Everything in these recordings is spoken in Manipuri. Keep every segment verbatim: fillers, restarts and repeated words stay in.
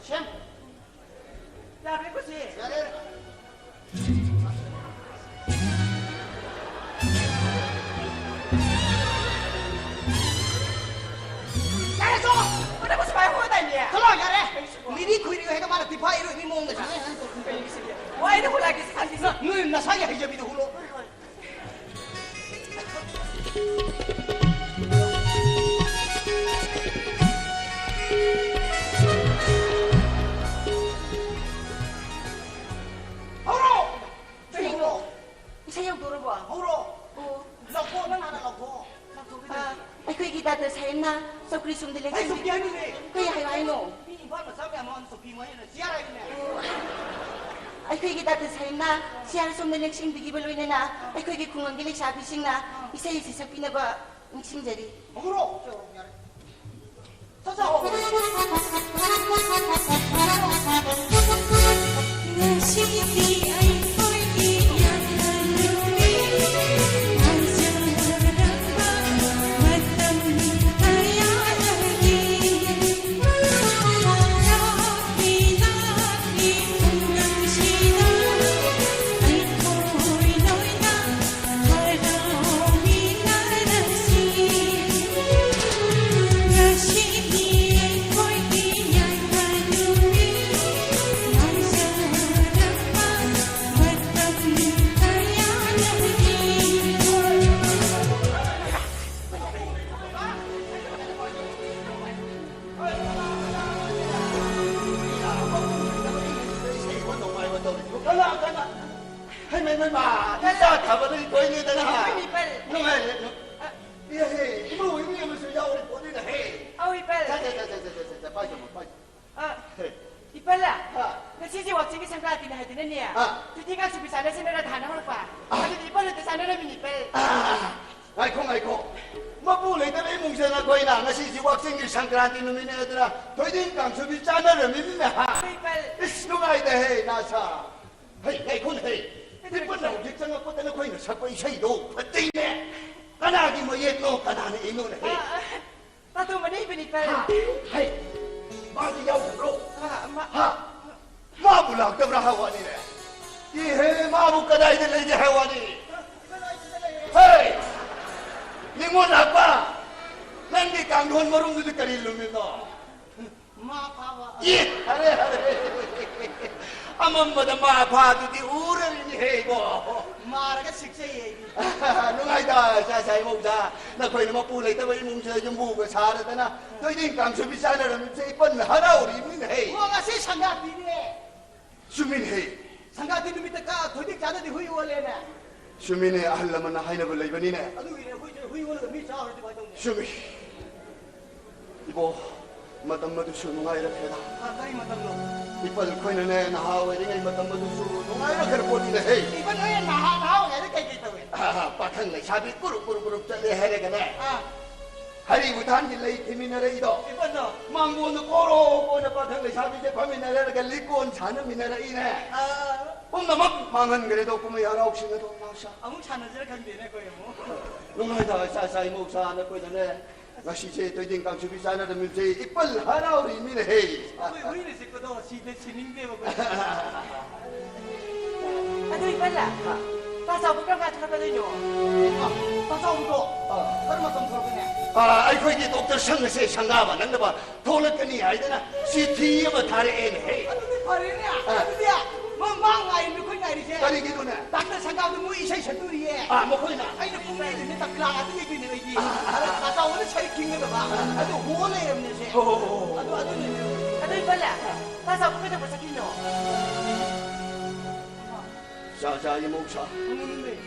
ꯁꯦꯝ꯫ ꯌꯥꯔꯦꯀꯣ ꯁꯤ? ꯌꯥꯔꯦ꯫ ꯌꯥꯔꯦ, ꯆꯣ! ꯃꯅꯝ ꯁꯨꯃꯥꯏꯅ ꯍꯣꯗꯥꯏꯅꯦ? ꯆꯠꯂꯣ, ꯌꯥꯔꯦ꯫ ꯀꯩꯁꯨ ꯃꯤꯗꯤ ꯈꯨꯏꯔꯤꯉꯩꯗ ꯃꯥꯅ ꯐꯤꯐꯥ ꯏꯔꯣꯏꯕꯤ ꯃꯑꯣꯡꯗ ꯁꯥꯟꯅꯩ꯫ ꯀꯩꯅꯣ ꯁꯤꯗꯤ? ꯋꯥꯏꯗ ꯍꯨꯂꯥꯒꯤ ꯁꯥꯟꯅꯩꯁꯦ꯫ ꯅꯣꯏ ꯅꯁꯥꯒꯤ ꯍꯩꯖꯕꯤꯗꯣ ꯍꯨꯜꯂꯣ꯫ ꯍꯣꯏ, ꯍꯣꯏ꯫ ꯍꯧꯔꯣ! ꯀꯩꯅꯣ? ꯏꯁꯩ ꯍꯧꯗꯣꯔꯕꯣ? ꯍꯧꯔꯣ! ꯑꯣ꯫ ꯂꯧꯊꯣꯛꯑꯣ, ꯅꯪ ꯍꯥꯟꯅ ꯂꯧꯊꯣꯛꯑꯣ꯫ ꯂꯧꯊꯣꯛꯀꯗꯣꯏꯅꯦ꯫ ꯑ, ꯑꯩꯈꯣꯏꯒꯤ ꯗꯥꯛꯇꯔ ꯁꯥꯍꯦꯕꯅ ꯆꯧꯀ꯭ꯔꯤ ꯁꯣꯝꯗ ꯑꯩ ꯂꯦꯡꯁꯤꯟꯕꯤ-, ꯆꯧꯀ꯭ꯔꯤ ꯍꯥꯏꯅꯤꯡꯗꯦ꯫ ꯀꯩ ꯍꯥꯏꯌꯣ ꯍꯥꯏꯅꯣ? ꯃꯤ ꯏꯝꯐꯥꯜ ꯃꯆꯥ ꯃꯌꯥꯝ ꯃꯃꯥꯡꯗ ꯆꯧꯀ꯭ꯔꯤ ꯃꯣꯏ ꯍꯦꯟꯅ ꯆꯤꯌꯔ ꯍꯥꯏꯅꯤꯡꯉꯦ꯫ ꯑꯣ꯫ ꯑꯩꯈꯣꯏꯒꯤ ꯗꯥꯛꯇꯔ ꯁꯥꯍꯦꯕꯅ ꯆꯤꯌꯔ ꯁꯣꯝꯗ ꯂꯦꯡꯁꯤꯟꯕꯤꯈꯤꯕ ꯂꯣꯏꯅꯅ ꯑꯩꯈꯣꯏꯒꯤ ꯈꯨꯡꯒꯪꯒꯤ ꯂꯩꯁꯥꯕꯤꯁꯤꯡꯅ ꯏꯁꯩ ꯑꯁꯤ ꯁꯛꯄꯤꯅꯕ ꯅꯤꯡꯁꯤꯡꯖꯔꯤ꯫ ꯍꯧꯔꯣ! ꯌꯥꯔꯦ꯫ ꯁꯠ ꯁꯠ ꯍꯧꯔꯣ꯫ ꯉꯁꯤꯗꯤ ꯑꯩꯈꯣꯏꯒꯤ ꯌꯥꯝꯅ ꯂꯨꯏ꯫ ꯐꯖꯔꯛꯄ ꯃꯇꯝ ꯀꯌꯥꯗꯒꯤ ꯂꯥꯛꯂꯤ ꯂꯥꯛꯂꯤ ꯈꯨꯡꯒꯪꯁꯤꯗ ꯑꯩꯈꯣꯏ ꯂꯣꯏꯅ ꯍꯔꯥꯎꯃꯤꯟꯅꯔꯁꯤ꯫ ꯉꯁꯤꯗꯤ ꯑꯩꯈꯣꯏꯒꯤ ꯌꯥꯏꯐ ꯅꯨꯃꯤꯠ ꯉꯥꯏꯖꯔꯛꯄ ꯃꯇꯝ ꯀꯌꯥꯗꯒꯤ꯫ ꯀꯅꯥ, ꯀꯅꯥ? ꯍꯩ, ꯃꯩ, ꯃꯩ, ꯃꯥ! ꯏꯆꯥ ꯊꯥꯕꯗꯒꯤ ꯀꯣꯏꯅꯦꯗꯅ ꯍꯥ! ꯏꯃꯥ ꯏꯄꯥꯜ! ꯅꯨꯡꯉꯥꯏꯔꯦ, ꯅꯨ-, ꯑ, ꯑꯦ, ꯍꯦ, ꯏꯃꯧ ꯏꯕꯦꯝꯃꯁꯨ ꯌꯥꯎꯔꯤ ꯄꯣꯠꯅꯤꯅ ꯍꯦ! ꯑꯧ, ꯏꯄꯥꯜ! ꯁꯦ, ꯁꯦ, ꯁꯦ, ꯄꯥꯏꯖꯃ, ꯄꯥꯏꯖꯃ꯫ ꯑ, ꯍꯦ꯫ ꯏꯄꯥꯜ! ꯍꯥ? ꯉꯁꯤꯁꯦ ꯋꯥꯛꯆꯤꯡꯒꯤ ꯁꯪꯀ꯭ꯔꯥꯟꯇꯤꯅꯦ ꯍꯥꯏꯗꯅꯅꯦ, ꯑꯥ꯫ ꯆꯨꯊꯤ ꯀꯥꯡꯁꯨꯕꯤ ꯆꯥꯅꯁꯦꯅ ꯔꯙꯥꯅ ꯍꯧꯔꯛꯄ꯫ ꯑꯥ꯫ ꯑꯗꯨꯗꯤ ꯏꯄꯥꯜ ꯍꯣꯏꯗ ꯆꯥꯅꯔꯝꯃꯤꯅꯦ, ꯏꯄꯥꯜ꯫ ꯑꯥ, ꯉꯥꯏꯈꯣ, ꯉꯥꯏꯈꯣ꯫ ꯃꯄꯨ ꯂꯩꯇꯕ ꯏꯃꯨꯡꯁꯦ ꯅꯈꯣꯏꯅ ꯉꯁꯤꯁꯤ ꯋꯥꯛꯆꯤꯡꯒꯤ ꯁꯪꯀ꯭ꯔꯥꯟꯇꯤ ꯅꯨꯃꯤꯠꯅꯦ ꯍꯥꯏꯗꯅ ꯊꯣꯏꯗꯤꯡ ꯀꯥꯡꯁꯨꯕꯤ ꯆꯥꯅꯔꯝꯃꯤꯅꯤꯅꯦ, ꯍꯥ? ꯍꯣꯏ, ꯏꯄꯥꯜ꯫ ꯏꯁ, ꯅꯨꯡꯉꯥꯏꯇꯦꯍꯦ, ꯅꯥꯁꯥ꯫ ꯍꯩ, ꯉꯥꯏꯈꯣꯅꯦ, ꯍꯩ꯫ ꯀꯩꯗꯧꯔꯒꯦ? ꯏꯄꯥꯜꯅ ꯍꯧꯖꯤꯛ ꯆꯪꯉꯛꯄꯗ ꯅꯈꯣꯏꯅ ꯁꯛꯄ ꯏꯁꯩꯗꯣ ꯐꯖꯩꯅꯦ꯫ ꯀꯅꯥꯒꯤ ꯃꯌꯦꯛꯅꯣ, ꯀꯅꯥꯅ ꯏꯅꯣꯅꯦ, ꯍꯩ? ꯑꯥ, ꯑꯥ, ꯄꯥꯊꯣꯛ ꯃꯅꯤ ꯏꯕꯅꯤ, ꯏꯄꯥꯜ꯫ ꯍꯥ? ꯍꯩ꯫ ꯃꯥꯗꯤ ꯌꯥꯎꯗꯕ꯭ꯔꯣ? ꯑ, ꯃꯥ- ꯍꯥ? ꯃꯥꯕꯨ ꯂꯥꯛꯇꯕ꯭ꯔꯥ ꯍꯥꯏ ꯋꯥꯅꯤꯅꯦ꯫ ꯏꯍꯦ, ꯃꯥꯕꯨ ꯀꯗꯥꯏꯗ ꯂꯩꯒꯦ ꯍꯥꯏ ꯋꯥꯅꯤ? ꯍꯦ! ꯅꯤꯉꯣꯜ ꯂꯥꯛꯄ! ꯅꯪꯒꯤ ꯀꯥꯡꯊꯣꯟ ꯃꯔꯨꯝꯗꯨꯗꯤ ꯀꯔꯤ ꯂꯨꯝꯃꯤꯅꯣ? ꯃꯥ ꯐꯥꯕ꯫ ꯏ! ꯑꯔꯦ, ꯑꯔꯦ! ꯑꯃꯝꯕꯗ ꯃꯥ ꯐꯥꯗꯨꯗꯤ ꯎꯔꯔꯤꯅꯤ ꯍꯦ ꯏꯕꯣ꯫ ꯃꯥꯔꯒ ꯁꯤꯛꯆꯩꯌꯦ ꯑꯩꯗꯤ꯫ ꯅꯨꯡꯉꯥꯏꯗ, ꯏꯆꯥ ꯏꯆꯥ ꯏꯃꯧꯗ꯫ ꯅꯈꯣꯏꯅ ꯃꯄꯨ ꯂꯩꯇꯕ ꯏꯃꯨꯡꯁꯤꯗ ꯌꯨꯝꯕꯨꯒ ꯁꯥꯔꯗꯅ ꯊꯣꯏꯗꯤꯡ ꯀꯥꯡꯁꯨꯕꯤ ꯆꯥꯅꯔꯝꯃꯤꯁꯦ ꯏꯄꯟ ꯍꯔꯥꯎꯔꯤꯕꯅꯤꯅꯦ ꯍꯦ꯫ ꯏꯕꯣ, ꯉꯁꯤ ꯁꯪꯒꯥꯇꯤꯅꯦ꯫ ꯆꯨꯝꯃꯤꯅꯦ ꯍꯦ꯫ ꯁꯪꯒꯥꯇꯤ ꯅꯨꯃꯤꯠꯇ ꯀꯥ ꯊꯣꯏꯗꯤꯡ ꯆꯥꯅꯗꯤ ꯍꯨꯏ ꯑꯣꯜꯂꯦꯅꯦ꯫ ꯆꯨꯝꯃꯤꯅꯦ, ꯑꯍꯜ ꯂꯃꯟꯅ ꯍꯥꯏꯅꯕ ꯂꯩꯕꯅꯤꯅꯦ꯫ ꯑꯗꯨꯒꯤꯅꯦ ꯑꯩꯈꯣꯏꯁꯦ ꯍꯨꯏ ꯑꯣꯜꯂꯒ ꯃꯤ ꯆꯥꯔꯗꯤ ꯀꯃꯥꯏꯅ ꯇꯧꯅꯤ? ꯆꯨꯝꯃꯤ꯫ ꯏꯕꯣ, ꯃꯇꯝ ꯑꯗꯨꯁꯨ ꯅꯨꯡꯉꯥꯏꯔꯛꯈ꯭ꯔꯦꯗ꯫ ꯑ, ꯀꯔꯤ ꯃꯇꯝꯅꯣ? ꯏꯄꯜ ꯑꯩꯈꯣꯏꯅꯅꯦ, ꯅꯍꯥ ꯑꯣꯏꯔꯤꯉꯩ ꯃꯇꯝ ꯑꯗꯨꯁꯨ ꯅꯨꯡꯉꯥꯏꯔꯛꯈ꯭ꯔ ꯄꯣꯠꯅꯤꯅꯦ ꯍꯦ꯫ ꯏꯄꯜ ꯍꯣꯏ ꯅꯍꯥ, ꯅꯍꯥ ꯑꯣꯏꯔꯤꯉꯩꯗ ꯀꯩ ꯀꯩ ꯇꯧꯏ? ꯑꯥ, ꯄꯥꯈꯪ ꯂꯩꯁꯥꯕꯤ ꯀꯨꯔꯨꯞ ꯀꯨꯔꯨꯞ ꯀꯨꯔꯨꯞ ꯆꯠꯂꯦ ꯍꯥꯏꯔꯒꯅꯦ꯫ ꯑꯥ꯫ ꯍꯔꯤꯕꯨ ꯊꯥꯟꯒꯤ ꯂꯩ ꯊꯤꯃꯤꯟꯅꯔꯛꯏꯗꯣ꯫ ꯏꯄꯟꯗꯣ꯫ ꯃꯥꯡꯒꯣꯟꯗ ꯀꯣꯔꯣ ꯀꯣꯟꯅ ꯄꯥꯈꯪ ꯂꯩꯁꯥꯕꯤꯁꯦ ꯐꯝꯃꯤꯟꯅꯔꯒ ꯂꯤꯀꯣꯟ ꯁꯥꯟꯅꯃꯤꯟꯅꯔꯛꯏꯅꯦ꯫ ꯑꯥ꯫ ꯄꯨꯝꯅꯃꯛ ꯃꯥꯡꯍꯟꯈ꯭ꯔꯦꯗꯣ ꯀꯨꯝꯍꯩ ꯍꯔꯥꯎꯁꯤꯡ ꯑꯗꯣ ꯃꯥꯁꯥ꯫ ꯑꯃꯨꯛ ꯁꯥꯟꯅꯁꯤꯔ ꯈꯪꯗꯦꯅꯦ ꯑꯩꯈꯣꯏ ꯑꯃꯨꯛ꯫ ꯅꯨꯡꯉꯥꯏꯗ ꯏꯆꯥ ꯏꯆꯥ ꯏꯃꯧ ꯆꯥ ꯅꯈꯣꯏꯗꯅꯦ꯫ ꯉꯁꯤꯁꯦ ꯊꯣꯏꯗꯤꯡ ꯀꯥꯡꯁꯨꯕꯤ ꯆꯥꯅꯔꯝꯃꯤꯁꯦ ꯏꯄꯜ ꯍꯔꯥꯎꯔꯤꯃꯤꯅꯦ ꯍꯦ꯫ ꯑꯩꯈꯣꯏ ꯍꯨꯏꯅ ꯆꯤꯛꯄꯗꯣ ꯁꯤꯗ ꯁꯤꯅꯤꯡꯗꯦꯕ ꯑꯩꯈꯣꯏ꯫ ꯑꯗꯨ ꯏꯄꯜꯂ? ꯍꯥ? ꯇꯥ ꯆꯥꯎꯕ ꯀꯔꯝ ꯀꯥꯟꯗ ꯊꯣꯛꯂꯛꯀꯗꯣꯏꯅꯣ? ꯑ, ꯇꯥ ꯆꯥꯎꯕꯗꯣ? ꯑ꯫ ꯀꯔꯝꯕ ꯃꯇꯝ ꯊꯣꯛꯂꯛꯀꯅꯤ? ꯑ, ꯑꯩꯈꯣꯏꯒꯤ ꯗꯣꯛꯇꯔ ꯁꯪ ꯑꯁꯦ ꯁꯪꯒꯥꯕ ꯅꯪꯅꯕ ꯊꯣꯛꯂꯛꯀꯅꯤ ꯍꯥꯏꯗꯅ ꯆꯤꯊꯤ ꯑꯃ ꯊꯥꯔꯛꯑꯦꯅꯦ ꯍꯦ꯫ ꯑꯗꯨꯗꯤ ꯐꯔꯦꯅꯦ꯫ ꯑ꯫ ꯑꯗꯨꯗꯤ ꯃ-, ꯃꯥ ꯉꯥꯏꯔꯤꯅꯦ ꯑꯩꯈꯣꯏ ꯉꯥꯏꯔꯤꯁꯦ꯫ ꯀꯔꯤꯒꯤꯅꯣꯅꯦ? ꯗꯥꯛꯇꯔ ꯁꯪꯒꯥꯕꯗ ꯃꯣꯏ ꯏꯁꯩ ꯁꯛꯇꯣꯔꯤꯌꯦ꯫ ꯑ, ꯃꯈꯣꯏꯅ? ꯑꯩꯅ ꯄꯨꯡ ꯃꯔꯤꯗꯅꯦ ꯇꯞꯂꯥ ꯉꯥꯛꯇ ꯌꯩꯗꯣꯏꯅꯦ ꯑꯩꯗꯤ꯫ ꯑ, ꯑ, ꯑ꯫ ꯑꯗ ꯇꯥ ꯆꯥꯎꯕꯅ ꯁꯔꯤꯛ ꯈꯤꯡꯒꯗꯕ꯫ ꯑꯗꯨ ꯍꯣ ꯂꯩꯔꯕꯅꯦꯁꯦ꯫ ꯍꯣ, ꯍꯣ, ꯍꯣ, ꯍꯣ꯫ ꯑꯗꯨ, ꯑꯗꯨꯅꯦ꯫ ꯑꯗꯨ ꯏꯄꯜꯂ? ꯇꯥ ꯆꯥꯎꯕ ꯀꯩꯗꯧꯕ ꯆꯠꯈꯤꯅꯣ? ꯆꯥ ꯆꯥ ꯏꯃꯧꯁꯥ꯫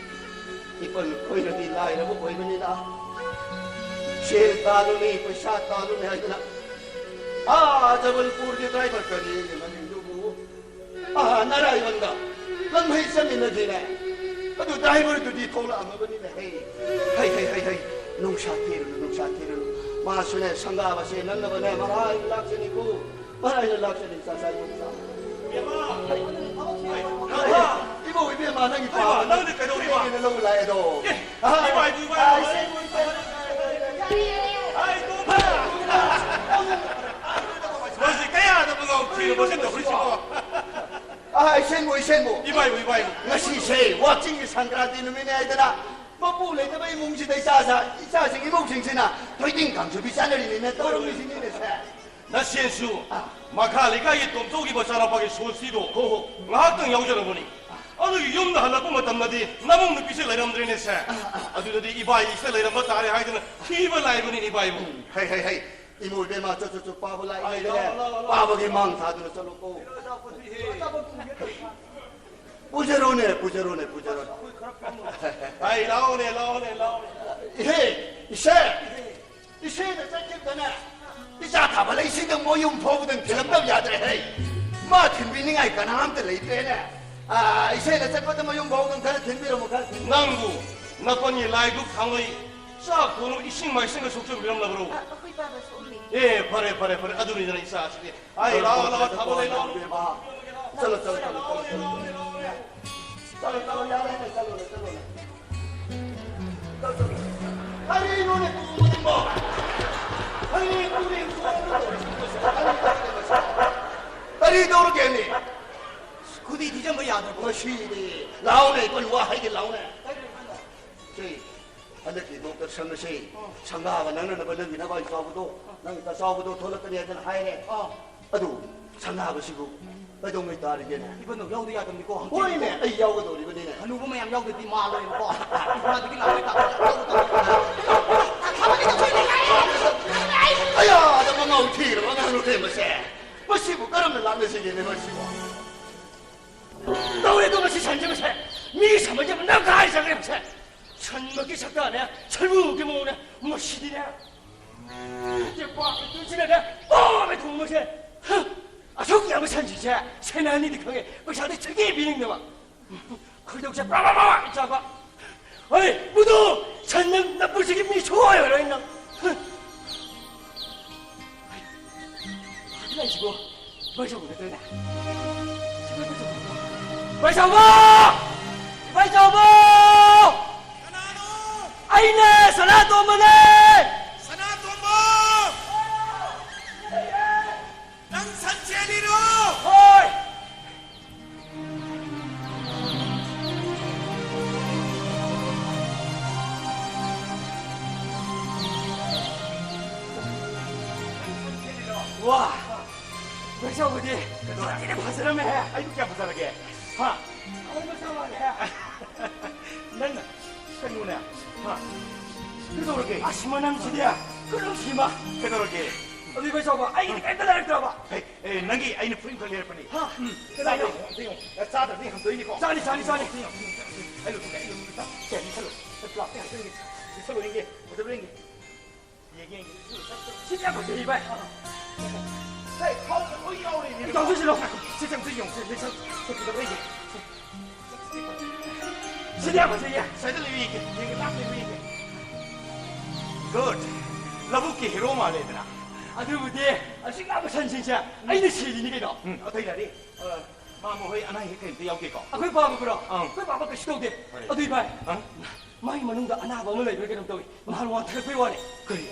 ꯏꯄꯟ ꯑꯩꯈꯣꯏꯅꯗꯤ ꯂꯥꯏꯔꯕ ꯑꯣꯏꯕꯅꯤꯅ ꯁꯦꯜ ꯇꯥꯜꯂꯨꯅꯤ, ꯄꯩꯁꯥ ꯇꯥꯜꯂꯨꯅꯤ ꯍꯥꯏꯗꯅ ꯑꯥ ꯖꯕꯜꯄꯨꯔꯒꯤ ꯗ꯭ꯔꯥꯏꯚꯔ ꯀꯔꯤ ꯃꯃꯤꯡꯗꯨꯕꯨ? ꯑꯥ ꯅꯥꯔꯥꯌꯣꯟꯗ ꯂꯝꯍꯩ ꯆꯠꯃꯤꯟꯅꯁꯤꯅꯦ꯫ ꯑꯗꯨ ꯗ꯭ꯔꯥꯏꯚꯔꯗꯨꯗꯤ ꯊꯣꯛꯂꯛꯑꯝꯃꯕꯅꯤꯅꯦ꯫ ꯍꯩ, ꯍꯩ, ꯍꯩ, ꯍꯩ, ꯍꯩ꯫ ꯅꯨꯡꯁꯥ ꯊꯤꯔꯨꯅꯨ, ꯅꯨꯡꯁꯥ ꯊꯤꯔꯨꯅꯨ꯫ ꯃꯥꯁꯨꯅꯦ ꯁꯪꯒꯥꯕꯁꯦ ꯅꯪꯅꯕꯅꯦ ꯃꯔꯥꯏꯅ ꯂꯥꯛꯆꯅꯤꯀꯣ꯫ ꯃꯔꯥꯏꯅ ꯂꯥꯛꯆꯅꯤ, ꯆꯥ ꯆꯥ ꯏꯃꯧꯁꯥ꯫ ꯏꯕꯦꯝꯃ! ꯍꯩ, ꯍꯩ, ꯍꯩ, ꯏꯃꯧ ꯏꯕꯦꯝꯃ ꯅꯪꯒꯤ ꯄꯥꯎ ꯍꯩꯃꯥ, ꯅꯪꯗꯤ ꯀꯩꯗꯧꯔꯤꯕ? ꯂꯧꯕ ꯂꯥꯛꯑꯦꯗꯣ꯫ ꯑꯦ, ꯑꯥ, ꯏꯃꯥ, ꯏꯃꯥ, ꯏꯃꯥ, ꯑꯥ, ꯏꯃꯥ, ꯏꯃꯥ, ꯏꯃꯥ, ꯏꯃꯥ, ꯏꯃꯥ, ꯏꯃꯥ, ꯏꯃꯥ, ꯏꯃꯥ, ꯏꯃꯥ, ꯀꯩꯅꯣ ꯃꯁꯤ ꯇꯧꯔꯤꯁꯤꯕꯣ? ꯑꯥ, ꯏꯁꯩꯕꯨ, ꯏꯁꯩꯕꯨ꯫ ꯏꯕꯥꯏꯕꯨ, ꯏꯕꯥꯏꯕꯨ꯫ ꯉꯁꯤꯁꯦ ꯋꯥꯆꯤꯡꯒꯤ ꯁꯪꯀ꯭ꯔꯥꯟꯇꯤ ꯅꯨꯃꯤꯠꯅꯦ ꯍꯥꯏꯗꯅ, ꯃꯄꯨ ꯂꯩꯇꯕ ꯏꯃꯨꯡꯁꯤꯗ ꯏꯆꯥꯁꯥ-, ꯏꯆꯥꯁꯤꯡ ꯏꯃꯧꯁꯤꯡꯁꯤꯅ ꯊꯣꯏꯗꯤꯡ ꯀꯥꯡꯁꯨꯕꯤ ꯆꯥꯅꯔꯤꯅꯤꯅ ꯇꯧꯔꯝꯃꯤꯁꯤꯅꯤꯅꯦ ꯁꯦ꯫ ꯅꯆꯦꯁꯨ ꯑꯥ꯫ ꯃꯈꯥ ꯂꯩꯀꯥꯏꯒꯤ ꯇꯣꯝꯆꯧꯒꯤ ꯃꯆꯥꯅꯨꯄꯥꯒꯤ ꯁꯣꯁꯇꯤꯗꯣ ꯍꯣ, ꯍꯣ꯫ ꯉꯥꯏꯍꯥꯛꯇꯪ ꯌꯥꯎꯖꯔꯝꯕꯅꯤ꯫ ꯑꯗꯨꯒꯤ ꯌꯨꯝꯗ ꯍꯜꯂꯛꯄ ꯃꯇꯝꯗꯗꯤ ꯅꯃꯧ ꯅꯨꯄꯤꯁꯦ ꯂꯩꯔꯝꯗ꯭ꯔꯦꯅꯦ ꯁꯦ꯫ ꯑꯥ, ꯑꯥ꯫ ꯑꯗꯨꯗꯗꯤ ꯏꯕꯥꯏ ꯏꯁꯩ ꯂꯩꯔꯝꯕ ꯇꯥꯔꯦ ꯍꯥꯏꯗꯅ ꯊꯤꯕ ꯂꯥꯛꯏꯕꯅꯤꯅꯦ ꯏꯕꯥꯏꯕꯨ꯫ ꯎꯝ, ꯍꯩ, ꯍꯩ, ꯍꯩ꯫ ꯏꯃꯣꯏ ꯏꯕꯦꯝꯃ, ꯆꯠ, ꯆꯠ, ꯆꯠ, ꯄꯥꯕ ꯂꯥꯛꯏ ꯑꯩ ꯂꯩꯔꯦ꯫ ꯂꯥꯛꯑꯣ, ꯂꯥꯛꯑꯣ, ꯂꯥꯛꯑꯣ꯫ ꯄꯥꯕꯒꯤ ꯃꯥꯡ ꯊꯥꯗꯨꯅ ꯆꯠꯂꯨꯀꯣ꯫ ꯄꯨꯖꯔꯣꯅꯦ, ꯄꯨꯖꯔꯣꯅꯦ, ꯄꯨꯖꯔꯣꯅꯦ꯫ ꯑꯩ ꯂꯥꯛꯑꯣꯅꯦ, ꯂꯥꯛꯑꯣꯅꯦ, ꯂꯥꯛꯑꯣꯅꯦ꯫ ꯏꯍꯦ, ꯏꯆꯦ, ꯏꯆꯦꯅ ꯆꯠꯈꯤꯕꯗꯅꯦ, ꯏꯆꯥ ꯊꯥꯕ ꯂꯩꯁꯤꯡꯗ ꯃꯣꯏ ꯌꯨꯝ ꯐꯥꯎꯕꯗꯪ ꯊꯤꯜꯂꯝꯗꯕ ꯌꯥꯗ꯭ꯔꯦ ꯍꯦ꯫ ꯃꯥ ꯊꯤꯟꯕꯤꯅꯤꯡꯉꯥꯏ ꯀꯅꯥꯝꯇ ꯂꯩꯇ꯭ꯔꯦꯅꯦ꯫ ꯑꯥ, ꯏꯆꯦꯅ ꯆꯠꯄꯗ ꯃꯌꯨꯝ ꯐꯥꯎꯗꯪ ꯈꯔ ꯊꯤꯟꯕꯤꯔꯝꯃꯣ, ꯈꯔ ꯊꯤꯟꯕꯤꯔꯝꯃꯣ꯫ ꯅꯪꯕꯨ ꯅꯄꯟꯒꯤ ꯂꯥꯏꯗꯨꯛ ꯊꯥꯡꯂꯩ ꯆꯥꯛ ꯊꯣꯡꯅꯕ ꯏꯁꯤꯡ ꯃꯥꯏꯁꯤꯡꯒ ꯁꯣꯛꯆꯟꯕꯤꯔꯝꯂꯕ꯭ꯔꯣ? ꯑ, ꯑꯩꯈꯣꯏ ꯄꯥꯕ ꯁꯣꯛꯑꯝꯃꯤ꯫ ꯑꯦ, ꯐꯔꯦ, ꯐꯔꯦ, ꯐꯔꯦ꯫ ꯑꯗꯨꯅꯤꯗꯅ ꯏꯆꯥꯁꯤꯗꯤ꯫ ꯑꯩ ꯂꯥꯛꯑꯣ, ꯂꯥꯛꯑꯣ, ꯊꯥꯕ ꯂꯩ, ꯂꯥꯛꯑꯣ꯫ ꯆꯠꯂꯣ, ꯆꯠꯂꯣ, ꯆꯠꯂꯣ, ꯆꯠꯂꯣ, ꯆꯠꯂꯣ꯫ ꯆꯠꯂꯣ, ꯆꯠꯂꯣ, ꯌꯥꯔꯦꯅꯦ, ꯆꯠꯂꯣꯅꯦ, ꯆꯠꯂꯣꯅꯦ꯫ ꯆꯠꯂꯣ, ꯆꯠꯂꯣ꯫ ꯀꯔꯤꯅꯣꯅꯦ ꯇꯨꯝꯕ ꯅꯪꯕꯣ? ꯀꯔꯤ ꯇꯧꯔꯒꯦꯅꯦ? ꯈꯨꯗꯤ ꯊꯤꯖꯤꯟꯕ ꯌꯥꯗ꯭ꯔꯕꯣ? ꯃꯁꯤꯗꯤ꯫ ꯂꯥꯎꯅꯦ, ꯀꯔꯤ ꯋꯥ ꯍꯥꯏꯒꯦ, ꯂꯥꯎꯅꯦ꯫ ꯁꯤ, ꯍꯟꯗꯛꯀꯤ ꯗꯣꯛꯇꯔ ꯁꯪ ꯑꯁꯤ ꯑꯥ꯫ ꯁꯪꯒꯥꯕ ꯅꯪꯅꯅꯕ ꯅꯪꯒꯤ ꯅꯕꯥꯏ ꯆꯥꯎꯕꯗꯣ, ꯑꯥ꯫ ꯅꯪꯒꯤ ꯅꯆꯥꯎꯕꯗꯣ ꯊꯣꯛꯂꯛꯀꯅꯤ ꯍꯥꯏꯗꯅ ꯍꯥꯏꯔꯦ꯫ ꯑꯥ꯫ ꯑꯗꯨ ꯁꯪꯒꯥꯕꯁꯤꯕꯨ ꯀꯩꯗꯧꯉꯩ ꯇꯥꯔꯤꯒꯦꯅꯦ? ꯏꯕꯨꯡꯉꯣ ꯌꯥꯎꯗ ꯌꯥꯗꯕꯅꯤꯀꯣ, ꯍꯪꯆꯤꯠ ꯍꯣꯏꯅꯦ, ꯅꯤꯀꯣ꯫ ꯑꯩ ꯌꯥꯎꯒꯗꯧꯔꯤꯕꯅꯤꯅꯦ꯫ ꯍꯅꯨꯕ ꯃꯌꯥꯝ ꯌꯥꯎꯗꯗꯤ ꯃꯥꯜꯂꯣꯏꯕꯀꯣ꯫ ꯏꯝꯐꯥꯜꯗꯒꯤ ꯂꯥꯛꯄ ꯇꯥꯕ ꯌꯥꯎꯒꯗꯧꯕ꯫ ꯑꯌꯥ, ꯑꯗ ꯃꯉꯥꯎ ꯊꯤꯔꯕ ꯑꯉꯥꯡ ꯅꯨꯄꯤ ꯃꯁꯦ꯫ ꯃꯁꯤꯕꯨ ꯀꯔꯝꯅ ꯂꯥꯛꯅꯁꯤꯒꯦꯅꯦ ꯃꯁꯤꯕꯨ? ꯇꯧꯔꯦ ꯑꯗꯣ ꯃꯁꯤ ꯁꯟꯁꯦ ꯃꯁꯦ꯫ ꯃꯤ ꯁꯃꯟꯁꯦ ꯅꯝꯈꯥꯏ ꯆꯪꯈ꯭ꯔꯦ ꯃꯁꯦ꯫ ꯁꯟꯃꯛꯀꯤ ꯁꯛꯇꯥꯅꯦ, ꯁꯟꯃꯨꯛꯀꯤ ꯃꯑꯣꯡꯅꯦ, ꯃꯁꯤꯗꯤꯅꯦ꯫ ꯇꯦꯛꯄꯥꯛꯀꯤ ꯇꯨꯜꯁꯤꯗꯅꯦ, ꯄꯣꯝꯃꯦ ꯊꯣꯡꯕꯁꯦ꯫ ꯍ! ꯑꯁꯨꯛ ꯌꯥꯝꯕ ꯁꯟꯁꯤꯡꯁꯦ ꯁꯦꯟꯅꯅꯤꯗꯤ ꯈꯪꯉꯦ, ꯄꯩꯁꯥꯗꯤ ꯁꯨꯡꯄꯤ ꯄꯤꯅꯤꯡꯗꯕ꯫ ꯈꯣꯏꯗꯧꯁꯦ ꯄ꯭ꯔꯥ ꯄ꯭ꯔꯥ ꯄ꯭ꯔꯥ ꯆꯥꯛꯄ꯫ ꯍꯣꯏ, ꯃꯗꯨ ꯁꯟ ꯅꯪ ꯅꯄꯨꯟꯁꯤꯒꯤ ꯃꯤ ꯁꯨꯡꯑꯣꯏ ꯑꯣꯏꯔꯣꯏ ꯅꯪ꯫ ꯍ! ꯍꯥꯏꯁꯤꯕꯣ, ꯏꯕꯥꯏ ꯆꯥꯎꯕ ꯅꯠꯇ꯭ꯔꯅꯦ? ꯏꯕꯥꯏ ꯆꯥꯎꯕ! ꯏꯕꯥꯏ ꯆꯥꯎꯕ! ꯀꯅꯥꯅꯣ? ꯑꯩꯅꯦ, ꯁꯅꯥꯇꯣꯝꯕꯅꯦ! ꯁꯅꯥꯇꯣꯝꯕ! ꯅꯪ ꯁꯟ ꯆꯦꯜꯂꯤꯔꯣ? ꯍꯣꯏ! ꯋꯥ! ꯏꯕꯥꯏꯆꯧꯕꯗꯤ ꯀꯩꯗꯧꯔꯦ? ꯁꯥꯊꯤꯅ ꯐꯖꯔꯝꯃꯦꯍꯦ! ꯑꯩꯕꯨ ꯀꯌꯥꯝ ꯐꯖꯔꯒꯦ? ꯍꯥ? ꯑꯑꯣꯟꯕ ꯁꯥ ꯃꯥꯜꯂꯦꯍꯦ! ꯅꯪꯅ ꯀꯩꯅꯣꯅꯦ? ꯍꯥ? ꯀꯩꯗꯧꯔꯒꯦ? ꯑꯁ, ꯃꯅꯝꯁꯤꯗꯤ! ꯀꯩꯅꯣꯁꯤꯃ! ꯀꯩꯗꯧꯔꯒꯦ? ꯑꯗꯨ ꯏꯕꯥꯏꯆꯧꯕ, ꯑꯩꯒꯤꯗꯤ ꯀꯩꯝꯇ ꯂꯩꯔꯛꯇ꯭ꯔꯕ? ꯍꯦ, ꯑꯦ, ꯅꯪꯒꯤ ꯑꯩꯅ ꯐꯨꯔꯤꯠ ꯑꯝꯈꯛ ꯂꯩꯔꯛꯄꯅꯤ꯫ ꯍꯥ? ꯎꯝ, ꯀꯩꯗꯧꯔꯒꯦ? ꯆꯥꯗ꯭ꯔꯗꯤ ꯍꯨꯝ-, ꯑꯝꯇ ꯌꯦꯡꯉꯣ, ꯑꯝꯇ ꯌꯦꯡꯉꯣ꯫ ꯆꯥꯅꯤ, ꯆꯥꯅꯤ, ꯆꯥꯅꯤ꯫ ꯑꯝꯇ ꯌꯦꯡꯉꯣ, ꯑꯝꯇ ꯌꯦꯡꯉꯣ꯫ ꯑꯩ ꯂꯧꯊꯣꯛꯀꯦ, ꯑꯩ ꯂꯧꯊꯣꯛꯀꯦ꯫ ꯁꯦ, ꯂꯤꯠꯁꯜꯂꯨ꯫ ꯂꯤꯠꯁꯜꯂꯨ, ꯂꯤꯠꯁꯜꯂꯨ꯫ ꯂꯤꯠꯁꯜꯂꯨ, ꯌꯦꯡꯒꯦ꯫ ꯐꯖꯕ꯭ꯔꯥ ꯌꯦꯡꯒꯦ꯫ ꯌꯦꯡꯒꯦ, ꯌꯦꯡꯒꯦ꯫ ꯂꯤꯠꯁꯜꯂꯨ, ꯂꯤꯠꯁꯜꯂꯨ꯫ ꯁꯤꯗꯤ ꯌꯥꯝ ꯐꯖꯩ, ꯚꯥꯏ꯫ ꯁꯦ, ꯈꯥꯎꯗ ꯂꯣꯏ ꯌꯥꯎꯔꯦꯅꯦ꯫ ꯇꯧꯁꯤꯜꯂꯣ꯫ ꯁꯦ, ꯁꯦ, ꯑꯝꯇ ꯌꯦꯡꯉꯣ꯫ ꯁꯦ, ꯂꯤꯠꯁꯜꯂꯨ꯫ ꯁꯦ, ꯐꯖꯕ꯭ꯔꯥ ꯌꯦꯡꯒꯦ꯫ ꯁꯦ꯫ ꯁꯤꯗꯤ ꯌꯥꯝ ꯐꯖꯩꯌꯦ꯫ ꯁ꯭ꯋꯥꯏꯗ ꯂꯩꯌꯨ ꯌꯦꯡꯒꯦ꯫ ꯌꯦꯡꯒꯦ, ꯂꯥꯞꯅ ꯂꯩꯌꯨ ꯌꯦꯡꯒꯦ꯫ Good. ꯂꯧꯕꯨꯛꯀꯤ ꯍꯦꯔꯣ ꯃꯥꯜꯂꯦꯗꯅ꯫ ꯑꯗꯨꯕꯨꯗꯤ ꯑꯁꯨꯛ ꯌꯥꯝꯕ ꯁꯟꯁꯤꯡꯁꯦ ꯑꯩꯅ ꯁꯤꯔꯤꯅꯤ ꯀꯩꯅꯣ꯫ ꯎꯝ, ꯑꯇꯩ ꯂꯥꯏꯔꯤ꯫ ꯑ, ꯃꯥꯃ ꯍꯣꯏ ꯑꯅꯥ ꯑꯌꯦꯛ ꯀꯔꯤꯝꯇ ꯌꯥꯎꯗꯦꯀꯣ? ꯑꯩꯈꯣꯏ ꯄꯥꯕꯕꯨꯔꯣ? ꯑꯪ꯫ ꯑꯩꯈꯣꯏ ꯄꯥꯕ ꯀꯩꯁꯨ ꯇꯧꯗꯦ꯫ ꯐꯔꯦ꯫ ꯑꯗꯨ ꯏꯕꯥꯏ, ꯑꯪ? ꯃꯥꯒꯤ ꯃꯅꯨꯡꯗ ꯑꯅꯥꯕ ꯑꯃ ꯂꯩꯕ꯭ꯔꯥ ꯀꯩꯅꯣꯝ ꯇꯧꯏ꯫ ꯅꯍꯥꯟ ꯋꯥꯟꯊꯔꯛꯄꯩ ꯋꯥꯅꯤ꯫ ꯀꯔꯤ?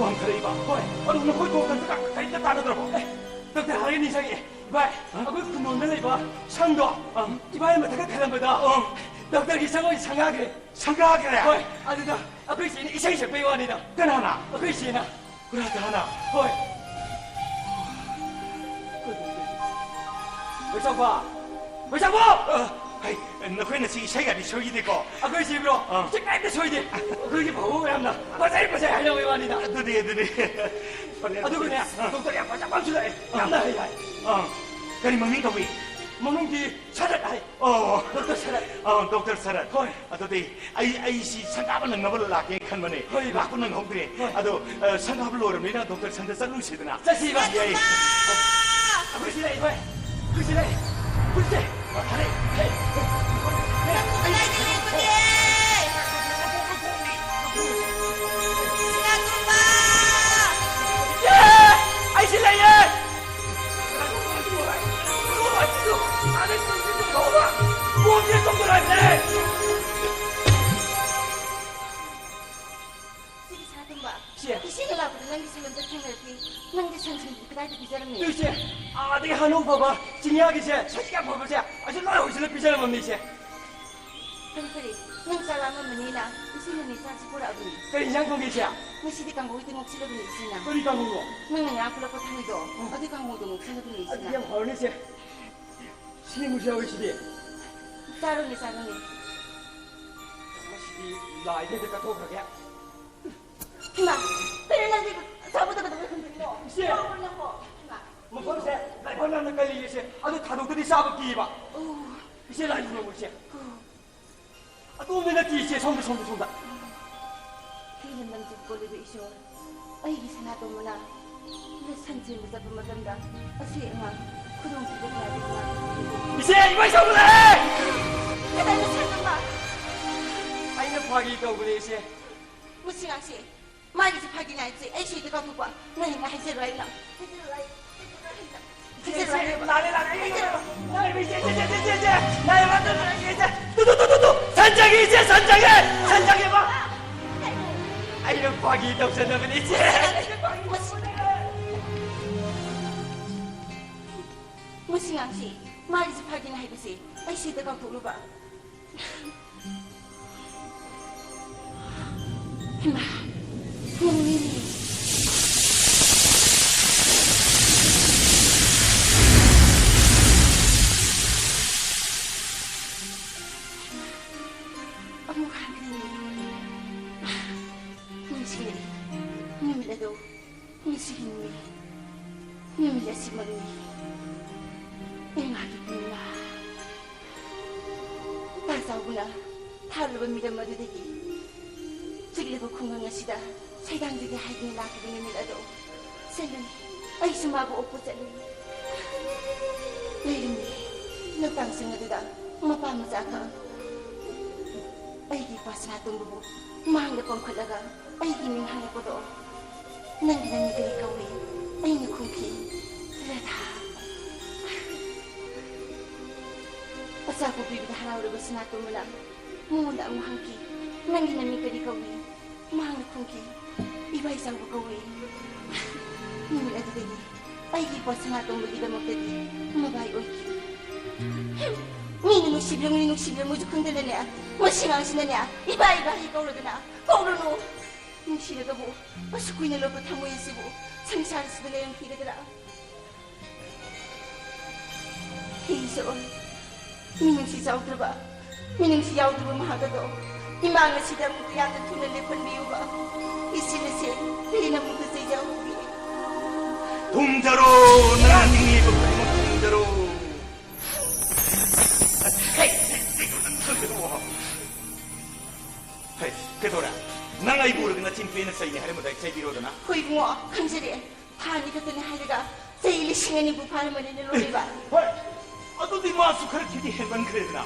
ꯋꯥꯟꯊꯔꯛꯏꯕ? ꯍꯣꯏ꯫ ꯑꯗꯨ ꯅꯈꯣꯏ ꯗꯣꯛꯇꯔꯗ ꯀꯔꯤꯝꯇ ꯇꯥꯟꯅꯗ꯭ꯔꯕꯣ? ꯑꯦ, ꯗꯣꯛꯇꯔ ꯍꯥꯏꯔꯒ ꯅꯤꯡꯁꯤꯡꯉꯛꯑꯦ꯫ ꯚꯥꯏ, ꯑ? ꯑꯩꯈꯣꯏ ꯈꯨꯟꯗꯣꯟꯗ ꯂꯩꯕ ꯁꯪꯗꯣ, ꯑ? ꯏꯕꯥꯏ ꯃꯊꯛꯇ ꯈꯜꯂꯝꯕꯗꯣ, ꯑ? ꯗꯣꯛꯇꯔꯒꯤ ꯁꯪ ꯑꯣꯏꯅ ꯁꯪꯒꯥꯈ꯭ꯔꯦ꯫ ꯁꯪꯒꯥꯈ꯭ꯔꯦ? ꯍꯣꯏ, ꯑꯗꯨꯗ ꯑꯩꯈꯣꯏ ꯆꯦꯅ ꯏꯁꯩ ꯁꯛꯄꯩ ꯋꯥꯅꯤꯗ꯫ ꯀꯅꯥꯅ? ꯑꯩꯈꯣꯏ ꯆꯦꯅ꯫ ꯀꯅꯥ, ꯀꯅꯥꯅ? ꯍꯣꯏ꯫ ꯃꯩꯁꯥꯛꯄ! ꯃꯩꯁꯥꯛꯄ! ꯑ, ꯍꯩ, ꯅꯈꯣꯏꯅ ꯁꯤ ꯏꯁꯩꯒꯗꯤ ꯁꯣꯏꯈꯤꯗꯦꯀꯣ? ꯑꯩꯈꯣꯏ ꯁꯤꯕ꯭ꯔꯣ? ꯑꯥ꯫ ꯏꯁꯩ ꯀꯥꯏꯗ ꯁꯣꯏꯗꯦ? ꯑꯩꯈꯣꯏꯒꯤ ꯐꯥꯎꯕ ꯃꯌꯥꯝꯅ ꯐꯖꯩ, ꯐꯖꯩ ꯍꯥꯏꯅꯕꯒꯤ ꯋꯥꯅꯤꯗ꯫ ꯑꯗꯨꯅꯤ, ꯑꯗꯨꯅꯤ꯫ ꯐꯔꯦ, ꯑꯗꯨꯒꯅꯦ, ꯑꯥ꯫ ꯗꯣꯛꯇꯔ ꯌꯥꯝ ꯐꯖꯕ ꯑꯃꯁꯨ ꯂꯥꯛꯑꯦ꯫ ꯑꯥ꯫ ꯌꯥꯝꯅ ꯍꯩ ꯍꯥꯏ꯫ ꯑꯥ꯫ ꯀꯔꯤ ꯃꯃꯤꯡ ꯀꯧꯏ? ꯃꯃꯤꯡꯗꯤ ꯁꯔꯠ ꯍꯥꯏ꯫ ꯑꯣ꯫ ꯗꯣꯛꯇꯔ ꯁꯔꯠ꯫ ꯑꯥ, ꯗꯣꯛꯇꯔ ꯁꯔꯠ꯫ ꯍꯣꯏ꯫ ꯑꯗꯨꯗꯤ ꯑꯩ, ꯑꯩꯁꯤ ꯁꯪꯒꯥꯕ ꯅꯪꯅꯕ ꯂꯥꯛꯀꯦ ꯈꯟꯕꯅꯦ꯫ ꯍꯣꯏ, ꯏꯃꯥ꯫ ꯂꯥꯛꯄ ꯅꯪꯍꯧꯗ꯭ꯔꯦ꯫ ꯍꯣꯏ꯫ ꯑꯗꯣ, ꯑ, ꯁꯪꯒꯥꯕ ꯂꯣꯏꯔꯕꯅꯤꯅ ꯗꯣꯛꯇꯔ ꯁꯟꯗ ꯆꯠꯂꯨꯁꯤꯗꯅ꯫ ꯆꯠꯁꯤ, ꯏꯃꯥ꯫ ꯌꯥꯏ꯫ ꯏꯃꯥ! ꯑꯩꯈꯣꯏ ꯁꯤ ꯂꯩ, ꯍꯣꯏ꯫ ꯑꯩꯈꯣꯏ ꯁꯤ ꯂꯩ꯫ ꯑꯩꯈꯣꯏ ꯁꯤ꯫ ꯐꯔꯦ꯫ ꯍꯦ꯫ ꯅꯪꯕꯨ ꯀꯗꯥꯏꯗ ꯂꯩꯕꯒꯦ? ꯁꯤꯅꯥꯇꯣꯝꯕ! ꯏꯆꯦ! ꯑꯩ ꯁꯤ ꯂꯩꯌꯦ! ꯁꯤꯒꯤ ꯁꯅꯥꯇꯣꯝꯕ, ꯁꯤ꯫ ꯏꯆꯦꯒ ꯂꯥꯛꯄꯗ ꯅꯪꯒꯤ ꯁꯤꯝ ꯑꯝꯇ ꯊꯦꯡꯅꯔꯦ꯫ ꯅꯪꯗꯤ ꯁꯟꯁꯤꯡꯗꯨꯗꯤ ꯀꯗꯥꯏꯗ ꯄꯤꯖꯔꯝꯃꯤ? ꯏꯆꯦ, ꯑꯥꯗꯒꯤ ꯍꯥꯅꯧ ꯐꯕ ꯆꯤꯡꯌꯥꯒꯤꯁꯦ, ꯁꯖꯤꯛ ꯌꯥꯝ ꯐꯕꯁꯦ, ꯑꯩꯁꯨ ꯂꯣꯏ ꯍꯧꯖꯤꯜꯂ ꯄꯤꯖꯔꯝꯃꯕꯅꯤ, ꯏꯆꯦ꯫ ꯐꯔꯦ, ꯐꯔꯦ, ꯅꯪ ꯆꯥꯛ ꯂꯥꯝꯃꯝꯃꯅꯤꯅ ꯏꯆꯦꯅꯅꯦ ꯆꯥꯛꯁꯤ ꯄꯨꯔꯛꯑꯕꯅꯤ꯫ ꯀꯔꯤ ꯏꯟꯖꯥꯡ ꯊꯣꯡꯒꯦ, ꯏꯆꯦ? ꯉꯁꯤꯗꯤ ꯀꯥꯡꯍꯧ ꯍꯦꯛꯇ ꯉꯧꯁꯤꯜꯂꯕꯅꯤ ꯏꯆꯦꯅ꯫ ꯀꯔꯤ ꯀꯥꯡꯍꯧꯅꯣ? ꯅꯪꯅ ꯉꯔꯥꯡ ꯄꯨꯔꯛꯄ ꯊꯥꯡꯖꯤꯡꯗꯣ, ꯎꯝ꯫ ꯑꯗꯨ ꯀꯥꯡꯍꯧꯗꯣ ꯉꯧꯁꯤꯜꯂꯕꯅꯤ ꯑꯗꯨꯗꯤ ꯏꯆꯦꯅ꯫ ꯌꯥꯝ ꯍꯥꯎꯔꯅꯤ, ꯏꯆꯦ꯫ ꯁꯤꯃꯨꯛꯁꯨ ꯌꯥꯎꯔꯤꯁꯤꯗꯤ꯫ ꯆꯥꯔꯨꯅꯦ, ꯆꯥꯔꯨꯅꯦ꯫ ꯃꯁꯤꯗꯤ ꯂꯥꯏꯗ ꯍꯦꯛꯇ ꯀꯠꯊꯣꯛꯈ꯭ꯔꯒꯦ꯫ ꯏꯃꯥ, ꯀꯩꯅꯣ ꯅꯪꯗꯤ ꯑꯆꯥꯄꯣꯠꯇꯣ ꯀꯩꯗꯧꯕꯩ ꯍꯨꯟꯗꯣꯛꯏꯅꯣ? ꯏꯆꯦ! ꯉꯥꯎꯕ꯭ꯔꯣ ꯅꯪꯕꯣ? ꯏꯃꯥ꯫ ꯃꯐꯝꯁꯦ ꯂꯥꯏꯐꯝ ꯌꯥꯝꯅ ꯀꯜꯂꯤ, ꯏꯆꯦ꯫ ꯑꯗꯨ ꯊꯥꯗꯣꯛꯇꯗꯤ ꯆꯥꯕ ꯀꯤꯕ꯫ ꯑꯣ꯫ ꯏꯆꯦ, ꯂꯥꯏ ꯈꯨꯔꯨꯝꯃꯣ, ꯏꯆꯦ꯫ ꯑꯣ꯫ ꯑꯗꯣꯝꯗ ꯅꯠꯇꯦ, ꯏꯆꯦ, ꯁꯣꯝꯗ, ꯁꯣꯝꯗ, ꯁꯣꯝꯗ꯫ ꯍꯦ ꯂꯝꯗꯝꯁꯤꯕꯨ ꯀꯣꯜꯂꯤꯕ ꯏꯁꯣꯔ, ꯑꯩꯒꯤ ꯁꯅꯥꯇꯣꯝꯕꯅ ꯁꯟ ꯆꯦꯟꯕ ꯆꯠꯄ ꯃꯇꯝꯗ ꯑꯁꯣꯏ ꯑꯉꯥꯝ ꯈꯨꯗꯣꯡꯊꯤꯕ ꯀꯌꯥꯗꯒꯤ ꯉꯥꯛꯄꯤꯌꯨ꯫ ꯏꯆꯦ, ꯏꯃꯥ ꯏꯁꯧ ꯂꯥꯛꯑꯦ! ꯀꯗꯥꯏꯗ ꯁꯟ ꯑꯃ? ꯑꯩꯅ ꯐꯥꯒꯤ ꯇꯧꯕꯅꯦ, ꯏꯆꯦ꯫ ꯃꯁꯤ ꯑꯉꯥꯡꯁꯦ, ꯃꯥꯒꯤꯁꯦ ꯐꯥꯒꯤꯅꯦ ꯍꯥꯏꯕꯁꯦ ꯑꯩ ꯁꯤꯗ ꯀꯥꯎꯊꯣꯛꯄ꯫ ꯅꯪ ꯑꯩꯉꯣꯟꯗ ꯍꯥꯏꯖꯔꯣꯏ ꯍꯥꯏꯅ꯫ ꯍꯥꯏꯖꯔꯣꯏ ꯍꯥꯏ-, ꯍꯥꯏꯖꯔꯣꯏ ꯍꯥꯏꯅ꯫ ꯏꯆꯦ, ꯏꯆꯦ, ꯍꯥꯏꯖꯔꯣꯏ꯫ ꯂꯥꯛꯑꯦ, ꯂꯥꯛꯑꯦ, ꯏꯆꯦ, ꯍꯥꯏꯖꯔꯣꯏ꯫ ꯂꯥꯛꯑꯦ, ꯏꯆꯦ, ꯏꯆꯦ, ꯏꯆꯦ, ꯏꯆꯦ, ꯏꯆꯦ, ꯏꯆꯦ, ꯂꯥꯛꯑꯦ, ꯂꯥꯛꯑꯦ, ꯏꯆꯦ, ꯏꯆꯦ, ꯏꯆꯦ꯫ ꯇꯨ, ꯇꯨ, ꯇꯨ, ꯇꯨ, ꯇꯨ, ꯁꯟ ꯆꯪꯉꯦ, ꯏꯆꯦ, ꯁꯟ ꯆꯪꯉꯦ, ꯁꯟ ꯆꯪꯉꯦꯕ꯫ ꯑꯩꯅ ꯐꯥꯒꯤ ꯇꯧꯖꯅꯕꯅꯤ, ꯏꯆꯦ꯫ ꯃꯁꯤ, ꯃꯁꯤ ꯑꯉꯥꯡꯁꯤ, ꯃꯥꯒꯤꯁꯤ ꯐꯥꯒꯤꯅꯦ ꯍꯥꯏꯕꯁꯦ ꯑꯩ ꯁꯤꯗ ꯀꯥꯎꯊꯣꯛꯂꯨꯕ꯫ ꯏꯃꯥ, ꯅꯪꯅꯤꯅꯦ꯫ ꯑꯃꯨꯛ ꯍꯟꯈ꯭ꯔꯦꯅꯦ꯫ ꯅꯤꯡꯁꯤꯡꯂꯛꯏ꯫ ꯅꯨꯃꯤꯠ ꯑꯗꯣ ꯅꯤꯡꯁꯤꯡꯍꯟꯃꯤ꯫ ꯅꯨꯃꯤꯠ ꯑꯁꯤꯃꯛꯅꯤ꯫ ꯏꯃꯥꯒꯤ ꯄꯨꯡꯅ꯫ ꯇꯥ ꯆꯥꯎꯕꯅ ꯊꯥꯔꯨꯕ ꯃꯤꯔꯝ ꯑꯗꯨꯗꯒꯤ ꯆꯤꯛꯂꯕ ꯈꯨꯡꯒꯪ ꯑꯁꯤꯗ ꯁꯩꯗꯥꯡꯖꯒꯦ ꯍꯥꯏꯗꯨꯅ ꯂꯥꯛꯈꯤꯕ ꯅꯨꯃꯤꯠ ꯑꯗꯣ ꯆꯠꯂꯨꯏ꯫ ꯑꯩꯁꯨ ꯃꯥꯕꯨ ꯑꯣꯛꯄ ꯆꯠꯂꯨꯏ꯫ ꯂꯩꯔꯝꯃꯤ ꯂꯧꯇꯥꯡꯁꯤꯡ ꯑꯗꯨꯗ ꯃꯄꯥ ꯃꯆꯥ ꯈꯛ꯫ ꯑꯩꯒꯤ ꯏꯄꯥ ꯁꯅꯥꯇꯣꯝꯕꯕꯨ ꯃꯥꯡꯗ ꯄꯝꯈꯠꯂꯒ ꯑꯩꯒꯤ ꯃꯤꯡ ꯍꯪꯂꯛꯄꯗꯣ ꯅꯪꯒꯤ ꯅꯃꯤꯡ ꯀꯔꯤ ꯀꯧꯏ? ꯑꯩꯅ ꯈꯨꯝꯈꯤ, "ꯔꯥꯙꯥ"꯫ ꯑꯆꯥꯄꯣꯠ ꯄꯤꯕꯗ ꯍꯔꯥꯎꯔꯕ ꯁꯅꯥꯇꯣꯝꯕꯅ ꯃꯉꯣꯟꯗ ꯑꯃꯨꯛ ꯍꯪꯈꯤ, "ꯅꯪꯒꯤ ꯅꯃꯤꯡ ꯀꯔꯤ ꯀꯧꯏ?" ꯃꯍꯥꯛꯅ ꯈꯨꯝꯈꯤ, "ꯏꯕꯥꯏ ꯆꯥꯎꯕ ꯀꯧꯏ"꯫ ꯅꯨꯃꯤꯠ ꯑꯗꯨꯗꯒꯤ ꯑꯩꯒꯤ ꯏꯄꯥ ꯁꯅꯥꯇꯣꯝꯕꯒꯤꯗꯃꯛꯇꯗꯤ ꯃꯕꯥꯏ ꯑꯣꯏꯈꯤ꯫ ꯃꯤꯅ ꯅꯨꯡꯁꯤꯕꯤꯔꯝꯒꯅꯤ, ꯅꯨꯡꯁꯤꯕꯤꯔꯝꯃꯣꯏꯁꯨ ꯈꯪꯗꯅꯅꯦ, ꯃꯁꯤ ꯑꯉꯥꯡꯁꯤꯅꯅꯦ, ꯏꯕꯥ ꯏꯕꯥ ꯍꯦꯛ ꯀꯧꯔꯗꯅ, ꯀꯧꯔꯨꯅꯨ꯫ ꯅꯨꯡꯁꯤꯔꯒꯕꯨ ꯑꯁꯨꯛ ꯀꯨꯏꯅ ꯂꯣꯠꯄ ꯊꯃꯣꯏ ꯑꯁꯤꯕꯨ ꯁꯪꯁꯥꯔꯁꯤꯗ ꯂꯩꯔꯝꯈꯤꯒꯗ꯭ꯔꯥ? ꯏꯁꯣꯔ, ꯃꯤꯅꯨꯡꯁꯤ ꯆꯥꯎꯗ꯭ꯔꯕ, ꯃꯤꯅꯨꯡꯁꯤ ꯌꯥꯎꯗ꯭ꯔꯕ ꯃꯍꯥꯛ ꯑꯗꯣ ꯏꯃꯥꯡ ꯑꯁꯤꯗ ꯑꯃꯨꯛꯇ ꯌꯥꯝꯅ ꯊꯨꯅ ꯂꯦꯞꯍꯟꯕꯤꯌꯨꯕ꯫ ꯏꯆꯦ ꯑꯁꯦ ꯍꯦꯟꯅ ꯑꯃꯨꯛꯇ ꯆꯩꯖꯍꯧꯕꯤ꯫ ꯊꯨꯝꯖꯔꯣ, ꯅꯪꯅ ꯅꯤꯡꯂꯤꯕ ꯈꯨꯗꯤꯡꯃꯛ ꯊꯨꯝꯖꯔꯣ꯫ ꯍꯩ, ꯊꯨꯝꯖꯔꯣ꯫ ꯍꯩ, ꯀꯩꯗꯧꯔꯦ? ꯅꯪ ꯑꯩꯕꯨ ꯎꯔꯒ ꯅꯆꯤꯟ ꯄꯦꯟꯅ ꯆꯩꯅꯤ ꯍꯥꯏꯔꯝꯕꯗꯥꯏ, ꯆꯩꯕꯤꯔꯣꯗꯅ꯫ ꯍꯣꯏ ꯏꯕꯨꯡꯉꯣ, ꯈꯪꯖꯔꯦ꯫ ꯊꯥ ꯑꯅꯤ ꯈꯛꯇꯅꯤ ꯍꯥꯏꯔꯒ ꯆꯍꯤ ꯂꯤꯁꯤꯡ ꯑꯅꯤꯕꯨ ꯐꯥꯔꯝꯃꯅꯤꯅꯦ ꯂꯣꯏꯕ꯫ ꯍꯣꯏ, ꯑꯗꯨꯗꯤ ꯃꯥꯁꯨ ꯈꯔ ꯊꯤꯗꯤ ꯍꯦꯟꯃꯟꯈ꯭ꯔꯦꯗꯅ꯫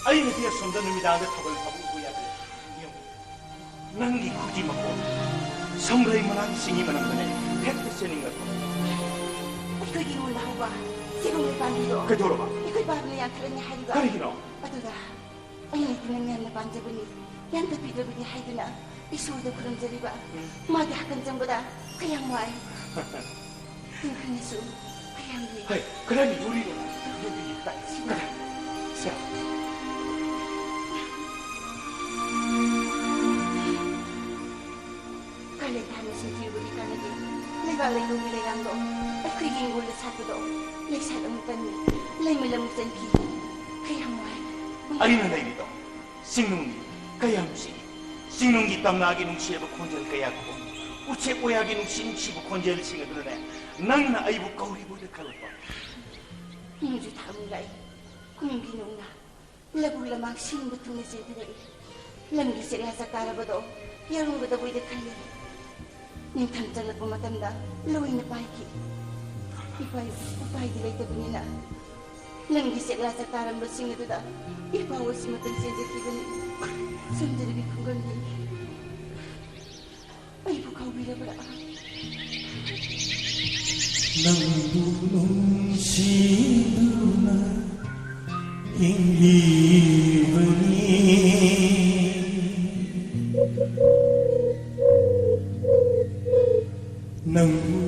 ꯑꯩꯅꯗꯤ ꯑꯁꯣꯝꯗ ꯅꯨꯃꯤꯗꯥꯡꯗ ꯊꯥꯕꯜ ꯊꯥꯕ ꯎꯕ ꯌꯥꯗꯦ꯫ ꯌꯦꯡꯉꯨ, ꯅꯪꯒꯤ ꯈꯨꯖꯤ ꯃꯈꯣꯟ, ꯁꯝꯕ꯭ꯔꯩ ꯃꯅꯥꯒꯤ ꯆꯤꯡꯒꯤ ꯃꯅꯝꯗꯅꯦ ꯍꯦꯛꯇ ꯆꯦꯟꯅꯤꯡꯂꯛꯄ꯫ ꯑꯩꯈꯣꯏꯒꯤ ꯏꯉꯣꯟꯗ ꯍꯧꯕ ꯆꯦꯔꯣꯡ ꯂꯩ ꯄꯥꯝꯕꯤꯗꯣ ꯀꯩꯗꯧꯔꯕ? ꯑꯩꯈꯣꯏ ꯄꯥꯕꯅ ꯌꯥꯟꯊꯠꯂꯅꯤ ꯍꯥꯏꯔꯤꯕ꯫ ꯀꯔꯤꯒꯤꯅꯣ? ꯑꯗꯨꯗ ꯑꯩꯅꯗꯤ ꯅꯪ ꯌꯥꯝꯅ ꯄꯥꯝꯖꯕꯅꯤ, ꯌꯥꯟꯊꯠꯄꯤꯗ꯭ꯔꯕꯗꯤ ꯍꯥꯏꯗꯨꯅ ꯏꯁꯣꯔꯗ ꯈꯨꯔꯨꯝꯖꯔꯤꯕ꯫ ꯎꯝ꯫ ꯃꯥꯗꯤ ꯍꯥꯀꯟ ꯆꯪꯕꯗ ꯀꯌꯥꯝ ꯋꯥꯏ꯫ ꯅꯤꯡꯊꯤꯅꯁꯨ ꯀꯌꯥꯝ ꯂꯨꯏ꯫ ꯍꯩ, ꯀꯗꯥꯏꯗ ꯌꯨꯔꯤꯅꯣ? ꯌꯨꯔꯤꯅꯤ, ꯀꯗꯥꯏ? ꯁꯤꯗ꯫ ꯀꯗꯥꯏ? ꯁꯤꯗ꯫ ꯀꯥꯂꯦꯟ ꯊꯥꯅ ꯁꯤꯡꯊꯤꯕꯗꯤ ꯀꯥꯟꯅꯗꯦ꯫ ꯂꯩꯕꯥꯛ ꯂꯩꯇꯣꯡꯒꯤ ꯂꯩꯔꯥꯡꯗꯣ ꯑꯩꯈꯣꯏꯒꯤ ꯍꯤꯡꯒꯣꯜꯗ ꯁꯥꯠꯄꯗꯣ ꯂꯩꯁꯥꯠ ꯑꯃꯨꯛ ꯇꯟꯅꯤ, ꯂꯩꯃꯜ ꯑꯃꯨꯛ ꯆꯟꯈꯤ꯫ ꯀꯌꯥꯝ ꯋꯥꯏ꯫ ꯑꯩꯅ ꯂꯩꯔꯤꯗꯣ ꯆꯤꯡꯅꯨꯡꯅꯤ, ꯀꯌꯥꯝ ꯆꯤꯛꯏ꯫ ꯆꯤꯡꯅꯨꯡꯒꯤ ꯇꯝꯅꯥꯒꯤ ꯅꯨꯡꯁꯤꯔꯕ ꯈꯣꯟꯖꯦꯜ ꯀꯌꯥ ꯈꯣꯡꯏ꯫ ꯎꯆꯦꯛ ꯋꯥꯌꯥꯒꯤ ꯅꯨꯡꯁꯤ ꯅꯨꯡꯁꯤꯕ ꯈꯣꯟꯖꯦꯜꯁꯤꯡ ꯑꯗꯨꯅꯅꯦ ꯅꯪꯅ ꯑꯩꯕꯨ ꯀꯧꯔꯤꯕꯣꯏꯗ ꯈꯜꯂꯛꯄ꯫ ꯅꯣꯡꯖꯨ ꯊꯥ ꯑꯃꯨꯛ ꯂꯥꯛꯏ, ꯀꯨꯝꯒꯤ ꯅꯣꯡꯅ ꯂꯧꯕꯨꯛ ꯂꯝꯍꯥꯡ ꯁꯤꯟꯕ ꯊꯨꯡꯅ ꯆꯦꯟꯊꯔꯛꯏ꯫ ꯂꯝꯒꯤ ꯆꯦꯛꯂꯥ ꯆꯥꯛꯇꯥꯔꯕꯗꯣ ꯌꯥꯔꯝꯒꯗꯕꯣꯏꯗ ꯈꯜꯂꯤ꯫ ꯅꯤꯡꯊꯝ ꯆꯪꯂꯛꯄ ꯃꯇꯝꯗ ꯂꯣꯏꯅ ꯄꯥꯏꯈꯤ꯫ ꯎꯄꯥꯏ, ꯎꯄꯥꯏꯗꯤ ꯂꯩꯇꯕꯅꯤꯅ ꯂꯝꯒꯤ ꯆꯦꯛꯂꯥ ꯆꯥꯛꯇꯥꯔꯝꯕꯁꯤꯡ ꯑꯗꯨꯗ ꯏꯄꯥ ꯑꯣꯏꯁꯤ ꯃꯇꯝ ꯆꯦꯟꯖꯈꯤꯕꯅꯤ꯫ ꯁꯝꯖꯔꯕꯤ ꯈꯨꯡꯒꯪꯒꯤ ꯑꯩꯕꯨ ꯀꯥꯎꯕꯤꯔꯕ꯭ꯔꯥ? ꯅꯪꯕꯨ ꯅꯨꯡꯁꯤꯗꯨꯅ ꯍꯤꯡꯂꯤꯕꯅꯤ꯫ ꯅꯪꯕꯨ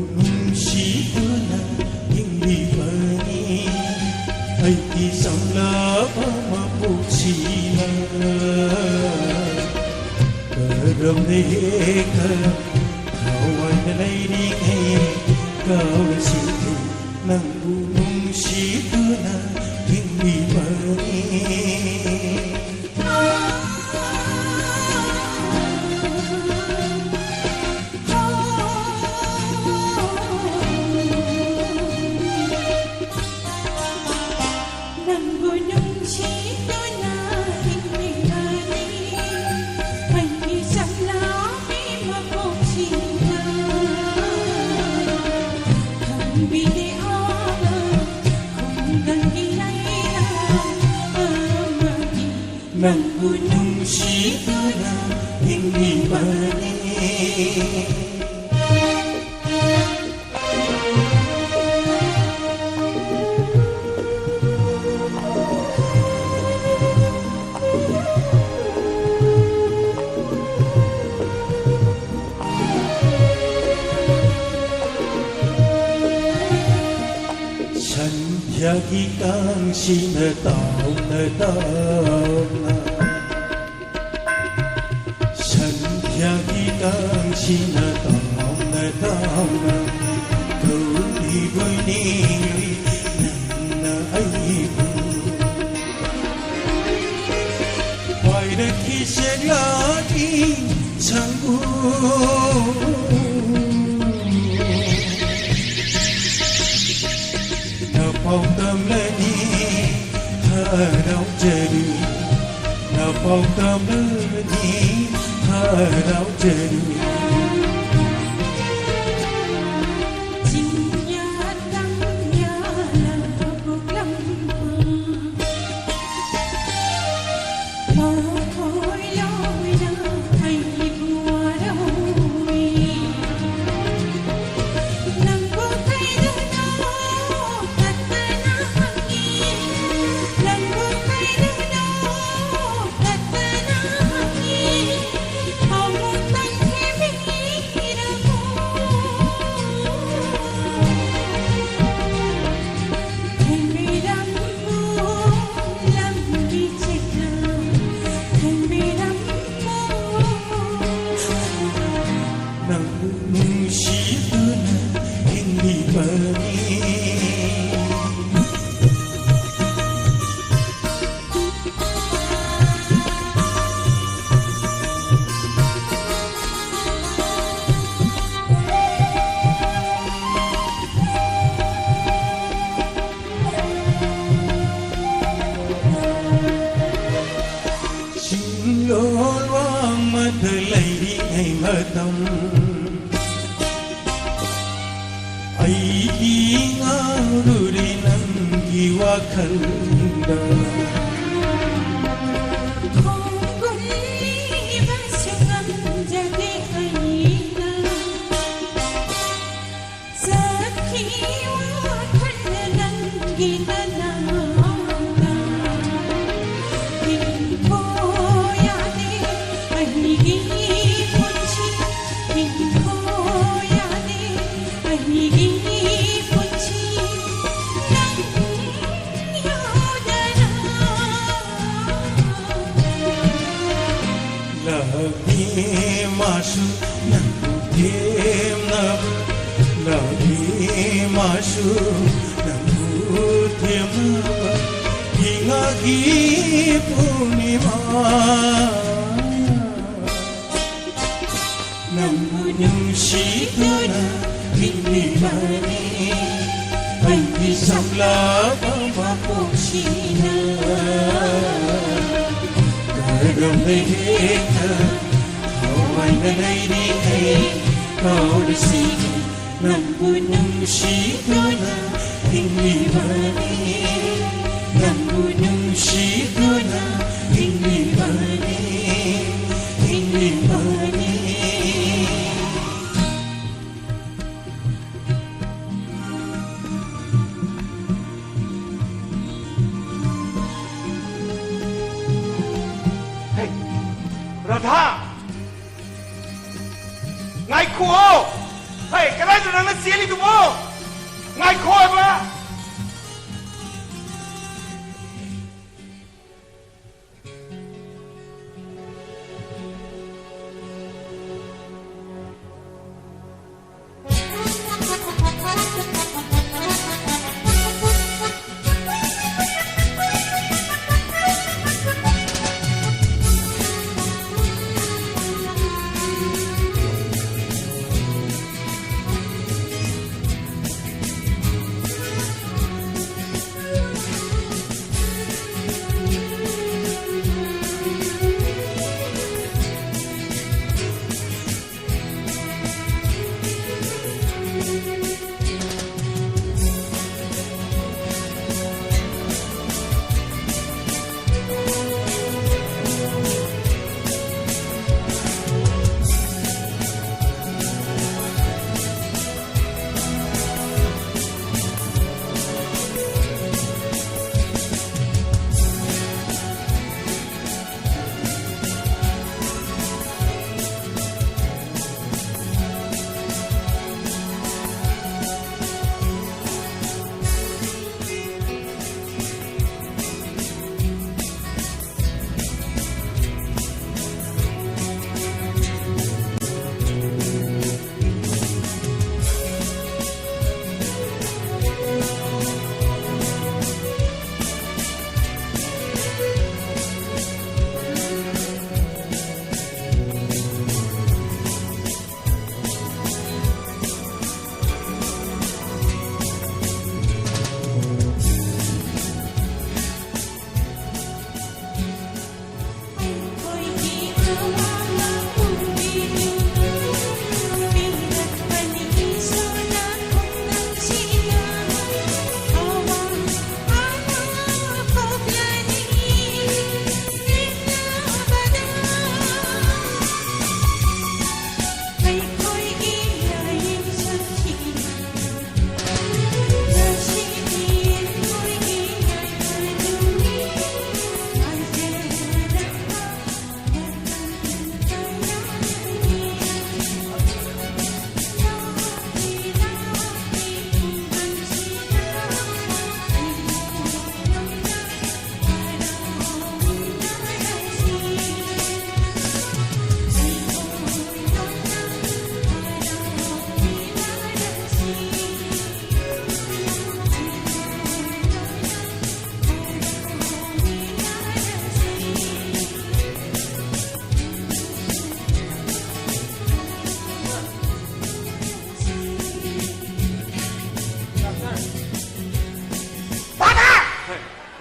ꯑꯩꯒꯤ ꯆꯝꯂꯕ ꯃꯄꯣꯛꯁꯤꯅ ꯀꯔꯝꯅ ꯍꯦꯛꯇ ꯊꯋꯥꯏꯅ ꯂꯩꯔꯤꯉꯩ ꯀꯥꯎꯔꯁꯤꯗꯤ ꯅꯪꯕꯨ ꯅꯨꯡꯁꯤꯗꯨꯅ ꯍꯤꯡꯂꯤꯕꯅꯤ꯫ ꯅꯪꯕꯨ ꯅꯨꯡꯁꯤꯗꯨꯅ ꯍꯤꯡꯂꯤꯕꯅꯤ꯫ ꯑꯩꯒꯤ ꯆꯝꯂꯕꯤ ꯃꯄꯣꯛꯁꯤꯅ ꯈꯪꯕꯤꯗꯦ ꯑꯥꯗ ꯈꯨꯡꯒꯪꯒꯤ ꯂꯩꯔꯥ ꯑꯃꯗꯤ ꯅꯪꯕꯨ ꯅꯨꯡꯁꯤꯗꯨꯅ ꯍꯤꯡꯂꯤꯕꯅꯤ꯫ ꯁꯟꯙ꯭ꯌꯥꯒꯤ ꯀꯥꯡꯁꯤꯅ ꯇꯥꯎꯅ ꯇꯥꯎꯅ, ꯁꯟꯙ꯭ꯌꯥꯒꯤ ꯀꯥꯡꯁꯤꯅ ꯇꯥꯎꯅ ꯇꯥꯎꯅ ꯀꯧꯔꯤꯕꯅꯤ ꯅꯪꯅ ꯑꯩꯕꯨ꯫ ꯄꯥꯏꯔꯛꯈꯤ ꯁꯦꯛꯂꯥꯒꯤ ꯁꯪꯒꯨ꯫ ꯅꯄꯥꯎ ꯇꯝꯂꯅꯤ ꯍꯔꯥꯎꯖꯔꯤ, ꯅꯄꯥꯎ ꯇꯝꯂꯅꯤ ꯍꯔꯥꯎꯖꯔꯤ꯫ ꯆꯤꯡꯌꯥ ꯇꯝꯌꯥ ꯂꯧꯕꯨꯛ ꯂꯝꯍꯥꯡ꯫ ꯃꯈꯣꯏ ꯂꯣꯏꯅ ꯑꯩꯕꯨ ꯋꯥꯔꯧꯏ꯫ ꯅꯪꯕꯨ ꯀꯩꯗꯧꯅꯣ ꯇꯠꯇꯅ ꯍꯪꯉꯤ꯫ ꯅꯪꯕꯨ ꯀꯩꯗꯧꯅꯣ ꯇꯠꯇꯅ ꯍꯪꯉꯤ꯫ ꯑꯃꯨꯛꯇꯪ ꯊꯦꯝꯃꯤ꯫ ꯑꯩꯗꯤ ꯉꯥꯎꯔꯨꯔꯦ ꯅꯪꯒꯤ ꯋꯥꯈꯜꯗ꯫ ꯈꯣꯡꯒꯨꯜꯂꯤꯕꯁꯨ ꯉꯝꯖꯗꯦ ꯑꯩꯅ꯫ ꯆꯠꯈꯤ ꯋꯥꯈꯜꯅ ꯅꯪꯒꯤ ꯅꯅꯥꯛꯇ꯫ ꯍꯤꯡꯈꯣ ꯌꯥꯗꯦ ꯑꯩꯒꯤ ꯄꯨꯟꯁꯤ꯫ ꯍꯤꯡꯈꯣ ꯌꯥꯗꯦ ꯑꯩꯒꯤ ꯄꯨꯟꯁꯤ꯫ ꯅꯪ ꯌꯥꯎꯗꯅ꯫ ꯂꯥꯛꯂꯦ ꯃꯥꯁꯨ ꯅꯪꯕꯨ ꯊꯦꯝꯅꯕ꯫ ꯂꯥꯛꯂꯦ ꯃꯥꯁꯨ ꯅꯪꯕꯨ ꯊꯦꯝꯅꯕ꯫ ꯏꯉꯥꯒꯤ ꯄꯨꯔꯅꯤꯃꯥ꯫ ꯅꯪꯕꯨ ꯅꯨꯡꯁꯤꯗꯨꯅ ꯍꯤꯡꯂꯤꯕꯅꯤ ꯑꯩꯒꯤ ꯁꯝꯂꯕ ꯃꯄꯣꯛꯁꯤꯅ꯫ ꯀꯔꯝꯅ ꯍꯦꯛꯇ ꯊꯋꯥꯏꯅ ꯂꯩꯔꯤꯉꯩ ꯀꯥꯎꯔꯁꯤꯒꯦ꯫ ꯅꯪꯕꯨ ꯅꯨꯡꯁꯤꯗꯨꯅ ꯍꯤꯡꯂꯤꯕꯅꯤ꯫ ꯅꯪꯕꯨ ꯅꯨꯡꯁꯤꯗꯨꯅ ꯍꯤꯡꯂꯤꯕꯅꯤ꯫ ꯍꯤꯡꯂꯤꯕꯅꯤ꯫ ꯍꯦ, ꯔꯥꯙꯥ! ꯉꯥꯏꯈꯣ! ꯍꯦ, ꯀꯗꯥꯏꯗ ꯅꯪꯅ ꯆꯦꯜꯂꯤꯗꯨꯕꯣ? ꯉꯥꯏꯈꯣ ꯍꯥꯏꯕ!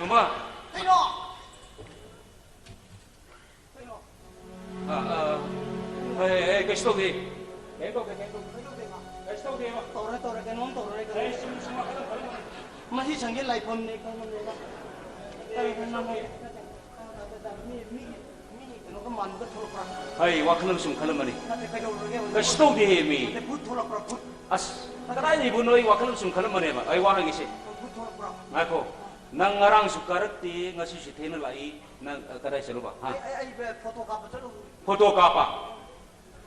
ꯀꯩꯅꯣ? ꯀꯩꯅꯣ? ꯑꯥ, ꯑꯥ, ꯑꯦ, ꯑꯦ, ꯀꯩꯁꯨ ꯇꯧꯗꯦ꯫ ꯀꯩꯝ ꯇꯧꯗꯦ, ꯀꯩꯝ ꯇꯧꯗꯦ꯫ ꯀꯩꯁꯨ ꯇꯧꯗꯦꯕ꯫ ꯇꯧꯔꯦ, ꯇꯧꯔꯦ, ꯀꯩꯅꯣꯝ ꯇꯧꯔꯦ, ꯀꯩꯅꯣꯝ꯫ ꯑꯩ ꯁꯨꯝ, ꯁꯨꯝ ꯋꯥꯈꯜ ꯑꯃ ꯈꯜꯂꯝꯕꯅꯤ꯫ ꯃꯁꯤ ꯁꯪꯒꯦ ꯂꯥꯏꯐꯝꯅꯦ ꯈꯪꯉꯝꯅꯦꯕ꯫ ꯀꯩꯅꯣ, ꯀꯩꯅꯣ, ꯃꯤ, ꯃꯤ, ꯃꯤ ꯀꯩꯅꯣꯒ ꯃꯥꯟꯕ ꯊꯣꯛꯂꯛꯄ꯭ꯔꯥ? ꯑꯩ ꯋꯥꯈꯜ ꯑꯃ ꯁꯨꯝ ꯈꯜꯂꯝꯕꯅꯤ꯫ ꯅꯠꯇꯦ, ꯀꯩꯗꯧꯔꯒꯦ? ꯀꯩꯁꯨ ꯇꯧꯗꯦꯍꯦ, ꯃꯤ꯫ ꯅꯠꯇꯦ, ꯚꯨꯠ ꯊꯣꯛꯂꯛꯄ꯭ꯔꯥ, ꯚꯨꯠ? ꯑꯁ, ꯀꯗꯥꯏꯗꯒꯤ ꯚꯨꯠꯅꯣ? ꯑꯩ ꯋꯥꯈꯜ ꯑꯃ ꯁꯨꯝ ꯈꯜꯂꯝꯕꯅꯦꯕ꯫ ꯑꯩ ꯋꯥ ꯍꯪꯒꯦꯁꯦ꯫ ꯚꯨꯠ ꯊꯣꯛꯂꯛꯄ꯭ꯔꯥ? ꯉꯥꯏꯈꯣ꯫ ꯅꯪ ꯉꯔꯥꯡꯁꯨ ꯀꯥꯔꯛꯇꯦ, ꯉꯁꯤꯁꯨ ꯊꯦꯡꯅ ꯂꯥꯛꯏ꯫ ꯅꯪ, ꯑ, ꯀꯗꯥꯏ ꯆꯠꯂꯨꯕ? ꯍꯥ? ꯑꯩ, ꯑꯩ, ꯑꯩ ꯐꯣꯇꯣ ꯀꯥꯞꯄ ꯆꯠꯂꯨꯕꯅꯤ꯫ ꯐꯣꯇꯣ ꯀꯥꯞꯄ?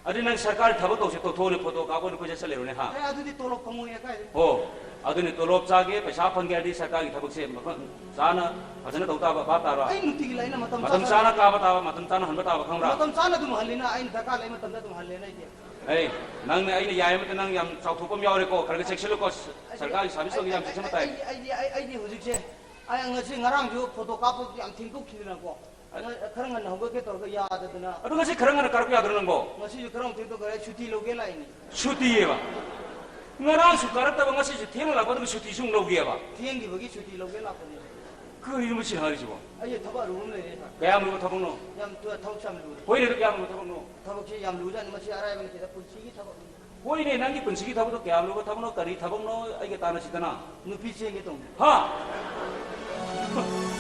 ꯑꯗꯨꯗꯤ ꯅꯪ ꯁꯔꯀꯥꯔꯒꯤ ꯊꯕꯛ ꯇꯧꯁꯦ, ꯇꯣꯛꯊꯣꯛꯑꯅꯤ, ꯐꯣꯇꯣ ꯀꯥꯞꯄ ꯑꯣꯏꯅ ꯀꯣꯏꯆꯠ ꯆꯠ ꯂꯩꯔꯣꯅꯦ, ꯍꯥ? ꯑꯦ, ꯑꯗꯨꯗꯤ ꯇꯣꯂꯣꯞ ꯐꯪꯉꯣꯏꯌꯦ, ꯀꯥꯏꯗꯩ? ꯑꯣ, ꯑꯗꯨꯅꯤ, ꯇꯣꯂꯣꯞ ꯆꯥꯒꯦ, ꯄꯩꯁꯥ ꯐꯪꯒꯦ ꯍꯥꯏꯔꯗꯤ ꯁꯔꯀꯥꯔꯒꯤ ꯊꯕꯛꯁꯦ ꯃꯐꯝ ꯆꯥꯅ ꯐꯖꯅ ꯇꯧ ꯇꯥꯕ, ꯚꯥꯞ ꯇꯥꯔꯕ? ꯑꯩ ꯅꯨꯡꯇꯤꯒꯤ ꯂꯥꯛꯏꯅ, ꯃꯇꯝ ꯃꯇꯝ ꯆꯥꯅ꯫ ꯆꯥꯅ ꯀꯥꯕ ꯇꯥꯕ, ꯃꯇꯝ ꯆꯥꯅ ꯍꯟꯕ ꯇꯥꯕ, ꯈꯪꯕ꯭ꯔꯥ? ꯃꯇꯝ ꯆꯥꯅ ꯑꯗꯨꯝ ꯍꯜꯂꯤꯅ, ꯑꯩꯅ ꯗꯔꯀꯥꯔ ꯂꯩ ꯃꯇꯝꯗ ꯑꯗꯨꯝ ꯍꯜꯂꯦꯅ ꯑꯩꯗꯤ꯫ ꯑꯩ, ꯅꯪꯅ ꯑꯩꯅ ꯌꯥꯏ ꯑꯃꯇ ꯅꯪ ꯌꯥꯝ ꯆꯥꯎꯊꯣꯛꯄ ꯑꯃ ꯌꯥꯎꯔꯦꯀꯣ, ꯈꯔ ꯈꯔ ꯆꯦꯛꯁꯤꯜꯂꯨꯀꯣ, ꯁꯔꯀꯥꯔꯒꯤ ꯁꯥꯔꯚꯤꯁ ꯇꯧꯕ ꯌꯥꯝ ꯆꯦꯛꯁꯤꯟꯕ ꯇꯥꯏ꯫ ꯑꯩꯗꯤ, ꯑꯩꯗꯤ, ꯑꯩ-, ꯑꯩꯗꯤ ꯍꯧꯖꯤꯛꯁꯦ, ꯑꯩ ꯉꯁꯤ ꯉꯔꯥꯡꯁꯨ ꯐꯣꯇꯣ ꯀꯥꯞꯄ ꯌꯥꯝ ꯊꯦꯡꯗꯣꯛꯈꯤꯗꯅꯀꯣ꯫ ꯉ-, ꯈꯔ ꯉꯟꯅ ꯍꯧꯒꯠꯀꯦ ꯇꯧꯔꯒ ꯌꯥꯗꯗꯅ꯫ ꯑꯗꯨ ꯉꯁꯤ ꯈꯔ ꯉꯟꯅ ꯀꯥꯔꯛꯄ ꯌꯥꯗ꯭ꯔꯣ ꯅꯪꯕꯣ? ꯉꯁꯤꯁꯨ ꯈꯔ ꯑꯃꯨꯛ ꯊꯦꯡꯗꯣꯛꯈ꯭ꯔꯦ, ꯁꯨꯇꯤ ꯂꯧꯒꯦ ꯂꯥꯛꯏꯅꯦ꯫ ꯁꯨꯇꯤꯑꯕ? ꯉꯔꯥꯡꯁꯨ ꯀꯥꯔꯛꯇꯕ, ꯉꯁꯤꯁꯨ ꯊꯦꯡꯅ ꯂꯥꯛꯄ, ꯑꯗꯨꯒ ꯁꯨꯇꯤꯁꯨ ꯑꯃꯨꯛ ꯂꯧꯒꯦꯕ? ꯊꯦꯡꯈꯤꯕꯒꯤ ꯁꯨꯇꯤ ꯂꯧꯒꯦ ꯂꯥꯛꯄꯅꯦ꯫ ꯀꯔꯤꯅꯣ ꯃꯁꯤ ꯍꯥꯏꯔꯤꯁꯤꯕꯣ? ꯑꯩꯁꯦ ꯊꯕꯛ ꯑꯔꯨꯕ ꯑꯃ ꯂꯩꯔꯦ, ꯁꯥꯔ꯫ ꯀꯌꯥꯝ ꯂꯨꯕ ꯊꯕꯛꯅꯣ? ꯌꯥꯝ ꯊꯨ-, ꯊꯕꯛꯁꯦ ꯌꯥꯝ ꯂꯨꯔꯦ꯫ ꯍꯣꯏꯅꯦ, ꯑꯗꯨ ꯀꯌꯥꯝ ꯂꯨꯕ ꯊꯕꯛꯅꯣ? ꯊꯕꯛꯁꯦ ꯌꯥꯝ ꯂꯨꯖꯥꯠꯅꯤ, ꯃꯁꯤ ꯑꯔꯥꯏꯕ ꯅꯠꯇꯦꯗ, ꯄꯨꯟꯁꯤꯒꯤ ꯊꯕꯛꯅꯤ꯫ ꯍꯣꯏꯅꯦ, ꯅꯪꯒꯤ ꯄꯨꯟꯁꯤꯒꯤ ꯊꯕꯛꯇꯣ ꯀꯌꯥꯝ ꯂꯨꯕ ꯊꯕꯛꯅꯣ, ꯀꯔꯤ ꯊꯕꯛꯅꯣ, ꯑꯩꯒ ꯇꯥꯟꯅꯁꯤꯗꯅ꯫ ꯅꯨꯄꯤ ꯆꯦꯟꯒꯦ ꯇꯧꯅꯤ꯫ ꯍꯥ?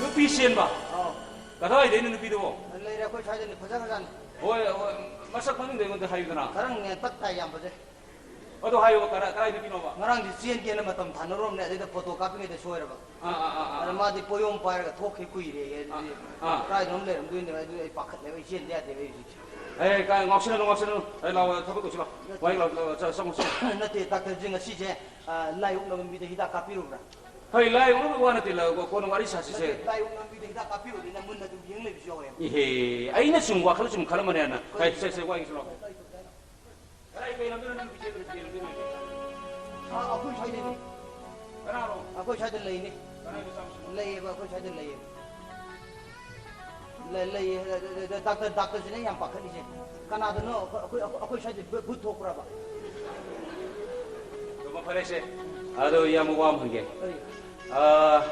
ꯅꯨꯄꯤ ꯆꯦꯟꯕ? ꯑꯧ꯫ ꯀꯗꯥꯏꯗꯩꯅꯣ ꯅꯨꯄꯤꯗꯨꯕꯣ? ꯂꯩꯔꯦ, ꯑꯩꯈꯣꯏ ꯁ꯭ꯋꯥꯏꯗꯅꯤ, ꯐꯖꯈ꯭ꯔꯖꯥꯠꯅꯤ꯫ ꯍꯣꯏ, ꯍꯣꯏ, ꯃꯁꯛ ꯃꯃꯤꯡꯗꯣ ꯑꯩꯉꯣꯟꯗ ꯍꯥꯏꯌꯨꯗꯅ꯫ ꯈꯔ ꯅꯦꯝꯇꯛ ꯇꯥꯏ, ꯌꯥꯝ ꯐꯖꯩ꯫ ꯑꯗꯨ ꯍꯥꯏꯌꯣ, ꯀꯔꯥꯏ, ꯀꯔꯥꯏ ꯅꯨꯄꯤꯅꯣꯕ? ꯉꯔꯥꯡꯗꯤ ꯆꯦꯟꯒꯦꯅ ꯃꯇꯝ ꯊꯥꯅꯔꯨꯔꯕꯅꯦ, ꯑꯗꯩꯗ ꯐꯣꯇꯣ ꯀꯥꯞꯄꯤꯉꯩꯗ ꯁꯣꯏꯔꯕ꯫ ꯑꯥ, ꯑꯥ, ꯑꯥ, ꯑꯥ꯫ ꯑꯗ ꯃꯥꯗꯤ ꯄꯣꯌꯣꯝ ꯄꯥꯏꯔꯒ ꯊꯣꯛꯈ꯭ꯔꯦ, ꯀꯨꯏꯔꯦꯌꯦ, ꯑꯗꯨꯗꯤ ꯑꯥ, ꯑꯥ꯫ ꯀꯥꯏꯗꯅꯣꯝ ꯂꯩꯔꯝꯗꯣꯏꯅꯦꯕ, ꯑꯗꯨ ꯑꯩ ꯄꯥꯈꯠꯂꯦꯕ, ꯑꯩ ꯆꯦꯟꯗ ꯌꯥꯗꯦꯕ ꯑꯩ ꯍꯧꯖꯤꯛꯁꯦ꯫ ꯑꯦ, ꯀꯥꯏ, ꯉꯥꯎꯁꯤꯟꯅꯅꯨ, ꯉꯥꯎꯁꯤꯟꯅꯅꯨ꯫ ꯑꯩ ꯂꯥꯛꯑꯣ, ꯊꯕꯛ ꯇꯧꯁꯤ ꯂꯥꯛꯑꯣ꯫ ꯋꯥꯔꯤ ꯂꯥꯛꯑꯣ, ꯂꯥꯛꯑꯣ, ꯆꯪ-, ꯆꯪꯉꯣ, ꯆꯪꯉꯣ꯫ ꯅꯠꯇꯦ, ꯗꯥꯛꯇꯔꯁꯦ ꯉꯁꯤꯁꯦ, ꯑ, ꯂꯥꯏ ꯑꯣꯛꯅꯕ ꯃꯤꯗ ꯍꯤꯗꯥꯛ ꯀꯥꯞꯄꯤꯔꯨꯕ꯭ꯔꯥ? ꯍꯣꯏ, ꯂꯥꯏ ꯑꯣꯛꯅꯕ ꯋꯥ ꯅꯠꯇꯦ, ꯂꯥꯛꯑꯣ, ꯀꯣꯟꯅ ꯋꯥꯔꯤ ꯁꯥꯁꯤꯁꯦ꯫ ꯅꯠꯇꯦ, ꯂꯥꯏ ꯑꯣꯛꯅꯕ ꯃꯤꯗ ꯍꯤꯗꯥꯛ ꯀꯥꯞꯄꯤꯔꯨꯕꯅꯤꯅ ꯃꯨꯟꯅ ꯑꯗꯨꯝ ꯌꯦꯡ ꯂꯩꯕꯁꯨ ꯌꯥꯎꯋꯦꯕ꯫ ꯏꯍꯦ, ꯑꯩꯅ ꯁꯨꯝ ꯋꯥꯈꯜ ꯁꯨꯝ ꯈꯜꯂꯝꯕꯅꯦꯅ꯫ ꯍꯣꯏ, ꯁꯦ, ꯁꯦ, ꯋꯥꯔꯤꯁꯤ ꯂꯥꯛꯑꯣ꯫ ꯀꯔꯤ ꯇꯧꯗꯣꯏꯅꯣ? ꯀꯔꯥꯏ ꯀꯩ ꯂꯝꯗꯩꯅꯣ ꯅꯪ ꯅꯨꯄꯤ ꯆꯦꯟꯗꯣꯏꯁꯦ? ꯀꯩ ꯂꯝꯗꯩꯅꯣ ꯍꯥꯏꯁꯦ? ꯑ, ꯑꯩꯈꯣꯏ ꯁ꯭ꯋꯥꯏꯗꯩꯅꯦ꯫ ꯀꯅꯥꯅꯣ? ꯑꯩꯈꯣꯏ ꯁ꯭ꯋꯥꯏꯗ ꯂꯩꯅꯦ꯫ ꯀꯅꯥꯒꯤ ꯃꯆꯥ ꯃꯁꯨꯅꯣ? ꯂꯩꯌꯦꯕ, ꯑꯩꯈꯣꯏ ꯁ꯭ꯋꯥꯏꯗ ꯂꯩꯌꯦꯕ꯫ ꯂꯩ-, ꯂꯩꯌꯦ꯫ ꯗꯥꯛꯇꯔ, ꯗꯥꯛꯇꯔꯁꯤꯅꯦ ꯌꯥꯝ ꯄꯥꯈꯠꯂꯤꯁꯦ꯫ ꯀꯅꯥꯗꯅꯣ ꯑꯩꯈꯣꯏ, ꯑꯩꯈꯣꯏ, ꯑꯩꯈꯣꯏ ꯁ꯭ꯋꯥꯏꯗ ꯚꯨ-, ꯚꯨꯠ ꯊꯣꯛꯄ꯭ꯔꯕ? ꯑꯗꯨ ꯐꯔꯦꯁꯦ꯫ ꯑꯗꯣ ꯏꯌꯥꯝꯕ ꯋꯥ ꯑꯃ ꯍꯪꯒꯦ꯫ ꯀꯔꯤ? ꯑ,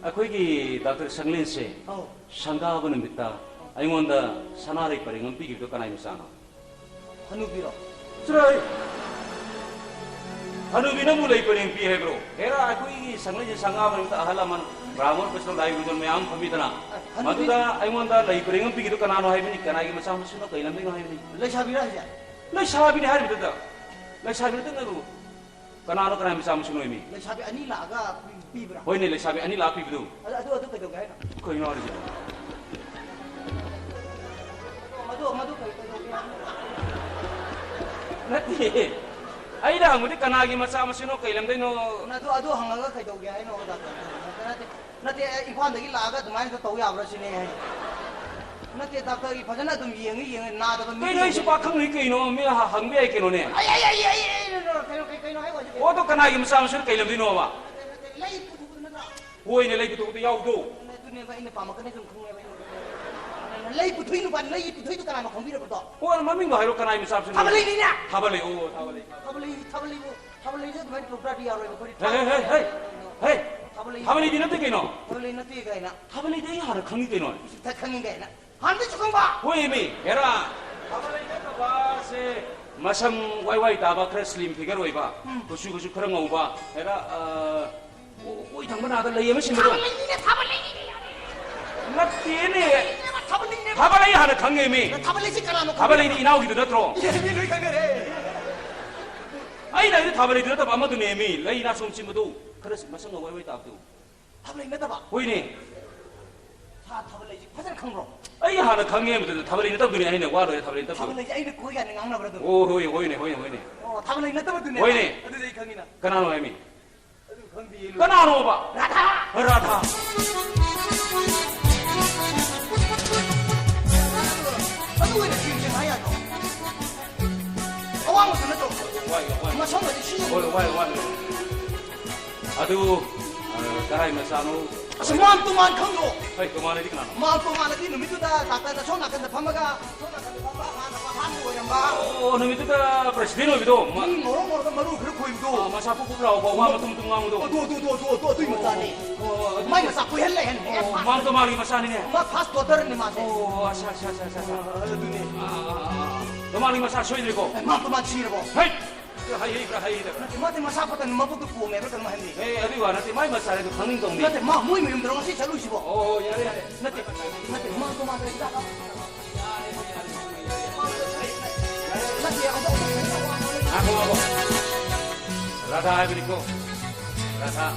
ꯑꯩꯈꯣꯏꯒꯤ ꯗꯥꯛꯇꯔ ꯁꯪꯂꯦꯟꯁꯦ ꯑꯧ꯫ ꯁꯪꯒꯥꯕ ꯅꯨꯃꯤꯠꯇ ꯑꯩꯉꯣꯟꯗ ꯁꯅꯥꯔꯩ ꯄꯔꯦꯡ ꯑꯃ ꯄꯤꯈꯤꯕꯗꯣ ꯀꯅꯥꯒꯤ ꯃꯆꯥꯅꯣ? ꯍꯅꯨꯕꯤꯔꯣ? ꯍꯅꯨꯕꯤ ꯅꯪꯕꯨ ꯂꯩ ꯄꯔꯦꯡ ꯄꯤ ꯍꯥꯏꯕ꯭ꯔꯣ? ꯍꯦꯔꯥ, ꯑꯩꯈꯣꯏꯒꯤ ꯁꯪꯂꯩꯁꯦ ꯁꯪꯒꯥꯕ ꯅꯨꯃꯤꯠꯇ ꯑꯍꯜ ꯂꯃꯟ ꯕ꯭ꯔꯥꯍꯃꯟ ꯀ꯭ꯔꯤꯁꯅ ꯂꯥꯏ ꯒꯨꯔꯨꯖꯟ ꯃꯌꯥꯝ ꯐꯝꯃꯤꯗꯅ, ꯍꯅꯨꯕꯤ ꯃꯗꯨꯗ ꯑꯩꯉꯣꯟꯗ ꯂꯩ ꯄꯔꯦꯡ ꯑꯃ ꯄꯤꯈꯤꯗꯣ ꯀꯅꯥꯅꯣ ꯍꯥꯏꯕꯅꯤ? ꯀꯅꯥꯒꯤ ꯃꯆꯥ ꯃꯁꯨꯅꯣ? ꯀꯩ ꯂꯝꯗꯩꯅꯣ ꯍꯥꯏꯕꯅꯤ? ꯂꯩꯁꯥꯕꯤꯔꯣ ꯍꯥꯏꯁꯦ? ꯂꯩꯁꯥꯕꯤꯅꯤ ꯍꯥꯏꯔꯤꯕꯗꯨꯗ꯫ ꯂꯩꯁꯥꯕꯤ ꯅꯠꯇꯦ ꯅꯪꯕꯨ꯫ ꯀꯅꯥꯅꯣ, ꯀꯅꯥꯒꯤ ꯃꯆꯥ ꯃꯁꯨꯅꯣ ꯃꯤ? ꯂꯩꯁꯥꯕꯤ ꯑꯅꯤ ꯂꯥꯛꯑꯒ ꯄꯤ-, ꯄꯤꯕ꯭ꯔꯥ? ꯍꯣꯏꯅꯦ, ꯂꯩꯁꯥꯕꯤ ꯑꯅꯤ ꯂꯥꯛꯑ ꯄꯤꯕꯗꯨ꯫ ꯑꯗꯨ, ꯑꯗꯨ, ꯑꯗꯨ ꯀꯩꯗꯧꯒꯦ ꯍꯥꯏꯅꯣ? ꯀꯩꯅꯣ ꯍꯥꯏꯁꯤꯕꯣ? ꯃꯗꯨ, ꯃꯗꯨ ꯀꯩ-, ꯀꯩꯗꯧꯒꯦ ꯍꯥꯏꯅꯣ? ꯅꯠꯇꯦ꯫ ꯑꯩꯅ ꯍꯪꯕꯗꯤ ꯀꯅꯥꯒꯤ ꯃꯆꯥ ꯃꯁꯨꯅꯣ, ꯀꯩ ꯂꯝꯗꯩꯅꯣ? ꯑꯗꯨ, ꯑꯗꯨ ꯍꯪꯉꯒ ꯀꯩꯗꯧꯒꯦ ꯍꯥꯏꯅꯣ, ꯗꯥꯛꯇꯔ? ꯅꯠꯇꯦ, ꯅꯠꯇꯦ, ꯑꯦ, ꯏꯝꯐꯥꯜꯗꯒꯤ ꯂꯥꯛꯑꯒ ꯑꯗꯨꯃꯥꯏꯅ ꯇꯧ ꯌꯥꯕ꯭ꯔꯥ ꯁꯤꯅꯦ ꯑꯩ ꯍꯥꯏꯁꯦ꯫ ꯅꯠꯇꯦ, ꯗꯥꯛꯇꯔꯒꯤ ꯐꯖꯅ ꯑꯗꯨꯝ ꯌꯦꯡꯉꯤ, ꯌꯦꯡꯉꯤ, ꯅꯥꯗꯕ ꯃꯤ ꯀꯩꯅꯣ, ꯑꯩꯁꯨ ꯌꯦꯡꯉꯤ꯫ ꯄꯥꯈꯪꯅꯤ ꯀꯩꯅꯣ, ꯃꯤ ꯍ-, ꯍꯪꯕ ꯌꯥꯏ ꯀꯩꯅꯣꯅꯦ꯫ ꯑꯩ, ꯑꯩ, ꯑꯩ, ꯑꯩ, ꯑꯩ, ꯀꯩꯅꯣ, ꯀꯩ-, ꯀꯩꯅꯣ ꯍꯥꯏ ꯋꯥꯁꯦ ꯀꯩꯅꯣ? ꯑꯣ, ꯑꯗꯣ ꯀꯅꯥꯒꯤ ꯃꯆꯥ ꯃꯁꯨꯅꯣ, ꯀꯩ ꯂꯝꯗꯩꯅꯣꯕ? ꯅꯠꯇꯦ, ꯅꯠꯇꯦ, ꯂꯩ ꯄꯨꯊꯣꯛꯄꯗꯨ ꯅꯠꯇ꯭ꯔꯣ? ꯍꯣꯏꯅꯦ, ꯂꯩ ꯄꯨꯊꯣꯛꯄꯗ ꯌꯥꯎꯗꯣ꯫ ꯑꯗꯨꯅꯦꯕ ꯑꯩꯅ ꯄꯥꯝꯃꯛꯀꯅꯤ ꯁꯨꯝ ꯈꯪꯉꯦꯕ ꯑꯩꯅ꯫ ꯂꯩ ꯄꯨꯊꯣꯛꯏ ꯅꯨꯄꯥ, ꯂꯩ ꯄꯨꯊꯣꯛꯏꯗꯣ ꯀꯅꯥꯅꯣ ꯈꯪꯕꯤꯔꯕꯗꯣ? ꯑꯣ, ꯃꯃꯤꯡꯗꯣ ꯍꯥꯏꯔꯣ, ꯀꯅꯥꯒꯤ ꯃꯆꯥ ꯃꯁꯨꯅꯣ? ꯊꯥꯕꯜꯂꯩꯅꯤꯅꯦ! ꯊꯥꯕꯜꯂꯩ, ꯑꯣ, ꯊꯥꯕꯜꯂꯩ꯫ ꯊꯥꯕꯜꯂꯩ, ꯊꯥꯕꯜꯂꯩꯕꯨ, ꯊꯥꯕꯜꯂꯩꯁꯦ ꯑꯗꯨꯃꯥꯏꯅ ꯇꯧꯗ꯭ꯔꯗꯤ ꯌꯥꯔꯣꯏꯕ, ꯑꯩꯈꯣꯏꯗꯤ ꯍꯦ, ꯍꯦ, ꯍꯦ, ꯍꯦ, ꯍꯦ! ꯊꯥꯕꯜꯂꯩ-, ꯊꯥꯕꯜꯂꯩꯗꯤ ꯅꯠꯇꯦ ꯀꯩꯅꯣ? ꯊꯥꯕꯜꯂꯩ ꯅꯠꯇꯦ ꯀꯥꯏꯅ꯫ ꯊꯥꯕꯜꯂꯩꯗꯤ ꯑꯩ ꯍꯥꯟꯅ ꯈꯪꯉꯤ ꯀꯩꯅꯣ꯫ ꯏꯁ, ꯈꯪꯉꯤ ꯀꯥꯏꯅ꯫ ꯍꯥꯟꯅꯗꯩꯁꯨ ꯈꯪꯕ? ꯍꯣꯏꯃꯤ, ꯍꯦꯔꯥ꯫ ꯊꯥꯕꯜꯂꯩ ꯅꯠꯇꯕꯁꯦ ꯃꯁꯝ ꯋꯥꯏ ꯋꯥꯏ ꯇꯥꯕ, ꯈꯔ slim figure ꯑꯣꯏꯕ, ꯎꯝ꯫ ꯀꯨꯆꯨ ꯀꯨꯆꯨ ꯈꯔ ꯉꯧꯕ, ꯍꯦꯔꯥ, ꯑ, ꯑꯣ-, ꯑꯣꯏ ꯊꯪꯕ ꯅꯥꯗ ꯂꯩ ꯑꯃ ꯁꯤꯟꯕꯗꯣ꯫ ꯊꯥꯕꯜꯂꯩꯅꯤꯅꯦ, ꯊꯥꯕꯜꯂꯩꯅꯤꯅꯦ꯫ ꯅꯠꯇꯦꯅꯦ꯫ ꯊꯥꯕꯜꯂꯩꯅꯦꯕ꯫ ꯊꯥꯕꯜꯂꯩ ꯍꯥꯟꯅ ꯈꯪꯉꯦꯃꯤ꯫ ꯊꯥꯕꯜꯂꯩꯁꯦ ꯀꯅꯥꯅꯣ ꯈꯪꯕꯤꯕ꯭ꯔꯥ? ꯊꯥꯕꯜꯂꯩꯗꯤ ꯏꯅꯥꯎꯒꯤꯗꯨ ꯅꯠꯇ꯭ꯔꯣ? ꯏꯆꯦ, ꯃꯤ ꯂꯣꯏ ꯈꯪꯅꯔꯦ꯫ ꯑꯩꯅ ꯍꯥꯏꯗꯤ ꯊꯥꯕꯜꯂꯩꯗꯨ ꯅꯠꯇꯕ ꯑꯃꯗꯨꯅꯦꯃꯤ꯫ ꯂꯩ ꯅꯥꯁꯣꯝ ꯁꯤꯟꯕꯗꯨ꯫ ꯈꯔ ꯃꯁꯝ ꯉꯧ ꯋꯥꯏ ꯋꯥꯏ ꯇꯥꯕꯗꯨ꯫ ꯊꯥꯕꯜꯂꯩ ꯅꯠꯇꯕ? ꯍꯣꯏꯅꯦ꯫ ꯁꯥ ꯊꯥꯕꯜꯂꯩꯁꯦ ꯐꯖꯅ ꯈꯪꯕ꯭ꯔꯣ? ꯑꯩ ꯍꯥꯟꯅ ꯈꯪꯉꯦ ꯃꯗꯨꯗ ꯊꯥꯕꯜꯂꯩ ꯅꯠꯇꯕꯗꯨꯅꯦ ꯍꯥꯏꯅ ꯋꯥ ꯂꯣꯏꯔꯦ ꯊꯥꯕꯜꯂꯩ ꯅꯠꯇꯕꯗꯨ꯫ ꯊꯥꯕꯜꯂꯩꯁꯦ ꯑꯩꯅ ꯀꯣꯏ ꯀꯥꯏꯅ ꯉꯥꯡꯅꯕ꯭ꯔꯥ ꯑꯗꯨꯝ? ꯑꯣ, ꯍꯣꯏ, ꯍꯣꯏꯅꯦ, ꯍꯣꯏꯅꯦ, ꯍꯣꯏꯅꯦ꯫ ꯑꯣ, ꯊꯥꯕꯜꯂꯩ ꯅꯠꯇꯕꯗꯨꯅꯦ? ꯍꯣꯏꯅꯦ꯫ ꯑꯗꯨꯗꯤ ꯑꯩ ꯈꯪꯉꯤꯅ꯫ ꯀꯅꯥꯅꯣ ꯍꯥꯏꯃꯤ? ꯑꯗꯨ ꯈꯪꯗꯤꯌꯦ, ꯂꯣꯏ ꯀꯅꯥꯅꯣꯕ? ꯔꯥꯙꯥ! ꯔꯥꯙꯥ! ꯑꯗꯨ ꯑꯣꯏꯅ ꯊꯤꯔꯨꯁꯦ ꯍꯥꯏ ꯌꯥꯗ꯭ꯔꯣ? ꯑꯋꯥꯡꯕꯗꯨ ꯅꯠꯇ꯭ꯔꯣ? ꯋꯥꯏ, ꯋꯥꯏ꯫ ꯃꯁꯝꯒꯗꯤ ꯁꯤꯖꯤꯟꯅꯕ ꯍꯣꯏ, ꯋꯥꯏ, ꯋꯥꯏ꯫ ꯑꯗꯨ, ꯀꯔꯥꯏ ꯃꯆꯥꯅꯣ? ꯑꯁ, ꯃꯥꯝ ꯇꯣꯃꯥꯟ ꯈꯪꯗ꯭ꯔꯣ? ꯍꯩ, ꯇꯣꯃꯥꯟ ꯍꯥꯏꯗꯤ ꯀꯅꯥꯅꯣ? ꯃꯥꯝ ꯇꯣꯃꯥꯟ ꯍꯥꯏꯗꯤ ꯅꯨꯃꯤꯠꯇꯨꯗ ꯗꯥꯛꯇꯔꯅ ꯁꯣꯝ ꯅꯥꯀꯟꯗ ꯐꯝꯃꯒ, ꯁꯣꯝ ꯅꯥꯀꯟꯗ ꯐꯝꯕ ꯑꯉꯥꯡ ꯑꯃ ꯑꯍꯥꯟꯕ ꯑꯣꯏꯔꯝꯕ꯫ ꯑꯣ, ꯅꯨꯃꯤꯠꯇꯨꯗ ꯄ꯭ꯔꯦꯁꯤꯗꯦꯟ ꯑꯣꯏꯕꯗꯣ? ꯃꯥ ꯎꯝ, ꯉꯧꯔꯣꯛ ꯉꯧꯔꯒ ꯃꯔꯨ ꯈꯔ ꯈꯣꯏꯕꯗꯣ꯫ ꯑꯥ, ꯃꯁꯥ ꯄꯨꯛ ꯄꯨꯛ ꯂꯥꯎꯕ, ꯋꯥ ꯃꯇꯨꯝ ꯃꯇꯨꯝ ꯉꯥꯡꯕꯗꯣ? ꯑꯗꯨ, ꯑꯗꯨ, ꯑꯗꯨ, ꯑꯗꯨ, ꯑꯗꯨ, ꯑꯗꯨꯏ ꯃꯆꯥꯅꯦ꯫ ꯑꯣ, ꯑꯗꯨ ꯃꯥꯏ ꯃꯆꯥ ꯀꯣꯏꯍꯜꯂꯦ ꯍꯥꯏꯅ꯫ ꯑꯣ, ꯃꯥꯝ ꯇꯣꯃꯥꯟꯒꯤ ꯃꯆꯥꯅꯤꯅꯦ꯫ ꯃꯥ ꯐꯥꯔꯁ ꯗꯣꯇꯔꯅꯦ ꯃꯥꯁꯦ꯫ ꯑꯣ, ꯑꯠꯆꯥ, ꯑꯠꯆꯥ, ꯑꯠꯆꯥ, ꯑꯠꯆꯥ꯫ ꯑꯥ, ꯑꯗꯨꯅꯦ꯫ ꯑꯥ, ꯑꯥ, ꯑꯥ, ꯑꯥ꯫ ꯇꯣꯃꯥꯟꯒꯤ ꯃꯆꯥ ꯁꯣꯏꯗ꯭ꯔꯦꯀꯣ? ꯑꯦ, ꯃꯥꯝ ꯇꯣꯃꯥꯟ ꯁꯤꯔꯕꯣ? ꯍꯩ! ꯍꯩ ꯍꯩꯕ꯭ꯔꯥ ꯍꯩꯗꯕ꯭ꯔꯥ? ꯅꯠꯇꯦ, ꯃꯥꯗꯤ ꯃꯁꯥ ꯐꯠꯇꯅ ꯃꯕꯨꯛꯇꯨ ꯄꯣꯝꯃꯦꯕ꯭ꯔꯥ ꯀꯩꯅꯣꯝ ꯍꯥꯏꯕꯅꯤ꯫ ꯑꯦ, ꯑꯗꯨꯒꯤ ꯋꯥ ꯅꯠꯇꯦ, ꯃꯥꯏ ꯃꯆꯥꯅꯦ ꯑꯗꯨ ꯈꯪꯅꯤꯡ ꯇꯧꯅꯤ꯫ ꯅꯠꯇꯦ, ꯃꯥ ꯃꯣꯏ ꯃꯌꯨꯝꯗꯔꯣ ꯉꯁꯤ ꯆꯠꯂꯨꯏꯁꯤꯕꯣ? ꯑꯣ, ꯌꯥꯔꯦ, ꯌꯥꯔꯦ꯫ ꯅꯠꯇꯦ, ꯅꯠꯇꯦ, ꯃꯥ ꯇꯣꯉꯥꯟꯅ ꯍꯤꯗꯥꯛ ꯀꯥꯞ-, ꯅꯠꯇꯦ, ꯑꯃꯨꯛ ꯉꯥꯏꯈꯣ, ꯉꯥꯏꯈꯣ꯫ ꯔꯥꯙꯥ ꯍꯥꯏꯕꯅꯤꯀꯣ, ꯔꯥꯙꯥ꯫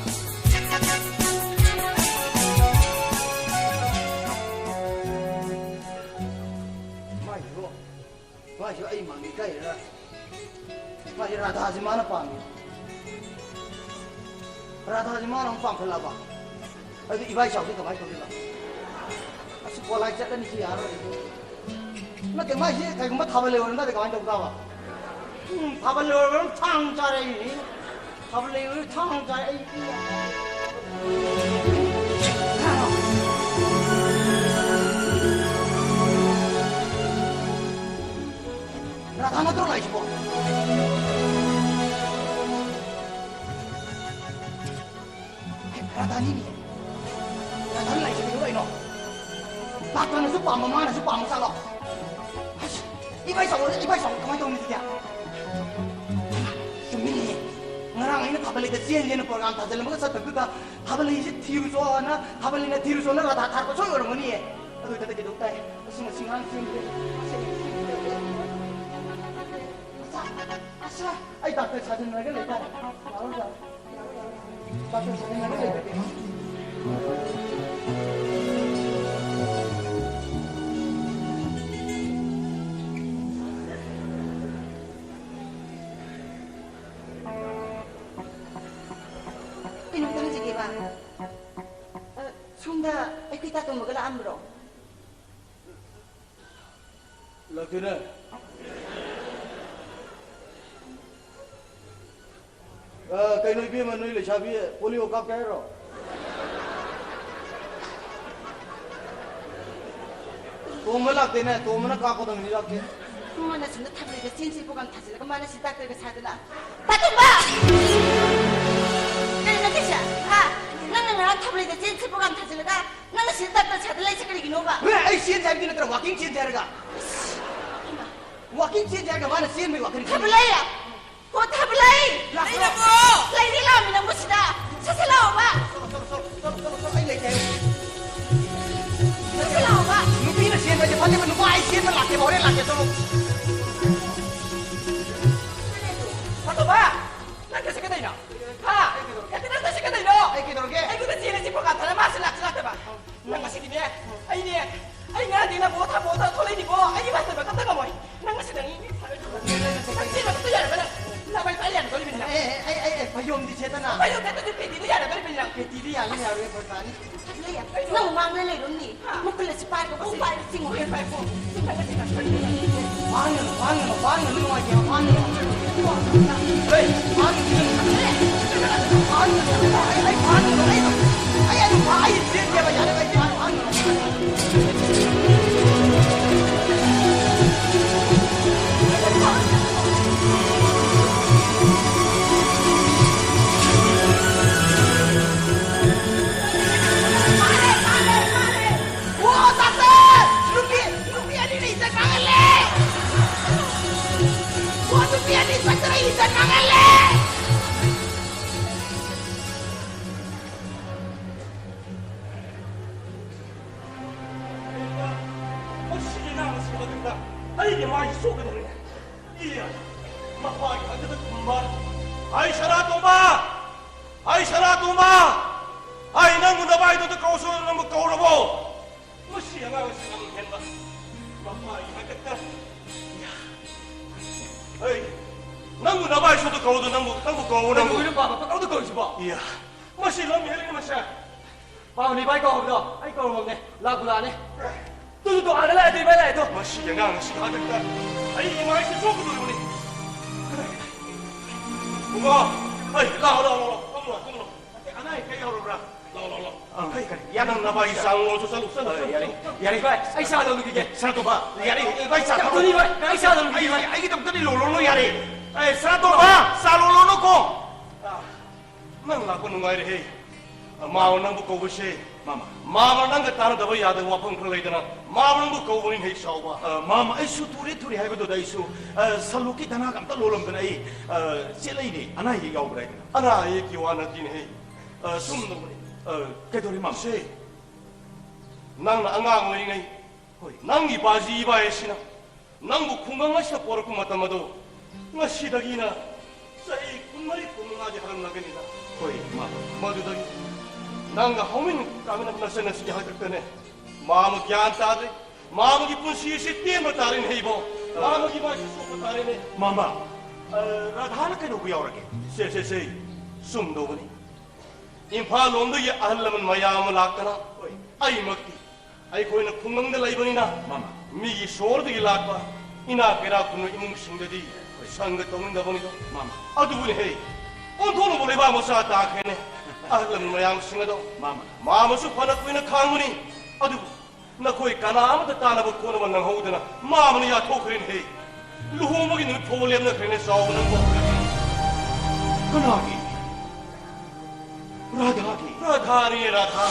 ꯃꯥꯏꯁꯤꯕꯣ, ꯃꯥꯏꯁꯤꯕꯣ ꯑꯩ ꯃꯥꯡꯒꯦ ꯀꯥꯏꯔ? ꯃꯥꯁꯦ ꯔꯥꯙꯥꯁꯦ ꯃꯥꯅ ꯄꯥꯝꯃꯤ꯫ ꯔꯥꯙꯥꯁꯦ ꯃꯥꯅ ꯑꯃꯨꯛ ꯄꯥꯝꯈꯠꯂꯛꯑꯕ꯫ ꯑꯗꯨ ꯏꯕꯥꯏ ꯆꯥꯎꯗꯤ ꯀꯃꯥꯏꯅ ꯇꯧꯗꯣꯏꯕ? ꯑꯁ, ꯀꯣꯂꯥꯏ ꯆꯠꯂꯅꯤ ꯁꯤ ꯌꯥꯔꯔꯣꯏ꯫ ꯅꯠꯇꯦ, ꯃꯥꯏꯁꯦ ꯀꯩꯒꯨꯝꯕ ꯊꯥꯕꯜ ꯂꯩ ꯑꯣꯏꯔꯝ ꯇꯥꯔꯗꯤ ꯀꯃꯥꯏꯅ ꯇꯧ ꯇꯥꯕ? ꯎꯝ, ꯊꯥꯕꯜ ꯂꯩ ꯑꯣꯏꯔꯝ ꯊꯥꯡ ꯆꯥꯔꯛꯏꯅꯤ꯫ ꯊꯥꯕꯜ ꯂꯩ ꯑꯣꯏꯔꯝ ꯊꯥꯡ ꯆꯥꯔꯛꯏ꯫ ꯔꯥꯙꯥ ꯅꯠꯇ꯭ꯔꯣ ꯂꯥꯛꯏꯁꯤꯕꯣ? ꯍꯦ, ꯔꯥꯙꯥꯅꯤꯅꯦ꯫ ꯔꯥꯙꯥꯅ ꯂꯥꯛꯏꯁꯤꯕꯨ ꯀꯩꯅꯣ? ꯗꯥꯛꯇꯔꯅꯁꯨ ꯄꯥꯝꯕ, ꯃꯥꯅꯁꯨ ꯄꯥꯝꯕ ꯆꯥꯠꯂꯣ? ꯑꯁ, ꯏꯕꯥꯏ ꯆꯥꯎꯔꯦ, ꯏꯕꯥꯏ ꯆꯥꯎꯔꯦ, ꯀꯃꯥꯏꯅ ꯇꯧꯅꯤ ꯑꯗꯨꯗꯤ? ꯆꯨꯝꯃꯤꯅꯦ꯫ ꯉꯔꯥꯡ ꯑꯩꯅ ꯊꯥꯕꯜ ꯂꯩꯗ ꯆꯦꯟꯁꯦꯅ ꯄ꯭ꯔꯣꯒ꯭ꯔꯥꯝ ꯊꯥꯖꯤꯜꯂꯝꯃꯒ ꯆꯠꯇꯕꯗꯨꯗ ꯊꯥꯕꯜ ꯂꯩꯁꯦ ꯊꯤꯔꯨꯆꯣꯅ, ꯊꯥꯕꯜ ꯂꯩꯅ ꯊꯤꯔꯨꯆꯣꯅ ꯔꯥꯙꯥ ꯊꯥꯔꯛꯄ ꯁꯣꯏ ꯑꯣꯏꯔꯝꯒꯅꯤꯌꯦ꯫ ꯑꯗꯨ ꯑꯣꯏꯇꯥꯔꯗꯤ ꯀꯩꯗꯧ ꯇꯥꯏ? ꯑꯁꯤ ꯉꯁꯤ ꯉꯔꯥꯡ ꯆꯦꯟꯗꯦ꯫ ꯑꯁ, ꯑꯁ, ꯑꯩ ꯗꯥꯛꯇꯔ ꯁꯥꯖꯤꯟꯅꯔꯒ ꯂꯩꯇꯥꯔꯦ꯫ ꯌꯥꯔꯣꯏ, ꯌꯥꯔꯣꯏ꯫ ꯗꯥꯛꯇꯔ ꯁꯥꯖꯤꯟꯅꯔꯒ ꯂꯩꯇꯥꯔꯦ꯫ ꯀꯩꯅꯣꯝꯇ ꯍꯪꯖꯒꯦꯕ꯫ ꯑ, ꯁꯣꯝꯗ ꯑꯩꯈꯣꯏ ꯇꯥꯇꯣꯝꯕꯒ ꯂꯥꯛꯑꯝꯕ꯭ꯔꯣ? ꯂꯥꯛꯇꯦꯅꯦ꯫ ꯑ, ꯀꯩꯅꯣ ꯏꯕꯦꯝꯃ, ꯅꯣꯏ ꯂꯩꯁꯥꯕꯤ ꯄꯣꯂꯤꯑꯣ ꯀꯥꯞꯀꯦ ꯍꯥꯏꯔꯣ? ꯇꯣꯝꯕ ꯂꯥꯛꯇꯦꯅꯦ, ꯇꯣꯝꯕꯅ ꯀꯥꯞꯀꯗꯕꯅꯤ, ꯂꯥꯛꯇꯦ꯫ ꯃꯥꯅ ꯁꯣꯝꯗ ꯊꯥꯕꯜꯗ ꯆꯦꯟꯁꯤ program ꯊꯥꯖꯤꯜꯂꯒ ꯃꯥꯅ ꯁꯤ ꯗꯥꯛꯇꯔꯒ ꯁꯥꯗꯅ꯫ ꯄꯥꯇꯣꯝꯕ! ꯀꯩꯅꯣ ꯅꯪꯒꯤꯁꯦ? ꯍꯥ? ꯅꯪꯅ ꯉꯔꯥꯡ ꯊꯥꯕꯜꯗ ꯆꯦꯟꯁꯤ program ꯊꯥꯖꯤꯜꯂꯒ ꯅꯪꯅ ꯁꯤꯗ ꯗꯥꯛꯇꯔ ꯁꯥꯗꯅ ꯂꯩꯁꯦ ꯀꯔꯤꯒꯤꯅꯣꯕ? ꯍꯦ, ꯑꯩ ꯆꯦꯟꯁꯦ ꯍꯥꯏꯕꯗꯤ ꯅꯠꯇ꯭ꯔꯥ, walking ꯆꯦꯟꯁꯦ ꯍꯥꯏꯔꯒ꯫ ꯏꯃꯥ꯫ Walking ꯆꯦꯟꯁꯦ ꯍꯥꯏꯔꯒ ꯃꯥꯅ ꯆꯦꯟꯕꯩ ꯋꯥꯈꯜ ꯈꯜꯂꯤ꯫ ꯊꯥꯕꯜ ꯂꯩ! ꯍꯣ, ꯊꯥꯕꯜ ꯂꯩ! ꯂꯥꯛꯄ꯭ꯔꯣ? ꯂꯩꯅꯕ꯭ꯔꯣ? ꯂꯩꯔꯦ, ꯂꯥꯛꯑꯃꯤ ꯅꯪꯕꯨ ꯁꯤꯗ꯫ ꯁꯠ ꯁꯠ ꯂꯥꯛꯑꯣꯕ꯫ ꯆꯠꯂꯣ, ꯆꯠꯂꯣ, ꯆꯠꯂꯣ, ꯆꯠꯂꯣ, ꯆꯠꯂꯣ, ꯑꯩ ꯂꯩꯇꯦ ꯍꯥꯏꯌꯨ꯫ ꯁꯠ ꯁꯠ ꯂꯥꯛꯑꯣꯕ꯫ ꯅꯨꯄꯤꯅ ꯆꯦꯟꯕꯁꯦ ꯐꯠꯇꯦꯕ, ꯅꯨꯄꯥ ꯑꯩ ꯆꯦꯟꯕ ꯂꯥꯛꯀꯦꯕ, ꯍꯣꯔꯦꯟ ꯂꯥꯛꯀꯦ, ꯆꯠꯂꯣ꯫ ꯐꯠꯇꯕ! ꯅꯪ ꯀꯩꯁꯦ ꯀꯩꯗꯧꯅꯣ? ꯍꯥ? ꯑꯦ, ꯅꯪ ꯀꯩꯁꯦ ꯀꯩꯗꯧꯅꯣ? ꯑꯩ ꯀꯩꯗꯧꯔꯒꯦ? ꯑꯩꯉꯣꯟꯗ ꯆꯦꯜꯂꯁꯤ ꯄ꯭ꯔꯣꯒ꯭ꯔꯥꯝ ꯊꯥꯔ ꯃꯥꯁꯨ ꯂꯥꯛꯁꯨ ꯂꯥꯛꯇꯕ꯫ ꯅꯪ ꯉꯁꯤꯗꯤꯅꯦ, ꯑꯩꯅꯦ, ꯑꯩ ꯉꯔꯥꯡꯗꯤ ꯅꯪ ꯊꯝꯃꯣ ꯊꯝꯃꯣ ꯊꯣꯛꯂꯛꯏꯅꯤꯀꯣ꯫ ꯑꯩꯒꯤ ꯃꯥꯁꯇꯔ ꯀꯝꯇ ꯉꯝꯃꯣꯏ꯫ ꯅꯪ ꯉꯁꯤꯗꯪ ꯅꯪ ꯆꯦꯟꯕ ꯀꯝꯇ ꯌꯥꯔꯕ ꯅꯪ? ꯅꯃꯥꯏ ꯄꯥꯏ ꯌꯥꯔꯗꯧꯔꯤꯕꯅꯤ ꯅꯪ꯫ ꯑꯦ, ꯑꯦ, ꯑꯦ, ꯑꯦ, ꯐꯩꯖꯣꯝꯗꯤ ꯁꯦꯠꯇꯅ꯫ ꯐꯩꯖꯣꯝ ꯁꯦꯠꯇ꯭ꯔꯗꯤ ꯄꯦꯇꯤꯗꯣ ꯌꯥꯔꯗꯧꯔꯤꯕꯅꯤ ꯅꯪ꯫ ꯄꯦꯇꯤꯗꯤ ꯌꯥꯅꯤ ꯌꯥꯔꯣꯏ ꯐꯔꯛ ꯇꯥꯅꯤ꯫ ꯂꯩꯌꯦ, ꯅꯪ ꯃꯥꯡꯗ ꯂꯩꯔꯨꯝꯅꯤ꯫ ꯍꯥ? ꯃꯈꯨꯜ ꯑꯁꯤ ꯄꯥꯏꯔꯒ ꯄꯨꯡ ꯄꯥꯏꯔꯒ ꯆꯤꯡꯉꯨ꯫ ꯄꯥꯏ, ꯄꯥꯏ, ꯄꯥꯏ꯫ ꯐꯥꯍꯟꯒꯅꯨ, ꯐꯥꯍꯟꯒꯅꯨ, ꯐꯥꯍꯟꯒꯅꯨ, ꯅꯨꯡꯉꯥꯏꯇꯦꯕ, ꯐꯥꯍꯟꯒꯅꯨ꯫ ꯍꯦ, ꯐꯥꯍꯟꯒꯅꯨ꯫ ꯐꯥꯍꯟꯒꯅꯨ, ꯑꯩ, ꯑꯩ ꯐꯥꯍꯟꯒꯅꯨ, ꯑꯩ, ꯑꯩ, ꯑꯩ, ꯑꯩ ꯆꯦꯟꯒꯦꯕ, ꯌꯥꯔꯦꯕ, ꯑꯩ ꯐꯥꯍꯟꯒꯅꯨ꯫ ꯐꯥꯔꯦ, ꯐꯥꯔꯦ, ꯐꯥꯔꯦ꯫ ꯑꯣ, ꯗꯥꯛꯇꯔ! ꯅꯨꯄꯤ, ꯅꯨꯄꯤ ꯑꯅꯤꯅ ꯏꯖꯠ ꯃꯥꯡꯍꯜꯂꯦ! ꯑꯣ, ꯅꯨꯄꯤ ꯑꯅꯤ ꯆꯠꯇꯅ ꯏꯖꯠ ꯃꯥꯡꯍꯜꯂꯦ! ꯃꯁꯤꯒꯤ ꯑꯉꯥꯡ ꯑꯁꯤ ꯃꯊꯛꯇ ꯑꯩꯒꯤ ꯃꯥꯏꯁꯤ ꯁꯣꯛꯀꯗꯧꯔꯦ꯫ ꯏ, ꯃꯄꯥꯒꯤ ꯃꯊꯛꯇ ꯊꯨꯝꯕ꯫ ꯑꯩ ꯁꯅꯥꯇꯣꯝꯕ! ꯑꯩ ꯁꯅꯥꯇꯣꯝꯕ! ꯑꯩ ꯅꯪꯕꯨ ꯅꯕꯥꯏꯗꯨꯗ ꯀꯧꯁꯨ ꯅꯪꯕꯨ ꯀꯧꯔꯕꯣ? ꯃꯁꯤ ꯑꯉꯥꯡ ꯑꯁꯤ ꯂꯝ ꯍꯦꯟꯕ꯫ ꯃꯄꯥꯒꯤ ꯃꯊꯛꯇ꯫ ꯍꯩ, ꯅꯪꯕꯨ ꯅꯕꯥꯏꯁꯨꯗ ꯀꯧꯗꯣ ꯅꯪꯕꯨ, ꯅꯪꯕꯨ ꯀꯧ, ꯅꯪꯕꯨ꯫ ꯀꯩꯗꯧꯕꯩꯅꯣ ꯄꯥꯕ ꯄꯪꯀꯧꯗ ꯀꯧꯔꯤꯁꯤꯕꯣ? ꯏꯌꯥ, ꯃꯁꯤ ꯂꯝ ꯍꯦꯜꯂꯦ ꯃꯁꯦ꯫ ꯄꯥꯕꯅꯤ ꯚꯥꯏ ꯀꯧꯍꯧꯕꯗꯣ꯫ ꯑꯩ ꯀꯧꯔꯝꯃꯕꯅꯦ꯫ ꯂꯥꯛꯄꯨ ꯂꯥꯛꯑꯅꯤ꯫ ꯇꯨ, ꯇꯨ, ꯇꯨ, ꯑꯥꯗ ꯂꯥꯛꯑꯦ, ꯇꯨ, ꯏꯕꯥꯏ ꯂꯥꯛꯑꯦ, ꯇꯨ꯫ ꯃꯁꯤꯒꯤ ꯑꯉꯥꯡ ꯑꯁꯤ ꯍꯟꯗꯛꯇ ꯑꯩꯒꯤ ꯃꯥꯏꯁꯦ ꯁꯣꯛꯀꯗꯧꯔꯤꯕꯅꯤ꯫ ꯄꯨꯡꯉꯣ, ꯍꯩ, ꯂꯥꯛꯑꯣ, ꯂꯥꯛꯑꯣ, ꯂꯥꯛꯑꯣ, ꯐꯝꯃꯣ, ꯐꯝꯃꯣ꯫ ꯑꯅꯥ ꯑꯌꯦꯛ ꯀꯩ ꯌꯥꯎꯔꯕ꯭ꯔꯥ? ꯂꯥꯛꯑꯣ, ꯂꯥꯛꯑꯣ, ꯂꯥꯛꯑꯣ꯫ ꯑꯥ, ꯍꯩ, ꯀꯔꯤ? ꯌꯥ, ꯅꯪ ꯅꯕꯥꯏ ꯆꯥꯡ ꯂꯣꯟꯁꯨ ꯆꯠꯂꯨ, ꯆꯠꯂꯨ, ꯑ, ꯆꯠꯂꯨ, ꯌꯥꯔꯦ, ꯆꯠꯂꯨ꯫ ꯌꯥꯔꯦ꯫ ꯚꯥꯏ, ꯑꯩ ꯆꯥ ꯂꯣꯜꯂꯨꯈꯤꯒꯦ꯫ ꯁꯅꯥꯇꯣꯝꯕ, ꯌꯥꯔꯦ, ꯚꯥꯏ, ꯆꯥ ꯊꯛꯇꯣꯏꯅꯤ, ꯊꯛꯇꯣꯏꯅꯤ꯫ ꯚꯥꯏ, ꯑꯩ ꯆꯥ ꯂꯣꯜꯂꯨꯈꯤꯒꯦ, ꯑꯩ, ꯚꯥꯏ꯫ ꯑꯩꯒꯤꯗꯃꯛꯇꯗꯤ ꯂꯣꯜꯂꯨꯅꯨ, ꯌꯥꯔꯦ꯫ ꯑꯦ, ꯁꯅꯥꯇꯣꯝꯕ, ꯆꯥ ꯂꯣꯜꯂꯨꯅꯨꯀꯣ꯫ ꯑꯥ, ꯅꯪ ꯂꯥꯛꯄ ꯅꯨꯡꯉꯥꯏꯔꯦꯍꯦ꯫ ꯃꯥꯃ ꯅꯪꯕꯨ ꯀꯧꯕꯁꯦ, ꯃꯥꯃ, ꯃꯥꯃ ꯅꯪꯒ ꯇꯥꯟꯅꯗꯕ ꯌꯥꯗꯕ ꯋꯥꯐꯝ ꯈꯔ ꯂꯩꯗꯅ, ꯃꯥꯃ ꯅꯪꯕꯨ ꯀꯧꯕꯅꯤ ꯍꯩ ꯁꯥꯎꯕ꯫ ꯑ, ꯃꯥꯃ, ꯑꯩꯁꯨ ꯊꯨꯔꯦ ꯊꯨꯔꯦ ꯍꯥꯏꯕꯗꯨꯗ ꯑꯩꯁꯨ, ꯑ, ꯁꯂꯨꯛꯀꯤ ꯙꯅꯥꯒ ꯑꯝꯇ ꯂꯣꯜꯂꯝꯗꯅ ꯑꯩ, ꯑ, ꯆꯦꯜꯂꯛꯏꯅꯦ꯫ ꯑꯅꯥ ꯑꯌꯦꯛ ꯌꯥꯎꯕ꯭ꯔꯥ ꯍꯥꯏꯗꯅ꯫ ꯑꯅꯥ ꯑꯌꯦꯛꯀꯤ ꯋꯥ ꯅꯠꯇꯦꯅꯦ ꯍꯩ꯫ ꯑ, ꯁꯨꯝ ꯇꯧꯕꯅꯤ꯫ ꯑ, ꯀꯩꯗꯧꯔꯦ ꯃꯥꯃ? ꯁꯦ, ꯅꯪꯅ ꯑꯉꯥꯡ ꯑꯣꯏꯔꯤꯉꯩ, ꯍꯣꯏ, ꯅꯪꯒꯤ ꯕꯥꯖꯤ ꯏꯕꯥꯏ ꯑꯁꯤꯅ ꯅꯪꯕꯨ ꯈꯨꯡꯒꯪ ꯑꯁꯤꯗ ꯄꯣꯔꯛꯄ ꯃꯇꯝ ꯑꯗꯨ ꯉꯁꯤꯗꯒꯤꯅ ꯆꯍꯤ ꯀꯨꯟꯃꯔꯤ, ꯀꯨꯟꯃꯉꯥꯗꯤ ꯍꯜꯂꯝꯂꯒꯅꯤꯗ꯫ ꯍꯣꯏ, ꯏꯃꯥ꯫ ꯃꯗꯨꯗꯒꯤ ꯅꯪꯒ ꯍꯧꯃꯤꯟ ꯀꯥꯃꯤꯟꯅꯕ ꯅꯆꯟ ꯑꯁꯤꯒꯤ ꯍꯥꯛꯇꯛꯇꯅꯦ ꯃꯥꯃ ꯒ꯭ꯌꯥꯟ ꯇꯥꯗ꯭ꯔꯦ꯫ ꯃꯥꯃꯒꯤ ꯄꯨꯟꯁꯤ ꯑꯁꯤ ꯇꯦꯟꯕ ꯇꯥꯔꯦꯅꯦ ꯍꯩꯕꯣ꯫ ꯃꯥꯃꯒꯤ ꯃꯥꯏꯁꯨ ꯁꯣꯛꯄ ꯇꯥꯔꯦꯅꯦ꯫ ꯃꯥꯃ, ꯑ, ꯔꯥꯙꯥꯅ ꯀꯩꯗꯧꯕ ꯌꯥꯎꯔꯒꯦ? ꯁꯦ, ꯁꯦ, ꯁꯦ, ꯆꯨꯝꯗꯧꯕꯅꯤ꯫ ꯏꯝꯐꯥꯜ ꯂꯣꯝꯗꯒꯤ ꯑꯍꯜ ꯂꯃꯟ ꯃꯌꯥꯝ ꯑꯃ ꯂꯥꯛꯇꯅ, ꯍꯣꯏ꯫ ꯑꯩꯃꯛꯇꯤ ꯑꯩꯈꯣꯏꯅ ꯈꯨꯡꯒꯪꯗ ꯂꯩꯕꯅꯤꯅ, ꯃꯥꯃ꯫ ꯃꯤꯒꯤ ꯁꯣꯔꯗꯒꯤ ꯂꯥꯛꯄ ꯏꯅꯥꯛ ꯀꯩꯔꯥꯛ ꯈꯨꯟꯕ ꯏꯃꯨꯡꯁꯤꯡꯗꯗꯤ ꯁꯪꯒ ꯇꯧꯅꯤꯡꯗꯕꯅꯤꯗꯣ꯫ ꯃꯥꯃ꯫ ꯑꯗꯨꯕꯨꯅꯦ ꯍꯦ, ꯑꯣꯟꯊꯣꯛꯅꯕ ꯂꯩꯕꯥꯛ ꯃꯆꯥ ꯇꯥꯈ꯭ꯔꯦꯅꯦ꯫ ꯑꯍꯜ ꯂꯃꯟ ꯃꯌꯥꯝꯁꯤꯡ ꯑꯗꯣ, ꯃꯥꯃ꯫ ꯃꯥꯃꯁꯨ ꯐꯅ ꯀꯨꯏꯅ ꯈꯥꯡꯕꯅꯤ, ꯑꯗꯨꯕꯨ ꯅꯈꯣꯏ ꯀꯅꯥ ꯑꯃꯠꯇ ꯇꯥꯅꯕ ꯈꯣꯠꯅꯕ ꯅꯪꯍꯧꯗꯅ ꯃꯥꯃꯅ ꯌꯥꯊꯣꯛꯈ꯭ꯔꯦꯅꯦ ꯍꯦ꯫ ꯂꯨꯍꯣꯡꯕꯒꯤ ꯅꯨꯃꯤꯠ ꯐꯥꯎꯕ ꯂꯦꯞꯅꯈ꯭ꯔꯦꯅꯦ ꯆꯥꯎꯕ ꯅꯪꯕꯣ꯫ ꯀꯅꯥꯒꯤ? ꯔꯥꯙꯥꯒꯤ꯫ ꯔꯥꯙꯥꯅꯤ, ꯔꯥꯙꯥ꯫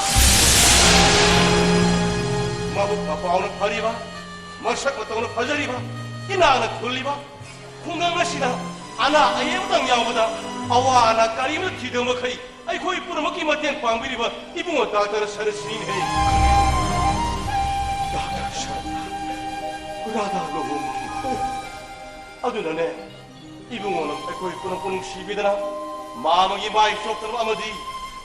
ꯃꯕꯨꯛ ꯃꯄꯥꯎꯅ ꯐꯔꯤꯕ, ꯃꯁꯛ ꯃꯇꯧꯅ ꯐꯖꯔꯤꯕ, ꯏꯅꯥꯛꯅ ꯈꯨꯜꯂꯤꯕ, ꯈꯨꯡꯒꯪ ꯑꯁꯤꯗ ꯑꯅꯥ ꯑꯌꯦꯛ ꯑꯃꯇꯪ ꯌꯥꯎꯕꯗ ꯑꯋꯥ ꯑꯅꯥ ꯀꯔꯤꯃꯠꯇ ꯊꯤꯗꯕ ꯃꯈꯩ ꯑꯩꯈꯣꯏ ꯄꯨꯝꯅꯃꯛꯀꯤ ꯃꯇꯦꯡ ꯄꯥꯡꯕꯤꯔꯤꯕ ꯏꯕꯨꯡꯉꯣ ꯗꯥꯛꯇꯔ ꯁꯔꯠꯁꯤꯅꯤꯅꯦꯍꯦ꯫ ꯗꯥꯛꯇꯔ ꯁꯔꯠꯅ ꯔꯥꯙꯥ ꯂꯨꯍꯣꯡꯈꯤꯕ꯫ ꯑꯗꯨꯅꯅꯦ, ꯏꯕꯨꯡꯉꯣꯅ ꯑꯩꯈꯣꯏ ꯄꯨꯝꯅꯃꯛꯄꯨ ꯅꯨꯡꯁꯤꯕꯤꯗꯅ ꯃꯥꯃꯒꯤ ꯃꯥꯏ ꯆꯣꯞꯇꯅꯕ ꯑꯃꯗꯤ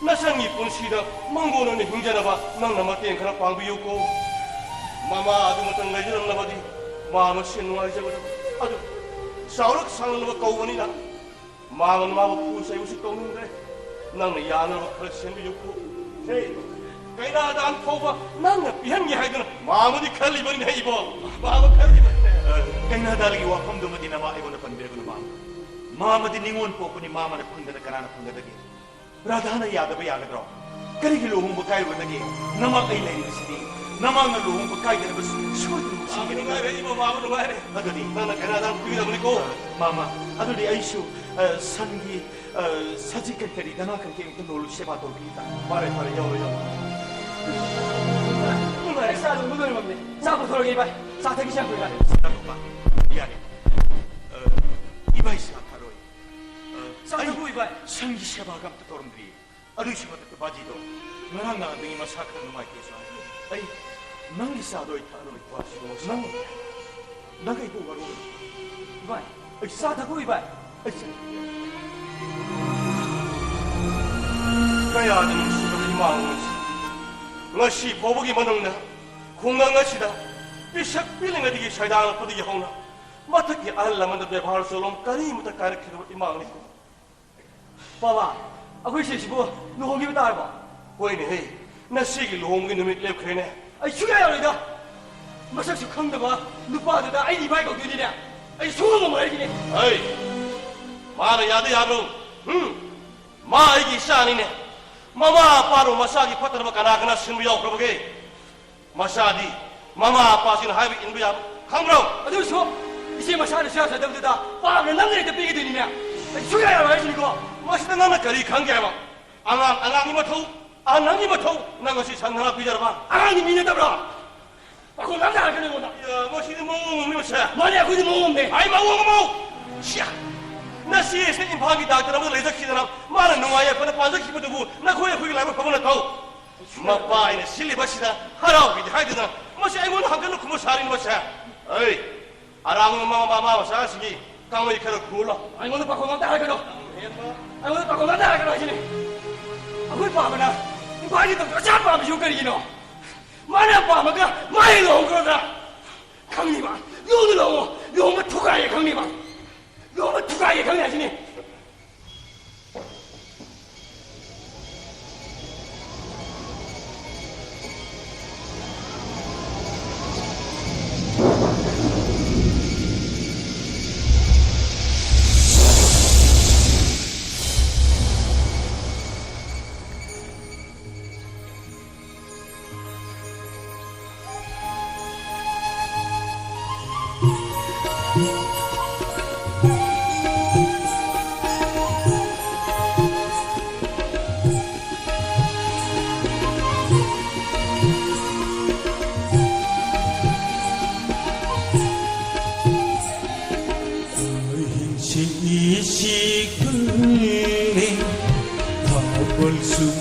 ꯅꯆꯟꯒꯤ ꯄꯨꯟꯁꯤꯗ ꯃꯪꯒꯣꯟ ꯑꯣꯏꯅ ꯍꯤꯡꯖꯅꯕ ꯅꯪꯅ ꯃꯇꯦꯡ ꯈꯔ ꯄꯥꯡꯕꯤꯌꯨꯀꯣ꯫ ꯃꯃꯥ ꯑꯗꯨꯃꯇꯪ ꯂꯩꯖꯔꯝꯂꯕꯗꯤ ꯃꯥꯃ ꯁꯦ ꯅꯨꯡꯉꯥꯏꯖꯒꯗꯕ꯫ ꯑꯗꯨ ꯆꯥꯎꯔꯛ ꯁꯥꯡꯂꯕ ꯀꯧꯕꯅꯤꯅ ꯃꯥꯃꯅ ꯃꯥꯕꯨ ꯐꯨ ꯆꯩꯕꯁꯨ ꯇꯧꯅꯤꯡꯗ꯭ꯔꯦ꯫ ꯅꯪꯅ ꯌꯥꯅꯕ ꯈꯔ ꯁꯦꯝꯕꯤꯌꯨꯀꯣ꯫ ꯁꯦ, ꯀꯩꯅꯥꯗꯥꯟ ꯐꯥꯎꯕ ꯅꯪꯅ ꯄꯤꯍꯟꯒꯦ ꯍꯥꯏꯗꯨꯅ ꯃꯥꯃꯗꯤ ꯈꯜꯂꯤꯕꯅꯤꯅꯦ ꯏꯕꯣ꯫ ꯃꯥꯃ ꯈꯜꯂꯤꯕꯅꯤꯅꯦ꯫ ꯑ, ꯀꯩꯅꯥꯗꯥꯟꯒꯤ ꯋꯥꯐꯝꯗꯨꯃꯗꯤ ꯅꯃꯥ ꯑꯩꯉꯣꯟꯗ ꯄꯟꯕꯤꯔꯒꯅꯨ, ꯃꯥꯃ꯫ ꯃꯥꯃꯗꯤ ꯅꯤꯉꯣꯜ ꯄꯣꯛꯄꯅꯤ, ꯃꯥꯃꯅ ꯐꯪꯗꯅ ꯀꯅꯥꯅ ꯐꯪꯒꯗꯒꯦ? ꯔꯥꯙꯥꯅ ꯌꯥꯗꯕ ꯌꯥꯒꯗ꯭ꯔꯣ? ꯀꯔꯤꯒꯤ ꯂꯨꯍꯣꯡꯕ ꯀꯥꯏꯔꯨꯒꯗꯒꯦ? ꯅꯃꯥꯛ ꯑꯩ ꯂꯩꯔꯤꯕꯁꯤꯗꯤ꯫ ꯅꯃꯥꯛꯅ ꯂꯨꯍꯣꯡꯕ ꯀꯥꯏꯗꯅꯕ ꯁꯣꯏꯗꯅ ꯃꯥꯃ ꯁꯤꯟꯒꯅꯤ꯫ ꯅꯨꯡꯉꯥꯏꯔꯦ, ꯏꯃꯥ, ꯃꯥꯃ ꯅꯨꯡꯉꯥꯏꯔꯦ꯫ ꯑꯗꯨꯗꯤ ꯅꯪꯅ ꯀꯅꯥꯗ ꯄꯤꯒꯗꯕꯅꯤꯀꯣ? ꯃꯥꯃ, ꯑꯗꯨꯗꯤ ꯑꯩꯁꯨ, ꯑ, ꯁꯟꯒꯤ, ꯑ, ꯁꯖꯤ ꯀꯟꯀꯔꯤ ꯗꯅꯥ ꯀꯟꯀꯔꯤ ꯑꯃꯨꯛꯇ ꯅꯣꯜꯂꯨ, ꯁꯦꯕꯥ ꯇꯧꯕꯤꯒꯦ꯫ ꯐꯔꯦ, ꯐꯔꯦ, ꯌꯧꯔꯣ, ꯌꯧꯔꯣ꯫ ꯅꯨꯡꯉꯥꯏꯔꯦ, ꯆꯥ ꯂꯣꯟꯕ ꯂꯣꯏꯔꯝꯃꯦ꯫ ꯆꯥ ꯄꯨꯊꯣꯔꯛꯑꯦ, ꯏꯕꯥꯏ꯫ ꯆꯥ ꯊꯛꯈꯤꯁꯤ ꯌꯥꯝ ꯀꯨꯏꯔꯦ꯫ ꯆꯥ ꯊꯛꯄ? ꯌꯥꯔꯦ꯫ ꯑ, ꯏꯕꯥꯏ ꯆꯥ ꯊꯛꯑꯔꯣꯏ꯫ ꯑ, ꯆꯥ ꯑꯩ ꯊꯛꯎ, ꯏꯕꯥꯏ꯫ ꯁꯟꯒꯤ ꯁꯦꯕꯥꯒ ꯑꯝꯇ ꯇꯧꯔꯝꯗ꯭ꯔꯤꯌꯦ꯫ ꯑꯗꯨꯒꯤꯁꯨ ꯃꯊꯛꯇ ꯕꯥꯖꯤꯗꯣ ꯉꯔꯥꯡ ꯅꯍꯥꯟꯗꯒꯤ ꯃꯁꯥ ꯈꯔ ꯅꯨꯡꯉꯥꯏꯇꯦꯁꯨ ꯍꯥꯏ꯫ ꯑꯩ ꯅꯪꯒꯤ ꯆꯥꯗꯣ ꯑꯩ ꯊꯛꯑꯔꯣꯏ꯫ ꯅꯪ, ꯅꯪ ꯑꯩꯕꯨ ꯋꯥꯔꯧ꯫ ꯏꯕꯥꯏ, ꯑꯩ ꯆꯥ ꯊꯛꯎ, ꯏꯕꯥꯏ꯫ ꯑꯩ ꯆꯥ-, ꯀꯌꯥꯗ ꯅꯨꯡꯁꯤꯔꯕ ꯏꯃꯥ ꯂꯣꯟꯁꯤ꯫ ꯉꯁꯤ ꯐꯥꯎꯕꯒꯤ ꯃꯅꯨꯡꯗ ꯈꯨꯡꯒꯪ ꯑꯁꯤꯗ ꯄꯤꯁꯛ ꯄꯤꯛꯂꯤꯉꯩꯗꯒꯤ ꯁꯩꯗꯥꯡꯂꯛꯄꯗꯒꯤ ꯍꯧꯅ ꯃꯊꯛꯀꯤ ꯑꯍꯜ ꯂꯃꯟꯗ ꯕꯦꯕꯥꯔ ꯆꯣꯂꯣꯝ ꯀꯔꯤꯃꯇ ꯀꯥꯏꯔꯛꯈꯤꯗꯕ ꯏꯃꯥꯅꯤꯀꯣ꯫ ꯕꯥꯕꯥ, ꯑꯩꯈꯣꯏ ꯁꯤꯁꯤꯕꯨ ꯂꯨꯍꯣꯡꯈꯤꯕ ꯇꯥꯔꯕꯣ? ꯍꯣꯏꯅꯦ ꯍꯦ, ꯉꯁꯤꯒꯤ ꯂꯨꯍꯣꯡꯕꯒꯤ ꯅꯨꯃꯤꯠ ꯂꯦꯞꯈ꯭ꯔꯦꯅꯦ꯫ ꯑꯩ ꯁꯨꯡꯌꯥ ꯌꯥꯔꯣꯏꯗ꯫ ꯃꯁꯛꯁꯨ ꯈꯪꯗꯕ ꯅꯨꯄꯥꯗꯨꯗ ꯑꯩꯅ ꯏꯕꯥꯏ ꯀꯧꯗꯣꯏꯅꯤꯅꯦ꯫ ꯑꯩ ꯁꯨꯡꯉꯝ ꯉꯝꯃꯣꯏ ꯍꯥꯏꯁꯤꯅꯤ꯫ ꯍꯩ, ꯃꯥꯅ ꯌꯥꯗ ꯌꯥꯔꯣ? ꯍꯨꯝ, ꯃꯥ ꯑꯩꯒꯤ ꯏꯆꯥꯅꯤꯅꯦ꯫ ꯃꯃꯥ ꯑꯄꯥꯔꯣ ꯃꯆꯥꯒꯤ ꯐꯠꯇꯅꯕ ꯀꯅꯥ ꯀꯅꯥ ꯁꯤꯟꯕ ꯌꯥꯎꯈ꯭ꯔꯕꯒꯦ? ꯃꯆꯥꯗꯤ ꯃꯃꯥ ꯑꯄꯥꯁꯤꯡꯅ ꯍꯥꯏꯕ ꯏꯟꯕ ꯌꯥꯕ ꯈꯪꯕ꯭ꯔꯣ? ꯑꯗꯨꯁꯨ ꯏꯆꯦ ꯃꯁꯥꯅ ꯁꯨꯌꯥ ꯁꯥꯗꯕꯗꯨꯗ ꯄꯥꯞꯅ ꯅꯝꯗꯅ ꯍꯦꯛꯇ ꯄꯤꯒꯗꯣꯏꯅꯤꯅꯦ꯫ ꯑꯩ ꯁꯨꯌꯥ ꯌꯥꯔꯣꯏ ꯍꯥꯏꯁꯤꯅꯤꯀꯣ꯫ ꯃꯁꯤꯗ ꯅꯪꯅ ꯀꯔꯤ ꯈꯪꯒꯦ ꯍꯥꯏꯕ? ꯑꯉꯥꯡ ꯑꯉꯥꯡꯒꯤ ꯃꯊꯧ, ꯑꯍꯟꯒꯤ ꯃꯊꯧ, ꯅꯪ ꯉꯁꯤ ꯁꯟ ꯉꯥ ꯄꯤꯖꯔꯕ? ꯑꯉꯥꯡꯗꯤ ꯃꯤ ꯅꯠꯇꯕ꯭ꯔꯣ? ꯄꯥꯈꯣꯟ ꯉꯥꯛꯇ ꯍꯥꯏꯔꯛꯀꯅꯨ ꯑꯩꯉꯣꯟꯗ꯫ ꯌꯥ, ꯃꯁꯤꯗꯤ ꯃꯑꯣꯡ ꯑꯃꯅꯤ ꯃꯁꯦ꯫ ꯃꯥꯅꯦ, ꯑꯩꯈꯣꯏꯗꯤ ꯃꯑꯣꯡ ꯑꯃꯅꯦ꯫ ꯑꯩ ꯃꯑꯣꯡ ꯑꯃ꯫ ꯁꯤꯌꯥ! ꯅꯆꯦ ꯑꯁꯤꯅ ꯏꯝꯐꯥꯜꯒꯤ ꯗꯥꯛꯇꯔ ꯑꯃꯗ ꯂꯩꯖꯈꯤꯗꯅ ꯃꯥꯅ ꯅꯨꯡꯉꯥꯏ ꯌꯥꯏꯐꯅ ꯄꯥꯟꯖꯈꯤꯕꯗꯨꯕꯨ ꯅꯈꯣꯏ ꯑꯩꯈꯣꯏꯒꯤ ꯂꯥꯏꯕꯛ ꯐꯕ ꯅꯠꯇ꯭ꯔꯣ? ꯃꯄꯥ ꯑꯩꯅ ꯁꯤꯜꯂꯤꯕꯁꯤꯗ ꯍꯔꯥꯎꯕꯤꯗꯦ ꯍꯥꯏꯗꯨꯅ ꯃꯁꯤ ꯑꯩꯉꯣꯟꯗ ꯍꯪꯒꯠꯅ ꯈꯨꯝꯕ ꯁꯥꯔꯤꯅꯤ ꯃꯁꯦ꯫ ꯑꯩ ꯑꯔꯥꯡꯕ ꯃꯃꯥ ꯃꯃꯥ ꯃꯆꯥꯁꯤꯡꯒꯤ ꯀꯥꯡꯂꯩ ꯈꯔ ꯈꯨꯔꯣ꯫ ꯑꯩꯉꯣꯟꯗ ꯄꯥꯈꯣꯟ ꯑꯝꯇ ꯍꯥꯏꯔꯛꯀꯅꯣ꯫ ꯑꯩꯉꯣꯟꯗ ꯄꯥꯈꯣꯟ ꯑꯝꯇ ꯍꯥꯏꯔꯛꯀꯅꯣ ꯍꯥꯏꯁꯤꯅꯤ꯫ ꯑꯩꯈꯣꯏ ꯄꯥꯕꯅ ꯏꯝꯐꯥꯜꯒꯤ ꯗꯣꯛꯇꯔ ꯑꯆꯥ ꯄꯥꯝꯃꯤꯁꯤꯕꯨ ꯀꯔꯤꯒꯤꯅꯣ? ꯃꯥꯅ ꯄꯥꯝꯃꯒ ꯃꯥ ꯍꯦꯛ ꯂꯨꯍꯣꯡꯈ꯭ꯔꯣꯗ꯫ ꯈꯪꯅꯤꯕ꯫ ꯂꯨꯍꯣꯡꯗ ꯂꯨꯍꯣꯡꯉꯣ꯫ ꯂꯨꯍꯣꯡꯕ ꯊꯨꯒꯥꯏꯌꯦ ꯈꯪꯅꯤꯕ꯫ ꯂꯨꯍꯣꯡꯕ ꯊꯨꯒꯥꯏꯌꯦ ꯈꯪꯅꯤ ꯍꯥꯏꯁꯤꯅꯤ꯫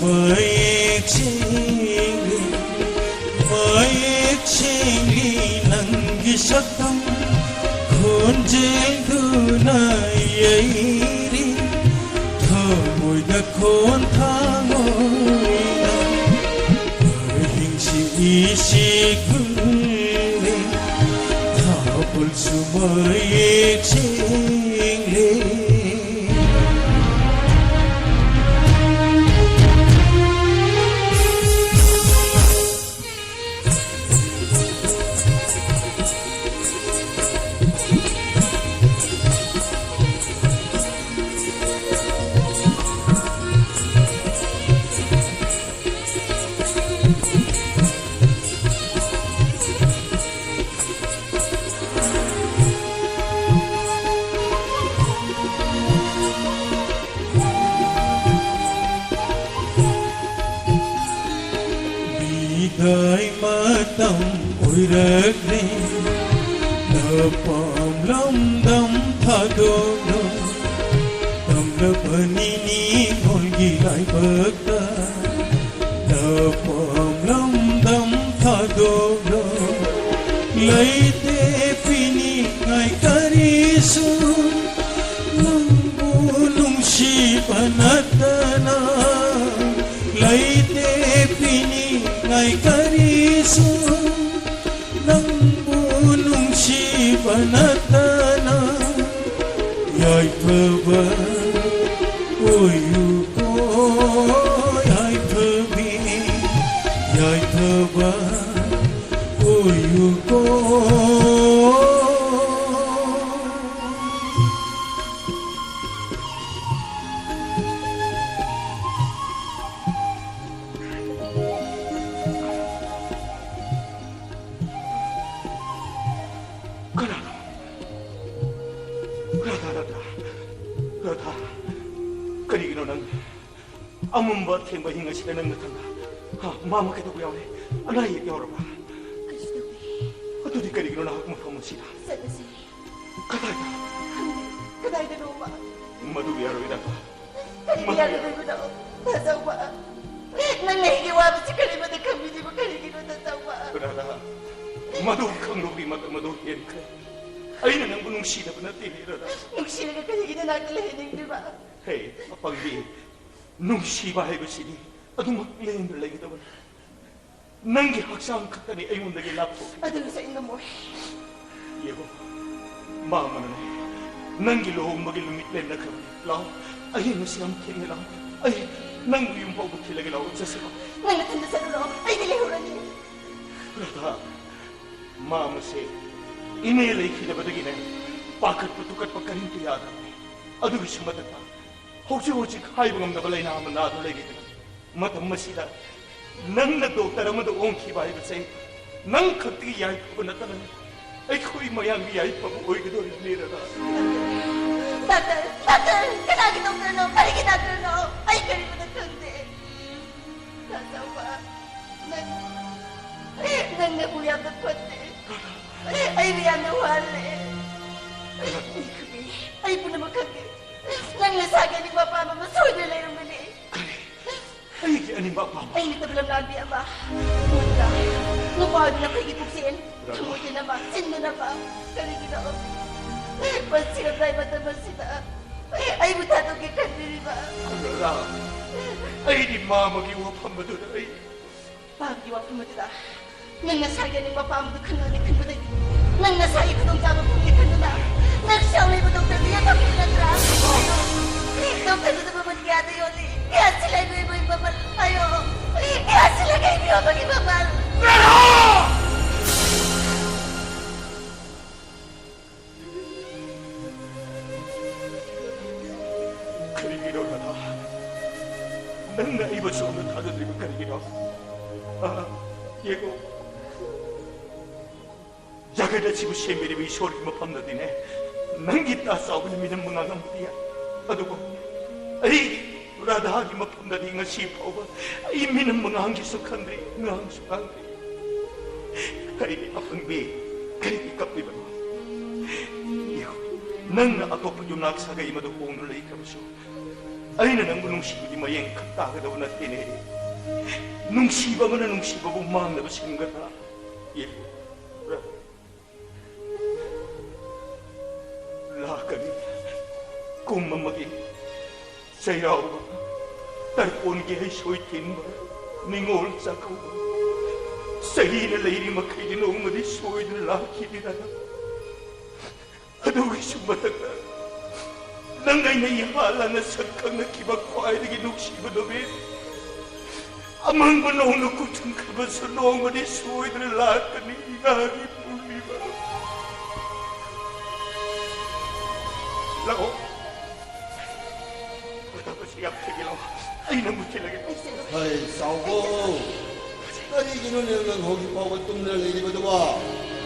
ꯃꯌꯦꯛ ꯁꯦꯡꯂꯦ, ꯃꯌꯦꯛ ꯁꯦꯡꯂꯦ ꯅꯪꯒꯤ ꯁꯛꯇꯝ, ꯈꯣꯟꯖꯦꯜꯗꯨꯅ ꯌꯩꯔꯤ ꯊꯃꯣꯏꯗ ꯈꯣꯟꯊꯥꯡ ꯑꯣꯏꯅ꯫ ꯑꯍꯤꯡꯁꯤ ꯏꯁꯤꯛ ꯍꯨꯜꯂꯦ, ꯊꯥꯕꯜꯁꯨ ꯃꯌꯦꯛ ꯁꯦꯡꯂꯦ꯫ ꯕꯤꯗꯥꯏ ꯃꯇꯝ ꯑꯣꯏꯔꯛꯂꯦ, ꯂꯄꯥꯝ ꯂꯝꯗꯝ ꯊꯥꯗꯣꯛꯂꯣ, ꯇꯝꯂꯕꯅꯤ ꯅꯤꯡꯉꯣꯜꯒꯤ ꯂꯥꯏꯕꯛꯇ꯫ ꯂꯄꯥꯝ ꯂꯝꯗꯝ ꯊꯥꯗꯣꯛꯂꯣ, ꯂꯩꯇꯦ ꯄꯤꯅꯤꯡꯉꯥꯏ ꯀꯔꯤꯁꯨ, ꯅꯪꯕꯨ ꯅꯨꯡꯁꯤꯕ ꯅꯠꯇꯅ꯫ ꯂꯩꯇꯦ ꯄꯤꯅꯤꯡꯉꯥꯏ ꯀꯔꯤꯁꯨ, ꯅꯪꯕꯨ ꯅꯨꯡꯁꯤꯕ ꯅꯠꯇꯅ꯫ ꯌꯥꯏꯐꯕ ꯑꯣꯏꯌꯨꯀꯣ, ꯌꯥꯏꯐꯕꯤ, ꯌꯥꯏꯐꯕ ꯑꯣꯏꯌꯨꯀꯣ꯫ ꯀꯅꯥꯅꯣ? ꯔꯥꯙꯥ, ꯔꯥꯙꯥ, ꯔꯥꯙꯥ, ꯀꯔꯤꯒꯤꯅꯣ ꯅꯪ ꯑꯃꯝꯕ ꯑꯊꯦꯡꯕ ꯑꯍꯤꯡ ꯑꯁꯤꯗ ꯅꯪ ꯅꯊꯟꯗ? ꯍꯥ, ꯃꯥꯃ ꯀꯩꯗꯧꯕ ꯌꯥꯎꯔꯦ? ꯑꯅꯥ ꯑꯌꯦꯛ ꯌꯥꯎꯔꯕ? ꯀꯩꯁꯨ ꯇꯧꯗꯦ꯫ ꯑꯗꯨꯗꯤ ꯀꯔꯤꯒꯤꯅꯣ ꯅꯍꯥꯛ ꯃꯐꯝ ꯑꯁꯤꯗ? ꯆꯠꯂꯁꯤ꯫ ꯀꯗꯥꯏꯗ? ꯈꯪꯗꯦ, ꯀꯗꯥꯏꯗꯅꯣꯃ꯫ ꯃꯗꯨ ꯌꯥꯔꯣꯏ, ꯔꯥꯙꯥ꯫ ꯀꯔꯤꯒꯤ ꯌꯥꯔꯣꯏꯗꯣꯏꯕꯅꯣ? ꯇꯥꯆꯧꯕ, ꯅꯪꯅ ꯑꯩꯒꯤ ꯋꯥꯕꯁꯤ ꯀꯔꯤꯃꯠꯇ ꯈꯪꯕꯤꯗ꯭ꯔꯤꯕ ꯀꯔꯤꯒꯤꯅꯣ, ꯇꯥꯆꯧꯕ? ꯔꯥꯙꯥ, ꯃꯗꯨ ꯈꯪꯂꯨꯕꯒꯤ ꯃꯇꯝ ꯑꯗꯨ ꯍꯦꯟꯈ꯭ꯔꯦ꯫ ꯑꯩꯅ ꯅꯪꯕꯨ ꯅꯨꯡꯁꯤꯗꯕ ꯅꯠꯇꯦꯅꯦ, ꯔꯥꯙꯥ꯫ ꯅꯨꯡꯁꯤꯔꯒ ꯀꯔꯤꯒꯤ ꯅꯅꯥꯛꯇ ꯂꯩꯍꯟꯅꯤꯡꯗ꯭ꯔꯤꯕ? ꯍꯦ, ꯑꯄꯪꯕꯤ, ꯅꯨꯡꯁꯤꯕ ꯍꯥꯏꯕꯁꯤꯗꯤ ꯑꯗꯨꯃꯛ ꯂꯦꯡꯗꯅ ꯂꯩꯒꯗꯕꯅꯤ꯫ ꯅꯪꯒꯤ ꯍꯛꯆꯥꯡ ꯈꯛꯇꯅꯤ ꯑꯩꯉꯣꯟꯗꯒꯤ ꯂꯥꯞꯊꯣꯛꯈꯤ꯫ ꯑꯗꯨꯒꯤꯁꯨ ꯑꯩ ꯉꯝꯃꯣꯏ꯫ ꯌꯦꯡꯉꯣ, ꯃꯥ ꯑꯃꯅꯅꯦ, ꯅꯪꯒꯤ ꯂꯨꯍꯣꯡꯕꯒꯤ ꯅꯨꯃꯤꯠ ꯂꯦꯞꯅꯈ꯭ꯔꯕꯅꯤ꯫ ꯂꯥꯛꯑꯣ, ꯑꯍꯤꯡ ꯑꯁꯤ ꯌꯥꯝ ꯊꯦꯡꯉꯦ꯫ ꯂꯥꯛꯑꯣ, ꯑꯩ ꯅꯪꯕꯨ ꯌꯨꯝ ꯐꯥꯎꯕ ꯊꯤꯜꯂꯒꯦ꯫ ꯂꯥꯛꯑꯣ, ꯆꯠꯁꯤꯀꯣ꯫ ꯅꯪ ꯅꯊꯟꯗ ꯆꯠꯂꯨꯔꯣ, ꯑꯩꯗꯤ ꯂꯩꯍꯧꯔꯅꯤ꯫ ꯔꯥꯙꯥ, ꯃꯥ ꯑꯃꯁꯦ ꯏꯅꯦ ꯂꯩꯈꯤꯗꯕꯗꯒꯤꯅꯦ, ꯄꯥꯈꯠꯄ ꯇꯨꯀꯠꯄ ꯀꯔꯤꯝꯇ ꯌꯥꯗ꯭ꯔꯕꯅꯤ꯫ ꯑꯗꯨꯒꯤꯁꯨ ꯃꯊꯛꯇ ꯍꯧꯖꯤꯛ ꯍꯧꯖꯤꯛ ꯍꯥꯏꯕ ꯉꯝꯗꯕ ꯂꯥꯏꯅꯥ ꯑꯃ ꯅꯥꯗꯨꯅ ꯂꯩꯔꯤꯗꯅ꯫ ꯃꯇꯝ ꯑꯁꯤꯗ ꯅꯪꯅ ꯗꯣꯛꯇꯔ ꯑꯃꯗ ꯑꯣꯟꯈꯤꯕ ꯍꯥꯏꯕꯁꯦ ꯅꯪ ꯈꯛꯇꯒꯤ ꯌꯥꯏꯐꯕ ꯅꯠꯇꯅ ꯑꯩꯈꯣꯏ ꯃꯌꯥꯝꯒꯤ ꯌꯥꯏꯐꯕ ꯑꯣꯏꯒꯗꯧꯔꯤꯕꯅꯤ, ꯔꯥꯙꯥ꯫ ꯗꯥꯛꯇꯔ, ꯗꯥꯛꯇꯔ, ꯀꯅꯥꯒꯤ ꯗꯣꯛꯇꯔꯅꯣ? ꯀꯔꯤꯒꯤ ꯗꯥꯛꯇꯔꯅꯣ? ꯑꯩ ꯀꯔꯤꯃꯠꯇ ꯈꯪꯗꯦ꯫ ꯇꯥꯆꯧꯕ, ꯅꯪ, ꯅꯪꯅꯕꯨ ꯌꯥꯝꯅ ꯐꯠꯇꯦ꯫ ꯑꯩꯕꯨ ꯌꯥꯝꯅ ꯋꯥꯍꯜꯂꯦ꯫ ꯑꯩ ꯈꯪꯉꯤ, ꯑꯩ ꯄꯨꯝꯅꯃꯛ ꯈꯪꯉꯤ꯫ ꯅꯪ ꯅꯁꯥꯒꯤ ꯑꯅꯤꯡꯕ ꯑꯄꯥꯝꯕ ꯑꯃ ꯁꯣꯏꯗꯅ ꯂꯩꯔꯝꯒꯅꯤ꯫ ꯀꯔꯤ? ꯑꯩꯒꯤ ꯑꯅꯤꯡꯕ ꯑꯄꯥꯝꯕ? ꯑꯩꯅ ꯇꯕꯂꯝ ꯂꯥꯟꯕꯤ ꯑꯃ ꯃꯨꯟꯗ ꯅꯨꯄꯥ ꯑꯣꯏꯕ ꯅꯈꯣꯏꯒꯤ ꯄꯨꯛꯆꯦꯜ ꯊꯃꯣꯏꯗꯅꯕ, ꯆꯤꯟꯗꯅꯕ꯫ ꯀꯔꯤꯒꯤꯅꯣ ꯄꯟꯁꯤꯔꯝꯗꯥꯏ ꯃꯇꯝ ꯑꯁꯤꯗ ꯑꯩꯕꯨ ꯊꯥꯗꯣꯛꯀꯦ ꯈꯟꯕꯤꯔꯤꯕ? ꯔꯥꯙꯥ, ꯑꯩꯗꯤ ꯃꯥꯃꯒꯤ ꯋꯥꯐꯝ ꯑꯗꯨꯗ ꯑꯩ ꯄꯥꯝꯒꯤ ꯋꯥꯐꯝ ꯑꯗꯨꯗ ꯅꯪ ꯅꯁꯥꯒꯤ ꯑꯅꯤꯡꯕ ꯑꯄꯥꯝꯕꯗꯨ ꯈꯟꯅꯅꯤ ꯈꯟꯕꯗꯒꯤ ꯅꯪ ꯅꯁꯥꯒꯤ ꯈꯨꯗꯣꯡꯆꯥꯕ ꯐꯪꯒꯦ ꯈꯟꯗꯨꯅ ꯅꯪ ꯁꯦꯜ ꯂꯩꯕ ꯗꯣꯛꯇꯔꯗꯨ ꯌꯦꯡꯊꯣꯛꯈꯤꯕ ꯅꯠꯇ꯭ꯔꯥ? ꯗꯣꯛꯇꯔꯗꯨꯗ ꯃꯃꯜ ꯀꯌꯥꯗ ꯌꯣꯜꯂꯤ? ꯀꯌꯥ ꯁꯤꯜꯂꯦ ꯅꯣꯏꯕꯨ ꯃꯃꯜ ꯍꯥꯏꯌꯣ? ꯀꯌꯥ ꯁꯤꯜꯂꯒꯦ ꯏꯕꯤꯌꯣ ꯑꯃꯒꯤ ꯃꯃꯜ? ꯀꯔꯤꯒꯤꯅꯣ, ꯔꯥꯙꯥ? ꯅꯪꯅ ꯑꯩꯕꯨ ꯁꯣꯝꯗ ꯊꯥꯖꯗ꯭ꯔꯤꯕ ꯀꯔꯤꯒꯤꯅꯣ? ꯑꯥ, ꯌꯦꯡꯉꯣ, ꯖꯒꯠ ꯑꯁꯤꯕꯨ ꯁꯦꯝꯕꯤꯔꯤꯕ ꯏꯁꯣꯔꯒꯤ ꯃꯐꯝꯗꯗꯤꯅꯦ, ꯅꯪꯒꯤ ꯇꯥ ꯆꯥꯎꯕꯅ ꯃꯤꯅꯝ ꯃꯉꯥꯜ ꯉꯝꯕꯗꯤ ꯌꯥꯏ, ꯑꯗꯨꯕꯨ ꯑꯩ ꯔꯥꯙꯥꯒꯤ ꯃꯐꯝꯗꯗꯤ ꯉꯁꯤ ꯐꯥꯎꯕ ꯑꯩ ꯃꯤꯅꯝ ꯃꯉꯥꯜꯒꯤꯁꯨ ꯈꯟꯗ꯭ꯔꯤ, ꯉꯥꯡꯁꯨ ꯉꯥꯡꯗ꯭ꯔꯤ꯫ ꯀꯔꯤꯒꯤ ꯑꯄꯪꯕꯤ? ꯀꯔꯤꯒꯤ ꯀꯞꯂꯤꯕꯅꯣ? ꯌꯦꯡꯉꯨ, ꯅꯪꯅ ꯑꯇꯣꯞꯄ ꯌꯨꯝꯅꯥꯛ ꯁꯥꯒꯩ ꯑꯃꯗ ꯍꯣꯡꯗꯨꯅ ꯂꯩꯈ꯭ꯔꯕꯁꯨ, ꯑꯩꯅ ꯅꯪꯕꯨ ꯅꯨꯡꯁꯤꯕꯗꯤ ꯃꯌꯦꯡ ꯈꯛ ꯇꯥꯒꯗꯕ ꯅꯠꯇꯦꯅꯦ꯫ ꯅꯨꯡꯁꯤꯕ ꯑꯃꯅ ꯅꯨꯡꯁꯤꯕꯕꯨ ꯃꯥꯡꯅꯕ ꯁꯤꯟꯒꯗ꯭ꯔꯥ? ꯌꯦꯡꯉꯨ, ꯂꯥꯛꯀꯅꯤ꯫ ꯀꯨꯝ ꯑꯃꯒꯤ ꯆꯩꯔꯥꯎꯕ, ꯇꯔꯄꯣꯟꯒꯤ ꯍꯩꯁꯣꯏ ꯊꯤꯟꯕ, ꯅꯤꯉꯣꯜ ꯆꯥꯛꯀꯧꯕ꯫ ꯆꯍꯤꯅ ꯂꯩꯔꯤ ꯃꯈꯩꯗꯤ ꯅꯣꯡꯃꯗꯤ ꯁꯣꯏꯗꯅ ꯂꯥꯛꯈꯤꯅꯤꯗꯅ꯫ ꯑꯗꯨꯒꯤꯁꯨ ꯃꯊꯛꯇ ꯅꯪ ꯑꯩꯅ ꯏꯍꯥꯟ ꯍꯥꯟꯅ ꯁꯛ ꯈꯪꯅꯈꯤꯕ ꯈ꯭ꯋꯥꯏꯗꯒꯤ ꯅꯨꯡꯁꯤꯕ ꯅꯨꯃꯤꯠ, ꯑꯃꯪꯕ ꯅꯣꯡꯅ ꯀꯨꯞꯁꯤꯟꯈ꯭ꯔꯕꯁꯨ ꯅꯣꯡꯃꯗꯤ ꯁꯣꯏꯗꯅ ꯂꯥꯛꯀꯅꯤ, ꯏꯉꯥꯒꯤ ꯄꯨꯔꯅꯤꯃꯥ꯫ ꯂꯥꯛꯑꯣ꯫ ꯃꯇꯝ ꯑꯁꯤ ꯌꯥꯝ ꯊꯦꯡꯉꯦ, ꯂꯥꯛꯑꯣ꯫ ꯑꯩ ꯅꯪꯕꯨ ꯊꯤꯜꯂꯒꯦ꯫ ꯍꯩ, ꯆꯥꯎꯕꯣ! ꯀꯔꯤꯒꯤꯅꯣꯅꯦ ꯅꯪ ꯍꯧꯖꯤꯛ ꯐꯥꯎꯕ ꯇꯨꯝꯗꯅ ꯂꯩꯔꯤꯕꯗꯨꯕꯣ?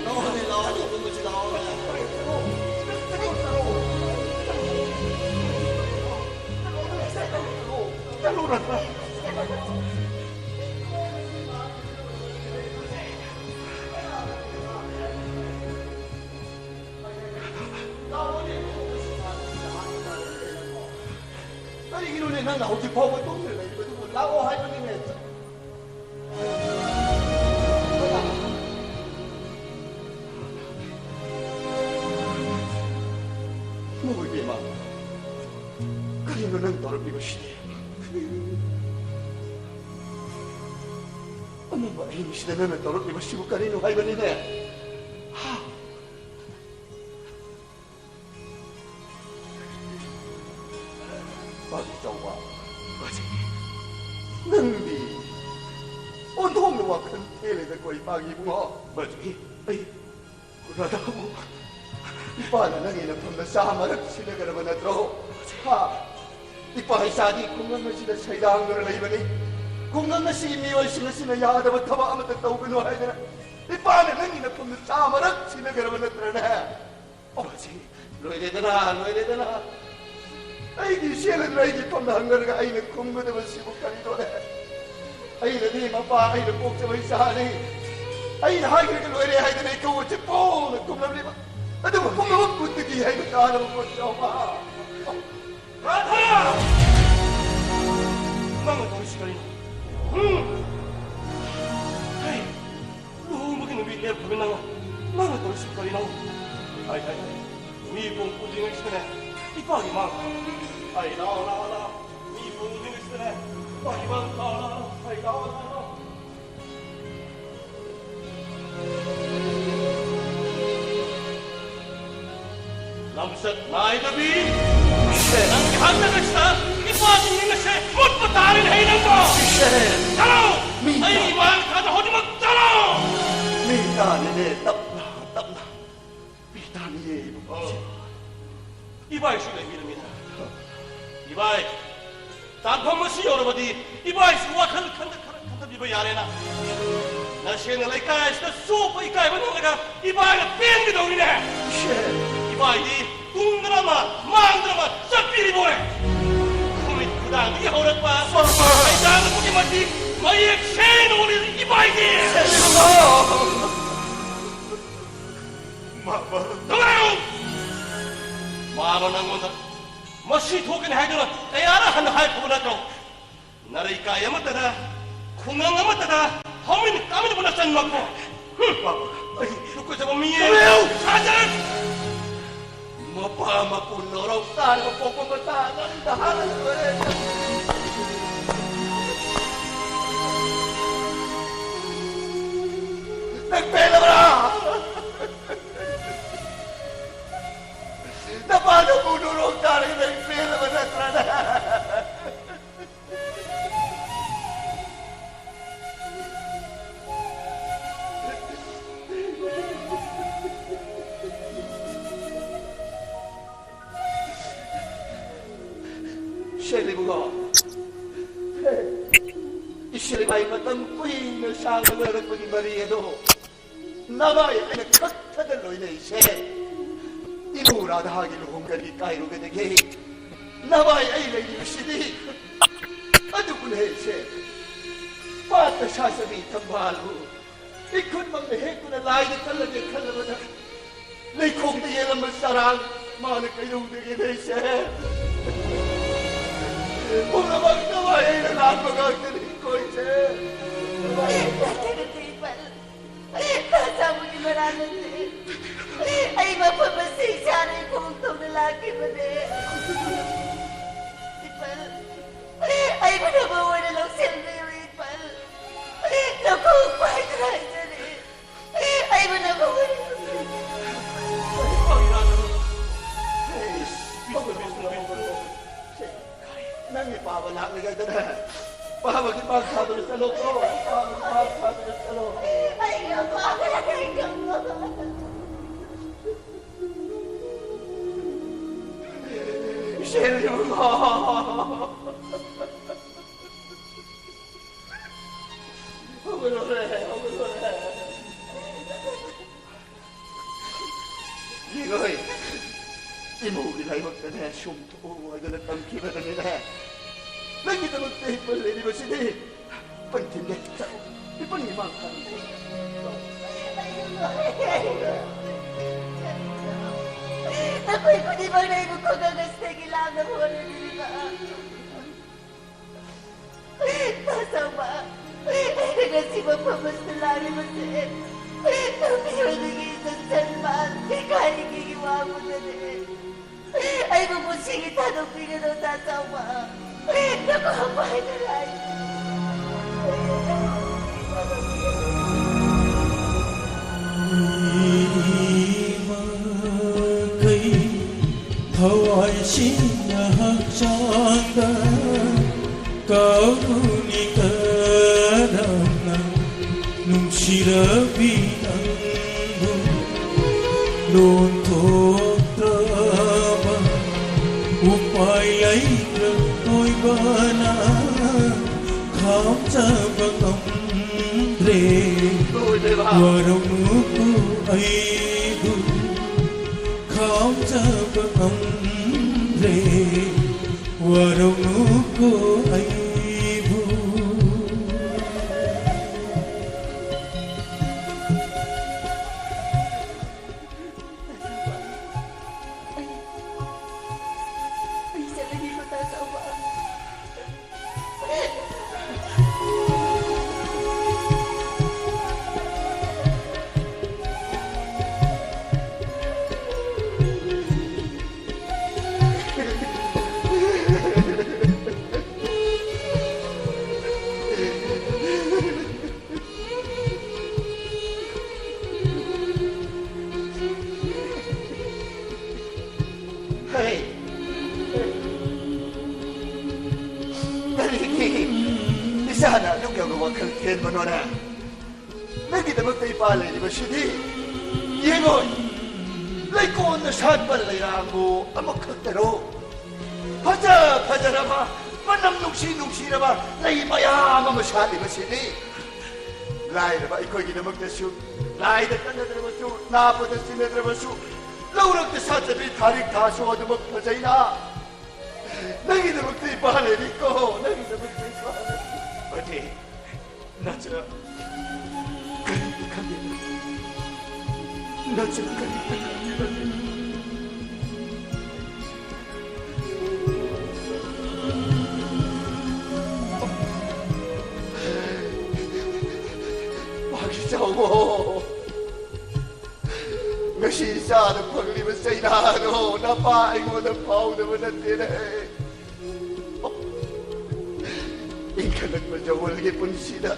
ꯂꯥꯛꯑꯣꯅꯦ, ꯂꯥꯛꯑꯣꯅꯦ, ꯇꯨꯝꯕꯁꯤ ꯂꯥꯛꯑꯣꯅꯦ꯫ ꯀꯔꯤꯒꯤꯅꯣꯅꯦ ꯅꯪꯅ ꯍꯧꯖꯤꯛ ꯐꯥꯎꯕ ꯇꯨꯝꯗꯅ ꯂꯩꯔꯤꯕꯗꯨꯕꯨ? ꯂꯥꯛꯑꯣ ꯍꯥꯏꯕꯅꯤꯅꯦ꯫ ꯏꯃꯥ ꯏꯕꯦꯝꯃ, ꯀꯔꯤꯅꯣ ꯅꯪ ꯇꯧꯔꯛꯂꯤꯕꯁꯤꯗꯤ? ꯑꯃꯝꯕ ꯑꯍꯤꯡꯁꯤꯗ ꯅꯪꯅ ꯇꯧꯔꯛꯂꯤꯕꯁꯤꯕꯨ ꯀꯔꯤꯅꯣ ꯍꯥꯏꯕꯅꯤꯅꯦ? ꯍꯥ? ꯄꯥꯕꯤ ꯆꯥꯎꯕ, ꯅꯪꯗꯤ ꯑꯣꯟꯊꯣꯛꯅ ꯋꯥꯈꯜ ꯊꯦꯜꯂꯦꯗꯀꯣ, ꯏꯄꯥꯒꯤ ꯏꯕꯨꯡꯉꯣ꯫ ꯕꯥꯖꯤ, ꯑꯩ ꯔꯥꯙꯥꯕꯨ ꯏꯄꯥꯅ ꯅꯪꯒꯤ ꯅꯐꯝꯗ ꯆꯥ ꯃꯔꯛ ꯁꯤꯟꯅꯒꯗꯕ ꯅꯠꯇ꯭ꯔꯣ? ꯍꯥ? ꯏꯄꯥ ꯏꯆꯥꯗꯤ ꯈꯨꯡꯒꯪ ꯑꯁꯤꯗ ꯁꯩꯗꯥꯡꯗꯨꯅ ꯂꯩꯕꯅꯤ꯫ ꯈꯨꯡꯒꯪ ꯑꯁꯤꯒꯤ ꯃꯤꯑꯣꯏꯁꯤꯡ ꯑꯁꯤꯅ ꯌꯥꯗꯕ ꯊꯕꯛ ꯑꯃꯠꯇ ꯇꯧꯒꯅꯨ ꯍꯥꯏꯗꯅ ꯏꯄꯥꯅ ꯅꯪꯒꯤ ꯅꯐꯝꯗ ꯆꯥ ꯃꯔꯛ ꯁꯤꯟꯅꯒꯗꯕ ꯅꯠꯇ꯭ꯔꯅꯦ? ꯑꯣ, ꯁꯤ ꯂꯣꯏꯔꯦꯗꯅ, ꯂꯣꯏꯔꯦꯗꯅ꯫ ꯑꯩꯒꯤ ꯏꯆꯦꯅ ꯑꯩꯒꯤ ꯐꯝꯗ ꯍꯪꯅꯔꯒ ꯑꯩꯅ ꯈꯨꯝꯒꯗꯕꯁꯤꯕꯨ ꯀꯔꯤꯅꯣꯅꯦ? ꯑꯩꯅꯗꯤ ꯃꯄꯥ, ꯑꯩꯅ ꯄꯣꯛꯆꯕ ꯏꯆꯥꯅꯤ, ꯑꯩꯅ ꯍꯥꯏꯈ꯭ꯔꯒ ꯂꯣꯏꯔꯦ ꯍꯥꯏꯗꯅ ꯏꯀꯧ ꯑꯁꯤ ꯄꯣꯡꯅ ꯈꯨꯝꯂꯝꯂꯤꯕ꯫ ꯑꯗꯨꯕꯨ ꯄꯨꯝꯅꯃꯛ ꯃꯨꯠꯇꯒꯤ ꯍꯥꯏꯕ ꯇꯥꯔꯕ ꯄꯣꯠ ꯆꯥꯎꯕ꯫ ꯔꯥꯙꯥ! ꯅꯪꯅ ꯇꯧꯔꯤꯁꯤ ꯀꯔꯤꯅꯣ? ꯎꯝ? ꯍꯩ, ꯂꯨꯍꯣꯡꯕꯒꯤ ꯅꯨꯃꯤꯠ ꯂꯦꯞꯈ꯭ꯔꯕꯤ ꯅꯪꯅ, ꯅꯪꯅ ꯇꯧꯔꯤꯁꯤ ꯀꯔꯤꯅꯣ? ꯍꯥꯏ, ꯍꯥꯏ, ꯍꯥꯏ꯫ ꯃꯤ ꯄꯣꯡ ꯎꯗ꯭ꯔꯤꯉꯩꯁꯤꯗꯅꯦ, ꯏꯄꯥꯒꯤ ꯃꯥꯡ ꯊꯥ꯫ ꯍꯥꯏ, ꯂꯥꯛꯑꯣ, ꯂꯥꯛꯑꯣ, ꯂꯥꯛꯑꯣ꯫ ꯃꯤ ꯄꯣꯡ ꯎꯗ꯭ꯔꯤꯉꯩꯁꯤꯗꯅꯦ, ꯏꯄꯥꯒꯤ ꯃꯥꯡ ꯊꯥ, ꯂꯥꯛꯑꯣ, ꯂꯥꯛꯑꯣ꯫ ꯍꯥꯏ, ꯂꯥꯛꯑꯣ, ꯂꯥꯛꯑꯣ, ꯂꯥꯛꯑꯣ꯫ ꯂꯝꯆꯠ ꯅꯥꯏꯗꯕꯤ! ꯏꯆꯦ! ꯅꯪꯒꯤ ꯍꯟꯅꯒꯁꯤꯗ ꯏꯄꯥꯒꯤ ꯃꯤꯡ ꯑꯁꯦ ꯃꯨꯠꯄ ꯇꯥꯔꯦꯅꯦ, ꯍꯩ ꯅꯪꯕꯣ! ꯏꯆꯦ! ꯆꯠꯂꯣ! ꯃꯤ ꯑꯩ ꯇꯥ- ꯏꯃꯥꯒꯤ ꯃꯈꯥꯗ ꯍꯧꯖꯤꯛꯃꯛ ꯆꯠꯂꯣ! ꯃꯤ ꯇꯥꯅꯤꯅꯦ, ꯇꯞꯅ, ꯇꯞꯅ꯫ ꯃꯤ ꯇꯥꯅꯤꯅꯦ, ꯏꯕꯨꯡꯉꯣ꯫ ꯑꯣ꯫ ꯏꯕꯥꯏꯁꯨ ꯂꯩꯕꯤꯔꯝꯃꯤꯅ꯫ ꯏꯕꯥꯏ, ꯇꯥꯟꯐꯝ ꯑꯁꯤ ꯌꯧꯔꯕꯗꯤ ꯏꯕꯥꯏꯁꯨ ꯋꯥꯈꯜ ꯈꯟꯗ ꯈꯔ ꯈꯟꯊꯕꯤꯕ ꯌꯥꯔꯦꯅ꯫ ꯅꯁꯦꯅ ꯂꯩꯀꯥꯏ ꯑꯁꯤꯗ ꯆꯣꯞꯄ ꯏꯀꯥꯏꯕ ꯅꯪꯂꯒ ꯏꯕꯥꯏꯅ ꯄꯦꯟꯒꯗꯧꯔꯤꯅꯦ꯫ ꯏꯆꯦ꯫ ꯏꯕꯥꯏꯗꯤ ꯇꯨꯡꯗ꯭ꯔ ꯑꯃ, ꯃꯥꯡꯗ꯭ꯔ ꯑꯃ ꯆꯠꯄꯤꯔꯤꯕꯣꯔꯦ꯫ ꯈꯨꯃꯤꯠ ꯈꯨꯗꯥꯡꯗꯒꯤ ꯍꯧꯔꯛꯄ ꯄꯥꯄꯥ꯫ ꯃꯩꯗꯥꯡ ꯑꯗꯨꯛꯀꯤ ꯃꯇꯤꯛ ꯃꯌꯦꯛ ꯁꯦꯡꯅ ꯎꯠꯂꯤ ꯏꯕꯥꯏꯗꯤ꯫ ꯏꯕꯨꯡꯉꯣ꯫ ꯃꯥꯃ꯫ ꯅꯨꯡꯉꯥꯏꯌꯨ! ꯃꯥꯃ ꯅꯪꯉꯣꯟꯗ ꯃꯁꯤ ꯊꯣꯛꯀꯅꯤ ꯍꯥꯏꯗꯨꯅ ꯀꯌꯥꯔꯛ ꯍꯟꯅ ꯍꯥꯏꯈ꯭ꯔꯕ ꯅꯠꯇ꯭ꯔꯣ? ꯅꯔꯩꯀꯥꯏ ꯑꯃꯠꯇꯗ, ꯈꯨꯡꯒꯪ ꯑꯃꯠꯇꯗ ꯍꯧꯃꯤꯟ ꯀꯥꯃꯤꯟꯅꯕ ꯅꯆꯟꯃꯛꯄꯨ꯫ ꯍꯨꯝ! ꯃꯥꯃ, ꯑꯩ ꯇꯨꯀꯠꯆꯕ ꯃꯤ ꯇꯨꯃꯤꯟ ꯂꯩꯌꯨ! ꯁꯥꯖꯟ! ꯃꯄꯥ ꯃꯄꯨ ꯅꯣꯔꯧ ꯇꯥꯔꯕ ꯄꯣꯛꯄ ꯃꯆꯥ ꯅꯪꯗ ꯍꯥꯟꯅ ꯂꯣꯏꯔꯦ꯫ ꯅꯪ ꯄꯦꯜꯂꯕ꯭ꯔꯥ? ꯅꯄꯥ ꯅꯄꯨ ꯅꯣꯔꯧ ꯇꯥꯔꯒ ꯅꯪ ꯄꯦꯜꯂꯕ ꯅꯠꯇ꯭ꯔꯅꯦ? ꯁꯦꯜ ꯏꯕꯨꯡꯉꯣ, ꯏꯆꯦ ꯏꯕꯥꯏ ꯃꯇꯝ ꯀꯨꯏꯅ ꯁꯥꯡꯅ ꯂꯣꯏꯔꯛꯄꯒꯤ ꯃꯔꯤ ꯑꯗꯣ ꯅꯚꯥꯏ ꯑꯩꯅ ꯈꯛꯇꯗ ꯂꯣꯏꯅꯩꯁꯦ꯫ ꯏꯃꯧ ꯔꯥꯙꯥꯒꯤ ꯂꯨꯍꯣꯡꯒꯅꯤ ꯀꯥꯏꯔꯨꯕꯗꯒꯤ ꯅꯚꯥꯏ ꯑꯩ ꯂꯩꯔꯤꯕꯁꯤꯗꯤ꯫ ꯑꯗꯨꯕꯨꯅꯦ ꯏꯆꯦ, ꯄꯥꯠꯇ ꯁꯥ ꯆꯕꯤ ꯊꯝꯕꯥꯜꯕꯨ ꯏꯈꯨꯠꯃꯛꯅ ꯍꯦꯛꯇꯨꯅ ꯂꯥꯏꯗ ꯀꯜꯂꯒꯦ ꯈꯜꯂꯕꯗ ꯂꯩꯈꯣꯡꯗ ꯌꯦꯜꯂꯝꯕ ꯆꯔꯥꯡ ꯃꯥꯅ ꯀꯩꯗꯧꯗꯒꯦꯅꯦ ꯏꯆꯦ? ꯄꯨꯝꯅꯃꯛ ꯅꯃꯥꯏ ꯑꯩꯅ ꯂꯥꯟꯕ ꯉꯥꯛꯇꯅꯤ, ꯀꯣꯏꯁꯦ꯫ ꯅꯠꯇꯦ, ꯅꯠꯇꯦ, ꯏꯄꯥꯜ꯫ ꯇꯥ ꯆꯥꯎꯕꯒꯤ ꯃꯔꯥꯜ ꯅꯠꯇꯦ꯫ ꯑꯩ ꯃꯐꯝ ꯑꯁꯤ ꯏꯁꯥꯅ ꯏꯄꯨꯡ ꯊꯣꯡꯅ ꯂꯥꯛꯈꯤꯕꯅꯦ꯫ ꯏꯄꯥꯜ, ꯑꯩꯕꯨ ꯅꯃꯧ ꯑꯣꯏꯅ ꯂꯧꯁꯤꯟꯕꯤꯌꯨ, ꯏꯄꯥꯜ꯫ ꯅꯈꯣꯡ ꯄꯥꯏꯗꯨꯅ ꯍꯥꯏꯖꯔꯤ꯫ ꯑꯩꯕꯨ ꯅꯃꯧ ꯑꯣꯏꯅ ꯂꯧꯁꯤꯟꯕꯤꯌꯨ꯫ ꯅꯪꯒꯤ ꯄꯥꯕ ꯂꯥꯛꯂꯤꯉꯩꯗꯅꯦ, ꯄꯥꯕꯒꯤ ꯃꯥꯡ ꯊꯥꯗꯨꯅ ꯆꯠꯂꯣꯀꯣ꯫ ꯄꯥꯕꯒꯤ ꯃꯥꯡ ꯊꯥꯗꯨꯅ ꯆꯠꯂꯣ꯫ ꯑꯩꯒꯤ ꯑꯄꯥꯕ ꯂꯥꯛꯂꯤꯉꯩꯗ꯫ ꯏꯆꯦ ꯏꯕꯨꯡꯉꯣ꯫ ꯍꯧꯒꯠꯂꯣꯔꯦ, ꯍꯧꯒꯠꯂꯣꯔꯦ꯫ ꯌꯦꯡꯉꯣꯏ, ꯏꯃꯧꯒꯤ ꯂꯥꯏꯕꯛꯇꯅꯦ ꯁꯨꯝ ꯊꯣꯛꯎ ꯍꯥꯏꯗꯅ ꯇꯝꯈꯤꯕꯗꯅꯤꯅꯦ, ꯅꯪꯒꯤꯗꯃꯛꯇ ꯍꯤꯞꯄ ꯂꯩꯔꯤꯕꯁꯤꯗꯤ꯫ ꯄꯟꯊꯤꯟꯗꯦ, ꯆꯠꯂꯣ꯫ ꯏꯄꯟꯒꯤ ꯃꯥꯡ ꯊꯥꯔꯤ꯫ ꯅꯈꯣꯏ ꯈꯨꯗꯤꯡꯃꯛꯅ ꯑꯩꯕꯨ ꯈꯨꯡꯒꯪ ꯑꯁꯤꯗꯒꯤ ꯂꯥꯛꯅꯕ ꯍꯣꯠꯅꯕꯤꯔꯤꯕ꯫ ꯇꯥꯆꯧꯕ, ꯑꯩꯅ ꯉꯁꯤ ꯃꯐꯝ ꯑꯁꯤꯗ ꯂꯥꯛꯂꯤꯕꯁꯦ ꯅꯨꯄꯤ ꯑꯣꯏꯕꯒꯤ ꯏꯖꯠ ꯁꯟꯃꯥꯟ ꯏꯀꯥꯏ ꯏꯒꯤꯒꯤ ꯋꯥꯡꯃꯗꯅꯦ꯫ ꯑꯩꯕꯨ ꯄꯨꯟꯁꯤꯒꯤ ꯊꯥꯗꯣꯛꯄꯤꯒꯅꯨ, ꯇꯥꯆꯧꯕ꯫ ꯅꯈꯣꯡ ꯄꯥꯏꯅ ꯂꯥꯏ꯫ ꯃꯈꯩ ꯊꯋꯥꯏꯁꯤꯡꯅ ꯍꯛꯆꯥꯡꯗ ꯀꯧꯅꯤ ꯀꯔꯝꯅ ꯅꯨꯡꯁꯤꯔꯕꯤ ꯅꯪꯕꯨ ꯂꯣꯟꯊꯣꯛꯇ꯭ꯔꯕ ꯎꯄꯥꯏ ꯂꯩꯇ꯭ꯔ ꯑꯣꯏꯕꯅ ꯈꯥꯝꯖꯕ ꯉꯝꯗ꯭ꯔꯦ꯫ ꯋꯥꯔꯧꯅꯨꯀꯣ ꯑꯩꯕꯨ ꯈꯥꯝꯖꯕ ꯉꯝꯗ꯭ꯔꯦ꯫ ꯋꯥꯔꯧꯅꯨꯀꯣ ꯑꯩꯕꯨ꯫ ꯑꯩ, ꯑꯩ ꯆꯠꯂꯒꯦꯀꯣ, ꯇꯥ ꯆꯥꯎꯕ꯫ ꯀꯩꯅꯣꯅꯦ, ꯅꯪꯒꯤꯗꯃꯛꯇ ꯏꯄꯥ ꯂꯩꯔꯤꯕꯁꯤꯗꯤ ꯌꯦꯡꯉꯣ, ꯂꯩꯀꯣꯟꯗ ꯁꯥꯠꯄ ꯂꯩꯔꯥꯡꯕꯨ ꯑꯃꯈꯛꯇꯔꯣ? ꯐꯖ ꯐꯖꯔꯕ, ꯃꯅꯝ ꯅꯨꯡꯁꯤ ꯅꯨꯡꯁꯤꯔꯕ ꯂꯩ ꯃꯌꯥꯝ ꯑꯃ ꯁꯥꯠꯂꯤꯕꯁꯤꯗꯤ꯫ ꯂꯥꯏꯔꯕ ꯑꯩꯈꯣꯏꯒꯤꯗꯃꯛꯇꯁꯨ, ꯂꯥꯏꯗ ꯀꯠꯅꯗ꯭ꯔꯕꯁꯨ, ꯅꯥꯕꯗ ꯆꯤꯟꯅꯗ꯭ꯔꯕꯁꯨ, ꯂꯧꯔꯛꯇ ꯁꯥꯠꯆꯕꯤ ꯊꯥꯔꯤꯛ ꯊꯥꯁꯨ ꯑꯗꯨꯃꯛ ꯐꯖꯩꯅ꯫ ꯅꯪꯒꯤꯗꯃꯛꯇ ꯏꯄꯥ ꯂꯩꯔꯤꯀꯣ, ꯅꯪꯒꯤꯗꯃꯛꯇ ꯏꯄꯥ ꯂꯩꯔꯤ꯫ ꯍꯣꯏꯅꯦ, ꯅꯆꯥ ꯀꯔꯤꯝꯇ ꯈꯪꯗꯦ, ꯅꯆꯥ ꯀꯔꯤꯝꯇ ꯈꯪꯗꯦ꯫ ꯄꯥꯛꯆꯥꯎꯕ, ꯉꯁꯤ ꯏꯆꯥꯗ ꯐꯪꯂꯤꯕ ꯆꯩꯅꯥꯗꯣ ꯅꯄꯥ ꯑꯩꯉꯣꯟꯗ ꯐꯥꯎꯗꯕ ꯅꯠꯇꯦꯅꯦ꯫ ꯏꯟꯈꯠꯂꯛꯄ ꯖꯧꯋꯜꯒꯤ ꯄꯨꯟꯁꯤꯗ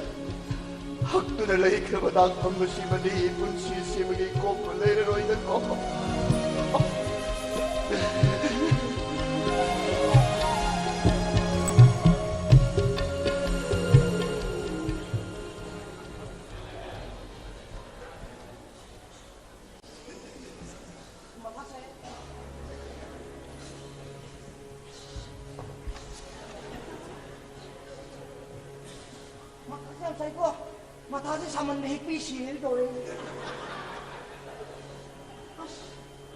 ꯍꯛꯇꯨꯅ ꯂꯩꯈ꯭ꯔꯕ ꯅꯥꯛꯐꯝ ꯑꯁꯤꯃꯗꯤ ꯄꯨꯟꯁꯤ ꯁꯤꯕꯒꯤ ꯀꯣꯛꯄ ꯂꯩꯔꯔꯣꯏꯗꯀꯣ꯫ ꯃꯊꯥ ꯁꯥꯏꯀꯣ꯫ ꯃꯊꯥꯁꯦ ꯁꯥꯃꯟꯅ ꯍꯦꯛ ꯄꯤ ꯁꯤꯔꯦꯅ ꯇꯧꯔꯦ꯫ ꯑꯁ,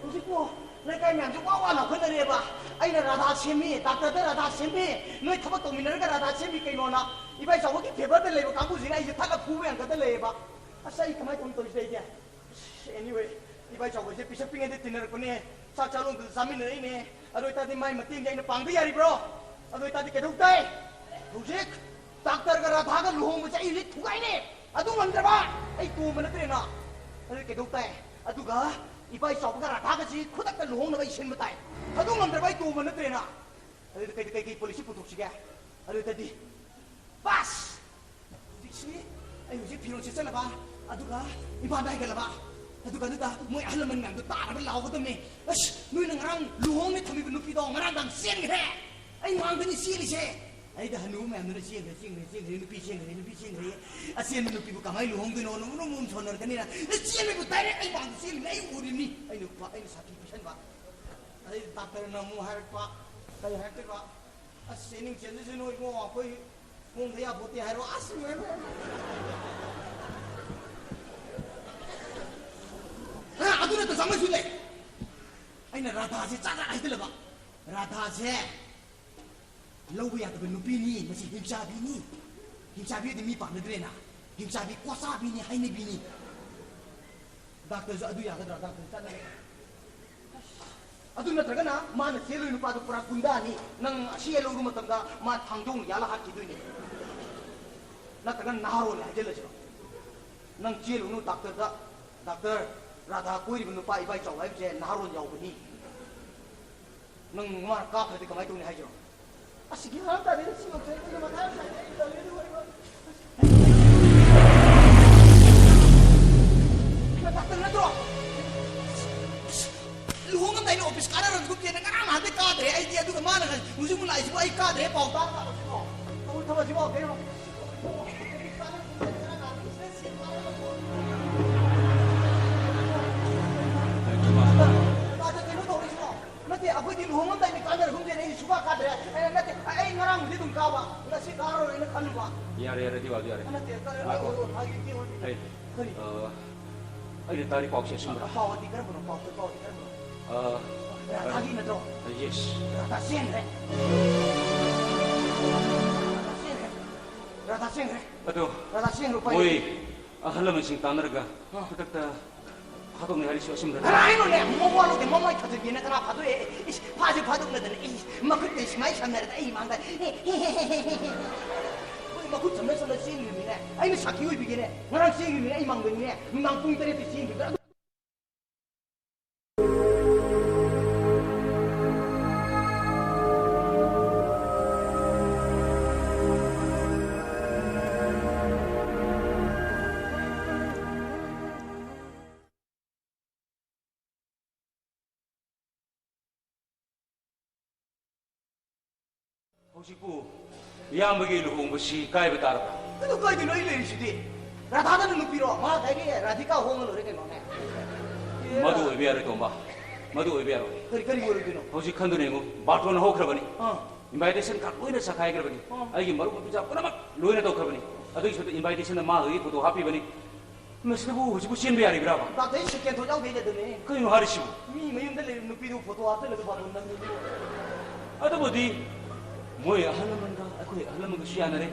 ꯍꯧꯖꯤꯛꯄꯨ ꯂꯩꯀꯥꯏ ꯃꯌꯥꯝꯁꯦ ꯋꯥ ꯋꯥ ꯂꯥꯎꯈꯠꯅꯔꯦꯕ꯫ ꯑꯩꯅ ꯔꯥꯙꯥ ꯁꯦꯝꯃꯤ, ꯗꯥꯛꯇꯔꯗ ꯔꯥꯙꯥ ꯁꯦꯝꯃꯤ, ꯅꯣꯏ ꯊꯕꯛ ꯇꯧꯃꯤꯟꯅꯔꯒ ꯔꯥꯙꯥ ꯁꯦꯝꯃꯤ ꯀꯩꯅꯣꯅ꯫ ꯏꯕꯥꯏ ꯆꯥꯎꯕꯒꯤ ꯐꯦꯚꯔꯗ ꯂꯩꯕ ꯀꯥꯡꯕꯨꯁꯤꯅ ꯑꯩꯁꯦ ꯊꯠꯂ ꯐꯨꯕ ꯌꯥꯝ ꯀꯟꯅ ꯂꯩꯌꯦꯕ꯫ ꯑꯁ, ꯑꯩ ꯀꯃꯥꯏꯅ ꯇꯧꯅꯤ ꯇꯧꯔꯤꯁꯦ ꯑꯩꯗꯤ? ꯑꯁ, anyway, ꯏꯕꯥꯏ ꯆꯥꯎꯕꯁꯦ ꯄꯤꯁꯛ ꯄꯤꯛꯉꯩꯗ ꯇꯤꯟꯅꯔꯛꯄꯅꯦ꯫ ꯆꯥꯛ ꯆꯥꯂꯣꯟꯗꯨꯗ ꯆꯥꯃꯤꯟꯅꯔꯛꯏꯅꯦ꯫ ꯑꯗꯨ ꯑꯣꯏꯇꯥꯔꯗꯤ ꯃꯥꯏ ꯃꯇꯦꯡꯗꯤ ꯑꯩꯅ ꯄꯥꯡꯕ ꯌꯥꯔꯤꯕ꯭ꯔꯣ? ꯑꯗꯨ ꯑꯣꯏꯇꯥꯔꯗꯤ ꯀꯩꯗꯧ ꯇꯥꯏ? ꯍꯧꯖꯤꯛ ꯗꯥꯛꯇꯔꯒ ꯔꯥꯙꯥꯒ ꯂꯨꯍꯣꯡꯕꯁꯦ ꯑꯩ ꯍꯧꯖꯤꯛ ꯊꯨꯒꯥꯏꯅꯦ꯫ ꯑꯗꯨ ꯉꯝꯗ꯭ꯔꯕ ꯑꯩ ꯇꯣꯝꯕ ꯅꯠꯇ꯭ꯔꯦꯅ꯫ ꯑꯗꯨ ꯀꯩꯗꯧ ꯇꯥꯏ? ꯑꯗꯨꯒ ꯏꯕꯥꯏ ꯆꯥꯎꯕꯒ ꯔꯥꯙꯥꯒꯁꯤ ꯈꯨꯗꯛꯇ ꯂꯨꯍꯣꯡꯅꯕ ꯑꯩ ꯁꯤꯟꯕ ꯇꯥꯏ꯫ ꯑꯗꯨ ꯉꯝꯗ꯭ꯔꯕ ꯑꯩ ꯇꯣꯝꯕ ꯅꯠꯇ꯭ꯔꯦꯅ꯫ ꯑꯗꯨꯗꯤ ꯀꯩ, ꯀꯩ, ꯀꯩ ꯄꯣꯂꯤꯁꯤ ꯄꯨꯊꯣꯛꯁꯤꯒꯦ? ꯑꯗꯨ ꯑꯣꯏꯇꯥꯔꯗꯤ ꯄꯥꯁ! ꯍꯧꯖꯤꯛꯁꯤ ꯑꯩ ꯍꯧꯖꯤꯛ ꯐꯤꯔꯣꯜ ꯁꯦꯠꯆꯜꯂꯕ, ꯑꯗꯨꯒ ꯏꯝꯐꯥꯜꯗ ꯍꯥꯏꯒꯠꯂꯕ, ꯑꯗꯨꯒ ꯑꯗꯨꯗ ꯃꯣꯏ ꯑꯍꯜ ꯂꯃꯟ ꯃꯌꯥꯝꯗꯣ ꯇꯥꯔꯒ ꯂꯥꯎꯒꯗꯕꯅꯦ, "ꯑꯁ, ꯅꯣꯏꯅ ꯉꯔꯥꯡ ꯂꯨꯍꯣꯡꯅꯤ ꯊꯝꯃꯤꯕ ꯅꯨꯄꯤꯗꯣ ꯉꯔꯥꯡꯗꯥꯡ ꯆꯦꯟꯈ꯭ꯔꯦ! ꯑꯩ ꯃꯥꯡꯗꯅꯤ ꯆꯦꯜꯂꯤꯁꯦ!" ꯑꯩꯗ ꯍꯅꯨ ꯃꯌꯥꯝꯗꯨꯅ ꯆꯦꯟꯈ꯭ꯔꯦ, ꯆꯦꯟꯈ꯭ꯔꯦ, ꯆꯦꯟꯈ꯭ꯔꯦ, ꯅꯨꯄꯤ ꯆꯦꯟꯈ꯭ꯔꯦ, ꯅꯨꯄꯤ ꯆꯦꯟꯈ꯭ꯔꯦ꯫ ꯑꯆꯦꯟꯕ ꯅꯨꯄꯤꯕꯨ ꯀꯃꯥꯏꯅ ꯂꯨꯍꯣꯡꯗꯣꯏꯅꯣ? ꯅꯃꯨꯅ ꯃꯨꯟ ꯁꯣꯟꯅꯔꯛꯀꯅꯤꯅ꯫ ꯅ ꯆꯦꯟꯕꯕꯨ ꯗꯥꯏꯔꯦꯛ ꯑꯩ ꯃꯥꯡꯗ ꯆꯦꯜꯂꯤꯅꯦ, ꯑꯩ ꯎꯔꯤꯕꯅꯤ꯫ ꯑꯩꯅ ꯄ-, ꯑꯩꯅ ꯁꯥꯈꯤ ꯄꯤꯁꯟꯕ꯫ ꯑꯗꯩ ꯗꯥꯛꯇꯔꯅ ꯑꯃꯨꯛ ꯍꯥꯏꯔꯛꯄ, ꯀꯔꯤ ꯍꯥꯏꯔꯛꯇꯣꯏꯕ? "ꯑꯁ, ꯆꯦꯟꯅꯤꯡ ꯆꯦꯟꯖꯁꯅꯨ ꯏꯕꯨꯡꯉꯣ, ꯑꯩꯈꯣꯏ ꯍꯣꯡꯗ ꯌꯥꯄꯣꯠꯇꯦ" ꯍꯥꯏꯔꯣ꯫ ꯑꯁ, ꯂꯣꯏꯔꯦ, ꯂꯣꯏꯔꯦ꯫ ꯍꯥ, ꯑꯗꯨ ꯅꯠꯇ꯭ꯔꯁꯨ ꯑꯃꯁꯨ ꯂꯩ꯫ ꯑꯩꯅ ꯔꯥꯙꯥꯁꯦ ꯆꯥꯛ ꯆꯥꯛ ꯍꯩꯖꯤꯜꯂꯕ꯫ ꯔꯥꯙꯥꯁꯦ ꯂꯧꯕ ꯌꯥꯗꯕ ꯅꯨꯄꯤꯅꯤ, ꯃꯁꯤ ꯍꯤꯡꯆꯥꯕꯤꯅꯤ꯫ ꯍꯤꯡꯆꯥꯕꯤꯗꯤ ꯃꯤ ꯄꯥꯝꯅꯗ꯭ꯔꯦꯅ꯫ ꯍꯤꯡꯆꯥꯕꯤ ꯀꯣꯆꯥꯕꯤꯅꯤ, ꯍꯩꯅꯕꯤꯅꯤ꯫ ꯗꯥꯛꯇꯔꯁꯨ ꯑꯗꯨ ꯌꯥꯒꯗ꯭ꯔꯥ? ꯗꯥꯛꯇꯔ ꯆꯠꯂꯒ꯫ ꯑꯗꯨ ꯅꯠꯇ꯭ꯔꯒꯅ ꯃꯥꯅ ꯆꯦꯜꯂꯨꯏ ꯅꯨꯄꯥꯗꯨ ꯄꯨꯔꯥ ꯒꯨꯟꯗꯥꯅꯤ꯫ ꯅꯪ ꯑꯁꯤ ꯂꯧꯔꯨ ꯃꯇꯝꯗ ꯃꯥ ꯊꯥꯡꯗꯣꯡꯅ ꯌꯥꯜꯂ ꯍꯥꯠꯈꯤꯗꯣꯏꯅꯤ꯫ ꯅꯠꯇ꯭ꯔꯒꯅ ꯅꯍꯥꯔꯣꯜꯅꯤ ꯍꯥꯏꯖꯤꯜꯂꯁꯤꯔꯣ? ꯅꯪ ꯆꯦꯜꯂꯨꯅꯨ ꯗꯥꯛꯇꯔꯗ, "ꯗꯥꯛꯇꯔ, ꯔꯥꯙꯥ ꯀꯣꯏꯔꯤꯕ ꯅꯨꯄꯥ ꯏꯕꯥꯏ ꯆꯥꯎ ꯍꯥꯏꯕꯁꯦ ꯅꯍꯥꯔꯣꯜ ꯌꯥꯎꯕꯅꯤ꯫ ꯅꯪ ꯃꯥꯅ ꯀꯥꯞꯈ꯭ꯔꯗꯤ ꯀꯃꯥꯏꯅ ꯇꯧꯅꯤ?" ꯍꯥꯏꯁꯤꯔꯣ? ꯑꯁ, ꯒ꯭ꯌꯥꯟ ꯑꯃ ꯇꯥꯗꯦꯗ, ꯁꯤ ꯃꯛꯁꯦ꯫ ꯑꯩꯅ ꯃꯊꯥ ꯌꯥꯝ ꯁꯥꯏꯗ, ꯑꯩ ꯇꯜꯂꯦ ꯑꯗꯨ ꯑꯣꯏꯕ꯫ ꯗꯥꯛꯇꯔ ꯅꯠꯇ꯭ꯔꯣ? ꯂꯨꯍꯣꯡꯉꯝꯗꯥꯏꯅ ꯑꯣꯐꯤꯁ ꯀꯥꯟꯅꯔꯝꯒꯨꯝ ꯆꯦꯟꯅ ꯉꯔꯥꯡ ꯅꯍꯥꯟꯗꯩ ꯀꯥꯗ꯭ꯔꯦ꯫ ꯑꯩꯗꯤ ꯑꯗꯨꯒ ꯃꯥꯅ ꯍꯧꯖꯤꯛ ꯍꯧꯖꯤꯛ ꯂꯥꯛꯏꯁꯤꯕꯨ ꯑꯩ ꯀꯥꯗ꯭ꯔꯦ ꯄꯥꯎ ꯇꯥꯔꯒ ꯇꯧꯔꯤꯁꯤꯕꯣ? ꯇꯧꯔꯤ ꯊꯕꯛꯁꯤꯕꯣ ꯀꯩꯅꯣ? ꯀꯩꯅꯣ ꯇꯧꯔꯤꯁꯤꯕꯣ? ꯅꯠꯇꯦ, ꯑꯩꯈꯣꯏꯗꯤ ꯂꯨꯍꯣꯡꯉꯝꯗꯥꯏꯗꯤ ꯀꯥꯟꯅꯔꯒꯨꯝꯁꯦꯅ ꯑꯩꯗꯤ ꯁꯨꯀꯥ ꯀꯥꯗ꯭ꯔꯦ꯫ ꯑꯩꯅ ꯅꯠꯇꯦ, ꯑꯩ ꯉꯔꯥꯡꯕꯨꯗꯤ ꯑꯗꯨꯝ ꯀꯥꯕ, ꯉꯁꯤ ꯀꯥꯔꯔꯣꯏꯅ ꯈꯜꯂꯨꯕ꯫ ꯌꯥꯔꯦ, ꯌꯥꯔꯦ, ꯗꯤꯋꯥꯜ, ꯌꯥꯔꯦ꯫ ꯅꯠꯇꯦ, ꯀ-, ꯉꯥꯏꯈꯣ꯫ ꯑ, ꯐꯥꯒꯤ, ꯐꯥꯒꯤ꯫ ꯍꯩ, ꯀꯔꯤ? ꯑ, ꯑꯩꯅ ꯇꯥꯔꯤ ꯄꯥꯎꯁꯦ ꯑꯆꯨꯝꯕ꯭ꯔꯥ? ꯄꯥꯎꯗꯤ ꯀꯔꯝꯕꯅꯣ? ꯄꯥꯎꯗꯤ, ꯄꯥꯎꯗꯤ ꯀꯔꯝꯕꯅꯣ? ꯑ, ꯔꯥꯙꯥꯒꯤ ꯅꯠꯇ꯭ꯔꯣ? Yes꯫ ꯔꯥꯙꯥ ꯆꯦꯟꯈ꯭ꯔꯦ꯫ ꯔꯥꯙꯥ ꯆꯦꯟꯈ꯭ꯔꯦ꯫ ꯔꯥꯙꯥ ꯆꯦꯟꯈ꯭ꯔꯦ꯫ ꯑꯗꯣ ꯔꯥꯙꯥ ꯆꯦꯟꯈ꯭ꯔꯦ, ꯎꯄꯥꯏ ꯃꯣꯏ ꯂꯩꯇꯦ꯫ ꯑꯍꯜ ꯂꯃꯟꯁꯤꯡ ꯇꯥꯟꯅꯔꯒ ꯑ꯫ ꯈꯨꯗꯛꯇ ꯐꯥꯗꯣꯛꯅꯤ ꯍꯥꯏꯔꯤꯁꯨ ꯑꯆꯨꯝꯕ꯭ꯔꯥ? ꯀꯅꯥ ꯍꯥꯏꯅꯣꯅꯦ? ꯃꯋꯥ ꯂꯧꯗꯦ, ꯃꯃꯥꯏ ꯊꯥꯖꯤꯟꯒꯦꯅ ꯀꯅꯥ ꯐꯥꯗꯣꯛꯑꯦ? ꯏꯁ, ꯐꯥꯁꯨ ꯐꯥꯗꯣꯛꯅꯗꯅ, ꯏꯁ, ꯃꯈꯨꯠꯇ ꯁꯨꯃꯥꯏꯅ ꯁꯝꯅꯔꯒ ꯑꯩ ꯃꯥꯡꯗ ꯃꯈꯨꯠ ꯁꯝꯅ ꯁꯝꯅ ꯆꯦꯟꯈ꯭ꯔꯤꯕꯅꯤꯅꯦ꯫ ꯑꯩꯅ ꯁꯥꯈꯤ ꯑꯣꯏꯕꯤꯒꯦꯅꯦ꯫ ꯉꯔꯥꯡ ꯆꯦꯟꯈ꯭ꯔꯤꯕꯅꯤꯅꯦ, ꯑꯩ ꯃꯥꯡꯗꯅꯤꯅꯦ꯫ ꯅꯨꯡꯗꯥꯡ ꯄꯨꯡ ꯇꯔꯦꯠꯇ ꯆꯦꯟꯈꯤꯕꯗ꯫ ꯍꯧꯖꯤꯛꯄꯨ ꯏꯌꯥꯝꯕꯒꯤ ꯂꯨꯍꯣꯡꯕꯁꯤ ꯀꯥꯏꯕ ꯇꯥꯔꯕ꯭ꯔꯥ? ꯑꯗꯨ ꯀꯥꯏꯗꯅꯣ ꯑꯩ ꯂꯩꯔꯤꯁꯤꯗꯤ? ꯔꯥꯙꯥꯗꯅ ꯅꯨꯄꯤꯔꯣ? ꯃꯥ ꯉꯁꯥꯏꯒꯤ ꯔꯥꯙꯤꯀꯥ ꯍꯣꯡꯉ ꯂꯣꯏꯔꯦ ꯀꯩꯅꯣꯅꯦ꯫ ꯃꯗꯨ ꯑꯣꯏꯕ ꯌꯥꯔꯣꯏ, ꯇꯣꯝꯕ꯫ ꯃꯗꯨ ꯑꯣꯏꯕ ꯌꯥꯔꯣꯏ꯫ ꯀꯔꯤ, ꯀꯔꯤ ꯑꯣꯏꯔꯣꯏꯗꯣꯏꯅꯣ? ꯍꯧꯖꯤꯛ ꯈꯟꯗꯨꯅ ꯌꯦꯡꯉꯨ, ꯕꯥꯔꯇꯣꯟ ꯍꯧꯈ꯭ꯔꯕꯅꯤ꯫ ꯑꯥ꯫ Invitation card ꯂꯣꯏꯅ ꯆꯈꯥꯏꯈ꯭ꯔꯕꯅꯤ꯫ ꯑꯥ꯫ ꯑꯩꯒꯤ ꯃꯔꯨꯞ ꯃꯄꯤꯖꯥ ꯄꯨꯝꯅꯃꯛ ꯂꯣꯏꯅ ꯇꯧꯈ꯭ꯔꯕꯅꯤ꯫ ꯑꯗꯨꯒꯤꯁꯨ invitation ꯗ ꯃꯥꯒꯤ ꯐꯣꯇꯣ ꯍꯥꯞꯄꯤꯕꯅꯤ꯫ ꯃꯁꯤꯗꯕꯨ ꯍꯧꯖꯤꯛꯄꯨ ꯆꯦꯟꯕ ꯌꯥꯔꯤꯕ꯭ꯔꯥꯕ? ꯗꯥꯛꯇꯔ, ꯑꯩ ꯁꯦꯀꯦꯟ ꯊꯣꯠ ꯌꯥꯎꯗꯦ ꯑꯗꯨꯅꯦ꯫ ꯀꯩꯅꯣ ꯍꯥꯏꯔꯤꯁꯤꯕꯨ? ꯃꯤ ꯃꯌꯨꯝꯗ ꯂꯩꯕ ꯅꯨꯄꯤꯗꯨ ꯐꯣꯇꯣ ꯍꯥꯞꯆꯜꯂꯒ ꯕꯥꯔꯇꯣꯟ ꯅꯝꯃꯤꯗꯨꯕꯨ꯫ ꯑꯗꯨꯕꯨꯗꯤ ꯃꯣꯏ ꯑꯍꯜ ꯂꯃꯟꯒ ꯑꯩꯈꯣꯏ ꯑꯍꯜ ꯂꯃꯟꯒꯁꯨ ꯌꯥꯅꯔꯦ꯫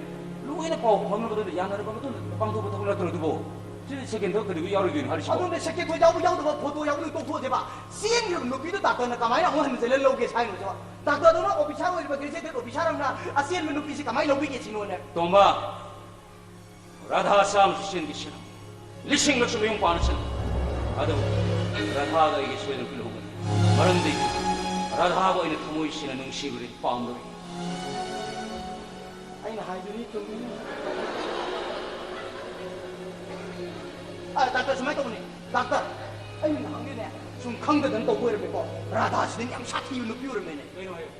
ꯂꯣꯏꯅ ꯄꯥꯎ ꯐꯥꯎꯅꯔꯕ ꯃꯇꯨꯡꯗ ꯌꯥꯅꯔꯕ ꯃꯇꯨꯡꯗ ꯄꯥꯡꯊꯣꯛꯄ ꯊꯕꯛ ꯅꯠꯇ꯭ꯔꯣ ꯑꯗꯨꯕꯣ? ꯁꯤꯗ ꯁꯦꯀꯦꯟ ꯊꯣꯠ ꯀꯩꯗꯧꯕ ꯌꯥꯎꯔꯣꯏꯗꯣꯏꯅꯣ ꯍꯥꯏꯔꯤꯁꯤꯕꯣ? ꯑꯗꯨꯅꯦ, ꯁꯦꯀꯦꯟ ꯊꯣꯠ ꯌꯥꯎꯕ ꯌꯥꯎꯗꯕ ꯐꯣꯇꯣ ꯌꯥꯎꯕꯗꯨ ꯇꯣꯛꯊꯣꯛꯑꯁꯦꯕ꯫ ꯆꯦꯟꯈ꯭ꯔꯕ ꯅꯨꯄꯤꯗꯨ ꯗꯥꯛꯇꯔꯅ ꯀꯃꯥꯏꯅ ꯑꯃꯨꯛ ꯍꯟꯖꯤꯜꯂ ꯂꯧꯒꯦ ꯍꯥꯏꯅꯣ ꯁꯤꯕꯣ? ꯗꯥꯛꯇꯔꯗꯨꯅ ꯑꯣꯐꯤꯁꯥꯔ ꯑꯣꯏꯔꯤꯕ, ꯒ꯭ꯔꯦꯖꯨꯑꯦꯇꯦꯠ ꯑꯣꯐꯤꯁꯥꯔ ꯑꯃꯅ ꯑꯆꯦꯟꯕ ꯅꯨꯄꯤꯁꯤ ꯀꯃꯥꯏꯅ ꯂꯧꯕꯤꯒꯦ ꯁꯤꯅꯣꯅꯦ? ꯇꯣꯝꯕ, ꯔꯥꯙꯥ ꯆꯥꯝꯃꯁꯨ ꯆꯦꯟꯈꯤꯁꯅꯨ, ꯂꯤꯁꯤꯡꯂꯛꯁꯨ ꯃꯌꯨꯝ ꯄꯥꯟꯁꯅꯨ꯫ ꯑꯗꯨꯕꯨ ꯔꯥꯙꯥꯒ ꯑꯩꯒꯤ ꯁꯣꯏꯗꯅ ꯂꯨꯍꯣꯡꯒꯅꯤ꯫ ꯃꯔꯝꯗꯤ ꯔꯥꯙꯥꯕꯨ ꯑꯩꯅ ꯊꯃꯣꯏ ꯁꯦꯡꯅ ꯅꯨꯡꯁꯤꯔꯨꯔꯦ, ꯄꯥꯝꯂꯨꯔꯦ꯫ ꯑꯩꯅ ꯍꯥꯏꯗꯨꯅꯤ ꯆꯨꯝꯃꯤ꯫ ꯑ, ꯗꯥꯛꯇꯔ, ꯁꯨꯃꯥꯏꯅ ꯇꯧꯕꯅꯤ꯫ ꯗꯥꯛꯇꯔ, ꯑꯩꯅ ꯅꯍꯥꯟꯒꯤꯅꯦ ꯁꯨꯝ ꯈꯪꯗꯗꯅ ꯇꯧꯕ ꯑꯣꯏꯔꯝꯃꯦꯀꯣ꯫ ꯔꯥꯙꯥꯁꯤꯗꯤ ꯌꯥꯝ ꯁꯥꯊꯤꯕ ꯅꯨꯄꯤ ꯑꯣꯏꯔꯝꯃꯦꯅꯦ꯫ ꯀꯩꯅꯣ ꯍꯥꯏꯌꯨ꯫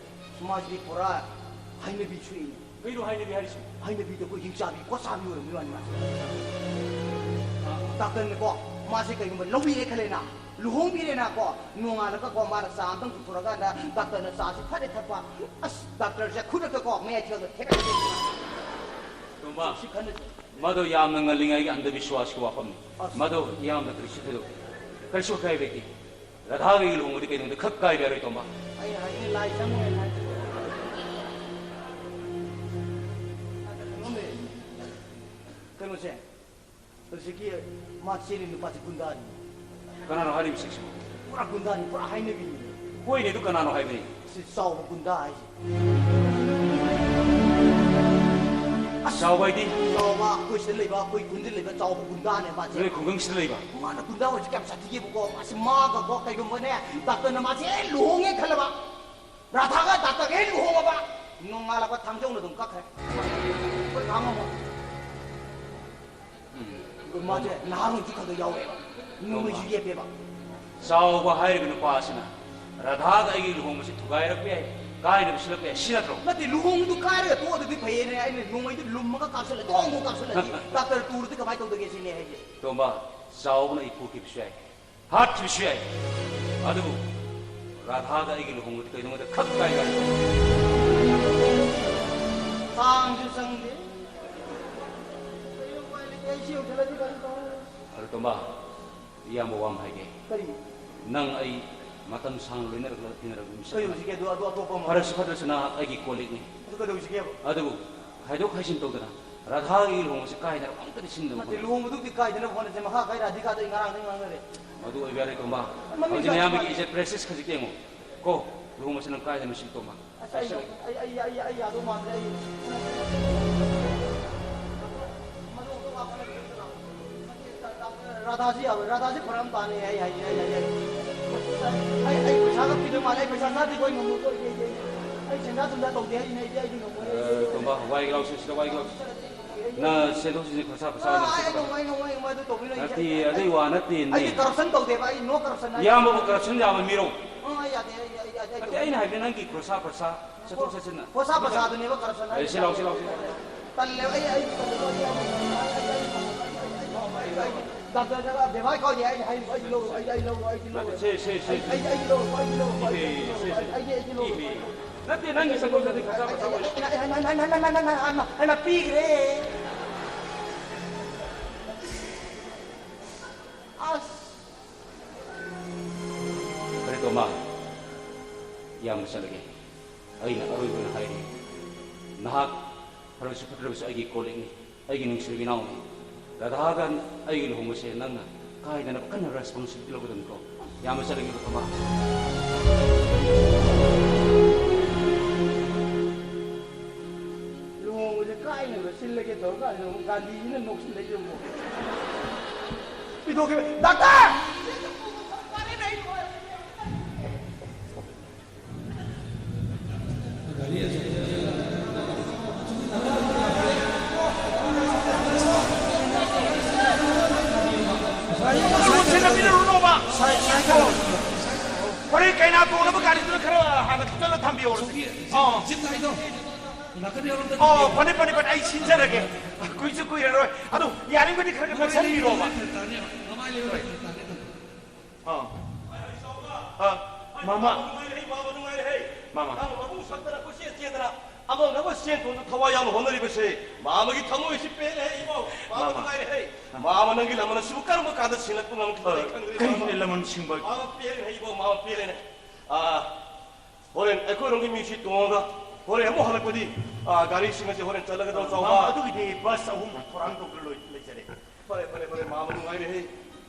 ꯃꯥꯁꯤꯗꯤ ꯄꯨꯔꯥ ꯍꯩꯅꯕꯤ ꯁꯨꯏꯅꯦ꯫ ꯀꯩꯅꯣ ꯍꯥꯏꯅꯕꯤ ꯍꯥꯏꯔꯤꯁꯤ? ꯍꯩꯅꯕꯤꯗ ꯑꯩꯈꯣꯏ ꯍꯤꯡꯆꯥꯕꯤ ꯈꯣꯠꯆꯥꯕꯤ ꯑꯣꯏꯔꯝꯃꯤ ꯋꯥꯅꯤ ꯃꯥꯁꯦ꯫ ꯑ, ꯗꯥꯛꯇꯔꯅꯀꯣ ꯃꯥꯁꯦ ꯀꯩꯒꯨꯝꯕ ꯂꯧꯕꯤꯔꯦ ꯈꯜꯂꯦꯅ, ꯂꯨꯍꯣꯡꯕꯤꯔꯦꯅꯀꯣ, ꯅꯣꯡꯉꯥꯜꯂꯒꯀꯣ ꯃꯥꯅ ꯆꯥ ꯑꯝꯇꯪ ꯄꯨꯊꯣꯔꯀꯥꯟꯗ ꯗꯥꯛꯇꯔꯅ ꯆꯥꯁꯤ ꯐꯖꯅ ꯊꯛꯄ꯫ ꯑꯁ, ꯗꯥꯛꯇꯔꯁꯦ ꯈꯨꯗꯛꯇꯀꯣ ꯃꯌꯥꯏ ꯊꯤꯒꯥꯜꯗ ꯊꯦꯛꯀꯠꯂꯛꯀꯅꯤ꯫ ꯇꯣꯝꯕ, ꯁꯤ ꯈꯟꯅꯁꯦ꯫ ꯃꯗꯣ ꯌꯥꯝꯅ ꯉꯜꯂꯤꯉꯩꯒꯤ ꯑꯟꯙꯕꯤꯁ꯭ꯋꯥꯁꯀꯤ ꯋꯥꯐꯝꯅꯤ꯫ ꯑꯁ꯫ ꯃꯗꯣ ꯏꯌꯥꯝꯕ ꯀꯔꯤꯁꯨ ꯊꯣꯏꯗꯣꯛ, ꯀꯔꯤꯁꯨ ꯑꯀꯥꯏꯕ ꯂꯩꯇꯦ꯫ ꯔꯥꯙꯥꯒ ꯑꯩꯒ ꯂꯨꯍꯣꯡꯕꯗꯤ ꯀꯩꯗꯧꯅꯨꯡꯗ ꯈꯛ ꯀꯥꯏꯕ ꯌꯥꯔꯣꯏ, ꯇꯣꯝꯕ꯫ ꯑꯩꯅ ꯍꯥꯏꯗꯤ ꯂꯥꯏ ꯆꯪꯉꯣꯏ ꯍꯥꯏ꯫ ꯀꯩꯅꯣꯅꯦ, ꯀꯩꯅꯣꯁꯦ, ꯍꯧꯖꯤꯛꯀꯤ ꯃꯥ ꯆꯦꯜꯂꯤ ꯅꯨꯄꯥꯁꯤ ꯒꯨꯟꯗꯥꯅꯤ꯫ ꯀꯅꯥꯅꯣ ꯍꯥꯏꯔꯤꯕ ꯁꯤꯛꯁꯤꯕꯣ? ꯄꯨꯔꯥ ꯒꯨꯟꯗꯥꯅꯤ, ꯄꯨꯔꯥ ꯍꯥꯏꯅꯕꯤꯅꯤ꯫ ꯍꯣꯏꯅꯦ, ꯑꯗꯨ ꯀꯅꯥꯅꯣ ꯍꯥꯏꯕꯅꯤ? ꯁꯤ ꯆꯥꯎꯕ ꯒꯨꯟꯗꯥ ꯍꯥꯏꯁꯦ꯫ ꯑꯁ! ꯆꯥꯎꯕ ꯍꯥꯏꯗꯤ? ꯆꯥꯎꯕ, ꯑꯩꯈꯣꯏ ꯁꯤꯗ ꯂꯩꯕ, ꯑꯩꯈꯣꯏ ꯈꯨꯟꯗ ꯂꯩꯕ ꯆꯥꯎꯕ ꯒꯨꯟꯗꯥꯅꯦ ꯃꯥꯁꯦ꯫ ꯅꯣꯏ ꯈꯨꯡꯒꯪꯁꯤꯗ ꯂꯩꯕ? ꯃꯥꯅ ꯒꯨꯟꯗꯥ ꯑꯣꯏꯔꯤꯁꯦ ꯀꯌꯥꯝ ꯁꯥꯊꯤꯒꯦꯕꯀꯣ, ꯃꯥꯁꯦ ꯃꯥꯒꯀꯣ ꯀꯩꯒꯨꯝꯕꯅꯦ, ꯗꯥꯛꯇꯔꯅ ꯃꯥꯁꯦ ꯍꯦꯛ ꯂꯨꯍꯣꯡꯉꯦ ꯈꯜꯂꯕ, ꯔꯥꯙꯥꯒ ꯗꯥꯛꯇꯔꯒ ꯍꯦꯛ ꯂꯨꯍꯣꯡꯉꯕ, ꯅꯣꯡꯉꯥꯜꯂꯛꯄ ꯊꯥꯡꯖꯧꯅ ꯑꯗꯨꯝ ꯀꯛꯈ꯭ꯔꯦ꯫ ꯑꯩꯈꯣꯏ ꯈꯥꯡꯉꯝꯃꯣ꯫ ꯎꯝ꯫ ꯃꯥꯁꯦ ꯅꯍꯥꯔꯣꯜꯁꯨ ꯈꯔ ꯈꯔ ꯌꯥꯎꯋꯦꯕ꯫ ꯅꯣꯡꯃꯩꯁꯨ ꯌꯦꯞꯄꯦꯕ꯫ ꯆꯥꯎꯕ ꯍꯥꯏꯔꯤꯕ ꯅꯨꯄꯥ ꯑꯁꯤꯅ ꯔꯥꯙꯥꯒ ꯑꯩꯒꯤ ꯂꯨꯍꯣꯡꯕꯁꯤ ꯊꯨꯒꯥꯏꯔꯛꯄ ꯌꯥꯏ꯫ ꯀꯥꯏꯅꯕ ꯁꯤꯜꯂꯛꯄ ꯌꯥꯏ, ꯁꯤ ꯅꯠꯇ꯭ꯔꯣ? ꯅꯠꯇꯦ, ꯂꯨꯍꯣꯡꯕꯗꯨ ꯀꯥꯏꯔꯒ ꯇꯣꯛꯑꯗꯤ ꯐꯩꯌꯦꯅꯦ꯫ ꯑꯩꯅ ꯅꯣꯡꯃꯩꯗꯨ ꯂꯨꯝꯃꯒ ꯀꯥꯞꯁꯤꯜꯂꯦ, ꯇꯣꯡ ꯇꯣꯡ ꯀꯥꯞꯁꯤꯜꯂꯗꯤ ꯗꯥꯛꯇꯔ ꯇꯨꯔꯗꯤ ꯀꯃꯥꯏꯅ ꯇꯧꯗꯒꯦ ꯁꯤꯅꯦ ꯍꯥꯏꯁꯦ꯫ ꯇꯣꯝꯕ, ꯆꯥꯎꯕꯅ ꯑꯩ ꯄꯣꯛꯈꯤꯕꯁꯨ ꯌꯥꯏ, ꯍꯥꯠꯈꯤꯕꯁꯨ ꯌꯥꯏ, ꯑꯗꯨꯕꯨ ꯔꯥꯙꯥꯒ ꯑꯩꯒꯤ ꯂꯨꯍꯣꯡꯕꯗꯤ ꯀꯩꯗꯧꯉꯩꯗ ꯈꯛ ꯀꯥꯏ ꯀꯥꯏ꯫ ꯀꯥꯡꯁꯨ ꯆꯪꯗꯦ꯫ ꯀꯩ ꯎꯄꯥꯏ ꯂꯩꯒꯦ? ꯑꯩ ꯁꯤ ꯌꯧꯁꯜꯂꯗꯤ ꯀꯔꯤ ꯇꯧ? ꯑꯗꯨ ꯇꯣꯝꯕ, ꯏꯌꯥꯝꯕ ꯋꯥ ꯑꯃ ꯍꯥꯏꯒꯦ꯫ ꯀꯔꯤ? ꯅꯪ ꯑꯩ ꯃꯇꯝ ꯁꯥꯡꯅ ꯂꯣꯏꯅꯔꯛꯂꯒ ꯇꯤꯟꯅꯔꯛꯄ ꯃꯤꯁꯛ ꯀꯔꯤ ꯑꯃꯅꯤ꯫ ꯍꯧꯖꯤꯛꯀꯤ ꯑꯗꯨ, ꯑꯗꯨ ꯑꯇꯣꯞꯄ ꯑꯃ? ꯐꯔꯁꯨ ꯐꯠꯇ꯭ꯔꯁꯨ ꯅꯍꯥꯛ ꯑꯩꯒꯤ ꯀꯣꯜꯂꯤꯛꯅꯤ꯫ ꯑꯗꯨ ꯀꯩꯗꯧꯁꯤꯒꯦꯕ? ꯑꯗꯨꯕꯨ ꯈꯥꯏꯗꯣꯛ ꯈꯥꯏꯖꯤꯟ ꯇꯧꯗꯅ ꯔꯥꯙꯥꯒꯤ ꯂꯨꯍꯣꯡꯕꯁꯤ ꯀꯥꯏꯗꯅꯕ ꯑꯝꯇꯗꯤ ꯁꯤꯟꯗꯕ ꯅꯠꯇꯦ, ꯍꯣꯠꯅꯁꯤ꯫ ꯂꯨꯍꯣꯡꯕꯗꯨꯕꯨꯗꯤ ꯀꯥꯏꯗꯅꯕ ꯍꯣꯠꯅꯁꯦ꯫ ꯃꯈꯥ ꯀꯥꯏ ꯔꯥꯙꯤꯀꯥꯗꯣ ꯑꯩ ꯉꯔꯥꯡꯗꯒꯤ ꯉꯥꯡꯅꯔꯦ꯫ ꯑꯗꯨ ꯑꯣꯏꯕ ꯌꯥꯔꯣꯏ ꯇꯣꯝꯕ꯫ ꯃꯃꯤꯡ ꯍꯧꯖꯤꯛ ꯀꯥꯏ ꯅꯌꯥꯝꯕꯒꯤ ꯃꯥꯜꯂꯤ? ꯏꯖꯠ ꯄ꯭ꯔꯦꯁꯤꯁ ꯈꯖꯤꯛ ꯌꯦꯡꯉꯨ ꯀꯣ꯫ ꯂꯨꯍꯣꯡꯕꯁꯤ ꯅꯪ ꯀꯥꯏꯗꯅꯕ ꯁꯤꯜ ꯇꯣꯝꯕ꯫ ꯑꯁ, ꯑꯩ, ꯑꯩ, ꯑꯩ, ꯑꯩ, ꯑꯩ ꯌꯥꯗꯧ ꯃꯥꯟꯗ꯭ꯔꯦ꯫ ꯑꯩ ꯔꯥꯙꯥꯁꯤ ꯌꯥꯔꯣꯏ, ꯔꯥꯙꯥꯁꯤ ꯐꯔꯛ ꯑꯃ ꯇꯥꯅꯤ꯫ ꯑꯩ, ꯑꯩ, ꯑꯩ, ꯑꯩ, ꯑꯩ, ꯑꯩ, ꯑꯩ ꯄꯩꯁꯥꯒ ꯄꯤꯗꯣꯏ ꯃꯥꯜꯂꯦ꯫ ꯑꯩ ꯄꯩꯁꯥ ꯆꯥꯗꯦꯀꯣ, ꯑꯩ ꯉꯝꯃꯣꯏꯀꯣ, ꯑꯩ, ꯑꯩ, ꯑꯩ, ꯑꯩ ꯁꯦꯟꯖꯥ ꯊꯨꯝꯖꯥ ꯇꯧꯗꯦ ꯍꯥꯏꯁꯤꯅꯦ꯫ ꯑꯩꯗꯤ, ꯑꯩꯗꯤ ꯉꯝꯃꯣꯏ꯫ ꯑꯦ, ꯇꯣꯝꯕ, ꯋꯥꯏꯒꯦ ꯂꯥꯎꯁꯦ, ꯁꯤꯗ ꯋꯥꯏꯒꯦ ꯂꯥꯎꯁꯦ꯫ ꯅꯪ ꯁꯦꯟꯊꯣꯛ ꯁꯦꯟꯖꯤꯟ ꯈꯣꯔꯁꯥ ꯄꯣꯠꯁꯥ ꯑꯥ, ꯑꯩ ꯅꯨꯡꯉꯥꯏ, ꯅꯨꯡꯉꯥꯏ, ꯅꯨꯡꯉꯥꯏ, ꯑꯗꯨ ꯇꯧꯕꯤꯔꯣꯏ꯫ ꯅꯠꯇꯦ, ꯑꯗꯨꯏ ꯋꯥ ꯅꯠꯇꯦꯅꯦ꯫ ꯑꯩꯗꯤ ꯀꯔꯞꯁꯟ ꯇꯧꯗꯦꯕ, ꯑꯩ ꯅꯣ ꯀꯔꯞꯁꯟ ꯍꯥꯏ꯫ ꯏꯌꯥꯝꯕꯕꯨ ꯀꯔꯞꯁꯟ ꯌꯥꯕ ꯃꯤꯔꯣ? ꯑꯥ, ꯑꯩ ꯌꯥꯗꯦ, ꯑꯩ, ꯑꯩ, ꯑꯩ, ꯑꯩ ꯅꯠꯇꯦ, ꯇꯧꯗꯦ꯫ ꯑꯩꯅ ꯍꯥꯏꯕꯗꯤ ꯅꯪꯒꯤ ꯈꯣꯔꯁꯥ ꯄꯣꯠꯁꯥ ꯆꯠꯊꯣꯛ ꯆꯠꯁꯤꯟꯅ꯫ ꯈꯣꯔꯁꯥ ꯄꯣꯠꯁꯥꯗꯨꯅꯦꯕ ꯀꯔꯞꯁꯟ ꯑꯦ, ꯍꯥꯏꯁꯦ꯫ ꯁꯤ ꯂꯥꯎ, ꯁꯤ ꯂꯥꯎ, ꯁꯤ ꯂꯥꯎ꯫ ꯇꯜꯂꯦꯕ, ꯑꯩ, ꯑꯩ ꯇꯜꯂꯦꯕ, ꯑꯩ, ꯑꯩ, ꯑꯩ, ꯑꯩ, ꯑꯩ, ꯑꯩ, ꯑꯩ, ꯑꯩ, ꯑꯩ, ꯗꯥꯛꯇꯔꯗꯒ ꯕꯦꯕꯥꯔ ꯀꯥꯎꯗꯦ ꯍꯥꯏꯅ ꯍꯥꯏꯔꯤꯕ, ꯑꯩꯗꯤ ꯂꯧꯔꯣꯏ, ꯑꯩꯗꯤ, ꯑꯩ ꯂꯧꯔꯣꯏ, ꯑꯩꯗꯤ ꯂꯧꯔꯣꯏ꯫ ꯅꯠꯇꯦ, ꯁꯦ, ꯁꯦ, ꯁꯦ꯫ ꯑꯩ, ꯑꯩ, ꯑꯩꯗꯤ ꯂꯧꯔꯣꯏ, ꯑꯩꯗꯤ ꯂꯧꯔꯣꯏ, ꯏꯍꯦ, ꯑꯩꯗꯤ ꯁꯦ, ꯁꯦ꯫ ꯂꯧꯔꯣꯏ, ꯑꯩꯗꯤ, ꯑꯩꯗꯤ ꯂꯧꯔꯣꯏ꯫ ꯏꯍꯦ꯫ ꯅꯠꯇꯦ, ꯅꯪꯒꯤ ꯆꯠꯊꯣꯛ ꯆꯠꯁꯤꯟ ꯈꯣꯔꯁꯥ ꯄꯣꯠꯁꯥ ꯑꯣꯏꯔꯁꯨ꯫ ꯍꯩꯃꯥ, ꯍꯩꯃꯥ, ꯄꯤꯈ꯭ꯔꯦ꯫ ꯑꯁ꯫ ꯐꯔꯦ ꯇꯣꯝꯕ, ꯏꯌꯥꯝꯕ ꯆꯠꯂꯒꯦ꯫ ꯑꯩꯅ ꯑꯔꯣꯏꯕ ꯑꯣꯏꯅ ꯍꯥꯏꯔꯤ, ꯅꯍꯥꯛ ꯐꯔꯕꯁꯨ ꯐꯠꯇ꯭ꯔꯕꯁꯨ ꯑꯩꯒꯤ ꯀꯣꯜꯂꯤꯛꯅꯤ, ꯑꯩꯒꯤ ꯅꯨꯡꯁꯤꯔꯕ ꯏꯅꯥꯎꯅꯤ꯫ ꯔꯥꯙꯥꯒ ꯑꯩꯒꯤ ꯂꯨꯍꯣꯡꯕꯁꯦ ꯅꯪꯅ ꯀꯥꯏꯗꯅꯕ ꯀꯟꯅ ꯔꯦꯁꯄꯣꯟꯁꯤꯕꯤꯂꯤꯇꯤ ꯂꯧꯒꯗꯕꯅꯤꯀꯣ꯫ ꯏꯌꯥꯝꯕ ꯆꯠꯂꯒꯦ ꯇꯣꯝꯕ꯫ ꯂꯨꯍꯣꯡꯕꯁꯦ ꯀꯥꯏꯅꯕ ꯁꯤꯜꯂꯒꯦ ꯇꯧꯔꯀꯥꯟꯗ ꯑꯃꯨꯛ ꯒꯥꯟꯙꯤꯁꯤꯅ ꯅꯣꯛꯁꯤꯜꯂꯛꯏꯁꯦ ꯑꯃꯨꯛ꯫ ꯄꯤꯊꯣꯛꯈꯤꯕ꯫ ꯗꯥꯛꯇꯔ! ꯑꯩ ꯀꯩꯅꯥ ꯇꯣꯡꯅꯕ ꯒꯥꯔꯤꯗꯨꯅ ꯈꯔ ꯍꯥꯟꯅ ꯊꯨꯞꯆꯜꯂ ꯊꯝꯕꯤꯌꯣ꯫ ꯁꯣꯝꯒꯤ ꯑꯥ꯫ ꯖꯤꯞ ꯒꯥꯔꯤꯗꯣ ꯅꯥꯀꯟꯗ ꯌꯥꯎꯔꯝꯗ ꯑꯣ, ꯊꯝꯕꯤꯌꯣ꯫ ꯐꯅꯤ, ꯐꯅꯤ, ꯐꯅꯤ, ꯑꯩ ꯁꯤꯟꯖꯔꯒꯦ꯫ ꯀꯨꯏꯁꯨ ꯀꯨꯏꯔꯔꯣꯏ꯫ ꯑꯗꯨ ꯌꯥꯔꯤꯕꯗꯤ ꯈꯔ ꯈꯔ ꯃꯃꯥꯏ ꯂꯩꯕ ꯅꯛꯁꯟꯕꯤꯔꯣꯕ꯫ ꯐꯔꯛ ꯇꯥꯅꯦꯕ꯫ ꯃꯃꯥꯏ ꯂꯩꯕ ꯍꯣꯏ꯫ ꯐꯔꯛ ꯇꯥꯅꯦꯕ꯫ ꯑꯥ꯫ ꯑꯥ, ꯃꯥꯃꯥ꯫ ꯃꯥꯃ ꯅꯨꯡꯉꯥꯏꯔꯦ, ꯃꯥꯃ ꯅꯨꯡꯉꯥꯏꯔꯦ꯫ ꯃꯥꯃ꯫ ꯅꯪ ꯃꯕꯨꯡ ꯁꯛꯇꯅ ꯀꯣꯏꯆꯦꯟ ꯆꯦꯟꯗꯅ ꯑꯃꯒ ꯑꯃ ꯆꯦꯟ ꯊꯣꯛꯅ ꯊꯋꯥꯏ ꯌꯥꯎꯅ ꯍꯣꯠꯅꯔꯤꯕꯁꯦ ꯃꯥꯃꯒꯤ ꯊꯃꯣꯏꯁꯤ ꯄꯦꯜꯂꯦ ꯏꯕꯣ꯫ ꯃꯥꯃ ꯃꯥꯃ꯫ ꯅꯨꯡꯉꯥꯏꯔꯦ꯫ ꯃꯥꯃ, ꯅꯪꯒꯤ ꯂꯃꯟ ꯑꯁꯤꯕꯨ ꯀꯔꯝꯕ ꯀꯥꯟꯗ ꯁꯤꯡꯂꯛꯄ ꯉꯝꯈꯤꯗꯣꯏꯅꯣ ꯑ, ꯈꯪꯗ꯭ꯔꯦ, ꯀꯔꯤꯅꯣ ꯃꯥꯃ꯫ ꯂꯃꯟ ꯁꯤꯡꯕ? ꯃꯥꯃ ꯄꯦꯜꯂꯦ ꯏꯕꯣ, ꯃꯥꯃ ꯄꯦꯜꯂꯦꯅꯦ꯫ ꯑꯥ, ꯍꯣꯔꯦꯟ ꯑꯩꯈꯣꯏꯔꯣꯝꯒꯤ ꯃꯤꯁꯤ ꯇꯣꯡꯉꯒ ꯍꯣꯔꯦꯟ ꯑꯃꯨꯛ ꯍꯜꯂꯛꯄꯗꯤ, ꯑꯥ, ꯒꯥꯔꯤꯁꯤꯡ ꯑꯁꯤ ꯍꯣꯔꯦꯟ ꯆꯠꯂꯒꯗꯧ ꯆꯥꯎꯕ꯫ ꯃꯥꯃ, ꯑꯗꯨꯒꯤꯗꯤ ꯕꯁ ꯑꯍꯨꯝ ꯊꯧꯔꯥꯡ ꯇꯧꯗꯨꯅ ꯂꯣꯏ-, ꯂꯩꯖꯔꯦ꯫ ꯐꯔꯦ, ꯐꯔꯦ, ꯐꯔꯦ, ꯃꯥꯃ ꯅꯨꯡꯉꯥꯏꯔꯦꯍꯦ꯫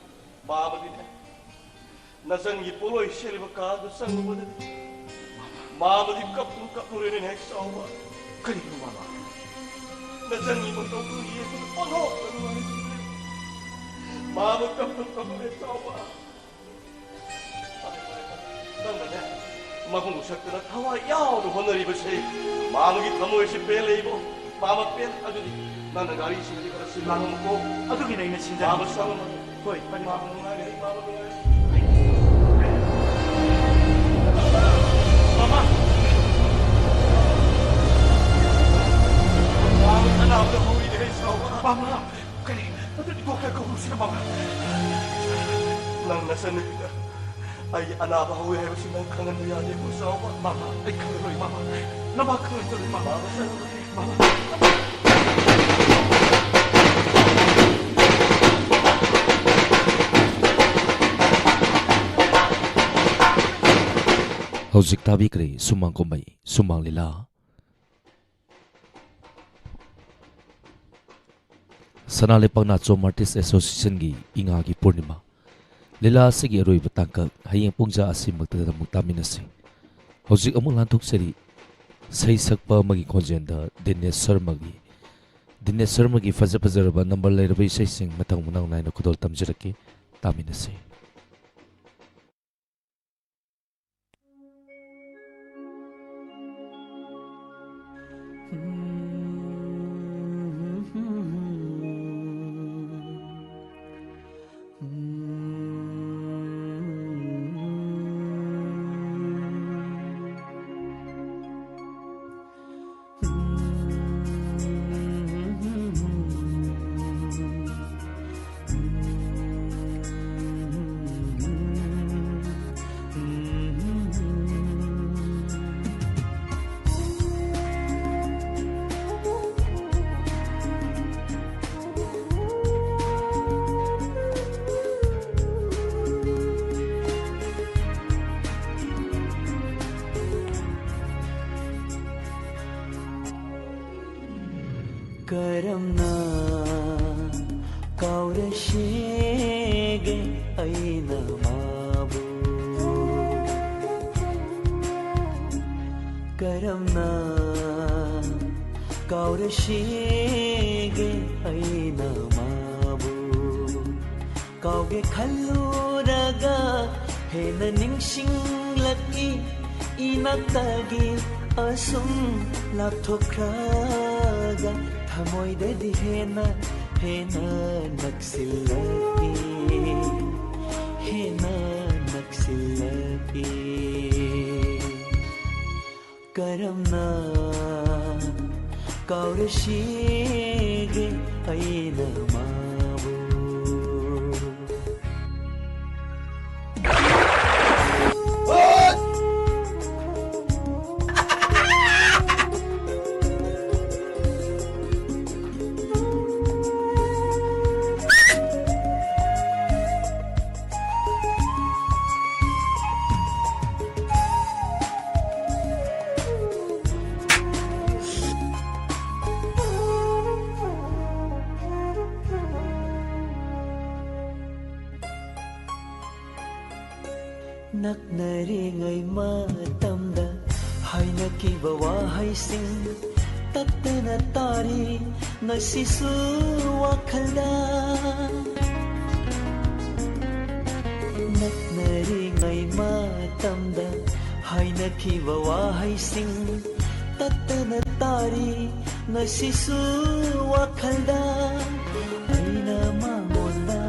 ꯃꯥꯃꯗꯤꯅꯦ, ꯅꯆꯟꯒꯤ ꯄꯣꯠꯂꯣꯏ ꯁꯦꯠꯂꯤꯕ ꯀꯥꯗꯨ ꯆꯪꯉꯨꯕꯗꯗꯤ ꯃꯥꯃꯗꯤ ꯀꯞꯇꯨꯝ ꯀꯞꯂꯨꯔꯦꯅꯦ ꯍꯦꯛ ꯆꯥꯎꯕ꯫ ꯀꯔꯤꯅꯣ ꯃꯥꯃ? ꯅꯆꯟꯒꯤ ꯃꯇꯧꯗꯨ ꯌꯦꯡꯕꯗ ꯑꯣꯟꯊꯣꯛꯅ ꯅꯨꯡꯉꯥꯏꯈꯤꯗ꯭ꯔꯦ꯫ ꯃꯥꯃ ꯀꯞꯇꯨꯝ ꯀꯞꯂꯨꯔꯦ ꯆꯥꯎꯕ꯫ ꯅꯪꯅꯅꯦ, ꯃꯕꯨꯡ ꯁꯛꯇꯅ ꯊꯋꯥꯏ ꯌꯥꯎꯅ ꯍꯣꯠꯅꯔꯤꯕꯁꯦ ꯃꯥꯃꯒꯤ ꯊꯃꯣꯏꯁꯦ ꯄꯦꯜꯂꯦ ꯏꯕꯣ꯫ ꯃꯥꯃ ꯄꯦꯜꯂꯦ꯫ ꯑꯗꯨꯗꯤ ꯅꯪꯅ ꯒꯥꯔꯤꯁꯤꯡꯗꯤ ꯈꯔ ꯁꯤꯜꯂꯝꯃꯨꯀꯣ꯫ ꯑꯗꯨꯒꯤꯅꯦ ꯑꯩꯅ ꯁꯤꯟꯖꯔꯤꯁꯦ꯫ ꯃꯥꯃ ꯁꯪꯉꯝꯃꯒꯦ꯫ ꯍꯣꯏ, ꯐꯅꯤ꯫ ꯃꯥꯃ ꯅꯨꯡꯉꯥꯏꯔꯦ, ꯃꯥꯃ ꯅꯨꯡꯉꯥꯏꯔꯦ꯫ ꯃꯥꯃ! ꯃꯥꯃ ꯑꯅꯥꯕꯗ ꯍꯧꯔꯤꯅꯦ, ꯆꯥꯎꯕ꯫ ꯃꯥꯃ! ꯀꯔꯤ? ꯑꯗꯨꯗꯤ ꯗꯣꯛꯇꯔ ꯀꯧꯔꯨꯁꯤꯔ, ꯃꯥꯃ? ꯅꯪ ꯅꯆꯟꯅꯨꯄꯤꯗ ꯑꯩ ꯑꯅꯥꯕ ꯍꯧꯏ ꯍꯥꯏꯕꯁꯤ ꯅꯪ ꯈꯪꯍꯟꯕ ꯌꯥꯗꯦꯀꯣ, ꯆꯥꯎꯕ꯫ ꯃꯥꯃ, ꯑꯩ ꯈꯪꯍꯜꯂꯣꯏ, ꯃꯥꯃ꯫ ꯅꯃꯥ ꯈꯪꯍꯟꯖꯔꯣꯏ, ꯃꯥꯃ꯫ ꯃꯥꯃ, ꯆꯠꯂꯨꯔꯣ꯫ ꯃꯥꯃ꯫ ꯍꯧꯖꯤꯛ ꯇꯥꯕꯤꯈ꯭ꯔꯦ ꯁꯨꯃꯥꯡ ꯀꯨꯝꯍꯩ, ꯁꯨꯃꯥꯡ ꯂꯤꯂꯥ꯫ ꯁꯅꯥ ꯂꯩꯄꯥꯛ ꯅꯥꯆꯣꯝ ꯑꯥꯔꯇꯤꯁ ꯑꯦꯁꯣꯁꯤꯌꯦꯁꯟꯒꯤ ꯏꯉꯥꯒꯤ ꯄꯨꯔꯅꯤꯃꯥ ꯂꯤꯂꯥ ꯑꯁꯤꯒꯤ ꯑꯔꯣꯏꯕ ꯇꯥꯡꯀꯛ ꯍꯌꯦꯡ ꯄꯨꯡ ꯖꯥ ꯑꯁꯤꯃꯛꯇꯗ ꯑꯃꯨꯛ ꯇꯥꯃꯤꯟꯅꯁꯤ꯫ ꯍꯧꯖꯤꯛ ꯑꯃꯨꯛ ꯂꯥꯟꯊꯣꯛꯆꯔꯤ ꯏꯁꯩ ꯁꯛꯄ ꯑꯃꯒꯤ ꯈꯣꯟꯖꯦꯜꯗ ꯗꯤꯅꯦꯁ ꯁꯔꯃꯒꯤ, ꯗꯤꯅꯦꯁ ꯁꯔꯃꯒꯤ ꯐꯖ ꯐꯖꯔꯕ ꯅꯝꯕꯔ ꯂꯩꯔꯕ ꯏꯁꯩꯁꯤꯡ ꯃꯊꯪ ꯃꯅꯥꯎ ꯅꯥꯏꯅ ꯈꯨꯗꯣꯜ ꯇꯝꯖꯔꯛꯀꯦ꯫ ꯇꯥꯃꯤꯟꯅꯁꯤ꯫ ꯀꯔꯝꯅ ꯀꯥꯎꯔꯁꯤꯒꯦ ꯑꯩꯅ ꯃꯥꯕꯨ? ꯀꯔꯝꯅ ꯀꯥꯎꯔꯁꯤꯒꯦ ꯑꯩꯅ ꯃꯥꯕꯨ? ꯀꯥꯎꯒꯦ ꯈꯜꯂꯨꯔꯒ ꯍꯦꯟꯅ ꯅꯤꯡꯁꯤꯡꯂꯛꯏ, ꯏꯅꯥꯛꯇꯒꯤ ꯑꯁꯨꯝ ꯂꯥꯞꯊꯣꯛꯈ꯭ꯔꯒ ꯊꯃꯣꯏꯗꯗꯤ ꯍꯦꯟꯅ, ꯍꯦꯟꯅ ꯅꯛꯁꯤꯜꯂꯛꯏ, ꯍꯦꯟꯅ ꯅꯛꯁꯤꯜꯂꯛꯏ꯫ ꯀꯔꯝꯅ ꯀꯥꯎꯔꯁꯤꯒꯦ ꯑꯩꯅ ꯃꯥꯕꯨ? ꯅꯛꯅꯔꯤꯉꯩ ꯃꯇꯝꯗ ꯍꯥꯏꯅꯈꯤꯕ ꯋꯥꯍꯩꯁꯤꯡ ꯇꯠꯇꯅ ꯇꯥꯔꯤ ꯉꯁꯤꯁꯨ ꯋꯥꯈꯜꯗ꯫ ꯅꯛꯅꯔꯤꯉꯩ ꯃꯇꯝꯗ ꯍꯥꯏꯅꯈꯤꯕ ꯋꯥꯍꯩꯁꯤꯡ ꯇꯠꯇꯅ ꯇꯥꯔꯤ ꯉꯁꯤꯁꯨ ꯋꯥꯈꯜꯗ꯫ ꯑꯩꯅ ꯃꯉꯣꯟꯗ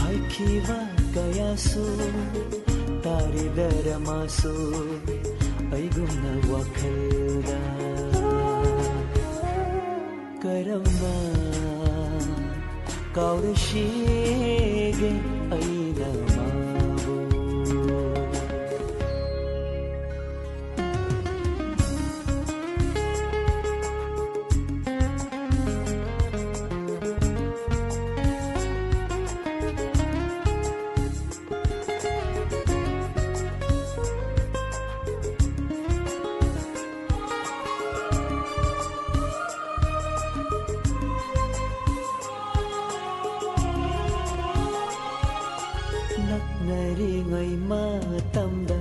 ꯍꯥꯏꯈꯤꯕ ꯀꯌꯥꯁꯨ ꯇꯥꯔꯤꯗꯔ ꯃꯥꯁꯨ ꯑꯩꯒꯨꯝꯅ ꯋꯥꯈꯜꯗ꯫ ꯀꯔꯝꯅ ꯀꯥꯎꯔꯁꯤꯒꯦ ꯑꯩꯅ ꯃꯥꯕꯨ? ꯅꯛꯅꯔꯤꯉꯩ ꯃꯇꯝꯗ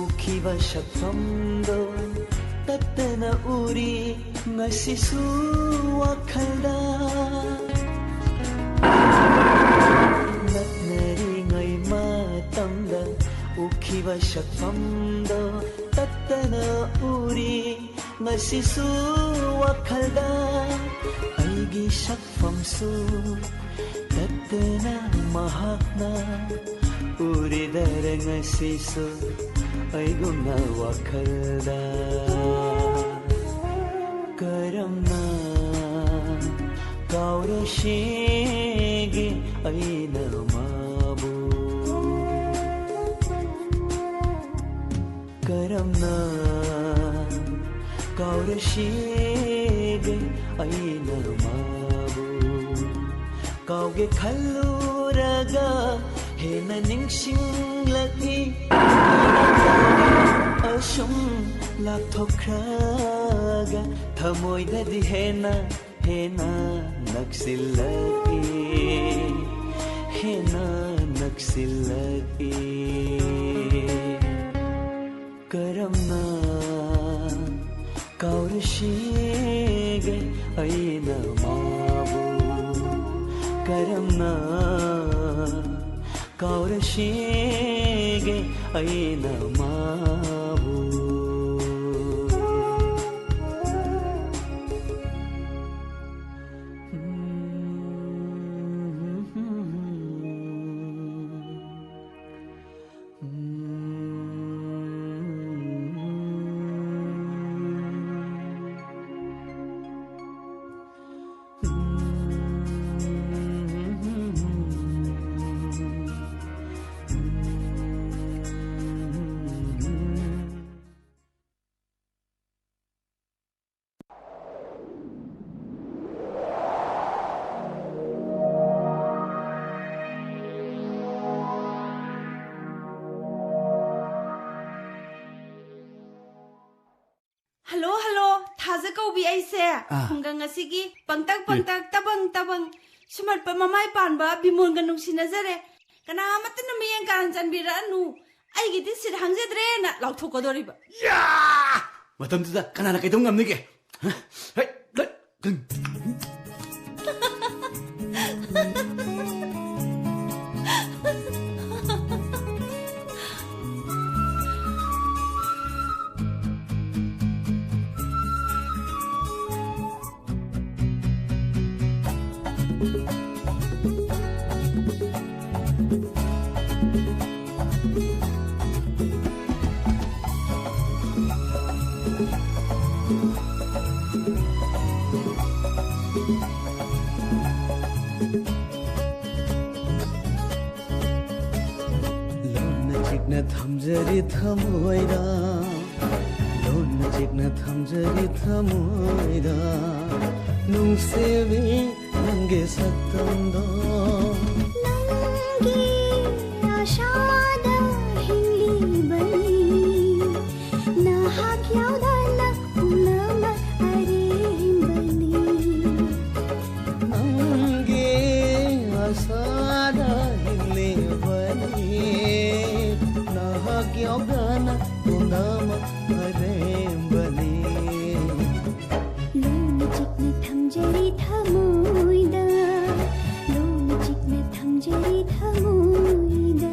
ꯎꯈꯤꯕ ꯁꯛꯐꯝꯗꯣ ꯇꯠꯇꯅ ꯎꯔꯤ ꯉꯁꯤꯁꯨ ꯋꯥꯈꯜꯗ꯫ ꯅꯛꯅꯔꯤꯉꯩ ꯃꯇꯝꯗ ꯎꯈꯤꯕ ꯁꯛꯐꯝꯗꯣ ꯇꯠꯇꯅ ꯎꯔꯤ ꯉꯁꯤꯁꯨ ꯋꯥꯈꯜꯗ꯫ ꯑꯩꯒꯤ ꯁꯛꯐꯝꯁꯨ ꯇꯠꯇꯅ ꯃꯍꯥꯛꯅ ꯎꯔꯤꯗꯔ ꯉꯁꯤꯁꯨ ꯑꯩꯒꯨꯝꯅ ꯋꯥꯈꯜꯗ꯫ ꯀꯔꯝꯅ ꯀꯥꯎꯔꯁꯤꯒꯦ ꯑꯩꯅ ꯃꯥꯕꯨ? ꯀꯔꯝꯅ ꯀꯥꯎꯔꯁꯤꯒꯦ ꯑꯩꯅ ꯃꯥꯕꯨ? ꯀꯥꯎꯒꯦ ꯈꯜꯂꯨꯔꯒ ꯍꯦꯟꯅ ꯅꯤꯡꯁꯤꯡꯂꯛꯏ꯫ ꯑꯁꯨꯝ ꯂꯥꯞꯊꯣꯛꯈ꯭ꯔꯒ ꯊꯃꯣꯏꯗꯗꯤ ꯍꯦꯟꯅ ꯍꯦꯟꯅ ꯅꯛꯁꯤꯜꯂꯛꯏ, ꯍꯦꯟꯅ ꯅꯛꯁꯤꯜꯂꯛꯏ꯫ ꯀꯔꯝꯅ ꯀꯥꯎꯔꯁꯤꯒꯦ ꯑꯩꯅ ꯃꯥꯕꯨ? ꯀꯔꯝꯅ ꯀꯥꯎꯔꯁꯤꯒꯦ ꯑꯩꯅ ꯃꯥꯕꯨ? ꯍꯜꯂꯣ, ꯍꯜꯂꯣ, ꯊꯥꯖ ꯀꯧꯕꯤ ꯑꯩꯁꯦ꯫ ꯑꯥ꯫ ꯈꯨꯡꯒꯪ ꯑꯁꯤꯒꯤ ꯄꯪꯇꯛ ꯑꯦ꯫ ꯄꯪꯇꯛ, ꯇꯕꯪ ꯇꯕꯪ, ꯁꯨꯝꯍꯠꯄ ꯃꯃꯥꯏ ꯄꯥꯟꯕ ꯕꯤꯃꯣꯟꯒ ꯅꯨꯡꯁꯤꯅꯖꯔꯦ꯫ ꯀꯅꯥ ꯑꯃꯠꯇꯅ ꯃꯤꯠꯌꯦꯡ ꯀꯥꯍꯟ ꯆꯟꯕꯤꯔꯛꯑꯅꯨ, ꯑꯩꯒꯤꯗꯤ ꯁꯤꯠ ꯍꯥꯡꯖꯗ꯭ꯔꯦꯅ ꯂꯥꯎꯊꯣꯛꯀꯗꯧꯔꯤꯕ꯫ ꯌꯥ! ꯃꯇꯝꯗꯨꯗ ꯀꯅꯥꯅ ꯀꯩꯗꯧ ꯉꯝꯅꯤꯒꯦ? ꯍ? ꯍꯩ! ꯂꯩ! ꯀꯪ! ꯂꯣꯟꯅ ꯆꯤꯛꯅ ꯊꯝꯖꯔꯤ ꯊꯃꯣꯏꯗ, ꯂꯣꯟꯅ ꯆꯤꯛꯅ ꯊꯝꯖꯔꯤ ꯊꯃꯣꯏꯗ, ꯅꯨꯡꯁꯤꯕꯤ ꯅꯪꯒꯤ ꯁꯛꯇꯝꯗꯣ꯫ ꯅꯪꯒꯤ ꯑꯥꯁꯥꯗ ꯍꯤꯡꯂꯤꯕꯅꯤ, ꯅꯍꯥꯛ ꯌꯥꯎꯗꯅ ꯄꯨꯝꯅꯃꯛ ꯑꯔꯦꯝꯕꯅꯤ꯫ ꯅꯪꯒꯤ ꯑꯥꯁꯥꯗ ꯍꯤꯡꯂꯤꯕꯅꯤ, ꯅꯍꯥꯛ ꯌꯥꯎꯗꯅ ꯄꯨꯝꯅꯃꯛ ꯑꯔꯦꯝꯕꯅꯤ꯫ ꯂꯣꯟꯅ ꯆꯤꯛꯅ ꯊꯝꯖꯔꯤ ꯊꯃꯣꯏꯗ, ꯂꯣꯟꯅ ꯆꯤꯛꯅ ꯊꯝꯖꯔꯤ ꯊꯃꯣꯏꯗ꯫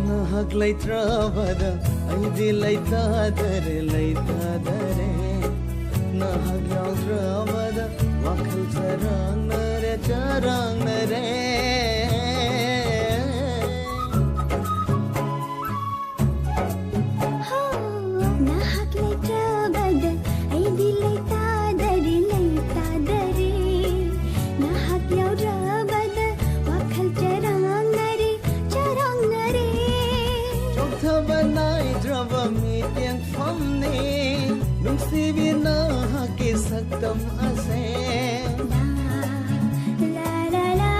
ꯅꯍꯥꯛ ꯂꯩꯇ꯭ꯔꯕꯗ ꯑꯩꯗꯤ ꯂꯩꯇꯥꯗꯔꯦ, ꯂꯩꯇꯥꯗꯔꯦ꯫ ꯅꯍꯥꯛ ꯌꯥꯎꯗ꯭ꯔꯕꯗ ꯋꯥꯈꯜ ꯆꯔꯥꯡꯅꯔꯦ, ꯆꯔꯥꯡꯅꯔꯦ꯫ ꯍꯣ, ꯅꯍꯥꯛ ꯂꯩꯇ꯭ꯔꯕꯗ ꯑꯩꯗꯤ ꯂꯩꯇꯥꯗꯔꯦ, ꯂꯩꯇꯥꯗꯔꯦ꯫ ꯅꯍꯥꯛꯀꯤ ꯁꯛꯇꯝ ꯑꯁꯦ꯫ ꯂꯥ, ꯂꯥ, ꯂꯥ꯫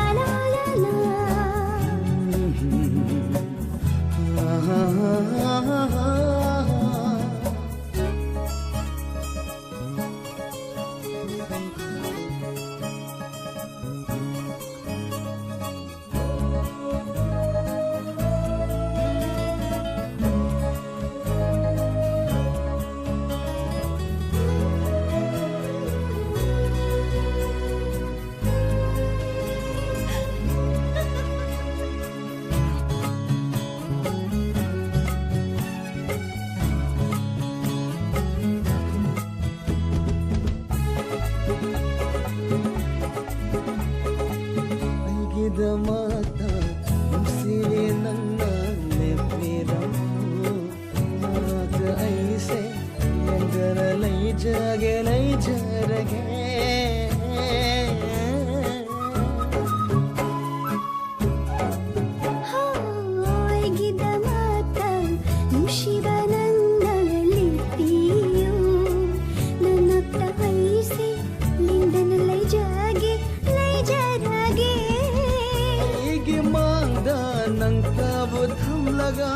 ꯑꯩꯒꯤꯗꯃꯛꯇ ꯅꯨꯡꯁꯤꯕꯤ ꯅꯪꯅ ꯂꯦꯞꯄꯤꯔꯝꯃꯨ꯫ ꯅꯍꯥꯛꯀ ꯑꯩꯁꯦ ꯂꯦꯡꯗꯅ ꯂꯩꯖꯒꯦ, ꯂꯩꯖꯔꯒꯦ꯫ ꯍꯣ, ꯑꯩꯒꯤꯗꯃꯛꯇ ꯅꯨꯡꯁꯤꯕ ꯅꯪꯅ ꯂꯦꯞꯄꯤꯌꯨ꯫ ꯅꯅꯥꯛꯇ ꯑꯩꯁꯦ ꯂꯦꯡꯗꯅ ꯂꯩꯖꯒꯦ, ꯂꯩꯖꯔꯒꯦ꯫ ꯑꯩꯒꯤ ꯃꯥꯡꯗ ꯅꯪꯇꯕꯨ ꯊꯝꯂꯒ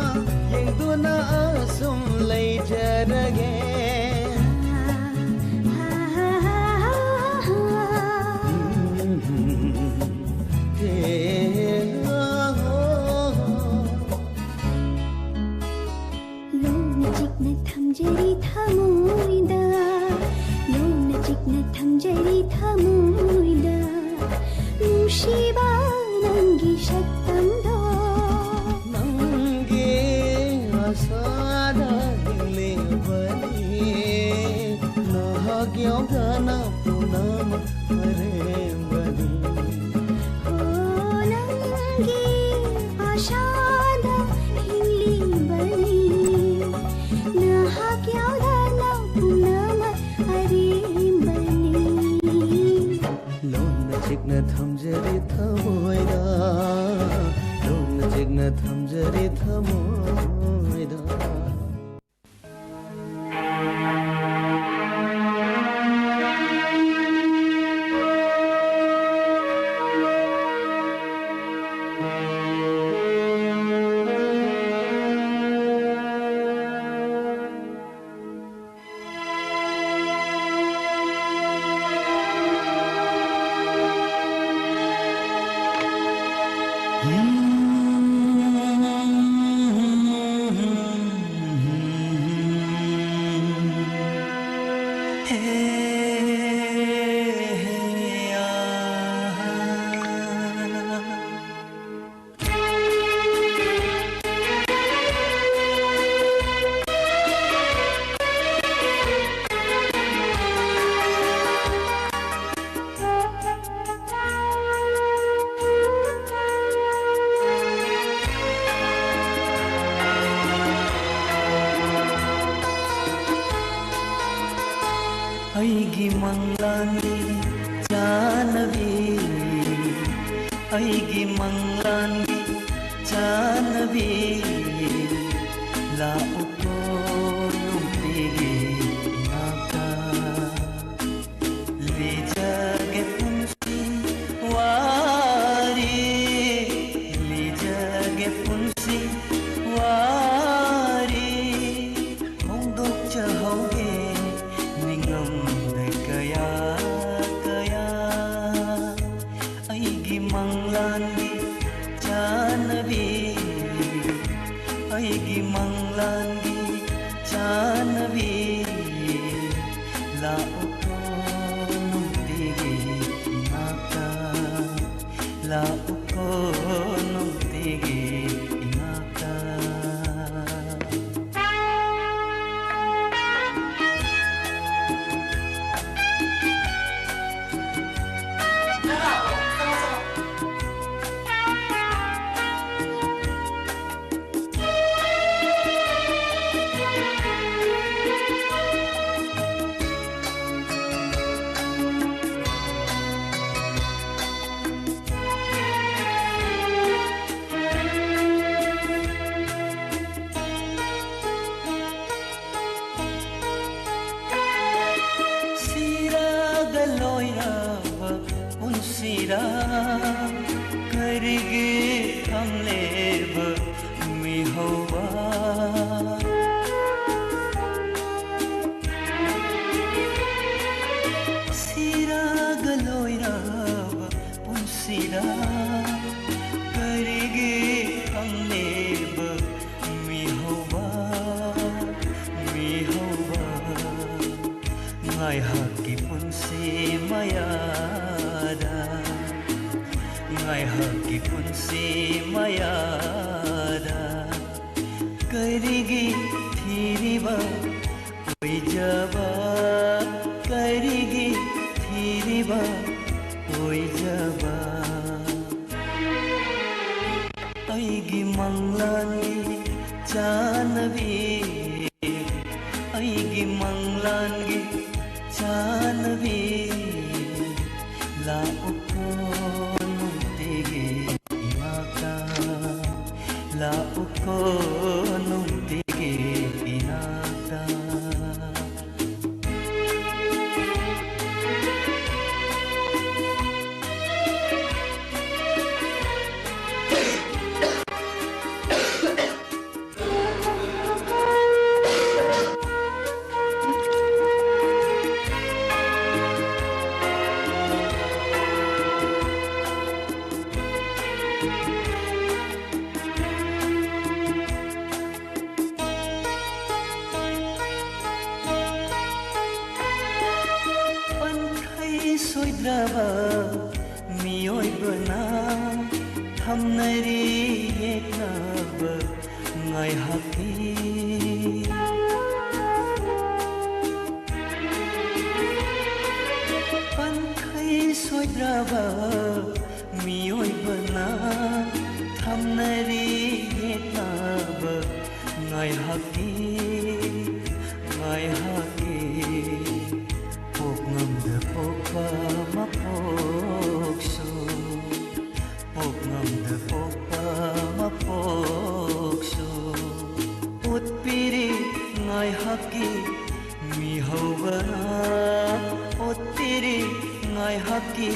ꯌꯦꯡꯗꯨꯅ ꯑꯁꯨꯝ ꯂꯩꯖꯔꯒꯦ꯫ ꯂꯨꯅ ꯆꯤꯛꯅ ꯊꯝꯖꯔꯤ ꯊꯃꯣꯏꯗ, ꯂꯨꯅ ꯆꯤꯛꯅ ꯊꯝꯖꯔꯤ ꯊꯃꯣꯏꯗ, ꯅꯨꯡꯁꯤꯕ ꯅꯪꯒꯤ ꯁꯛꯇꯝꯗꯣ꯫ ꯅꯪꯒꯤ ꯑꯁꯥꯗ ꯍꯤꯡꯂꯤꯕꯅꯤ, ꯅꯍꯥꯛ ꯌꯥꯎꯗꯅ ꯄꯨꯝꯅꯃꯛ ꯑꯔꯦꯝꯕꯅꯤ꯫ ꯍꯣ, ꯅꯪꯒꯤ ꯑꯁꯥꯗ ꯍꯤꯡꯂꯤꯕꯅꯤ, ꯅꯍꯥꯛ ꯌꯥꯎꯗꯅ ꯄꯨꯝꯅꯃꯛ ꯑꯔꯦꯝꯕꯅꯤ꯫ ꯂꯨꯅ ꯆꯤꯛꯅ ꯊꯝꯖꯔꯤ ꯊꯃꯣꯏꯗ, ꯂꯨꯅ ꯆꯤꯛꯅ ꯊꯝꯖꯔꯤ ꯊꯃꯣꯏꯗ꯫ ꯍꯦ, ꯍꯦ, ꯑꯥ꯫ ꯑꯩꯒꯤ ꯃꯪꯂꯥꯟꯒꯤ ꯆꯥꯅꯕꯤ, ꯑꯩꯒꯤ ꯃꯪꯂꯥꯟꯒꯤ ꯆꯥꯅꯕꯤ, ꯂꯥꯛꯎꯀꯣ ꯅꯨꯡꯇꯤꯒꯤ ꯏꯅꯥꯛꯇ꯫ ꯂꯤꯖꯒꯦ ꯄꯨꯟꯁꯤ ꯋꯥꯔꯤ, ꯂꯤꯖꯒꯦ ꯄꯨꯟꯁꯤ ꯋꯥꯔꯤ, ꯐꯣꯡꯗꯣꯛꯆꯍꯧꯒꯦ ꯅꯤꯡꯉꯝꯗ ꯀꯌꯥ ꯀꯌꯥ꯫ ꯑꯩꯒꯤ ꯃꯪꯂꯥꯟꯒꯤ ꯆꯥꯅꯕꯤ, ꯑꯩꯒꯤ ꯃꯪꯂꯥꯟꯒꯤ ꯆꯥꯅꯕꯤ, ꯂꯥꯛꯎꯀꯣ ꯅꯨꯡꯇꯤꯒꯤ ꯏꯅꯥꯛꯇ, ꯂꯥꯛꯎꯀꯣ ꯅꯨꯡꯇꯤꯒꯤ ꯏꯅꯥꯛꯇ꯫ ꯁꯤꯔꯒ ꯂꯣꯏꯔꯕ ꯄꯨꯟꯁꯤꯔ ꯀꯔꯤꯒꯤ ꯐꯝꯂꯦꯕ ꯃꯤꯍꯧꯕ? ꯁꯤꯔꯒ ꯂꯣꯏꯔꯕ ꯄꯨꯟꯁꯤꯗ ꯀꯔꯤꯒꯤ ꯐꯝꯂꯦꯕ ꯃꯤꯍꯧꯕ, ꯃꯤꯍꯧꯕ? ꯉꯥꯏꯍꯥꯛꯀꯤ ꯄꯨꯟꯁꯤ ꯃꯌꯥꯗ, ꯉꯥꯏꯍꯥꯛꯀꯤ ꯄꯨꯟꯁꯤ ꯃꯌꯥꯗ ꯀꯔꯤꯒꯤ ꯊꯤꯔꯤꯕ ꯑꯣꯏꯖꯕ, ꯀꯔꯤꯒꯤ ꯊꯤꯔꯤꯕ ꯑꯣꯏꯖꯕ? ꯑꯩꯒꯤ ꯃꯪꯂꯥꯟꯒꯤ ꯆꯥꯟꯅꯕꯤ, ꯑꯩꯒꯤ ꯃꯪꯂꯥꯟꯒꯤ ꯆꯥꯟꯅꯕꯤ, ꯂꯥꯛꯎꯀꯣ ꯅꯨꯡꯇꯤꯒꯤ ꯏꯅꯥꯛꯇ, ꯂꯥꯛꯎꯀꯣ ꯅꯨꯡꯇꯤꯒꯤ ꯏꯅꯥꯛꯇ꯫ ꯄꯟꯈꯩ ꯁꯣꯏꯗ꯭ꯔꯕ ꯃꯤꯑꯣꯏꯕꯅ ꯊꯝꯅꯔꯤ ꯌꯦꯛꯅꯕ ꯉꯥꯏꯍꯥꯛꯀꯤ꯫ ꯄꯟꯈꯩ ꯁꯣꯏꯗ꯭ꯔꯕ ꯃꯤꯑꯣꯏꯕꯅ ꯊꯝꯅꯔꯤ ꯌꯦꯛꯅꯕ ꯉꯥꯏꯍꯥꯛꯀꯤ, ꯉꯥꯏꯍꯥꯛꯀꯤ꯫ ꯄꯣꯛꯉꯝꯗ ꯄꯣꯛꯄ ꯃꯄꯣꯛꯁꯨ, ꯄꯣꯛꯉꯝꯗ ꯄꯣꯛꯄ ꯃꯄꯣꯛꯁꯨ ꯎꯠꯄꯤꯔꯤ ꯉꯥꯏꯍꯥꯛꯀꯤ ꯃꯤꯍꯧꯕꯅ, ꯎꯠꯄꯤꯔꯤ ꯉꯥꯏꯍꯥꯛꯀꯤ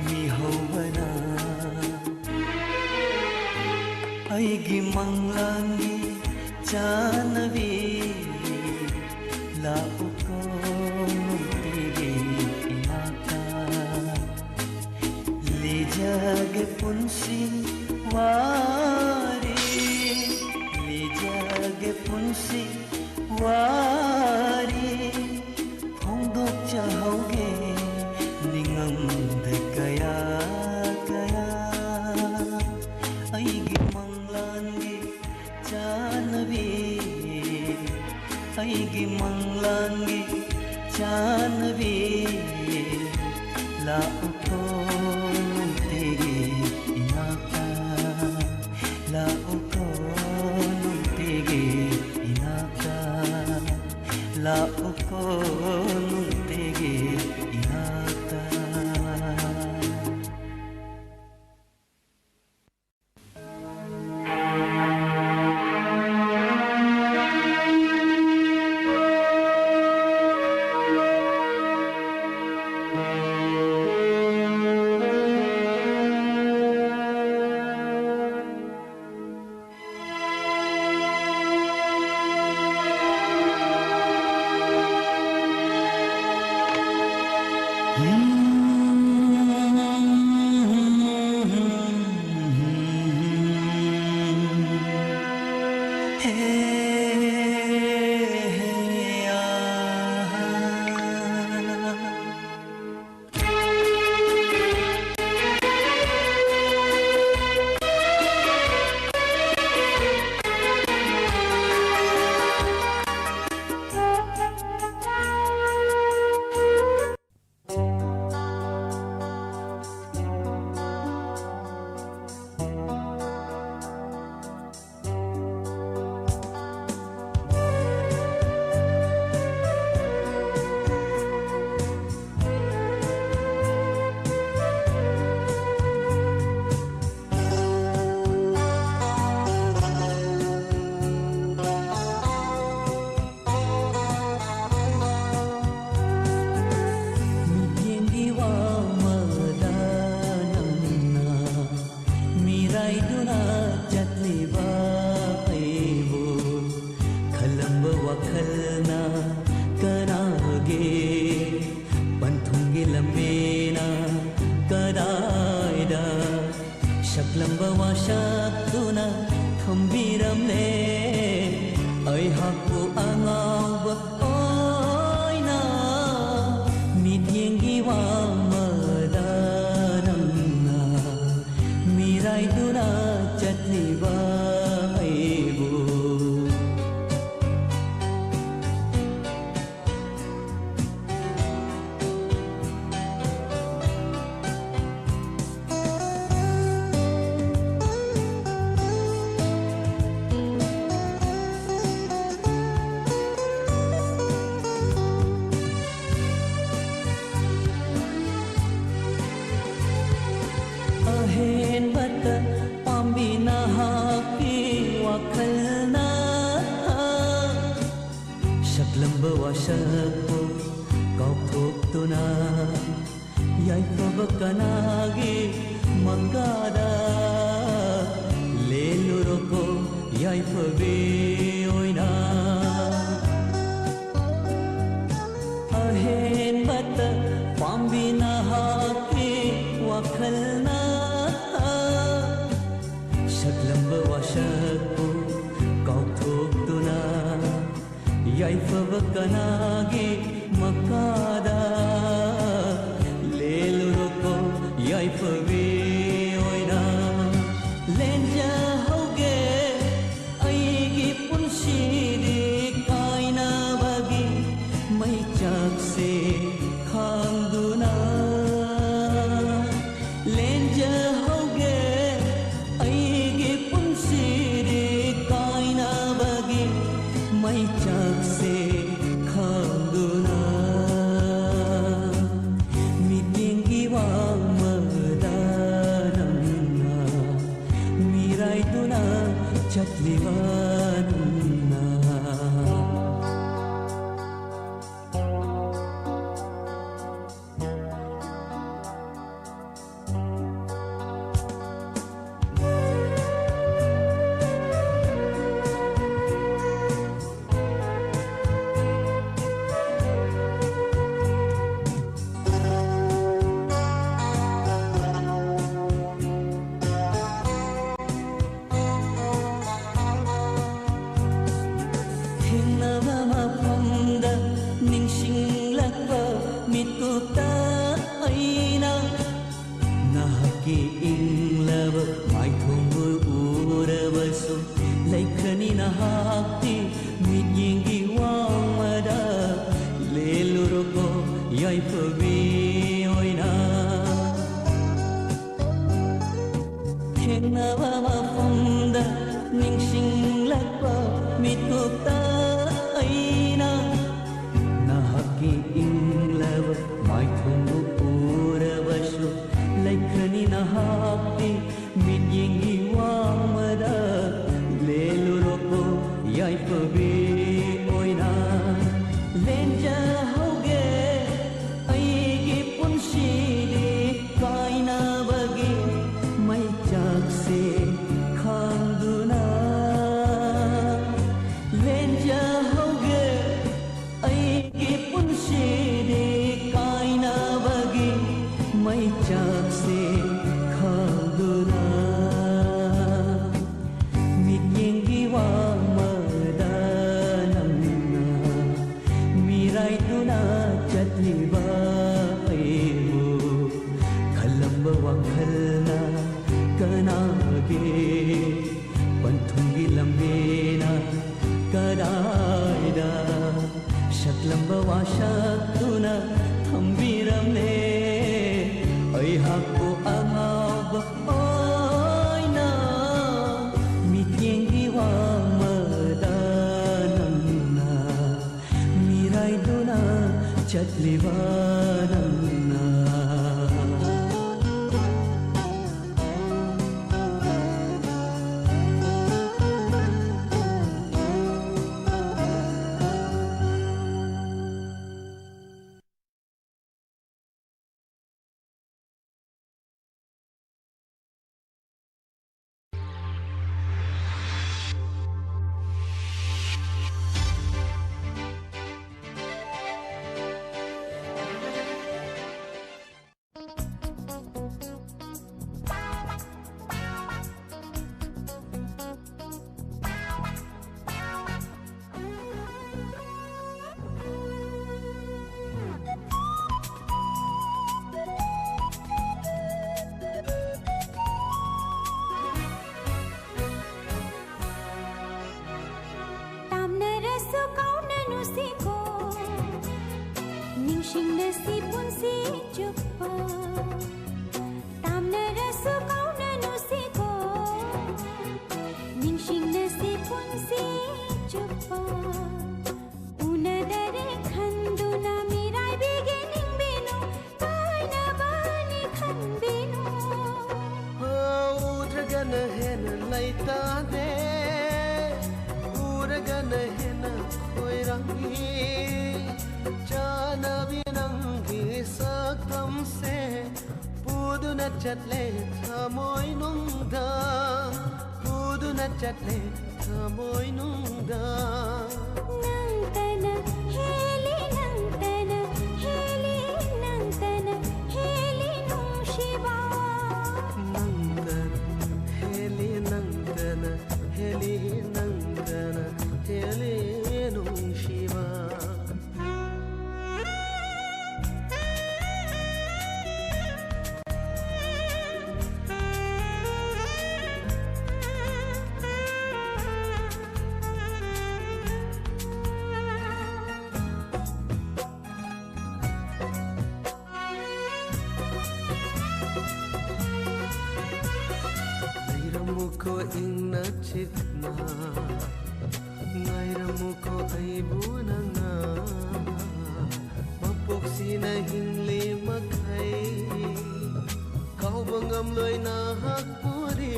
ꯃꯤꯍꯧꯕꯅ꯫ ꯑꯩꯒꯤ ꯃꯪꯂꯥꯟꯒꯤ ꯆꯥꯟꯅꯕꯤ, ꯂꯥꯛꯎꯀꯣ ꯅꯨꯡꯇꯤꯒꯤ ꯏꯅꯥꯛꯇ꯫ ꯂꯤꯖꯒꯦ ꯄꯨꯟꯁꯤ ꯋꯥꯔꯤ, ꯂꯤꯖꯒꯦ ꯄꯨꯟꯁꯤ ꯋꯥꯔꯤ, ꯐꯣꯡꯗꯣꯛ ꯅꯕꯤ, ꯂꯥꯛꯎꯀꯣ ꯅꯨꯡꯇꯤꯒꯤ ꯏꯅꯥꯛꯇ, ꯂꯥꯛꯎꯀꯣ ꯅꯨꯡꯇꯤꯒꯤ ꯏꯅꯥꯛꯇ, ꯂꯥꯛꯎꯀꯣ ꯅꯨꯡꯇꯤꯒꯤ ꯏꯅꯥꯛꯇ꯫ ꯃꯤꯠꯌꯦꯡꯒꯤ ꯋꯥꯃꯗ ꯅꯪꯅ ꯃꯤꯔꯥꯏꯗꯨꯅ ꯆꯠꯂꯤꯕ ꯑꯩꯕꯨ ꯈꯜꯂꯝꯕ ꯋꯥꯈꯜꯅ ꯀꯅꯥꯒꯤ ꯄꯟꯊꯨꯡꯒꯤ ꯂꯝꯕꯤꯅ ꯀꯗꯥꯏꯗ ꯁꯛꯂꯝꯕ ꯋꯥꯁꯛꯇꯨꯅ ꯊꯝꯕꯤꯔꯝꯂꯦ꯫ ꯑꯩꯍꯥꯛꯄꯨ ꯑꯉꯥꯎꯕ ꯑꯣꯏꯅ ꯃꯤꯠꯌꯦꯡꯒꯤ ꯋꯥꯃꯗ ꯅꯪꯅ ꯃꯤꯔꯥꯏꯗꯨꯅ ꯆꯠꯂꯤꯕ ꯑꯩꯕꯨ꯫ ꯁꯛꯄꯨ ꯀꯥꯎꯊꯣꯛꯇꯨꯅ, ꯌꯥꯏꯐꯕ ꯀꯅꯥꯒꯤ ꯃꯀꯥꯗ ꯂꯦꯜꯂꯨꯔꯣꯀꯣ, ꯌꯥꯏꯐꯕꯤ ꯑꯣꯏꯅ? ꯑꯍꯦꯟꯕꯇ ꯄꯥꯝꯕꯤ ꯅꯍꯥꯛꯀꯤ ꯋꯥꯈꯜꯅ ꯁꯛꯂꯝꯕ ꯋꯥꯁꯛꯄꯨ ꯀꯥꯎꯊꯣꯛꯇꯨꯅ, ꯌꯥꯏꯐꯕ ꯀꯅꯥꯒꯤ ꯃꯀꯥꯗ ꯂꯦꯜꯂꯨꯔꯣꯀꯣ, ꯌꯥꯏꯐꯕꯤ ꯑꯣꯏꯅ? ꯂꯦꯟꯖꯍꯧꯒꯦ ꯑꯩꯒꯤ ꯄꯨꯟꯁꯤꯗꯤ ꯀꯥꯏꯅꯕꯒꯤ ꯃꯩꯆꯥꯛꯁꯦ ꯈꯥꯡꯗꯨꯅ꯫ ꯂꯦꯟꯖꯍꯧꯒꯦ ꯑꯩꯒꯤ ꯄꯨꯟꯁꯤꯗꯤ ꯀꯥꯏꯅꯕꯒꯤ ꯃꯩꯆꯥꯛꯁꯦ ꯈꯥꯡꯗꯨꯅ꯫ ꯃꯤꯠꯌꯦꯡꯒꯤ ꯋꯥꯡꯃꯗ ꯅꯪꯅ ꯃꯤꯔꯥꯏꯗꯨꯅ ꯆꯠꯂꯤꯕ ꯅꯪꯅ꯫ ꯊꯦꯡꯅꯕ ꯃꯐꯝꯗ ꯅꯤꯡꯁꯤꯡꯂꯛꯄ ꯃꯤꯠꯀꯨꯞꯇ ꯑꯩꯅ ꯅꯍꯥꯛꯀꯤ ꯏꯪꯂꯕ ꯃꯥꯏꯊꯣꯡꯕꯨ ꯎꯔꯕꯁꯨ, ꯂꯩꯈ꯭ꯔꯅꯤ ꯅꯍꯥꯛꯇꯤ ꯃꯤꯠꯌꯦꯡꯒꯤ ꯋꯥꯡꯃꯗ꯫ ꯂꯦꯜꯂꯨꯔꯣꯀꯣ, ꯌꯥꯏꯐꯕꯤ ꯑꯣꯏꯅ꯫ ꯊꯦꯡꯅꯕ ꯃꯐꯝꯗ ꯅꯤꯡꯁꯤꯡꯂꯛꯄ ꯃꯤꯀꯨꯞꯇ ꯑꯩꯅ ꯅꯍꯥꯛꯀꯤ ꯏꯪꯂꯕ ꯃꯥꯏꯊꯣꯡꯕꯨ ꯎꯔꯕꯁꯨ, ꯂꯩꯈ꯭ꯔꯅꯤ ꯅꯍꯥꯛꯇꯤ ꯃꯤꯠꯌꯦꯡꯒꯤ ꯋꯥꯡꯃꯗ꯫ ꯂꯦꯜꯂꯨꯔꯣꯀꯣ, ꯌꯥꯏꯐꯕꯤ ꯑꯣꯏꯅ꯫ ꯂꯦ- ꯊꯝꯕꯤꯔꯝꯂꯦ ꯑꯩꯍꯥꯛꯄꯨ ꯑꯉꯥꯎꯕ ꯑꯣꯏꯅ꯫ ꯃꯤꯠꯌꯦꯡꯒꯤ ꯋꯥꯡꯃꯗ ꯅꯪꯅ ꯃꯤꯔꯥꯏꯗꯨꯅ ꯆꯠꯂꯤꯕ ꯅꯪꯅ꯫ ꯇꯥꯝꯅꯔꯁꯨ ꯀꯥꯎꯅꯅꯨꯁꯤꯀꯣ, ꯅꯤꯡꯁꯤꯡꯅꯁꯤ ꯄꯨꯟꯁꯤ ꯆꯨꯞꯄ꯫ ꯇꯥꯝꯅꯔꯁꯨ ꯀꯥꯎꯅꯅꯨꯁꯤꯀꯣ, ꯅꯤꯡꯁꯤꯡꯅꯁꯤ ꯄꯨꯟꯁꯤ ꯆꯨꯞꯄ꯫ ꯎꯅꯗꯔꯦ ꯈꯟꯗꯨꯅ ꯃꯤꯔꯥꯏꯕꯤꯒꯦ ꯅꯤꯡꯕꯤꯅꯨ, ꯀꯥꯏꯅꯕꯅꯤ ꯈꯟꯕꯤꯅꯨ꯫ ꯎꯗ꯭ꯔꯒꯅ ꯍꯦꯟꯅ ꯂꯩꯇꯥꯗꯦ, ꯎꯔꯒꯅ ꯍꯦꯟꯅ ꯈꯣꯏꯔꯥꯡꯏ꯫ ꯆꯥꯟꯅꯕꯤ ꯅꯪꯒꯤ ꯁꯛꯇꯝꯁꯦ ꯄꯨꯗꯨꯅ ꯆꯠꯂꯦ ꯊꯃꯣꯏꯅꯨꯡꯗ, ꯄꯨꯗꯨꯅ ꯆꯠꯂꯦ ꯊꯃꯣꯏꯅꯨꯡꯗ꯫ ꯅꯪꯇꯅ ꯍꯦꯜꯂꯤ, ꯅꯪꯇꯅ ꯍꯦꯜꯂꯤ, ꯅꯪꯇꯅ ꯍꯦꯜꯂꯤ ꯅꯨꯡꯁꯤꯕ꯫ ꯅꯪꯇꯅ ꯍꯦꯜꯂꯤ, ꯅꯪꯇꯅ ꯍꯦꯜꯂꯤ, ꯅꯪꯇꯅ ꯍꯦꯜꯂꯤ ꯅꯨꯡꯁꯤꯕ꯫ ꯀꯣ ꯏꯪꯅ ꯆꯤꯛꯅ ꯉꯥꯏꯔꯝꯃꯨꯀꯣ ꯑꯩꯕꯨ ꯅꯪꯅ꯫ ꯃꯄꯣꯛꯁꯤꯅ ꯍꯤꯡꯂꯤ ꯃꯈꯩ ꯀꯥꯎꯕ ꯉꯝꯂꯣꯏ ꯅꯍꯥꯛꯄꯨꯗꯤ꯫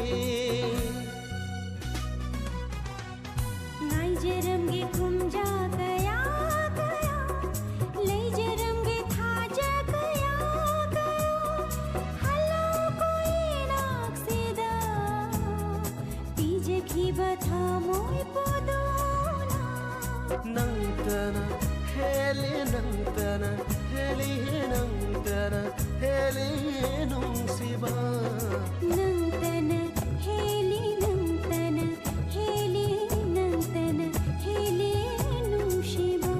ꯉꯥꯏꯖꯔꯝꯒꯦ ꯈꯨꯝꯖꯥ ꯀꯌꯥ ꯀꯌꯥ, ꯂꯩꯖꯔꯝꯒꯦ ꯊꯥꯖ ꯀꯌꯥ ꯀꯌꯥ꯫ ꯍꯜꯂꯛꯑꯣ ꯀꯣ ꯏꯅꯥꯛꯁꯤꯗ, ꯄꯤꯖꯈꯤꯕ ꯊꯃꯣꯏ ꯄꯨꯗꯨꯅ꯫ ꯅꯪꯇꯅ ꯍꯦꯜꯂꯤ, ꯅꯪꯇꯅ ꯍꯦꯜꯂꯤ, ꯅꯪꯇꯅ ꯍꯦꯜꯂꯤ ꯅꯨꯡꯁꯤꯕ꯫ ꯅꯪꯇꯅ ꯍꯦꯜꯂꯤ, ꯅꯪꯇꯅ ꯍꯦꯜꯂꯤ, ꯅꯪꯇꯅ ꯍꯦꯜꯂꯤ ꯅꯨꯡꯁꯤꯕ꯫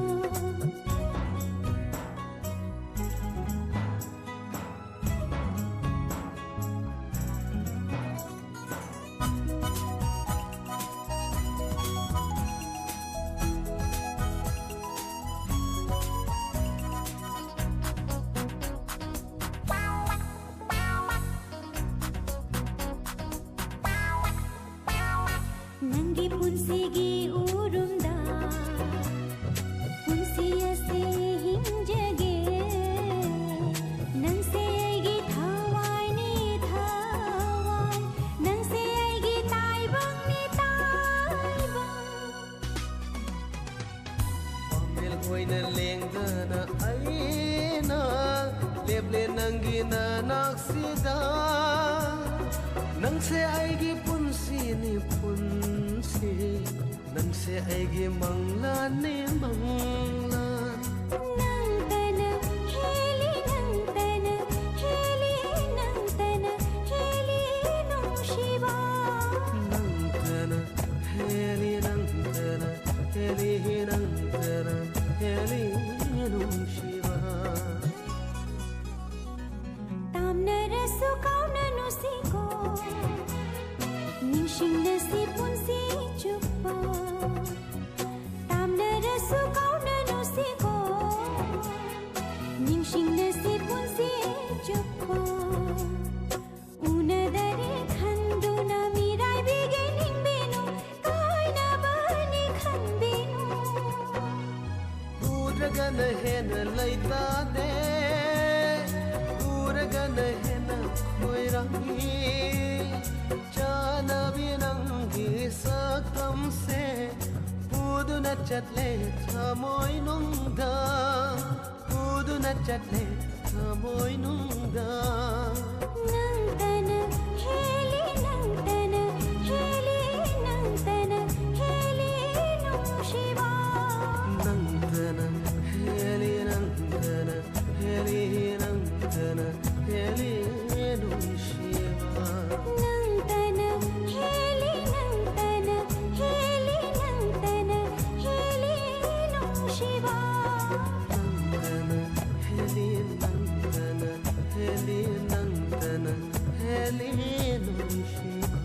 ꯅꯪꯒꯤ ꯄꯨꯟꯁꯤꯒꯤ ꯎꯔꯨꯝꯗ ꯄꯨꯟꯁꯤ ꯑꯁꯤ ꯍꯤꯡꯖꯒꯦ꯫ ꯅꯪꯁꯦ ꯑꯩꯒꯤ ꯊꯋꯥꯏꯅꯤ, ꯊꯋꯥꯏ꯫ ꯅꯪꯁꯦ ꯑꯩꯒꯤ ꯇꯥꯏꯕꯪꯅꯤ, ꯇꯥꯏꯕꯪ꯫ ꯄꯥꯝꯕꯦꯜ ꯑꯣꯏꯅ ꯂꯦꯡꯗꯅ ꯑꯩꯅ ꯂꯦꯞꯂꯦ ꯅꯪꯒꯤ ꯅꯅꯥꯛꯁꯤꯗ꯫ ꯅꯪꯁꯦ ꯑꯩꯒꯤ ꯄꯨꯟꯁꯤꯅꯤ, ꯄꯨꯟꯁꯤ꯫ ꯅꯪꯁꯦ ꯑꯩꯒꯤ ꯃꯪꯂꯥꯟꯅꯤ, ꯃꯪꯂꯥꯟ꯫ ꯅꯪꯇꯅ ꯍꯦꯜꯂꯤ, ꯅꯪꯇꯅ ꯍꯦꯜꯂꯤ, ꯅꯪꯇꯅ ꯍꯦꯜꯂꯤ ꯅꯨꯡꯁꯤꯕ꯫ ꯅꯪꯇꯅ ꯍꯦꯜꯂꯤ, ꯅꯪꯇꯅ ꯍꯦꯜꯂꯤ, ꯅꯪꯇꯅ ꯍꯦꯜꯂꯤ ꯅꯨꯡꯁꯤꯕ꯫ ꯇꯥꯝꯅꯔꯁꯨ ꯀꯥꯎꯅꯅꯨꯁꯤꯀꯣ, ꯅꯤꯡꯁꯤꯡꯅꯁꯤ ꯄꯨꯟꯁꯤ ꯆꯨꯞꯄ꯫ ꯇꯥꯝꯅꯔꯁꯨ ꯀꯥꯎꯅꯅꯨꯁꯤꯀꯣ, ꯍꯦꯟꯅ ꯈꯣꯏꯔꯥꯡꯏ꯫ ꯆꯥꯅꯕꯤ ꯅꯪꯒꯤ ꯁꯛꯇꯝꯁꯦ ꯄꯨꯗꯨꯅ ꯆꯠꯂꯦ ꯊꯃꯣꯏꯅꯨꯡꯗ, ꯄꯨꯗꯨꯅ ꯆꯠꯂꯦ ꯊꯃꯣꯏꯅꯨꯡꯗ꯫ ꯅꯪꯇꯅ ꯍꯦꯜꯂꯤ, ꯅꯪꯇꯅ ꯍꯦꯜꯂꯤ, ꯅꯪꯇꯅ ꯍꯦꯜꯂꯤ ꯅꯨꯡꯁꯤꯕ꯫ ꯅꯪꯇꯅ ꯍꯦꯜꯂꯤ, ꯅꯪꯇꯅ ꯍꯦꯜꯂꯤ, ꯅꯪꯇꯅ ꯍꯦꯜꯂꯤ ꯅꯨꯡꯁꯤꯕ꯫ ꯅꯪꯇꯅ ꯍꯦꯜꯂꯤ, ꯅꯪꯇꯅ ꯍꯦꯜꯂꯤ, ꯅꯪꯇꯅ ꯍꯦꯜꯂꯤ ꯅꯨꯡꯁꯤꯕ꯫ ꯅꯪꯇꯅ ꯍꯦꯜꯂꯤ, ꯅꯪꯇꯅ ꯍꯦꯜꯂꯤ, ꯅꯪꯇꯅ ꯍꯦꯜꯂꯤ ꯅꯨꯡꯁꯤꯕ꯫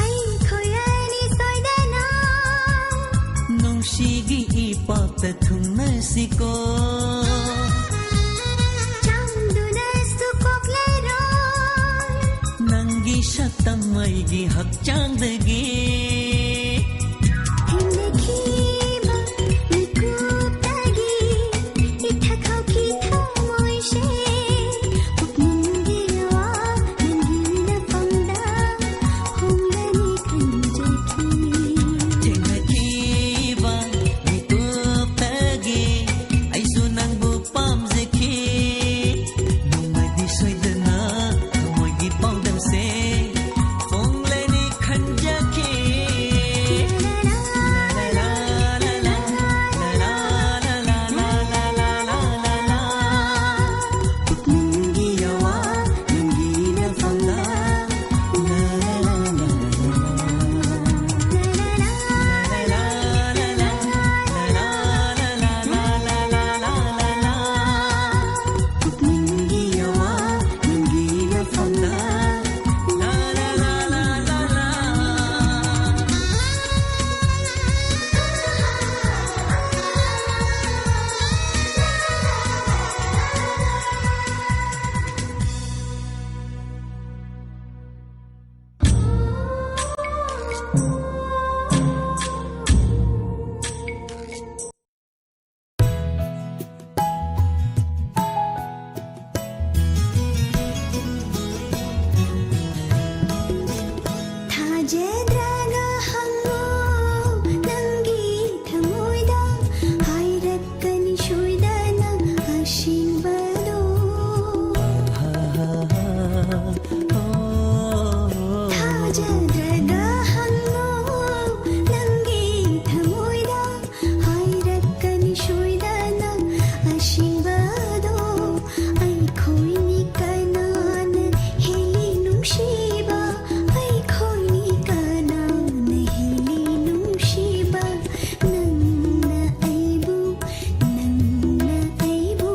ꯑꯩꯈꯣꯏ ꯑꯅꯤ ꯁꯣꯏꯗꯅ ꯅꯨꯡꯁꯤꯒꯤ ꯏꯄꯥꯛꯇ ꯊꯨꯡꯅꯁꯤꯀꯣ꯫ ꯆꯥꯝꯗꯨꯅꯁꯨ ꯀꯣꯛꯂꯔꯣꯏ ꯅꯪꯒꯤ ꯁꯛꯇꯝ ꯑꯩꯒꯤ ꯍꯛꯆꯥꯡꯗꯒꯤ꯫ ꯊꯦꯡꯅꯈꯤꯕ ꯃꯤꯀꯨꯞꯇꯒꯤ ꯏꯊꯛ ꯍꯧꯈꯤ ꯊꯃꯣꯏꯁꯦ꯫ ꯄꯨꯛꯅꯤꯡꯒꯤ ꯋꯥ ꯅꯪꯒꯤ ꯅꯐꯝꯗ ꯍꯣꯡꯂꯅꯤ ꯈꯟꯖꯈꯤ꯫ ꯊꯦꯡꯅꯈꯤꯕ ꯃꯤꯀꯨꯞꯇꯒꯤ ꯑꯩꯁꯨ ꯅꯪꯕꯨ ꯄꯥꯝꯖꯈꯤ꯫ ꯅꯣꯡꯃꯗꯤ ꯁꯣꯏꯗꯅ ꯊꯃꯣꯏꯒꯤ ꯄꯥꯎꯗꯝꯁꯦ ꯍꯣꯡꯂꯅꯤ ꯈꯟꯖꯈꯤ꯫ ꯄꯨꯛꯅꯤꯡꯒꯤ ꯑꯋꯥ ꯅꯪꯒꯤ ꯅꯐꯝꯗ꯫ ꯄꯨꯛꯅꯤꯡꯒꯤ ꯑꯋꯥ ꯅꯪꯒꯤ ꯅꯐꯝꯗ꯫ ꯊꯥꯖꯗ꯭ꯔꯒ ꯍꯪꯉꯣ ꯅꯪꯒꯤ ꯊꯃꯣꯏꯗ, ꯍꯥꯏꯔꯛꯀꯅꯤ ꯁꯣꯏꯗꯅ ꯑꯁꯦꯡꯕꯗꯣ꯫ ꯊꯥꯖꯗ꯭ꯔꯒ ꯍꯪꯉꯣ ꯅꯪꯒꯤ ꯊꯃꯣꯏꯗ, ꯍꯥꯏꯔꯛꯀꯅꯤ ꯁꯣꯏꯗꯅ ꯑꯁꯦꯡꯕꯗꯣ꯫ ꯑꯩꯈꯣꯏꯅꯤ ꯀꯅꯥꯅ ꯍꯦꯜꯂꯤ ꯅꯨꯡꯁꯤꯕ? ꯑꯩꯈꯣꯏꯅꯤ ꯀꯅꯥꯅ ꯍꯦꯜꯂꯤ ꯅꯨꯡꯁꯤꯕ? ꯅꯪꯅ ꯑꯩꯕꯨ, ꯅꯪꯅ ꯑꯩꯕꯨ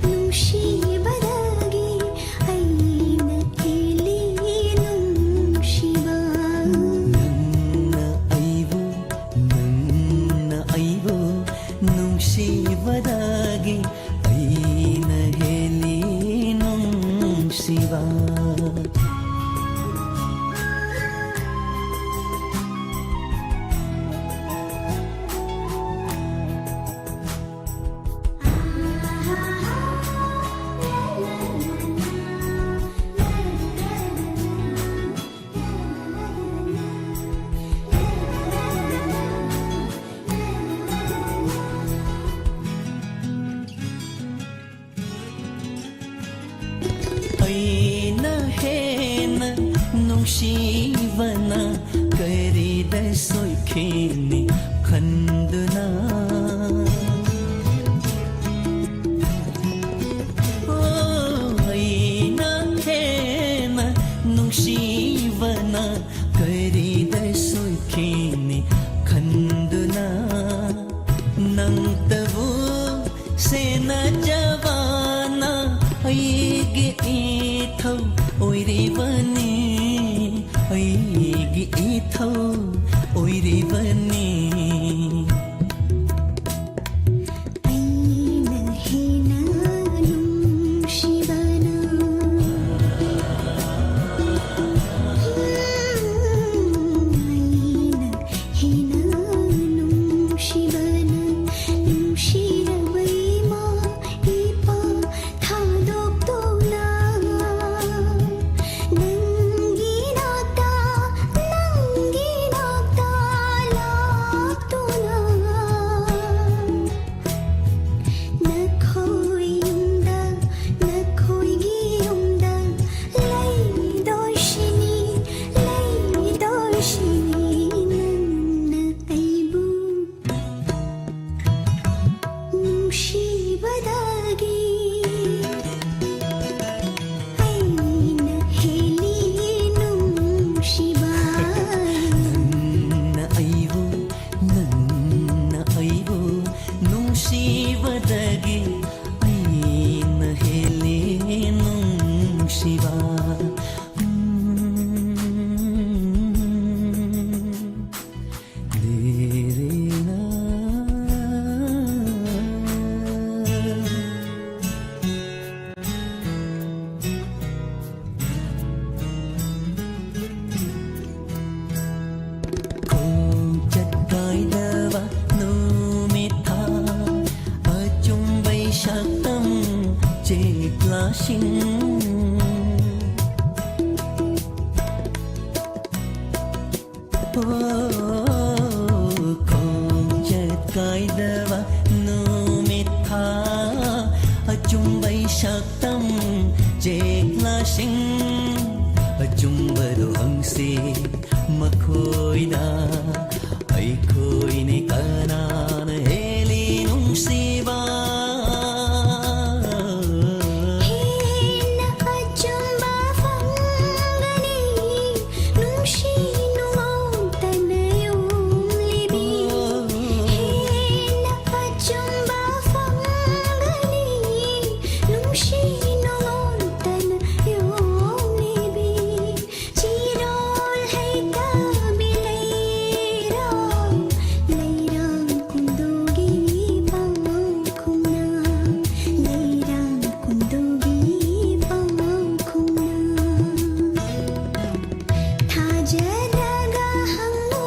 ꯅꯨꯡꯁꯤꯕꯗꯒꯤ ꯑꯩꯅ ꯍꯦꯜꯂꯤ ꯅꯨꯡ ꯅꯨꯡꯁꯤꯕꯅ ꯀꯔꯤꯗ ꯁꯣꯏꯈꯤꯅꯤ ꯈꯟꯗꯨꯅ꯫ ꯑꯣ, ꯑꯩꯅ ꯍꯦꯟꯅ ꯅꯨꯡꯁꯤꯕꯅ ꯀꯔꯤꯗ ꯁꯣꯏꯈꯤꯅꯤ ꯈꯟꯗꯨꯅ꯫ ꯅꯪꯇꯕꯨ ꯁꯦꯟꯅꯖꯕꯅ ꯑꯩꯒꯤ ꯏꯊꯧ ꯑꯣꯏꯔꯤꯕꯅꯤ, ꯑꯩꯒꯤ ꯏꯊꯧ ꯑꯣꯏꯔꯤꯕꯅꯤ꯫ ꯑꯩꯅ ꯍꯦꯟꯅ ꯅꯨꯡꯁꯤꯕꯅ, ꯑꯩꯅ ꯍꯦꯟꯅ ꯅꯨꯡꯁꯤꯕꯅ, ꯅꯨꯡꯁꯤꯔꯕ ꯏꯃꯥ ꯏꯄꯥ ꯊꯥꯗꯣꯛꯇꯨꯅ, ꯅꯪꯒꯤ ꯅꯥꯛꯇ, ꯅꯪꯒꯤ ꯅꯥꯛꯇ ꯂꯥꯛꯇꯨꯅ꯫ ꯅꯈꯣꯏ ꯌꯨꯝꯗ, ꯅꯈꯣꯏꯒꯤ ꯌꯨꯝꯗ ꯂꯩꯗꯣꯏꯁꯤꯅꯤ, ꯂꯩꯗꯣꯏꯁꯤꯅꯤ ꯅꯪꯅ ꯑꯩꯕꯨ ꯅꯨꯡꯁꯤꯕꯗꯒꯤ꯫ ꯑꯩꯅ ꯍꯦꯜꯂꯤ ꯅꯨꯡꯁꯤꯕ꯫ ꯅꯪꯅ ꯑꯩꯕꯨ, ꯅꯪꯅ ꯑꯩꯕꯨ ꯅꯨꯡꯁꯤꯕꯗꯒꯤ ꯑꯩꯅ ꯍꯦꯜꯂꯤ ꯅꯨꯡꯁꯤꯕ꯫ ꯈꯣꯡꯆꯠ ꯀꯥꯏꯗꯕ ꯅꯨꯃꯤꯠ ꯊꯥ, ꯑꯆꯨꯝꯕꯩ ꯁꯛꯇꯝ ꯆꯦꯛꯂꯥꯁꯤꯡ꯫ ꯑꯣ, ꯈꯣꯡꯆꯠ ꯀꯥꯏꯗꯕ ꯅꯨꯃꯤꯠ ꯊꯥ, ꯑꯆꯨꯝꯕꯩ ꯁꯛꯇꯝ ꯆꯦꯛꯂꯥꯁꯤꯡ꯫ ꯑꯆꯨꯝꯕꯗꯣ ꯁꯤ ꯃꯈꯣꯏꯗ ꯑꯩꯈꯣꯏꯅꯤ ꯀꯅꯥꯅ ꯍꯦꯜꯂꯤ ꯅꯨꯡꯁꯤꯕ? ꯍꯦꯟꯅ ꯑꯆꯨꯝꯕ ꯐꯪꯒꯅꯤ, ꯅꯨꯡꯁꯤ ꯅꯨꯡꯉꯣꯟꯇꯅ ꯌꯣꯝꯂꯤꯕꯤ꯫ ꯍꯦꯟꯅ ꯑꯆꯨꯝꯕ ꯐꯪꯒꯅꯤ, ꯅꯨꯡꯁꯤ ꯅꯨꯡꯉꯣꯟꯇꯅ ꯌꯣꯝꯂꯤꯕꯤ꯫ ꯆꯤꯔꯣꯜ ꯍꯩꯇꯕꯤ ꯂꯩꯔꯥ, ꯂꯩꯔꯥꯡ ꯀꯨꯟꯗꯨꯒꯤ ꯄꯥꯎꯈꯨꯝꯅ, ꯂꯩꯔꯥꯡ ꯀꯨꯟꯗꯨꯒꯤ ꯄꯥꯎꯈꯨꯝꯅ꯫ ꯊꯥꯖꯔꯒ ꯍꯪꯉꯣ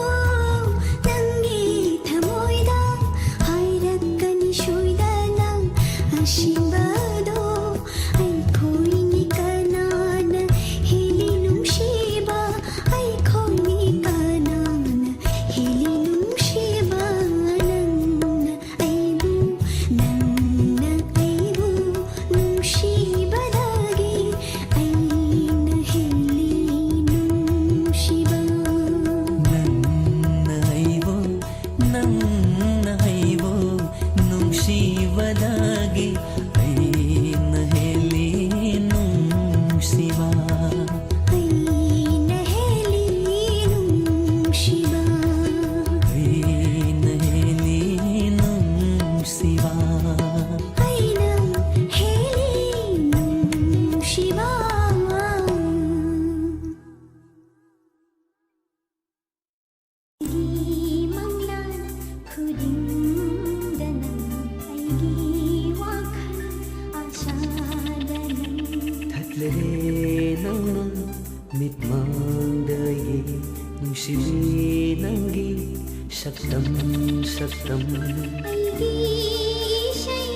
ꯅꯪꯒꯤ ꯊꯃꯣꯏꯗ, ꯍꯥꯏꯔꯛꯀꯅꯤ ꯁꯣꯏꯗꯅ ꯑꯁꯦꯡꯕꯗꯣ꯫ ꯑꯩꯈꯣꯏꯅꯤ ꯀꯅꯥꯅ ꯍꯦꯜꯂꯤ ꯅꯨꯡꯁꯤꯕ? ꯑꯩꯈꯣꯏꯅꯤ ꯀꯅꯥꯅ ꯍꯦꯜꯂꯤ ꯅꯨꯡꯁꯤꯕ? ꯅꯪꯅ ꯑꯩꯕꯨ, ꯅꯪꯅ ꯑꯩꯕꯨ ꯅꯨꯡꯁꯤꯕꯗꯒꯤ ꯑꯩꯅ ꯍꯦꯜꯂꯤ ꯅꯨꯡꯁꯤꯕ꯫ ꯅꯪꯅ ꯑꯩꯕꯨ, ꯅꯪꯅ ꯑꯩꯕꯨ ꯅꯨꯡꯁꯤꯕꯗꯒꯤ ꯑꯩꯅ ꯍꯦꯜꯂꯤ ꯅꯨꯡꯁꯤꯕ꯫ ꯑꯩꯅ ꯍꯦꯜꯂꯤ ꯅꯨꯡꯁꯤꯕ꯫ ꯑꯩꯅ ꯍꯦꯜꯂꯤ ꯅꯨꯡꯁꯤꯕ꯫ ꯑꯩꯅ ꯍꯦꯜꯂꯤ ꯅꯨꯡꯁꯤꯕ꯫ ꯑꯩꯒꯤ ꯃꯪꯂꯥꯟ ꯈꯨꯗꯤꯡꯗ ꯅꯪ, ꯑꯩꯒꯤ ꯋꯥꯈꯜ ꯑꯁꯥꯗ ꯅꯪ꯫ ꯊꯠꯂꯔꯦ ꯅꯪꯅ ꯃꯤꯠꯃꯥꯡꯗ ꯑꯩꯒꯤ, ꯅꯨꯡꯁꯤꯕꯤ ꯅꯪꯒꯤ ꯁꯛꯇꯝ, ꯁꯛꯇꯝ꯫ ꯑꯩꯒꯤ ꯏꯁꯩ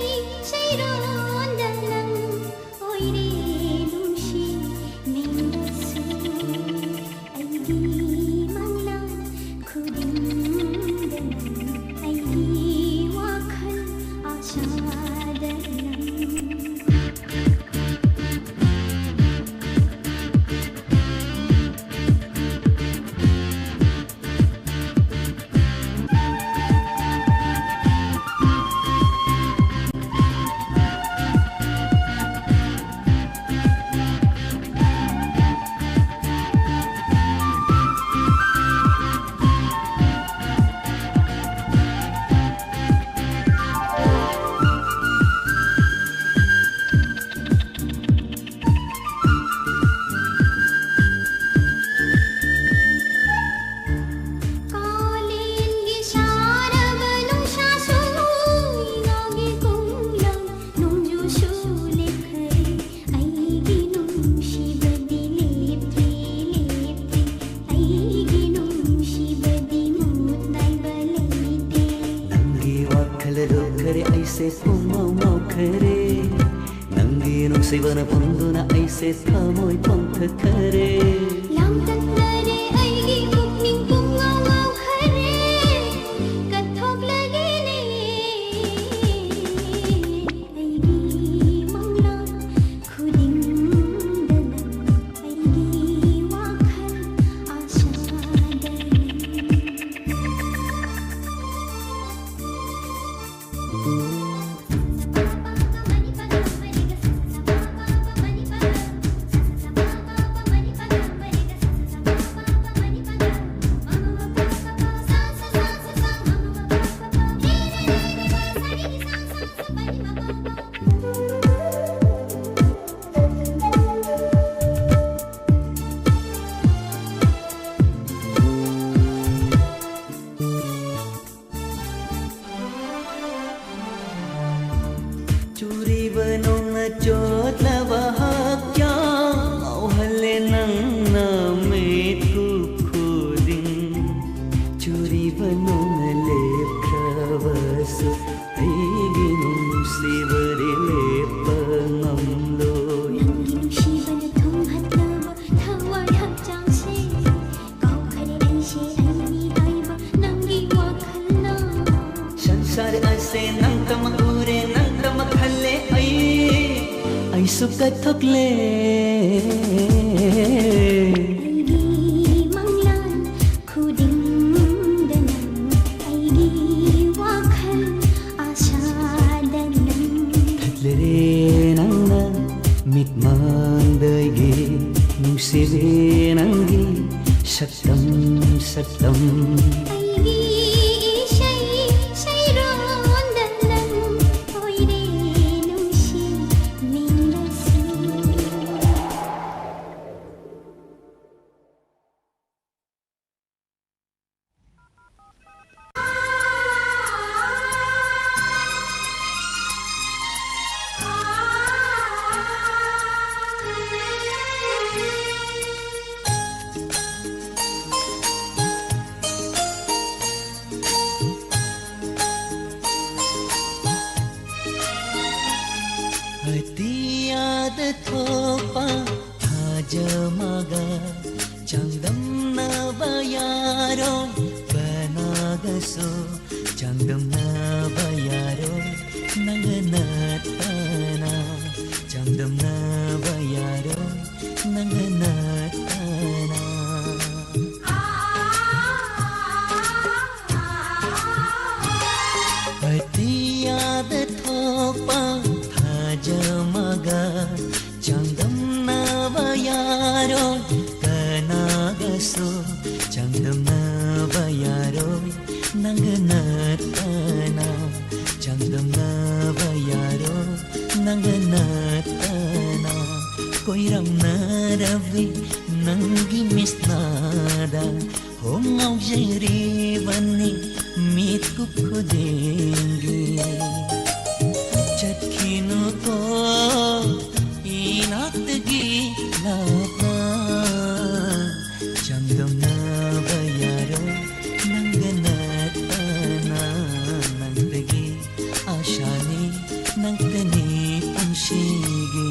ꯁꯩꯔꯣꯟꯗ ꯅꯪ ꯑꯣꯏꯔꯦ ꯅꯨꯡꯁꯤ ꯅꯪꯅꯁꯨ꯫ ꯑꯩꯒꯤ ꯃꯪꯂꯥꯟ ꯈꯨꯗꯤꯡꯗ ꯅꯪ, ꯑꯩꯒꯤ ꯋꯥꯈꯜ ꯑꯁꯥꯗ ꯅꯪ꯫ ꯄꯨꯡꯉꯥꯎ ꯉꯥꯎꯈꯔꯦ꯫ ꯅꯪꯒꯤ ꯅꯨꯡꯁꯤꯕꯅ ꯐꯪꯗꯨꯅ ꯑꯩꯁꯦ ꯊꯃꯣꯏ ꯄꯣꯡꯊꯈꯔꯦ꯫ ꯂꯥꯡꯇꯛꯅꯔꯦ ꯑꯩꯒꯤ ꯄꯨꯛꯅꯤꯡ ꯄꯨꯡꯉꯥꯎ ꯉꯥꯎꯈꯔꯦ꯫ ꯀꯠꯊꯣꯛꯂꯒꯦꯅꯦ ꯑꯩꯒꯤ ꯃꯪꯂꯥꯟ ꯈꯨꯗꯤꯡꯗ ꯅꯪ ꯑꯩꯒꯤ ꯋꯥꯈꯜ ꯑꯁꯥꯗ ꯅꯪ꯫ ꯆꯨꯔꯤꯕ ꯅꯣꯡꯅ ꯆꯣꯠꯂꯕ ꯍꯛꯆꯥꯡ ꯉꯧꯍꯜꯂꯦ ꯅꯪꯅ ꯃꯤꯠꯀꯨꯞ ꯈꯨꯗꯤꯡ꯫ ꯆꯨꯔꯤꯕ ꯅꯣꯡꯅ ꯂꯦꯞꯈ꯭ꯔꯕꯁꯨ ꯑꯩꯒꯤ ꯅꯨꯡꯁꯤꯕꯗꯤ ꯂꯦꯞꯄ ꯉꯝꯂꯣꯏ꯫ ꯅꯪꯒꯤ ꯅꯨꯡꯁꯤꯕꯅ ꯊꯨꯝꯍꯠꯂꯕ ꯊꯋꯥꯏ ꯍꯛꯆꯥꯡꯁꯦ ꯀꯥꯎꯈ꯭ꯔꯦ ꯑꯩꯁꯦ ꯑꯩꯅꯤ ꯍꯥꯏꯕ ꯅꯪꯒꯤ ꯋꯥꯈꯜꯅ꯫ ꯁꯪꯁꯥꯔ ꯑꯁꯦ ꯅꯪꯇꯃꯛ ꯎꯔꯦ, ꯅꯪꯇꯃꯛ ꯈꯜꯂꯦ ꯑꯩ, ꯑꯩꯁꯨ ꯀꯠꯊꯣꯛꯂꯦ꯫ ꯑꯩꯒꯤ ꯃꯪꯂꯥꯟ ꯈꯨꯗꯤꯡꯗ ꯅꯪ, ꯑꯩꯒꯤ ꯋꯥꯈꯜ ꯑꯁꯥꯗ ꯅꯪ꯫ ꯊꯛꯂꯔꯦ ꯅꯪꯅ ꯃꯤꯠꯃꯥꯡꯗꯒꯤ, ꯅꯨꯡꯁꯤꯕꯤ ꯅꯪꯒꯤ ꯁꯛꯇꯝ, ꯁꯛꯇꯝ꯫ ꯑꯩꯒꯤ ꯏꯁꯩ ꯁꯩꯔꯣꯟꯗ ꯅꯪ ꯑꯣꯏꯔꯦ ꯅꯨꯡꯁꯤ ꯃꯤꯡꯂꯁꯨ꯫ ꯆꯥꯡꯗꯝꯅꯕ ꯌꯥꯔꯣꯏ ꯀꯅꯥꯒꯁꯨ, ꯆꯥꯡꯗꯝꯅꯕ ꯌꯥꯔꯣꯏ ꯅꯪꯒ ꯅꯠꯇꯅ, ꯆꯥꯡꯗꯝꯅꯕ ꯌꯥꯔꯣꯏ ꯅꯪꯒ ꯅꯠꯇꯅ꯫ ꯑꯇꯤꯌꯥꯗ ꯊꯣꯛꯄ ꯊꯥꯖꯃꯒ ꯆꯥꯡꯗꯝꯅꯕ ꯌꯥꯔꯣꯏ ꯀꯅꯥꯒꯁꯨ, ꯆꯥꯡꯗꯝꯅꯕ ꯌꯥꯔꯣꯏ ꯅꯪꯒ ꯅꯠꯇꯅ, ꯆꯥꯡꯗꯝꯅꯕ ꯌꯥꯔꯣꯏ ꯅꯪꯒ ꯅꯠꯇꯅ꯫ ꯀꯣꯏꯔꯝꯅꯔꯕꯤ ꯅꯪꯒꯤ ꯃꯤꯠꯁꯅꯥꯗ ꯍꯣꯝ ꯉꯥꯎꯖꯔꯤꯕꯅꯤ ꯃꯤꯠꯀꯨꯞ ꯈꯨꯗꯤꯡꯒꯤ꯫ ꯆꯠꯈꯤꯅꯨꯀꯣ ꯏꯅꯥꯛꯇꯒꯤ ꯂꯥꯞꯅ, ꯆꯥꯡꯗꯝꯅꯕ ꯌꯥꯔꯣꯏ ꯅꯪꯒ ꯅꯠꯇꯅ꯫ ꯅꯪꯇꯒꯤ ꯑꯥꯁꯥꯅꯤ, ꯅꯪꯇꯅꯤ ꯄꯨꯟꯁꯤꯒꯤ꯫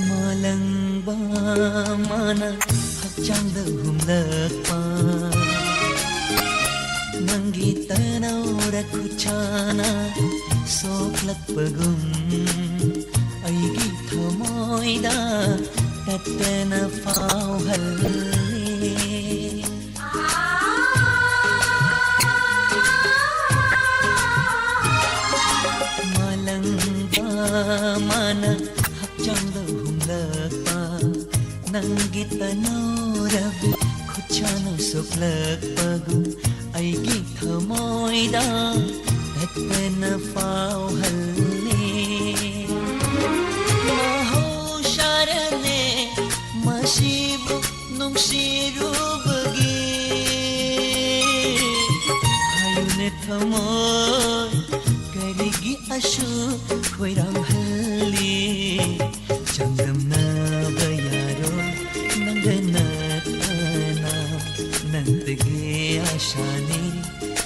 ꯃꯥꯂꯪꯕ ꯃꯥꯅ ꯍꯛꯆꯥꯡꯗ ꯍꯨꯝꯂꯛꯄ, ꯅꯪꯒꯤ ꯇꯅꯧꯔ ꯈꯨꯠꯁꯥꯅ ꯁꯣꯛꯂꯛꯄꯒꯨꯝ, ꯑꯩꯒꯤ ꯊꯃꯣꯏꯗ ꯇꯠꯇꯅ ꯐꯥꯎꯍꯜꯂꯤ꯫ ꯃꯥꯂꯪꯕ ꯃꯥꯅ ꯍꯛꯆꯥꯡꯗ ꯍꯨꯝꯂꯛꯄ, ꯅꯪꯒꯤ ꯇꯅꯧꯔꯕꯤ ꯈꯨꯠꯁꯥꯅ ꯁꯣꯛꯂꯛꯄꯒꯨꯝ, ꯑꯩꯒꯤ ꯊꯃꯣꯏꯗ ꯇꯠꯇꯅ ꯐꯥꯎꯍꯜꯂꯤ꯫ ꯃꯍꯧꯁꯥꯔꯅꯦ ꯃꯁꯤ ꯅꯨꯡꯁꯤꯕꯨ ꯅꯨꯡꯁꯤꯔꯨꯕꯒꯤ ꯍꯥꯏꯌꯨꯅꯦ ꯊꯃꯣꯏ, ꯀꯔꯤꯒꯤ ꯑꯁꯨꯛ ꯈꯣꯏꯔꯥꯡꯍꯜꯂꯤ? ꯆꯥꯡꯗꯝꯅꯕ ꯌꯥꯔꯣꯏ ꯅꯪꯒ ꯅꯠꯇꯅ, ꯅꯪꯇꯒꯤ ꯑꯁꯥꯅꯤ,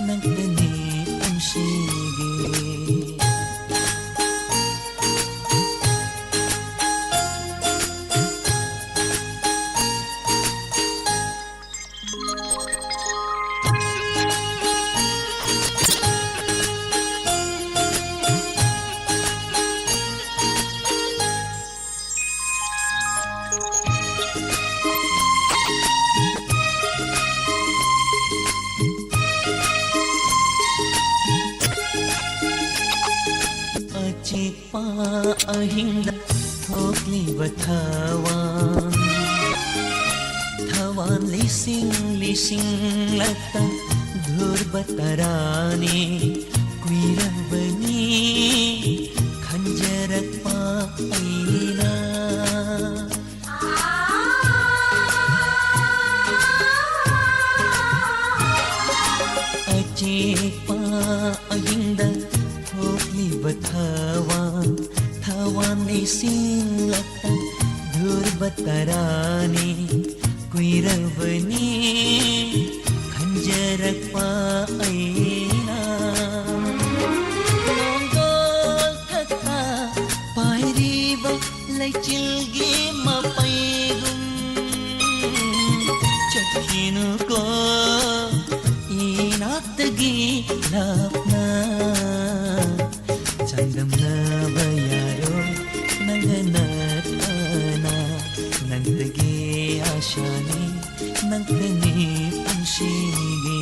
ꯅꯪꯇꯅꯤ ꯄꯨꯟꯁꯤꯒꯤ꯫ ꯑꯆꯤꯛꯄ ꯑꯍꯤꯡꯗ ꯊꯣꯛꯂꯤꯕ ꯊꯋꯥꯟ, ꯊꯋꯥꯟ ꯂꯤꯁꯤꯡ ꯂꯤꯁꯤꯡꯂꯛꯇ ꯙ꯭ꯔꯨꯕ ꯇꯔꯥꯅꯤ꯫ ꯀꯨꯏꯔꯕꯅꯤ ꯈꯟꯖꯔꯛꯄ ꯑꯩꯅ꯫ ꯑꯆꯤꯛꯄ ꯑꯍꯤꯡꯗ ꯊꯣꯛꯂꯤꯕ ꯊꯋꯥꯟ, ꯊꯋꯥꯟ ꯂꯤꯁꯤꯡꯂꯛꯇ ꯙ꯭ꯔꯨꯕ ꯇꯔꯥꯅꯤ꯫ ꯀꯨꯏꯔꯕꯅꯤ ꯈꯟꯖꯔꯛꯄ ꯑꯩꯅ꯫ ꯅꯣꯡꯗꯣꯜ ꯊꯛꯇ ꯄꯥꯏꯔꯤꯕ ꯂꯩꯆꯤꯜꯒꯤ ꯃꯄꯩꯒꯨꯝ ꯆꯠꯈꯤꯅꯨꯀꯣ ꯏꯅꯥꯛꯇꯒꯤ ꯂꯥꯞꯅ꯫ ꯆꯥꯡꯗꯝꯅꯕ ꯌꯥꯔꯣꯏ ꯅꯪꯒ ꯅꯠꯇꯅ, ꯅꯪꯇꯒꯤ ꯑꯁꯥꯅꯤ, ꯅꯪꯇꯅꯤ ꯄꯨꯟꯁꯤꯒꯤ꯫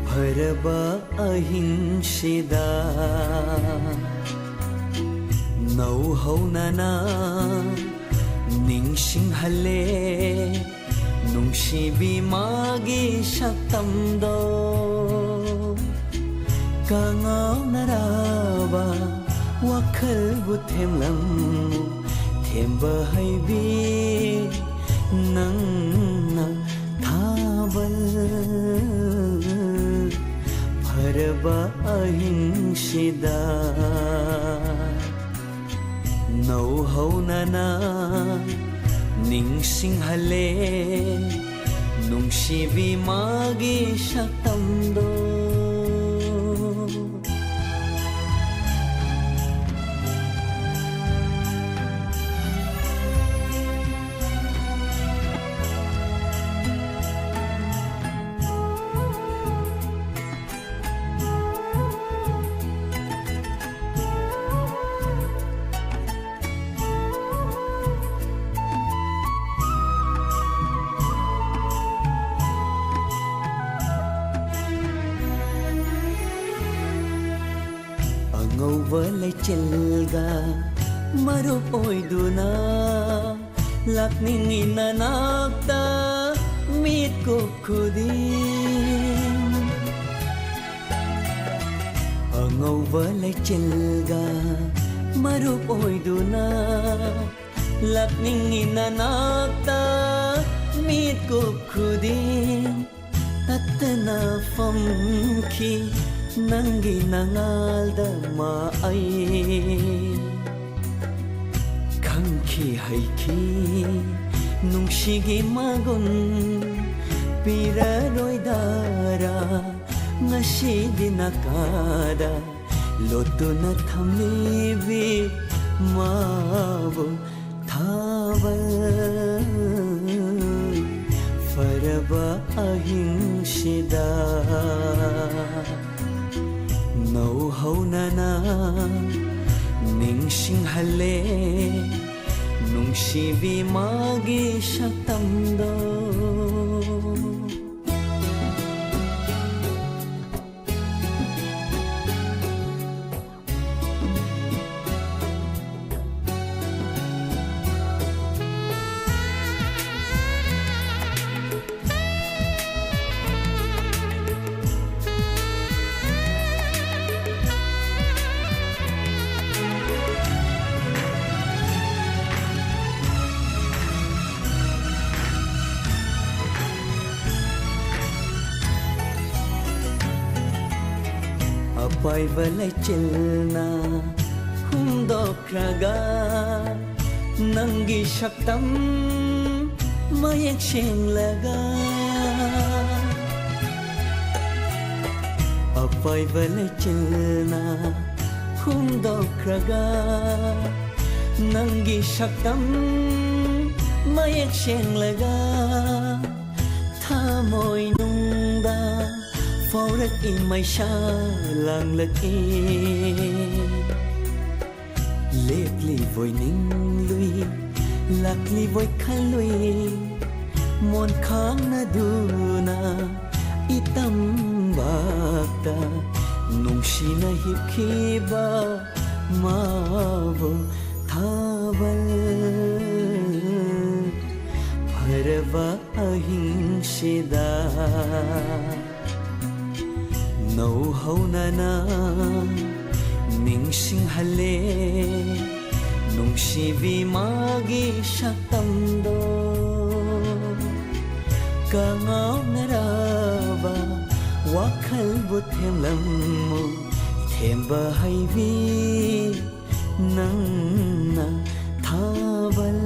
ꯐꯔꯕ ꯑꯍꯤꯡꯁꯤꯗ ꯅꯧ ꯍꯧꯅꯅ ꯅꯤꯡꯁꯤꯡꯍꯜꯂꯦ ꯅꯨꯡꯁꯤꯕꯤ ꯃꯥꯒꯤ ꯁꯛꯇꯝꯗꯣ꯫ ꯀꯉꯥꯎꯅꯔꯕ ꯋꯥꯈꯜꯕꯨ ꯊꯦꯝꯂꯝꯃꯨ, ꯊꯦꯝꯕ ꯍꯩꯕꯤ ꯅꯪꯅ ꯊꯥꯕꯜ ꯐꯔꯕ ꯑꯍꯤꯡꯁꯤꯗ꯫ ꯅꯧ ꯍꯧꯅꯅ ꯅꯤꯡꯁꯤꯡꯍꯜꯂꯦ ꯅꯨꯡꯁꯤꯕꯤ ꯃꯥꯒꯤ ꯁꯛꯇꯝꯗꯣ꯫ ꯑꯉꯧꯕ ꯂꯩꯆꯤꯜꯒ ꯃꯔꯨꯞ ꯑꯣꯏꯗꯨꯅ ꯂꯥꯛꯅꯤꯡꯏ ꯅꯅꯥꯛꯇ ꯃꯤꯠꯀꯨꯞ ꯈꯨꯗꯤꯡ꯫ ꯑꯉꯧꯕ ꯂꯩꯆꯤꯜꯒ ꯃꯔꯨꯞ ꯑꯣꯏꯗꯨꯅ ꯂꯥꯛꯅꯤꯡꯏ ꯅꯅꯥꯛꯇ ꯃꯤꯠꯀꯨꯞ ꯈꯨꯗꯤꯡ꯫ ꯇꯠꯇꯅ ꯐꯝꯈꯤ ꯅꯪꯒꯤ ꯅꯉꯥꯜꯗ ꯃꯥ ꯑꯩ꯫ ꯈꯪꯈꯤ ꯍꯩꯈꯤ ꯅꯨꯡꯁꯤꯒꯤ ꯃꯒꯨꯟ ꯄꯤꯔꯔꯣꯏꯗꯔꯥ ꯉꯁꯤꯗꯤ ꯅꯥꯀꯥꯗ ꯂꯣꯠꯇꯨꯅ ꯊꯝꯂꯤꯕꯤ ꯃꯥꯕꯨ ꯊꯥꯕꯜ ꯐꯔꯕ ꯑꯍꯤꯡꯁꯤꯗ꯫ ꯅꯧ ꯍꯧꯅꯅ ꯅꯤꯡꯁꯤꯡꯍꯜꯂꯦ ꯅꯨꯡ ꯅꯨꯡꯁꯤꯕꯤ ꯃꯥꯒꯤ ꯁꯛꯇꯝꯗꯣ꯫ ꯑꯄꯥꯏꯕ ꯂꯩꯆꯤꯜꯅ ꯍꯨꯝꯗꯣꯛꯈ꯭ꯔꯒ, ꯅꯪꯒꯤ ꯁꯛꯇꯝ ꯃꯌꯦꯛ ꯁꯦꯡꯂꯒ꯫ ꯑꯄꯥꯏꯕ ꯂꯩꯆꯤꯜꯅ ꯍꯨꯝꯗꯣꯛꯈ꯭ꯔꯒ, ꯅꯪꯒꯤ ꯁꯛꯇꯝ ꯃꯌꯦꯛ ꯁꯦꯡꯂꯒ, ꯊꯃꯣꯏꯅꯨꯡꯗ ꯐꯥꯎꯔꯛꯏ, ꯃꯩꯁꯥ ꯂꯥꯡꯂꯛꯏ꯫ ꯂꯦꯞꯂꯤꯕꯣꯏ ꯅꯤꯡꯂꯨꯏ, ꯂꯥꯛꯂꯤꯕꯣꯏ ꯈꯜꯂꯨꯏ, ꯃꯣꯟꯈꯥꯡꯅꯗꯨꯅ ꯏꯇꯝꯕꯥꯛꯇ ꯅꯨꯡꯁꯤꯅ ꯍꯤꯞꯈꯤꯕ ꯃꯥꯕꯨ꯫ ꯊꯥꯕꯜ ꯐꯔꯕ ꯑꯍꯤꯡꯁꯤꯗ ꯅꯧꯍꯧꯅꯅ ꯅꯤꯡꯁꯤꯡꯍꯜꯂꯦ, ꯅꯨꯡꯁꯤꯕꯤ ꯃꯥꯒꯤ ꯁꯛꯇꯝꯗꯣ꯫ ꯀꯉꯥꯎꯅꯔꯕ ꯋꯥꯈꯜꯕꯨ ꯊꯦꯝꯂꯝꯃꯨ, ꯊꯦꯝꯕ ꯍꯩꯕꯤ ꯅꯪꯅ꯫ ꯊꯥꯕꯜ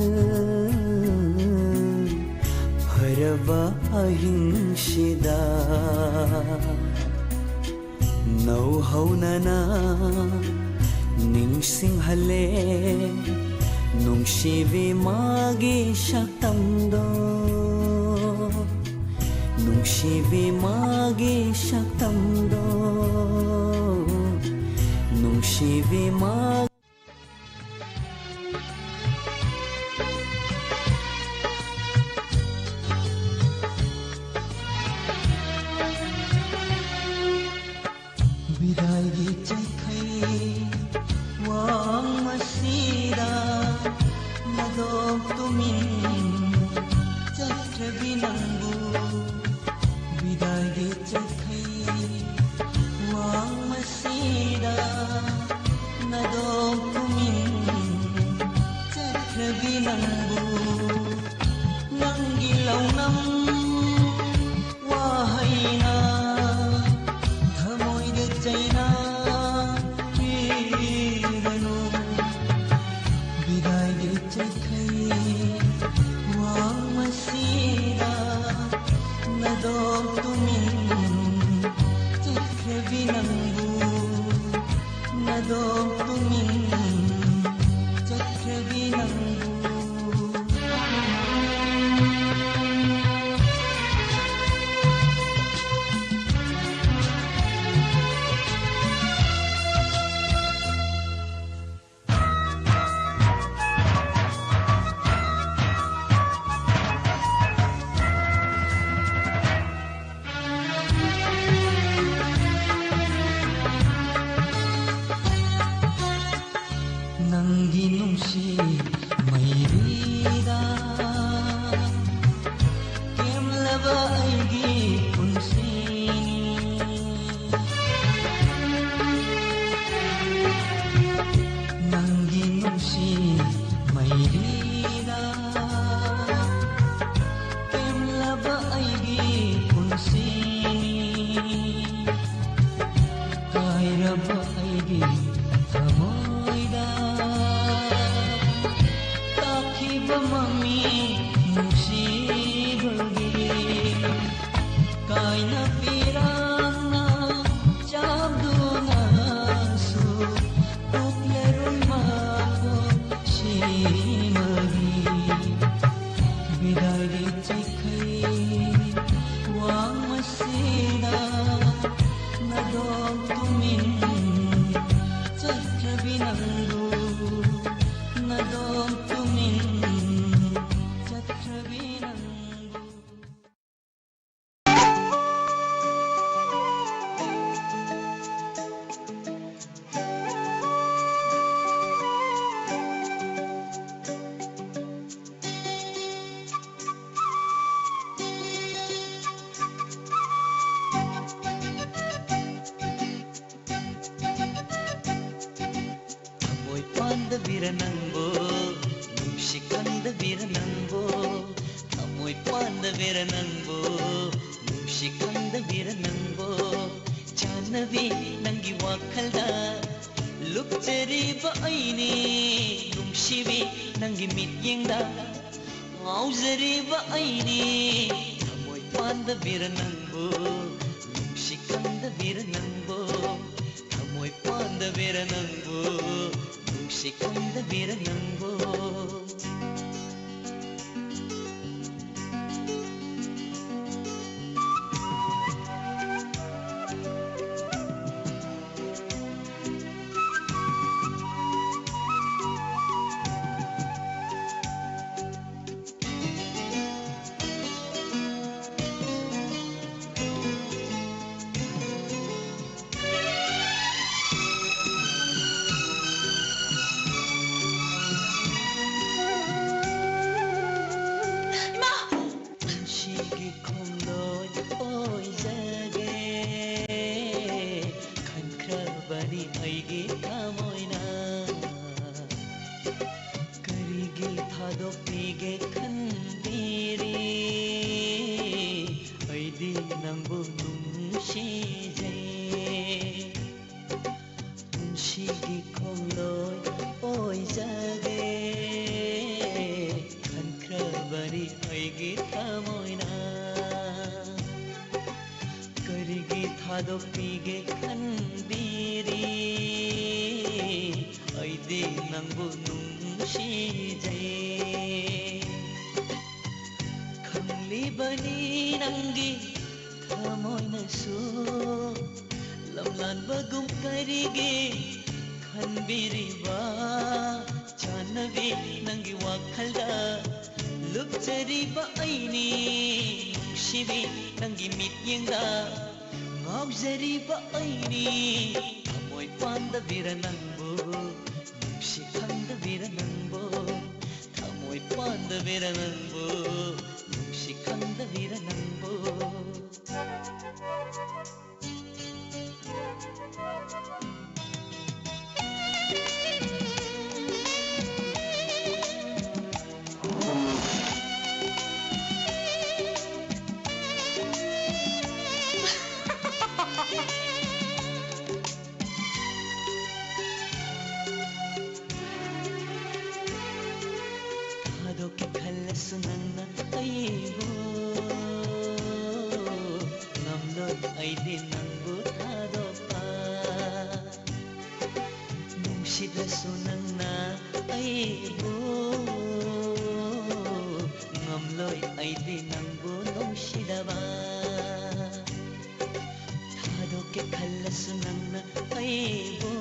ꯐꯔꯕ ꯑꯍꯤꯡꯁꯤꯗ ꯅꯧꯍꯧꯅꯅ ꯅꯤꯡꯁꯤꯡꯍꯜꯂꯦ, ꯅꯨꯡꯁꯤꯕꯤ ꯃꯥꯒꯤ ꯁꯛꯇꯝꯗꯣ꯫ ꯅꯨꯡꯁꯤꯕꯤ ꯃꯥꯒꯤ ꯁꯛꯇꯝꯗꯣ, ꯅꯨꯡꯁꯤꯕꯤ ꯃꯥ꯫ ꯅꯪꯒꯤ ꯂꯧꯅꯝ ꯋꯥꯍꯩꯅ ꯊꯃꯣꯏꯗ ꯆꯩꯅꯥ ꯄꯤꯔꯅꯨ꯫ ꯕꯤꯗꯥꯏꯒꯤ ꯆꯩꯈꯩ ꯋꯥꯡꯃꯁꯤꯗ ꯅꯗꯣꯝ ꯇꯨꯃꯤꯟ ꯆꯠꯈ꯭ꯔꯕꯤ ꯅꯪꯕꯨ, ꯅꯗꯣꯝ ꯇꯨꯃꯤꯟ ꯆꯠꯈ꯭ꯔꯕꯤ ꯅꯪꯕꯨ꯫ ꯅꯪꯒꯤ ꯅꯨꯡꯁꯤ ꯃꯩꯔꯤꯗ ꯀꯦꯝꯂꯕ ꯑꯩꯒꯤ ꯄꯨꯟꯁꯤꯅꯤ꯫ ꯅꯪꯒꯤ ꯅꯨꯡꯁꯤ ꯃꯩꯔꯤꯗ ꯀꯦꯝꯂꯕ ꯑꯩꯒꯤ ꯄꯨꯟꯁꯤꯅꯤ꯫ ꯀꯥꯏꯔꯕ ꯑꯩꯒꯤ ꯊꯃꯣꯏꯗ ꯇꯥꯈꯤꯕ ꯃꯃꯤ ꯅꯨꯡꯁꯤꯕꯒꯤ ꯀꯥꯏꯅ ꯄꯤꯔꯥꯡꯅ ꯆꯥꯝꯗꯨꯅꯁꯨ ꯇꯣꯛꯂꯔꯣꯏ ꯃꯥꯄꯣ ꯁꯤꯃꯒꯤ ꯕꯤꯗꯥꯏꯒꯤ ꯆꯩꯈꯩ ꯋꯥꯡꯃꯁꯤꯗ ꯅꯗꯣꯝ ꯇꯨꯃꯤꯟ ꯆꯠꯈ꯭ꯔꯕꯤ ꯅꯪꯕꯨ, ꯅꯗꯣꯝ ꯇꯨꯃꯤꯟ ꯆꯠꯈ꯭ꯔꯕꯤ ꯅꯪꯕꯨ꯫ ꯊꯃꯣꯏ ꯄꯥꯟꯗꯕꯤꯔ ꯅꯪꯕꯨ ꯅꯨꯡꯁꯤ ꯈꯪꯗꯕꯤꯔ ꯅꯪꯕꯨ, ꯊꯃꯣꯏ ꯄꯥꯟꯗꯕꯤꯔ ꯅꯪꯕꯨ, ꯅꯨꯡꯁꯤ ꯈꯪꯗꯕꯤꯔ ꯅꯪꯕꯨ, ꯆꯥꯟꯅꯕꯤ ꯅꯪꯒꯤ ꯋꯥꯈꯜꯗ ꯂꯨꯞꯆꯔꯤꯕ ꯑꯩꯅꯤ, ꯅꯨꯡꯁꯤꯕꯤ ꯅꯪꯒꯤ ꯃꯤꯠꯌꯦꯡꯗ ꯉꯥꯎꯖꯔꯤꯕ ꯑꯩꯅꯤ, ꯊꯃꯣꯏ ꯄꯥꯟꯗꯕꯤꯔ ꯅꯪꯕꯨ, ꯅꯨꯡꯁꯤ ꯈꯪꯗꯕꯤꯔ ꯅꯪꯕꯨ, ꯊꯃꯣꯏ ꯄꯥꯟꯗꯕꯤꯔ ꯅꯪꯕꯨ, ꯅꯨꯡꯁꯤ ꯈꯪꯗꯕꯤꯔ ꯅꯪꯕꯨ꯫ ꯏꯃꯥ! ꯄꯨꯟꯁꯤꯒꯤ ꯈꯣꯡꯂꯣꯏ ꯑꯣꯏꯖꯒꯦ ꯈꯟꯈ꯭ꯔꯕꯅꯤ ꯑꯩꯒꯤ ꯊꯃꯣꯏꯅ꯫ ꯀꯔꯤꯒꯤ ꯊꯥꯗꯣꯛꯄꯤꯒꯦ ꯈꯟꯕꯤꯔꯤ? ꯑꯩꯗꯤ ꯅꯪꯕꯨ ꯅꯨꯡꯁꯤꯖꯩ꯫ ꯄꯨꯟꯁꯤꯒꯤ ꯈꯣꯡꯂꯣꯏ ꯑꯣꯏꯖꯒꯦ ꯈꯟꯈ꯭ꯔꯕꯅꯤ ꯑꯩꯒꯤ ꯊꯃꯣꯏꯅ꯫ ꯀꯔꯤꯒꯤ ꯊꯥꯗꯣꯛꯄꯤꯒꯦ ꯈꯟꯕꯤꯔꯤ? ꯑꯩꯗꯤ ꯅꯪꯕꯨ ꯅꯨꯡꯁꯤꯖꯩ꯫ ꯈꯪꯂꯤꯕꯅꯤ ꯅꯪꯒꯤ ꯊꯃꯣꯏꯅꯁꯨ ꯂꯝꯂꯥꯟꯕꯒꯨꯝ ꯀꯔꯤꯒꯤ ꯈꯟꯕꯤꯔꯤꯕ? ꯆꯥꯟꯅꯕꯤ ꯅꯪꯒꯤ ꯋꯥꯈꯜꯗ ꯂꯨꯞꯆꯔꯤꯕ ꯑꯩꯅꯤ, ꯅꯨꯡꯁꯤꯕꯤ ꯅꯪꯒꯤ ꯃꯤꯠꯌꯦꯡꯗ ꯉꯥꯎꯖꯔꯤꯕ ꯑꯩꯅꯤ, ꯊꯃꯣꯏ ꯄꯥꯟꯗꯕꯤꯔ ꯅꯪꯕꯨ, ꯅꯨꯡꯁꯤ ꯈꯪꯗꯕꯤꯔ ꯅꯪꯕꯨ, ꯊꯃꯣꯏ ꯄꯥꯟꯗꯕꯤꯔ ꯅꯪꯕꯨ, ꯅꯨꯡꯁꯤ ꯈꯪꯗꯕꯤꯔ ꯅꯪꯕꯨ꯫ ꯈꯜꯂꯁꯨ ꯅꯪꯅ ꯑꯩꯕꯨ ꯉꯝꯂꯣꯏ ꯑꯩꯗꯤ ꯅꯪꯕꯨ ꯊꯥꯗꯣꯛꯄ꯫ ꯅꯨꯡꯁꯤꯗ꯭ꯔꯁꯨ ꯅꯪꯅ ꯑꯩꯕꯨ ꯉꯝꯂꯣꯏ ꯑꯩꯗꯤ ꯅꯪꯕꯨ ꯅꯨꯡꯁꯤꯗꯕ꯫ ꯊꯥꯗꯣꯛꯀꯦ ꯈꯜꯂꯁꯨ ꯅꯪꯅ ꯑꯩꯕꯨ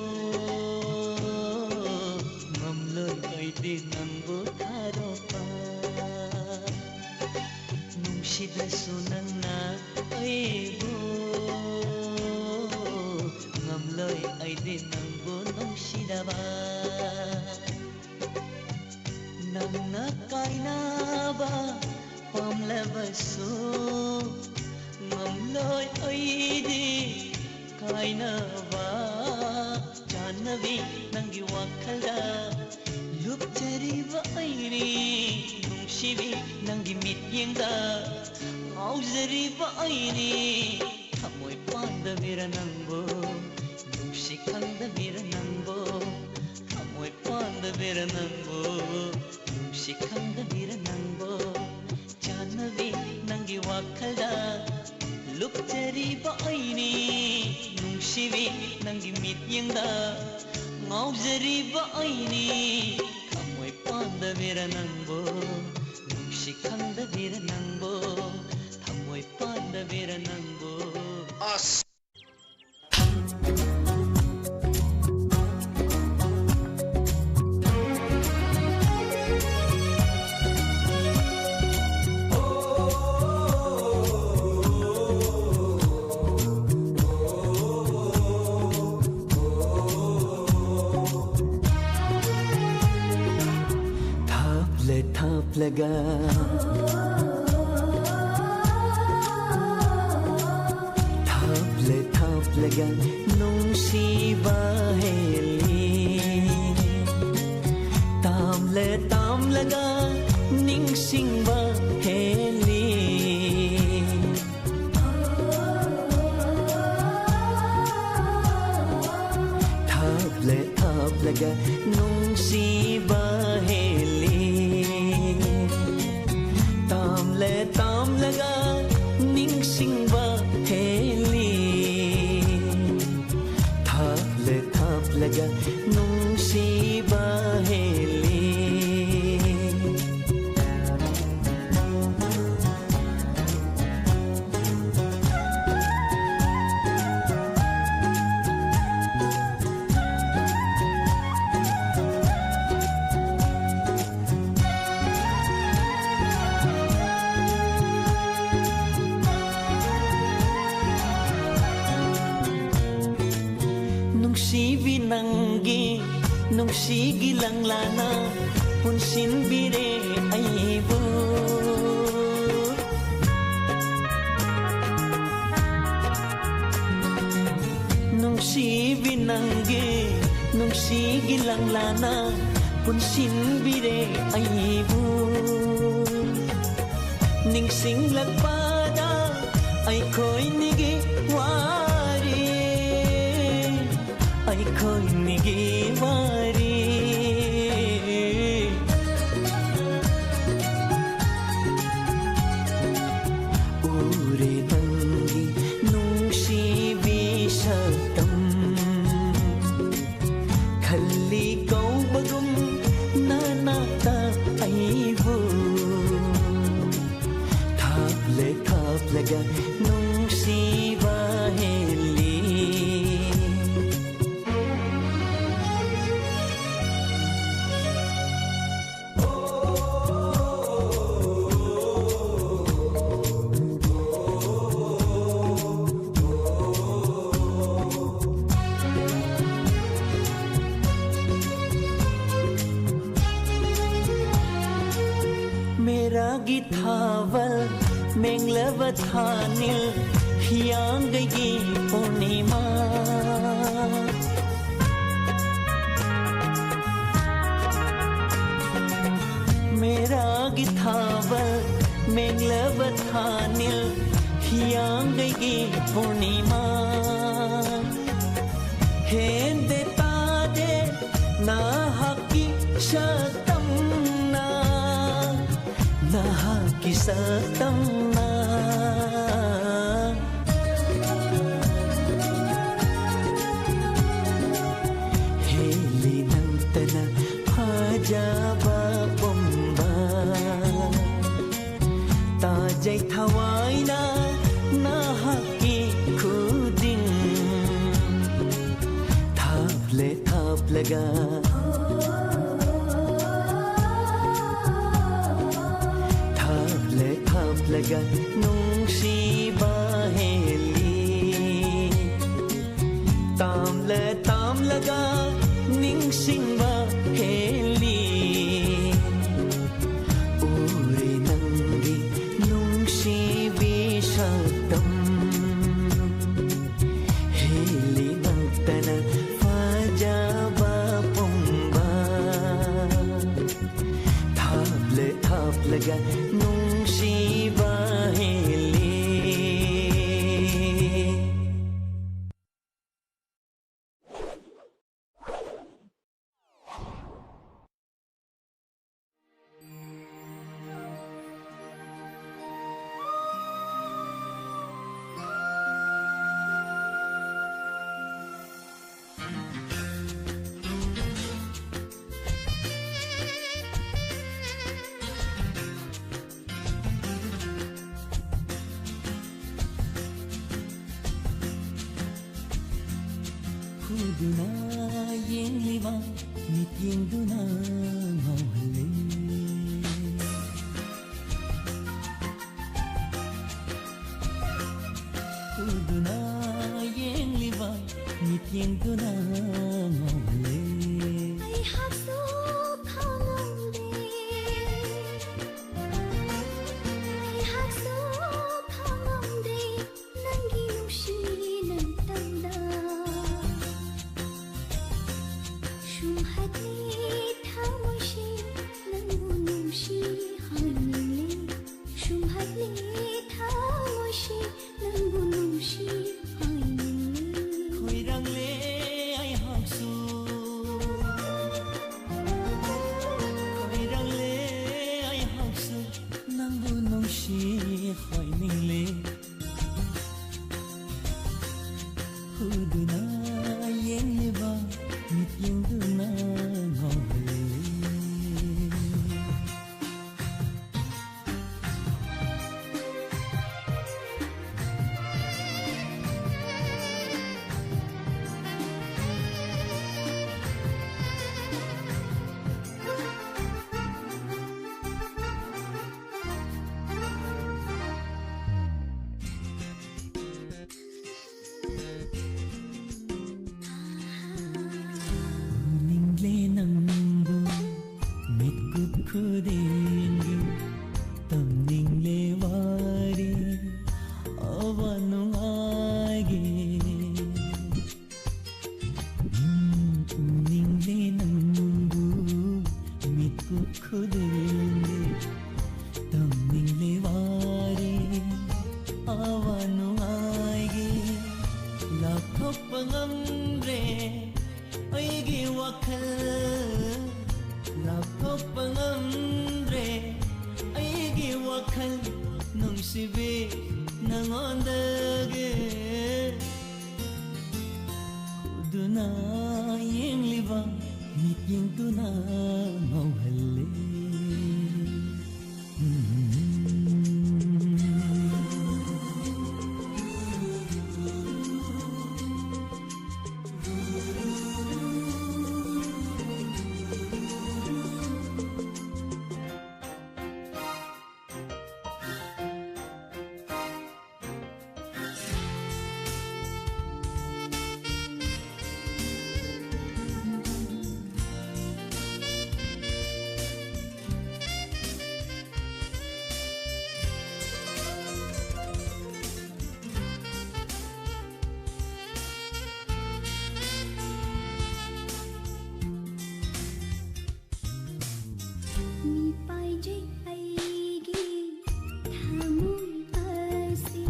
ꯉꯝꯂꯣꯏ ꯑꯩꯗꯤ ꯅꯪꯕꯨ ꯊꯥꯗꯣꯛꯄ꯫ ꯅꯨꯡꯁꯤꯗ꯭ꯔꯁꯨ ꯅꯪꯅ ꯑꯩꯕꯨ ꯉꯝꯂꯣꯏ ꯑꯩꯗꯤ ꯅꯪꯕꯨ ꯅꯨꯡꯁꯤꯗꯕ꯫ ꯅꯪꯅ ꯀꯥꯏꯅꯕ ꯄꯥꯝꯂꯕꯁꯨ ꯉꯝꯂꯣꯏ ꯑꯩꯗꯤ ꯀꯥꯏꯅꯕ꯫ ꯆꯥꯟꯅꯕꯤ ꯅꯪꯒꯤ ꯋꯥꯈꯜꯗ ꯂꯨꯞꯆꯔꯤꯕ ꯑꯩꯅꯤ, ꯅꯨꯡꯁꯤꯕꯤ ꯅꯪꯒꯤ ꯃꯤꯠꯌꯦꯡꯗ ꯉꯥꯎꯖꯔꯤꯕ ꯑꯩꯅꯤ꯫ ꯊꯃꯣꯏ ꯄꯥꯟꯗꯕꯤꯔ ꯅꯪꯕꯨ ꯅꯨꯡꯁꯤ ꯈꯪꯗꯕꯤꯔ ꯅꯪꯕꯨ ꯊꯃꯣꯏ ꯄꯥꯟꯗꯕꯤꯔ ꯅꯪꯕꯨ ꯅꯨꯡꯁꯤ ꯈꯪꯗꯕꯤꯔ ꯅꯪꯕꯨ ꯆꯥꯟꯅꯕꯤ ꯅꯪꯒꯤ ꯋꯥꯈꯜꯗ ꯂꯨꯞꯆꯔꯤꯕ ꯑꯩꯅꯤ, ꯅꯨꯡꯁꯤꯕꯤ ꯅꯪꯒꯤ ꯃꯤꯠꯌꯦꯡꯗ ꯉꯥꯎꯖꯔꯤꯕ ꯑꯩꯅꯤ꯫ ꯊꯃꯣꯏ ꯄꯥꯟꯗꯕꯤꯔ ꯅꯪꯕꯨ ꯅꯨꯡꯁꯤ ꯈꯪꯗꯕꯤꯔ ꯅꯪꯕꯨ ꯊꯃꯣꯏ ꯄꯥꯟꯗꯕꯤꯔ ꯅꯪꯕꯨ꯫ ꯑꯁ꯫ ꯊꯥꯞꯂ ꯊꯥꯞꯂꯒ, ꯊꯥꯞꯂ ꯊꯥꯞꯂꯒ ꯅꯨꯡꯁꯤꯕ ꯍꯦꯜꯂꯤ꯫ ꯇꯥꯝꯂ ꯇꯥꯝꯂꯒ ꯅꯤꯡꯁꯤꯡꯕ ꯍꯦꯜꯂꯤ꯫ ꯊꯥꯞꯂ ꯊꯥꯞꯂꯒ ꯅꯨꯡꯁꯤꯕ ꯍꯦꯜꯂꯤ꯫ ꯊꯥꯞꯂꯦ ꯊꯥꯞꯂꯒ ꯅꯤꯡꯁꯤꯡꯕ ꯍꯦꯜꯂꯤ, ꯊꯥꯞꯂꯦ ꯊꯥꯞꯂꯒ ꯅꯨꯡꯁꯤꯕ ꯍꯦꯜꯂꯤ꯫ ꯅꯨꯡꯁꯤꯕꯤ ꯅꯪꯒꯤ ꯅꯨꯡꯁꯤꯒꯤ ꯂꯪꯂꯥꯅ ꯄꯨꯟꯁꯤꯟꯕꯤꯔꯦ ꯑꯩꯕꯨ꯫ ꯅꯨꯡꯁꯤꯕꯤ ꯅꯪꯒꯤ ꯅꯨꯡꯁꯤꯒꯤ ꯂꯪꯂꯥꯅ ꯄꯨꯟꯁꯤꯟꯕꯤꯔꯦ ꯑꯩꯕꯨ꯫ ꯅꯤꯡꯁꯤꯡꯂꯛꯄꯗ ꯑꯩꯈꯣꯏꯅꯤꯒꯤ ꯋꯥꯔꯤ, ꯑꯩꯈꯣꯏꯅꯤꯒꯤ ꯋꯥꯔꯤ꯫ ꯎꯔꯦ ꯅꯪꯒꯤ ꯅꯨꯡꯁꯤꯕꯤ ꯁꯛꯇꯝ, ꯈꯜꯂꯤ ꯀꯧꯕꯒꯨꯝ ꯅꯅꯥꯛꯇ ꯑꯩꯕꯨ꯫ ꯊꯥꯞꯂꯦ ꯊꯥꯞꯂꯒ ꯅꯨꯡꯁꯤꯕ ꯍꯦꯜꯂꯤ꯫ ꯃꯦꯔꯥꯒꯤ ꯊꯥꯕꯜ ꯃꯦꯡꯂꯕ ꯊꯥꯅꯤꯜ ꯍꯤꯌꯥꯡꯒꯩꯒꯤ ꯄꯨꯔꯅꯤꯃꯥ꯫ ꯃꯦꯔꯥꯒꯤ ꯊꯥꯕꯜ ꯃꯦꯡꯂꯕ ꯊꯥꯅꯤꯜ ꯍꯤꯌꯥꯡꯒꯩꯒꯤ ꯄꯨꯔꯅꯤꯃꯥ꯫ ꯍꯦꯟꯗꯦ ꯇꯥꯗꯦ ꯅꯍꯥꯛꯀꯤ ꯁꯛꯇꯝꯅ ꯅꯍꯥꯛꯀꯤ ꯁꯛꯇꯝꯅ ꯍꯦꯜꯂꯤ ꯅꯪꯇꯅ ꯐꯖꯕ ꯄꯨꯝꯕ꯫ ꯇꯥꯖꯩ ꯊꯋꯥꯏꯅ ꯅꯍꯥꯛꯀꯤ ꯈꯨꯗꯤꯡ ꯊꯥꯞꯂꯦ ꯊꯥꯞꯂꯒ꯫ ꯊꯥꯞꯂꯦ ꯊꯥꯞꯂꯒ ꯅꯨꯡꯁꯤꯕ ꯍꯦꯜꯂꯤ꯫ ꯇꯥꯝꯂꯦ ꯇꯥꯝꯂꯒ ꯅꯤꯡꯁꯤꯡꯕ ꯍꯦꯜꯂꯤ꯫ ꯎꯔꯦ ꯅꯪꯒꯤ ꯅꯨꯡꯁꯤꯕꯤ ꯁꯛꯇꯝ꯫ ꯍꯦꯜꯂꯤ ꯅꯪꯇꯅ ꯐꯖꯕ ꯄꯨꯝꯕ꯫ ꯊꯥꯞꯂꯦ ꯊꯥꯞꯂꯒ ꯅꯨꯡꯁꯤꯕ ꯍꯦꯜꯂꯤ꯫ ꯈꯨꯗꯨꯅ ꯌꯦꯡꯂꯤꯕ ꯃꯤꯠꯌꯦꯡꯗꯨꯅ ꯉꯥꯎꯍꯜꯂꯦ꯫ ꯎꯗꯨꯅ ꯌꯦꯡꯂꯤꯕ ꯃꯤꯠꯌꯦꯡꯗꯨꯅ ꯉꯥꯎꯍꯜꯂꯦ꯫ ꯑꯩꯍꯥꯛꯁꯨ ꯈꯪꯂꯝꯗꯦ꯫ ꯑꯩꯍꯥꯛꯁꯨ ꯈꯪꯂꯝꯗꯦ꯫ ꯅꯪꯒꯤ ꯅꯨꯡꯁꯤ ꯅꯪꯇꯧꯗ꯫ ꯁꯨꯝꯍꯠꯂꯤ ꯊꯃꯣꯏꯁꯤ ꯅꯪꯕꯨ ꯅꯨꯡꯁꯤ ꯍꯥꯏꯅꯤꯡꯂꯤ꯫ ꯁꯨꯝꯍꯠꯂꯤ ꯊꯃꯣꯏꯁꯤ ꯅꯪꯕꯨ ꯅꯨꯡꯁꯤ ꯍꯥꯏꯅꯤꯡꯂꯤ꯫ ꯈꯣꯏꯔꯥꯡꯂꯦ ꯑꯩꯍꯥꯛꯁꯨ꯫ ꯈꯨꯗꯤꯡꯒꯤ ꯇꯝꯅꯤꯡꯂꯦ ꯋꯥꯔꯤ ꯑꯋꯥ ꯅꯨꯡꯉꯥꯏꯒꯤ꯫ ꯎꯝ, ꯎꯅꯤꯡꯂꯦ ꯅꯪꯕꯨ ꯃꯤꯠꯀꯨꯞ ꯈꯨꯗꯤꯡꯒꯤ ꯇꯝꯅꯤꯡꯂꯦ ꯋꯥꯔꯤ ꯑꯋꯥ ꯅꯨꯡꯉꯥꯏꯒꯤ꯫ ꯂꯥꯞꯊꯣꯛꯄ ꯉꯝꯗ꯭ꯔꯦ ꯑꯩꯒꯤ ꯋꯥꯈꯜ, ꯂꯥꯞꯊꯣꯛꯄ ꯉꯝꯗ꯭ꯔꯦ ꯑꯩꯒꯤ ꯋꯥꯈꯜ, ꯅꯨꯡꯁꯤꯕꯤ ꯅꯉꯣꯟꯗꯒꯤ꯫ ꯎꯗꯨꯅ ꯌꯦꯡꯂꯤꯕ ꯃꯤꯠꯌꯦꯡꯗꯨꯅ ꯉꯥꯎꯍꯜꯂꯦ꯫ ꯃꯤꯄꯥꯏꯖꯩ ꯑꯩꯒꯤ ꯊꯃꯣꯏ ꯑꯁꯤ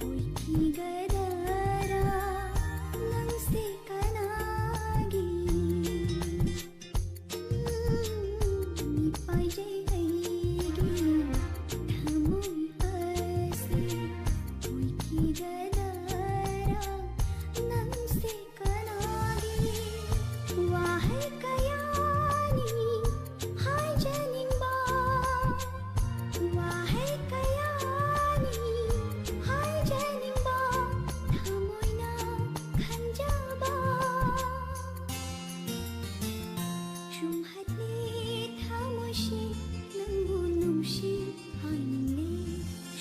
ꯑꯣꯏꯈꯤꯒꯗꯔꯥ? ꯅꯪꯁꯦ ꯀꯅꯥꯒꯤ? ꯃꯤꯄꯥꯏꯖꯩ ꯑꯩꯒꯤ ꯊꯃꯣꯏ ꯑꯁꯤ ꯑꯣꯏꯈꯤꯒꯗꯔꯥ? ꯅꯪꯁꯦ ꯀꯅꯥꯒꯤ? ꯋꯥꯍꯩ ꯀꯌꯥꯅꯤ ꯍꯥꯏꯖꯅꯤꯡꯕ, ꯋꯥꯍꯩ ꯀꯌꯥꯅꯤ ꯍꯥꯏꯖꯅꯤꯡꯕ, ꯊꯃꯣꯏꯅ ꯈꯟꯖꯕ꯫ ꯁꯨꯝꯍꯠꯂꯦ ꯊꯃꯣꯏꯁꯤ ꯅꯪꯕꯨ ꯅꯨꯡꯁꯤ ꯍꯥꯏꯅꯤꯡꯂꯦ꯫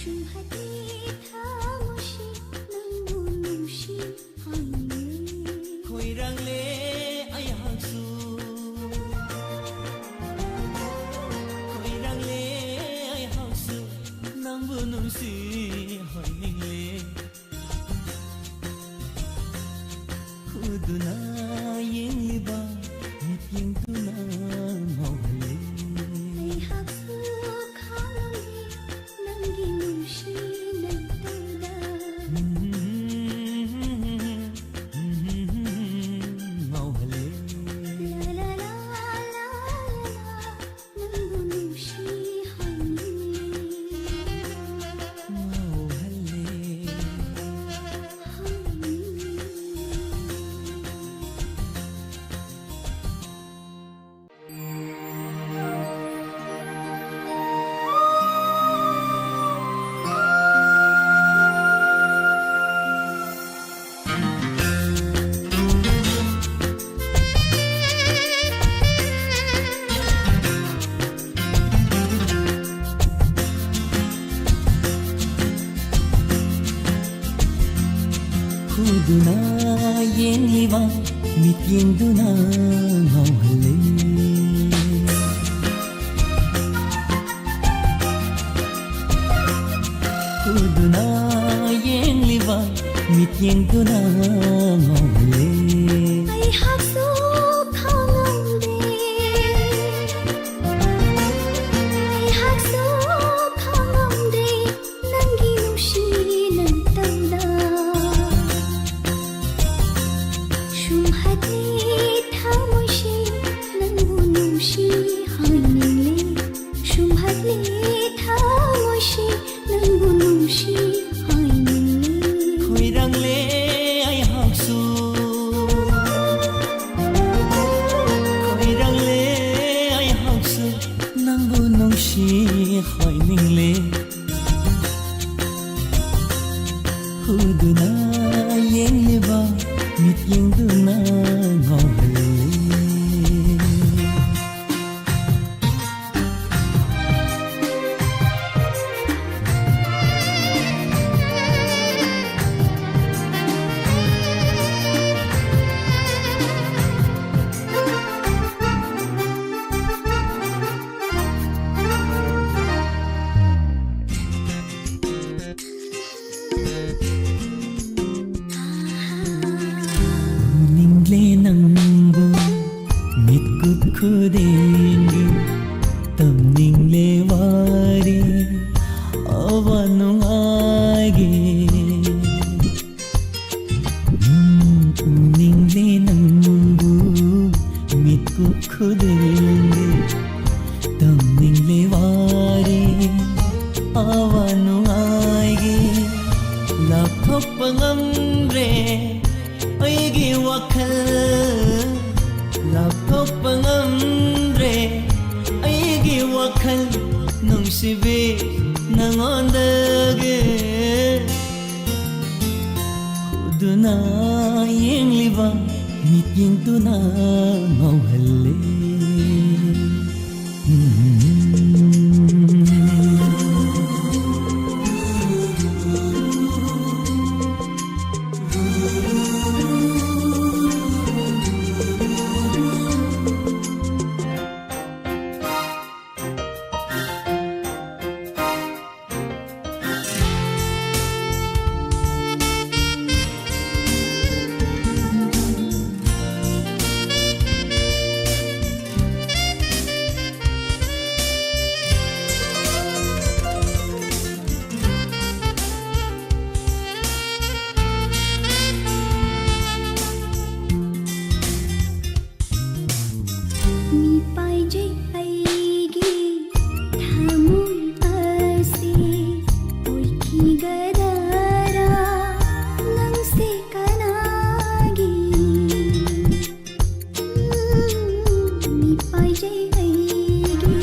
ꯁꯨꯝꯍꯠꯂꯦ ꯊꯃꯣꯏꯁꯤ ꯅꯪꯕꯨ ꯅꯨꯡꯁꯤ ꯍꯥꯏꯅꯤꯡꯂꯦ꯫ ꯈꯣꯏꯔꯥꯡꯂꯦ ꯑꯩꯍꯥꯛꯁꯨ꯫ ꯁꯤ ꯍꯥꯏꯅꯤꯡꯂꯦ꯫ ꯈꯨꯗꯨꯅ ꯌꯦꯡꯂꯤꯕ ꯃꯤꯠꯌꯦꯡꯗꯨꯅ ꯉꯥꯎꯍꯜꯂꯦ꯫ ꯑꯩꯍꯥꯛꯁꯨ ꯈꯥꯡꯂꯝꯃꯤ ꯅꯪꯒꯤ ꯅꯨꯡꯁꯤ ꯅꯪꯇꯧꯗ꯫ ꯉꯥꯎꯍꯜꯂꯦ꯫ ꯂꯥ ꯂꯥ ꯂꯥ ꯂꯥ ꯂꯥ꯫ ꯅꯪꯕꯨ ꯅꯨꯡꯁꯤ ꯍꯥꯏꯅꯤꯡꯂꯦ꯫ ꯉꯥꯎꯍꯜꯂꯦ꯫ ꯍꯥꯏꯅꯤꯡꯂꯦ꯫ ꯈꯨꯗꯨꯅ ꯌꯦꯡꯂꯤꯕ ꯃꯤꯠꯌꯦꯡꯗꯨꯅ ꯉꯥꯎꯍꯜꯂꯦ꯫ ꯎꯗꯨꯅ ꯌꯦꯡꯂꯤꯕ ꯃꯤꯠꯌꯦꯡꯗꯨꯅ ꯉꯥꯎꯍꯜꯂꯦ꯫ ꯑꯩꯍꯥꯛꯁꯨ ꯈꯪꯉꯝꯗꯦ, ꯑꯩꯍꯥꯛꯁꯨ ꯈꯪꯉꯝꯗꯦ, ꯅꯪꯒꯤ ꯅꯨꯡꯁꯤ ꯅꯪꯇꯧꯗ꯫ ꯁꯨꯝꯍꯠꯂꯤ ꯊꯃꯣꯏꯁꯤ ꯅꯪꯕꯨ ꯅꯨꯡꯁꯤ ꯍꯥꯏꯅꯤꯡꯂꯤ꯫ ꯁꯨꯝꯍꯠꯂꯤ ꯊꯃꯣꯏꯁꯤ ꯅꯪꯕꯨ ꯅꯨꯡꯁꯤ ꯍꯥꯏꯅꯤꯡꯂꯤ꯫ ꯈꯣꯏꯔꯥꯡꯂꯦ ꯑꯩꯍꯥꯛꯁꯨ, ꯈꯣꯏꯔꯥꯡꯂꯦ ꯑꯩꯍꯥꯛꯁꯨ ꯅꯪꯕꯨ ꯅꯨꯡꯁꯤ ꯍꯥꯏꯅꯤꯡꯂꯤ꯫ ꯎꯗꯨꯅ ꯌꯦꯡꯂꯤꯕ ꯃꯤꯠꯌꯦꯡꯗꯨꯅ ꯉꯥꯎꯍꯜꯂꯤ꯫ ꯑꯋꯥ ꯅꯨꯡꯉꯥꯏꯒꯤ ꯂꯥꯞꯊꯣꯛꯄ ꯉꯝꯗ꯭ꯔꯦ ꯑꯩꯒꯤ ꯋꯥꯈꯜ, ꯂꯥꯞꯊꯣꯛꯄ ꯉꯝꯗ꯭ꯔꯦ ꯑꯩꯒꯤ ꯋꯥꯈꯜ, ꯅꯨꯡꯁꯤꯕꯤ ꯅꯉꯣꯟꯗꯒꯤ꯫ ꯎꯗꯨꯅ ꯌꯦꯡꯂꯤꯕ ꯃꯤꯠꯌꯦꯡꯗꯨꯅ ꯉꯥꯎꯍꯜꯂꯦ꯫ ꯃꯤꯄꯥꯏꯖꯩ ꯑꯩꯒꯤ ꯊꯃꯣꯏ ꯑꯁꯤ ꯑꯣꯏꯈꯤꯒꯗꯔꯥ? ꯅꯪꯁꯦ ꯀꯅꯥꯒꯤ? ꯃꯤꯄꯥꯏꯖꯩ ꯑꯩꯒꯤ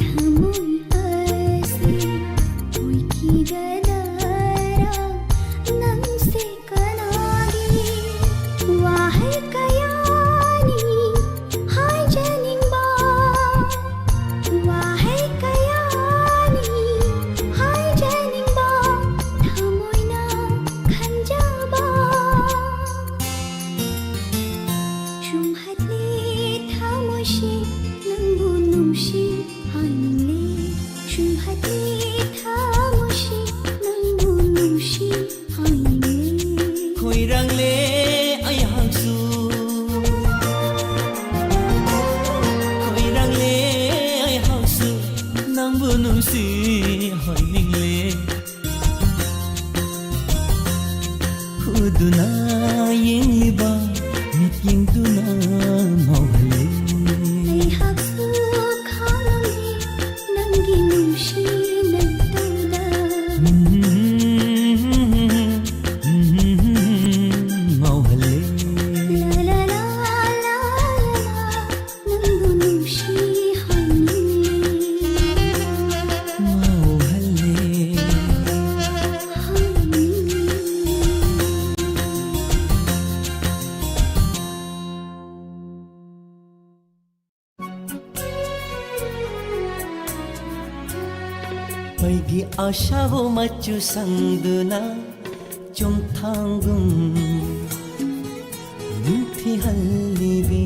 ꯊꯃꯣꯏ ꯑꯁꯤ ꯑꯣꯏꯈꯤꯒꯗꯔꯥ? ꯅꯪꯁꯦ ꯀꯅꯥꯒꯤ? ꯋꯥꯍꯩ ꯀꯌꯥꯅꯤ ꯍꯥꯏꯖꯅꯤꯡꯕ, ꯋꯥꯍꯩ ꯀꯌꯥꯅꯤ ꯍꯥꯏꯖꯅꯤꯡꯕ, ꯊꯃꯣꯏꯅ ꯈꯟꯖꯕ꯫ ꯁꯨꯝꯍꯠꯂꯦ ꯊꯃꯣꯏꯁꯤ ꯅꯪꯕꯨ ꯅꯨꯡꯁꯤ ꯍꯥꯏꯅꯤꯡꯂꯦ꯫ ꯁꯨꯝꯍꯠꯂꯦ ꯊꯃꯣꯏꯁꯤ ꯅꯪꯕꯨ ꯅꯨꯡꯁꯤ ꯍꯥꯏꯅꯤꯡꯂꯦ꯫ ꯈꯣꯏꯔꯥꯡꯂꯦ ꯑꯩꯍꯥꯛꯁꯨ, ꯈꯣꯏꯔꯥꯡꯂꯦ ꯑꯩꯍꯥꯛꯁꯨ ꯅꯪꯕꯨ ꯅꯨꯡꯁꯤ ꯍꯥꯏꯅꯤꯡꯂꯦ꯫ ꯎꯗꯨꯅ ꯌꯦꯡꯂꯤꯕ ꯃꯤꯠꯌꯦꯡꯗꯨꯅ ꯉꯥꯎꯍꯜꯂꯦ꯫ ꯑꯩꯍꯥꯛꯁꯨ ꯈꯪꯂꯝꯃꯤ ꯅꯪꯒꯤ ꯅꯨꯡꯁꯤꯅ ꯑꯩꯒꯤ ꯑꯁꯥꯕꯨ ꯃꯆꯨ ꯁꯪꯗꯨꯅ ꯆꯨꯝꯊꯥꯡꯒꯨꯝ ꯅꯤꯡꯊꯤꯍꯜꯂꯤꯕꯤ꯫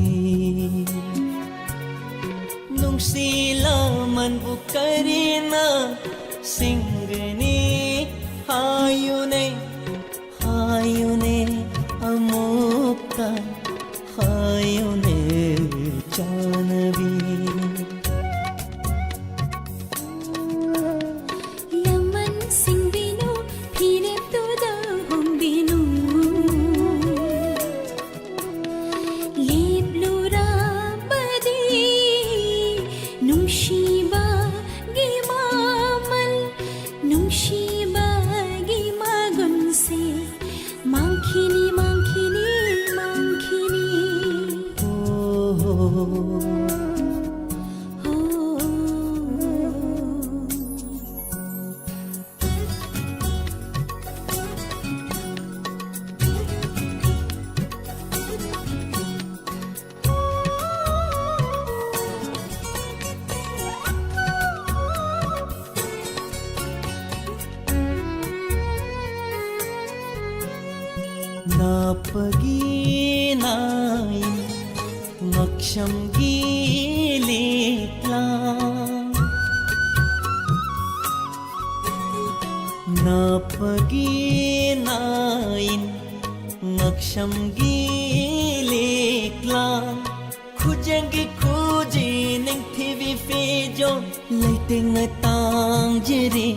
ꯅꯨꯡꯁꯤ ꯂꯃꯟꯕꯨ ꯀꯔꯤꯅ ꯁꯤꯡꯒꯅꯤ? ꯍꯥꯏꯌꯨꯅꯦ, ꯍꯥꯏꯌꯨꯅꯦ, ꯑꯃꯨꯛꯇ ꯍꯥꯏꯌꯨꯅꯦ, ꯆꯥꯟꯅꯕꯤ꯫ ꯂꯃꯟ ꯁꯤꯡꯕꯤꯅꯨ, ꯐꯤꯔꯦꯞꯇꯨꯗ ꯍꯣꯡꯕꯤꯅꯨ꯫ ꯂꯦꯞꯂꯨꯔꯕꯗꯤ ꯅꯨꯡꯁꯤꯕꯒꯤ ꯃꯃꯜ, ꯅꯨꯡꯁꯤꯕꯒꯤ ꯃꯒꯨꯟꯁꯦ ꯃꯥꯡꯈꯤꯅꯤ, ꯃꯥꯡꯈꯤꯅꯤ, ꯃꯥꯡꯈꯤꯅꯤ꯫ ꯍꯣ, ꯍꯣ, ꯍꯣ꯫ ꯅꯥꯞꯄꯒꯤ ꯅꯥꯏ ꯉꯛꯁꯝꯒꯤ ꯂꯤꯛꯂꯥ꯫ ꯅꯥꯞꯄꯒꯤ ꯅꯥꯏ ꯉꯛꯁꯝꯒꯤ ꯂꯤꯛꯂꯥ꯫ ꯈꯨꯖꯦꯡꯒꯤ ꯈꯨꯖꯤ ꯅꯤꯡꯊꯤꯕꯤ ꯐꯤꯖꯣꯜ ꯂꯩꯇꯦꯡꯅ ꯇꯥꯡꯖꯔꯤ꯫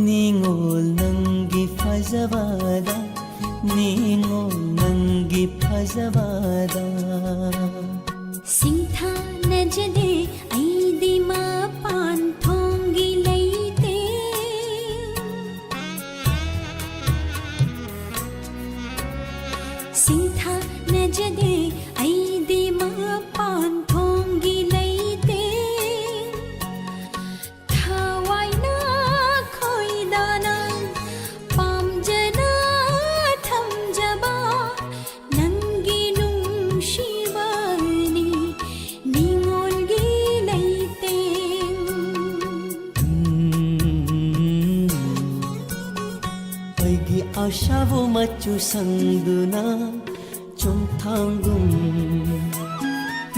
ꯅꯤꯉꯣꯜ ꯅꯪꯒꯤ ꯐꯖꯕꯗ, ꯅꯤꯉꯣꯜ ꯅꯪꯒꯤ ꯐꯖꯕꯗ꯫ ꯁꯤꯡꯊꯥꯅꯖꯗꯦ ꯑꯩꯗꯤ ꯃꯄꯥꯟ ꯊꯣꯡꯒꯤ ꯂꯩꯇꯦꯡ꯫ ꯁꯤꯡꯊꯥꯅꯖꯗꯦ ꯑꯩꯗꯤ ꯃꯄꯥꯟ ꯊꯣꯡꯒꯤ ꯂꯩꯇꯦꯡ꯫ ꯊꯋꯥꯏꯅ ꯈꯣꯏꯗꯥꯅ ꯄꯥꯝꯖꯅ ꯊꯝꯖꯕ ꯅꯪꯒꯤ ꯅꯨꯡꯁꯤꯕꯅꯤ ꯅꯤꯉꯣꯜꯒꯤ ꯑꯁꯥꯕ ꯃꯆꯨ ꯁꯪꯗꯨꯅ ꯆꯣꯡꯊꯥꯡꯒꯨꯝ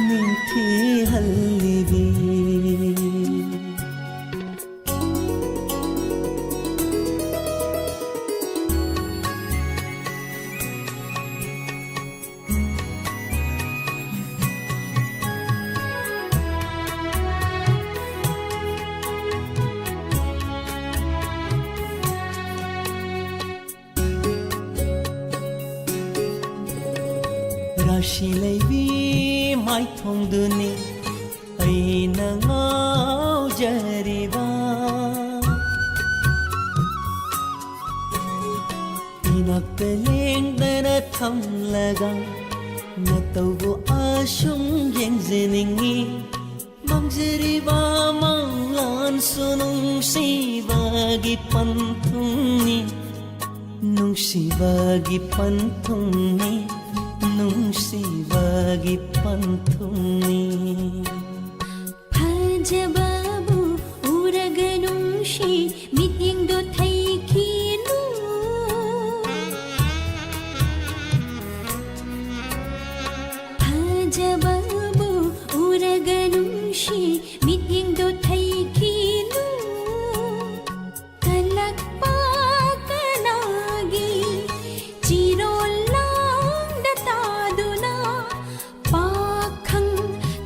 ꯅꯤꯡꯊꯤꯍꯜꯂꯤꯕꯤ꯫ ꯔꯥꯁꯤ ꯂꯩꯕꯤ ꯃꯥꯏꯊꯣꯡꯗꯨꯅꯤ ꯑꯩꯅ ꯉꯥꯎꯖꯔꯤꯕ꯫ ꯏꯅꯥꯛꯇ ꯂꯦꯡꯗꯅ ꯊꯝꯂꯒ ꯅꯇꯧꯕꯨ ꯑꯁꯨꯝ ꯌꯦꯡꯖꯅꯤꯡꯉꯤ꯫ ꯃꯥꯡꯖꯔꯤꯕ ꯃꯉꯥꯜꯁꯨ ꯅꯨꯡꯁꯤꯕꯒꯤ ꯄꯟꯊꯨꯡꯅꯤ, ꯅꯨꯡꯁꯤꯕꯒꯤ ꯄꯟꯊꯨꯡꯅꯤ, ꯅꯨꯡꯁꯤꯕꯒꯤ ꯄꯟꯊꯨꯡꯅꯤ꯫ ꯐꯖꯕꯕꯨ ꯎꯔꯒ ꯅꯨꯡꯁꯤ ꯃꯤꯠꯌꯦꯡꯗꯣ ꯊꯩꯈꯤꯅꯨ꯫ ꯐꯖꯕꯕꯨ ꯎꯔꯒ ꯅꯨꯡꯁꯤ ꯃꯤꯠꯌꯦꯡꯗꯣ ꯊꯩꯈꯤꯅꯨ꯫ ꯀꯜꯂꯛꯄ ꯀꯅꯥꯒꯤ ꯆꯤꯔꯣꯜ ꯂꯥꯡꯗ ꯇꯥꯗꯨꯅ ꯄꯥꯈꯪ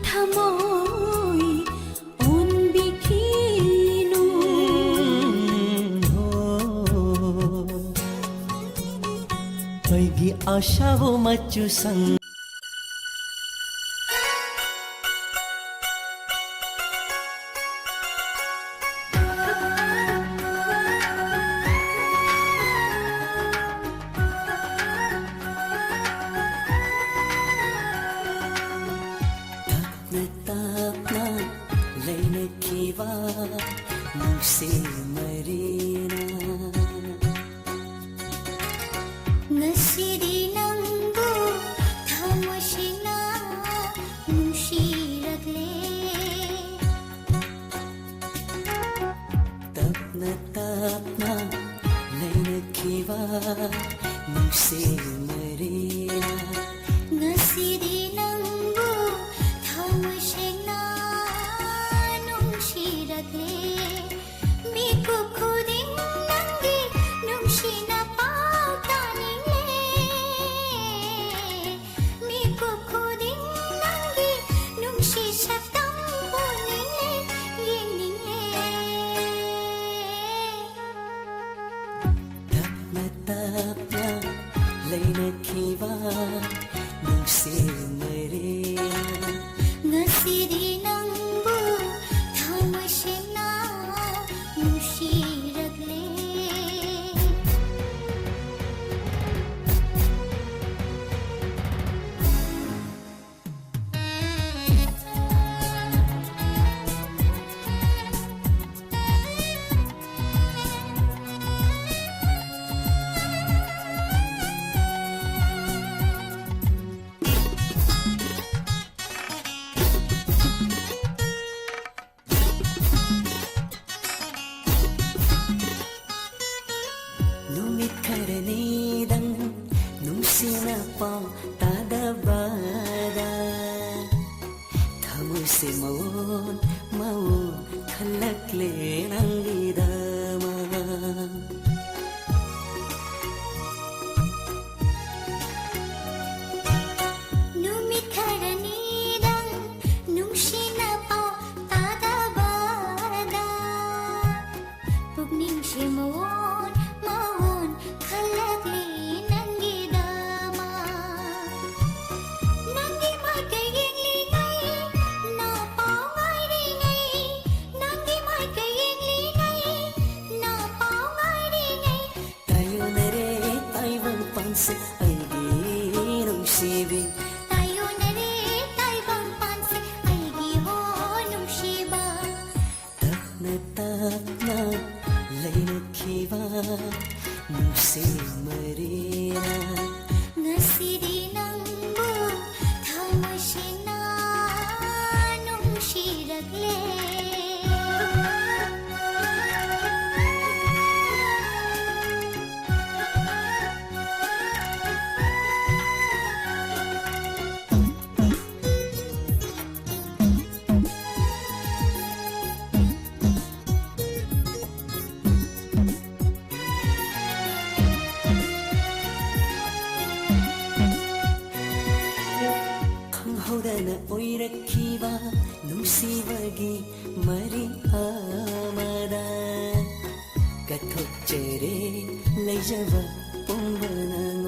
ꯊꯃꯣꯏ ꯑꯣꯟꯕꯤꯈꯤꯅꯨ꯫ ꯑꯩꯒꯤ ꯑꯁꯥꯕ ꯃꯆꯨ ꯁꯪ ꯇꯞꯅ ꯇꯞꯅ ꯂꯩꯅꯈꯤꯕ ꯅꯨꯡꯁꯤ ꯃꯔꯤꯅ꯫ ꯉꯁꯤꯗꯤ ꯅꯪꯕꯨ ꯊꯃꯣꯏ ꯁꯦꯡꯅ ꯅꯨꯡꯁꯤꯔꯛꯂꯦ꯫ ꯇꯞꯅ ꯇꯞꯅ ꯂꯩꯅꯈꯤꯕ ꯅꯨꯡꯁꯤ ꯃꯔꯤꯅ ꯉꯁꯤꯗꯤ ꯅꯪꯕꯨ ꯊꯃꯣꯏ ꯁꯦꯡꯅ ꯅꯨꯡꯁꯤꯔꯛꯂꯦ꯫ ꯃꯤꯀꯨꯞ ꯈꯨꯗꯤꯡ ꯅꯪꯒꯤ ꯅꯨꯡꯁꯤꯅ ꯄꯥꯎ ꯇꯥꯅꯤꯡꯂꯦ꯫ ꯃꯤꯀꯨꯞ ꯈꯨꯗꯤꯡ ꯅꯪꯒꯤ ꯅꯨꯡꯁꯤ ꯁꯛꯇꯝ ꯎꯅꯤꯡꯂꯦ, ꯌꯦꯡꯅꯤꯡꯂꯦ꯫ ꯇꯞꯅ ꯇꯞꯅ ꯂꯩꯅꯈꯤꯕ ꯅꯨꯡꯁꯤ ꯃꯔꯤ ꯉꯁꯤꯗꯤ ꯅꯪꯕꯨ ꯊꯃꯣꯏ ꯁꯦꯡꯅ ꯅꯨꯡꯁꯤꯔꯛꯂꯦ꯫ ꯅꯨꯃꯤꯠ ꯈꯔꯅꯤꯗꯪ ꯅꯨꯡꯁꯤꯅ ꯄꯥꯎ ꯇꯥꯗꯕꯗ ꯊꯃꯣꯏꯁꯦ ꯃꯑꯣꯟ ꯃꯑꯣꯟ ꯈꯜꯂꯛꯂꯦ ꯅꯪꯒꯤꯗꯃꯛ꯫ ꯅꯨꯃꯤꯠ ꯈꯔꯅꯤꯗꯪ ꯅꯨꯡꯁꯤꯅ ꯄꯥꯎ ꯇꯥꯗꯕꯗ ꯄꯨꯛꯅꯤꯡꯁꯦ ꯃꯑꯣꯟ ꯃꯑꯣꯟ ꯈꯜꯂꯛꯂꯤ ꯅꯪꯒꯤꯗꯃꯛ꯫ ꯅꯪꯒꯤ ꯃꯥꯏꯀꯩ ꯌꯦꯡꯂꯤꯉꯩ, ꯅ ꯄꯥꯎ ꯉꯥꯏꯔꯤꯉꯩ, ꯅꯪꯒꯤ ꯃꯥꯏꯀꯩ ꯌꯦꯡꯂꯤꯉꯩ, ꯅ ꯄꯥꯎ ꯉꯥꯏꯔꯤꯉꯩ, ꯇꯥꯏꯌꯣꯟꯅꯔꯦ ꯇꯥꯏꯕꯪ ꯄꯥꯟꯁꯦ ꯑꯩꯒꯤ ꯅꯨꯡꯁꯤꯕꯤ꯫ ꯇꯥꯏꯌꯣꯟꯅꯔꯦ ꯇꯥꯏꯕꯪ ꯄꯥꯟꯁꯦ ꯑꯩꯒꯤ ꯍꯣ ꯅꯨꯡꯁꯤꯕ꯫ ꯇꯞꯅ ꯇꯞꯅ ꯂꯩꯅꯈꯤꯕ ꯅꯨꯡꯁꯤ ꯃꯔꯤꯅ ꯉꯁꯤꯗꯤ ꯅꯪꯕꯨ ꯊꯃꯣꯏ ꯁꯦꯡꯅ ꯅꯨꯡꯁꯤꯔꯛꯂꯦ꯫ ꯈꯪꯍꯧꯗꯅ ꯑꯣꯏꯔꯛꯈꯤꯕ ꯅꯨꯡꯁꯤꯕꯒꯤ ꯃꯔꯤ ꯑꯃꯗ ꯀꯠꯊꯣꯛꯆꯔꯦ ꯂꯩꯖꯕ ꯄꯨꯝꯕ ꯅꯪ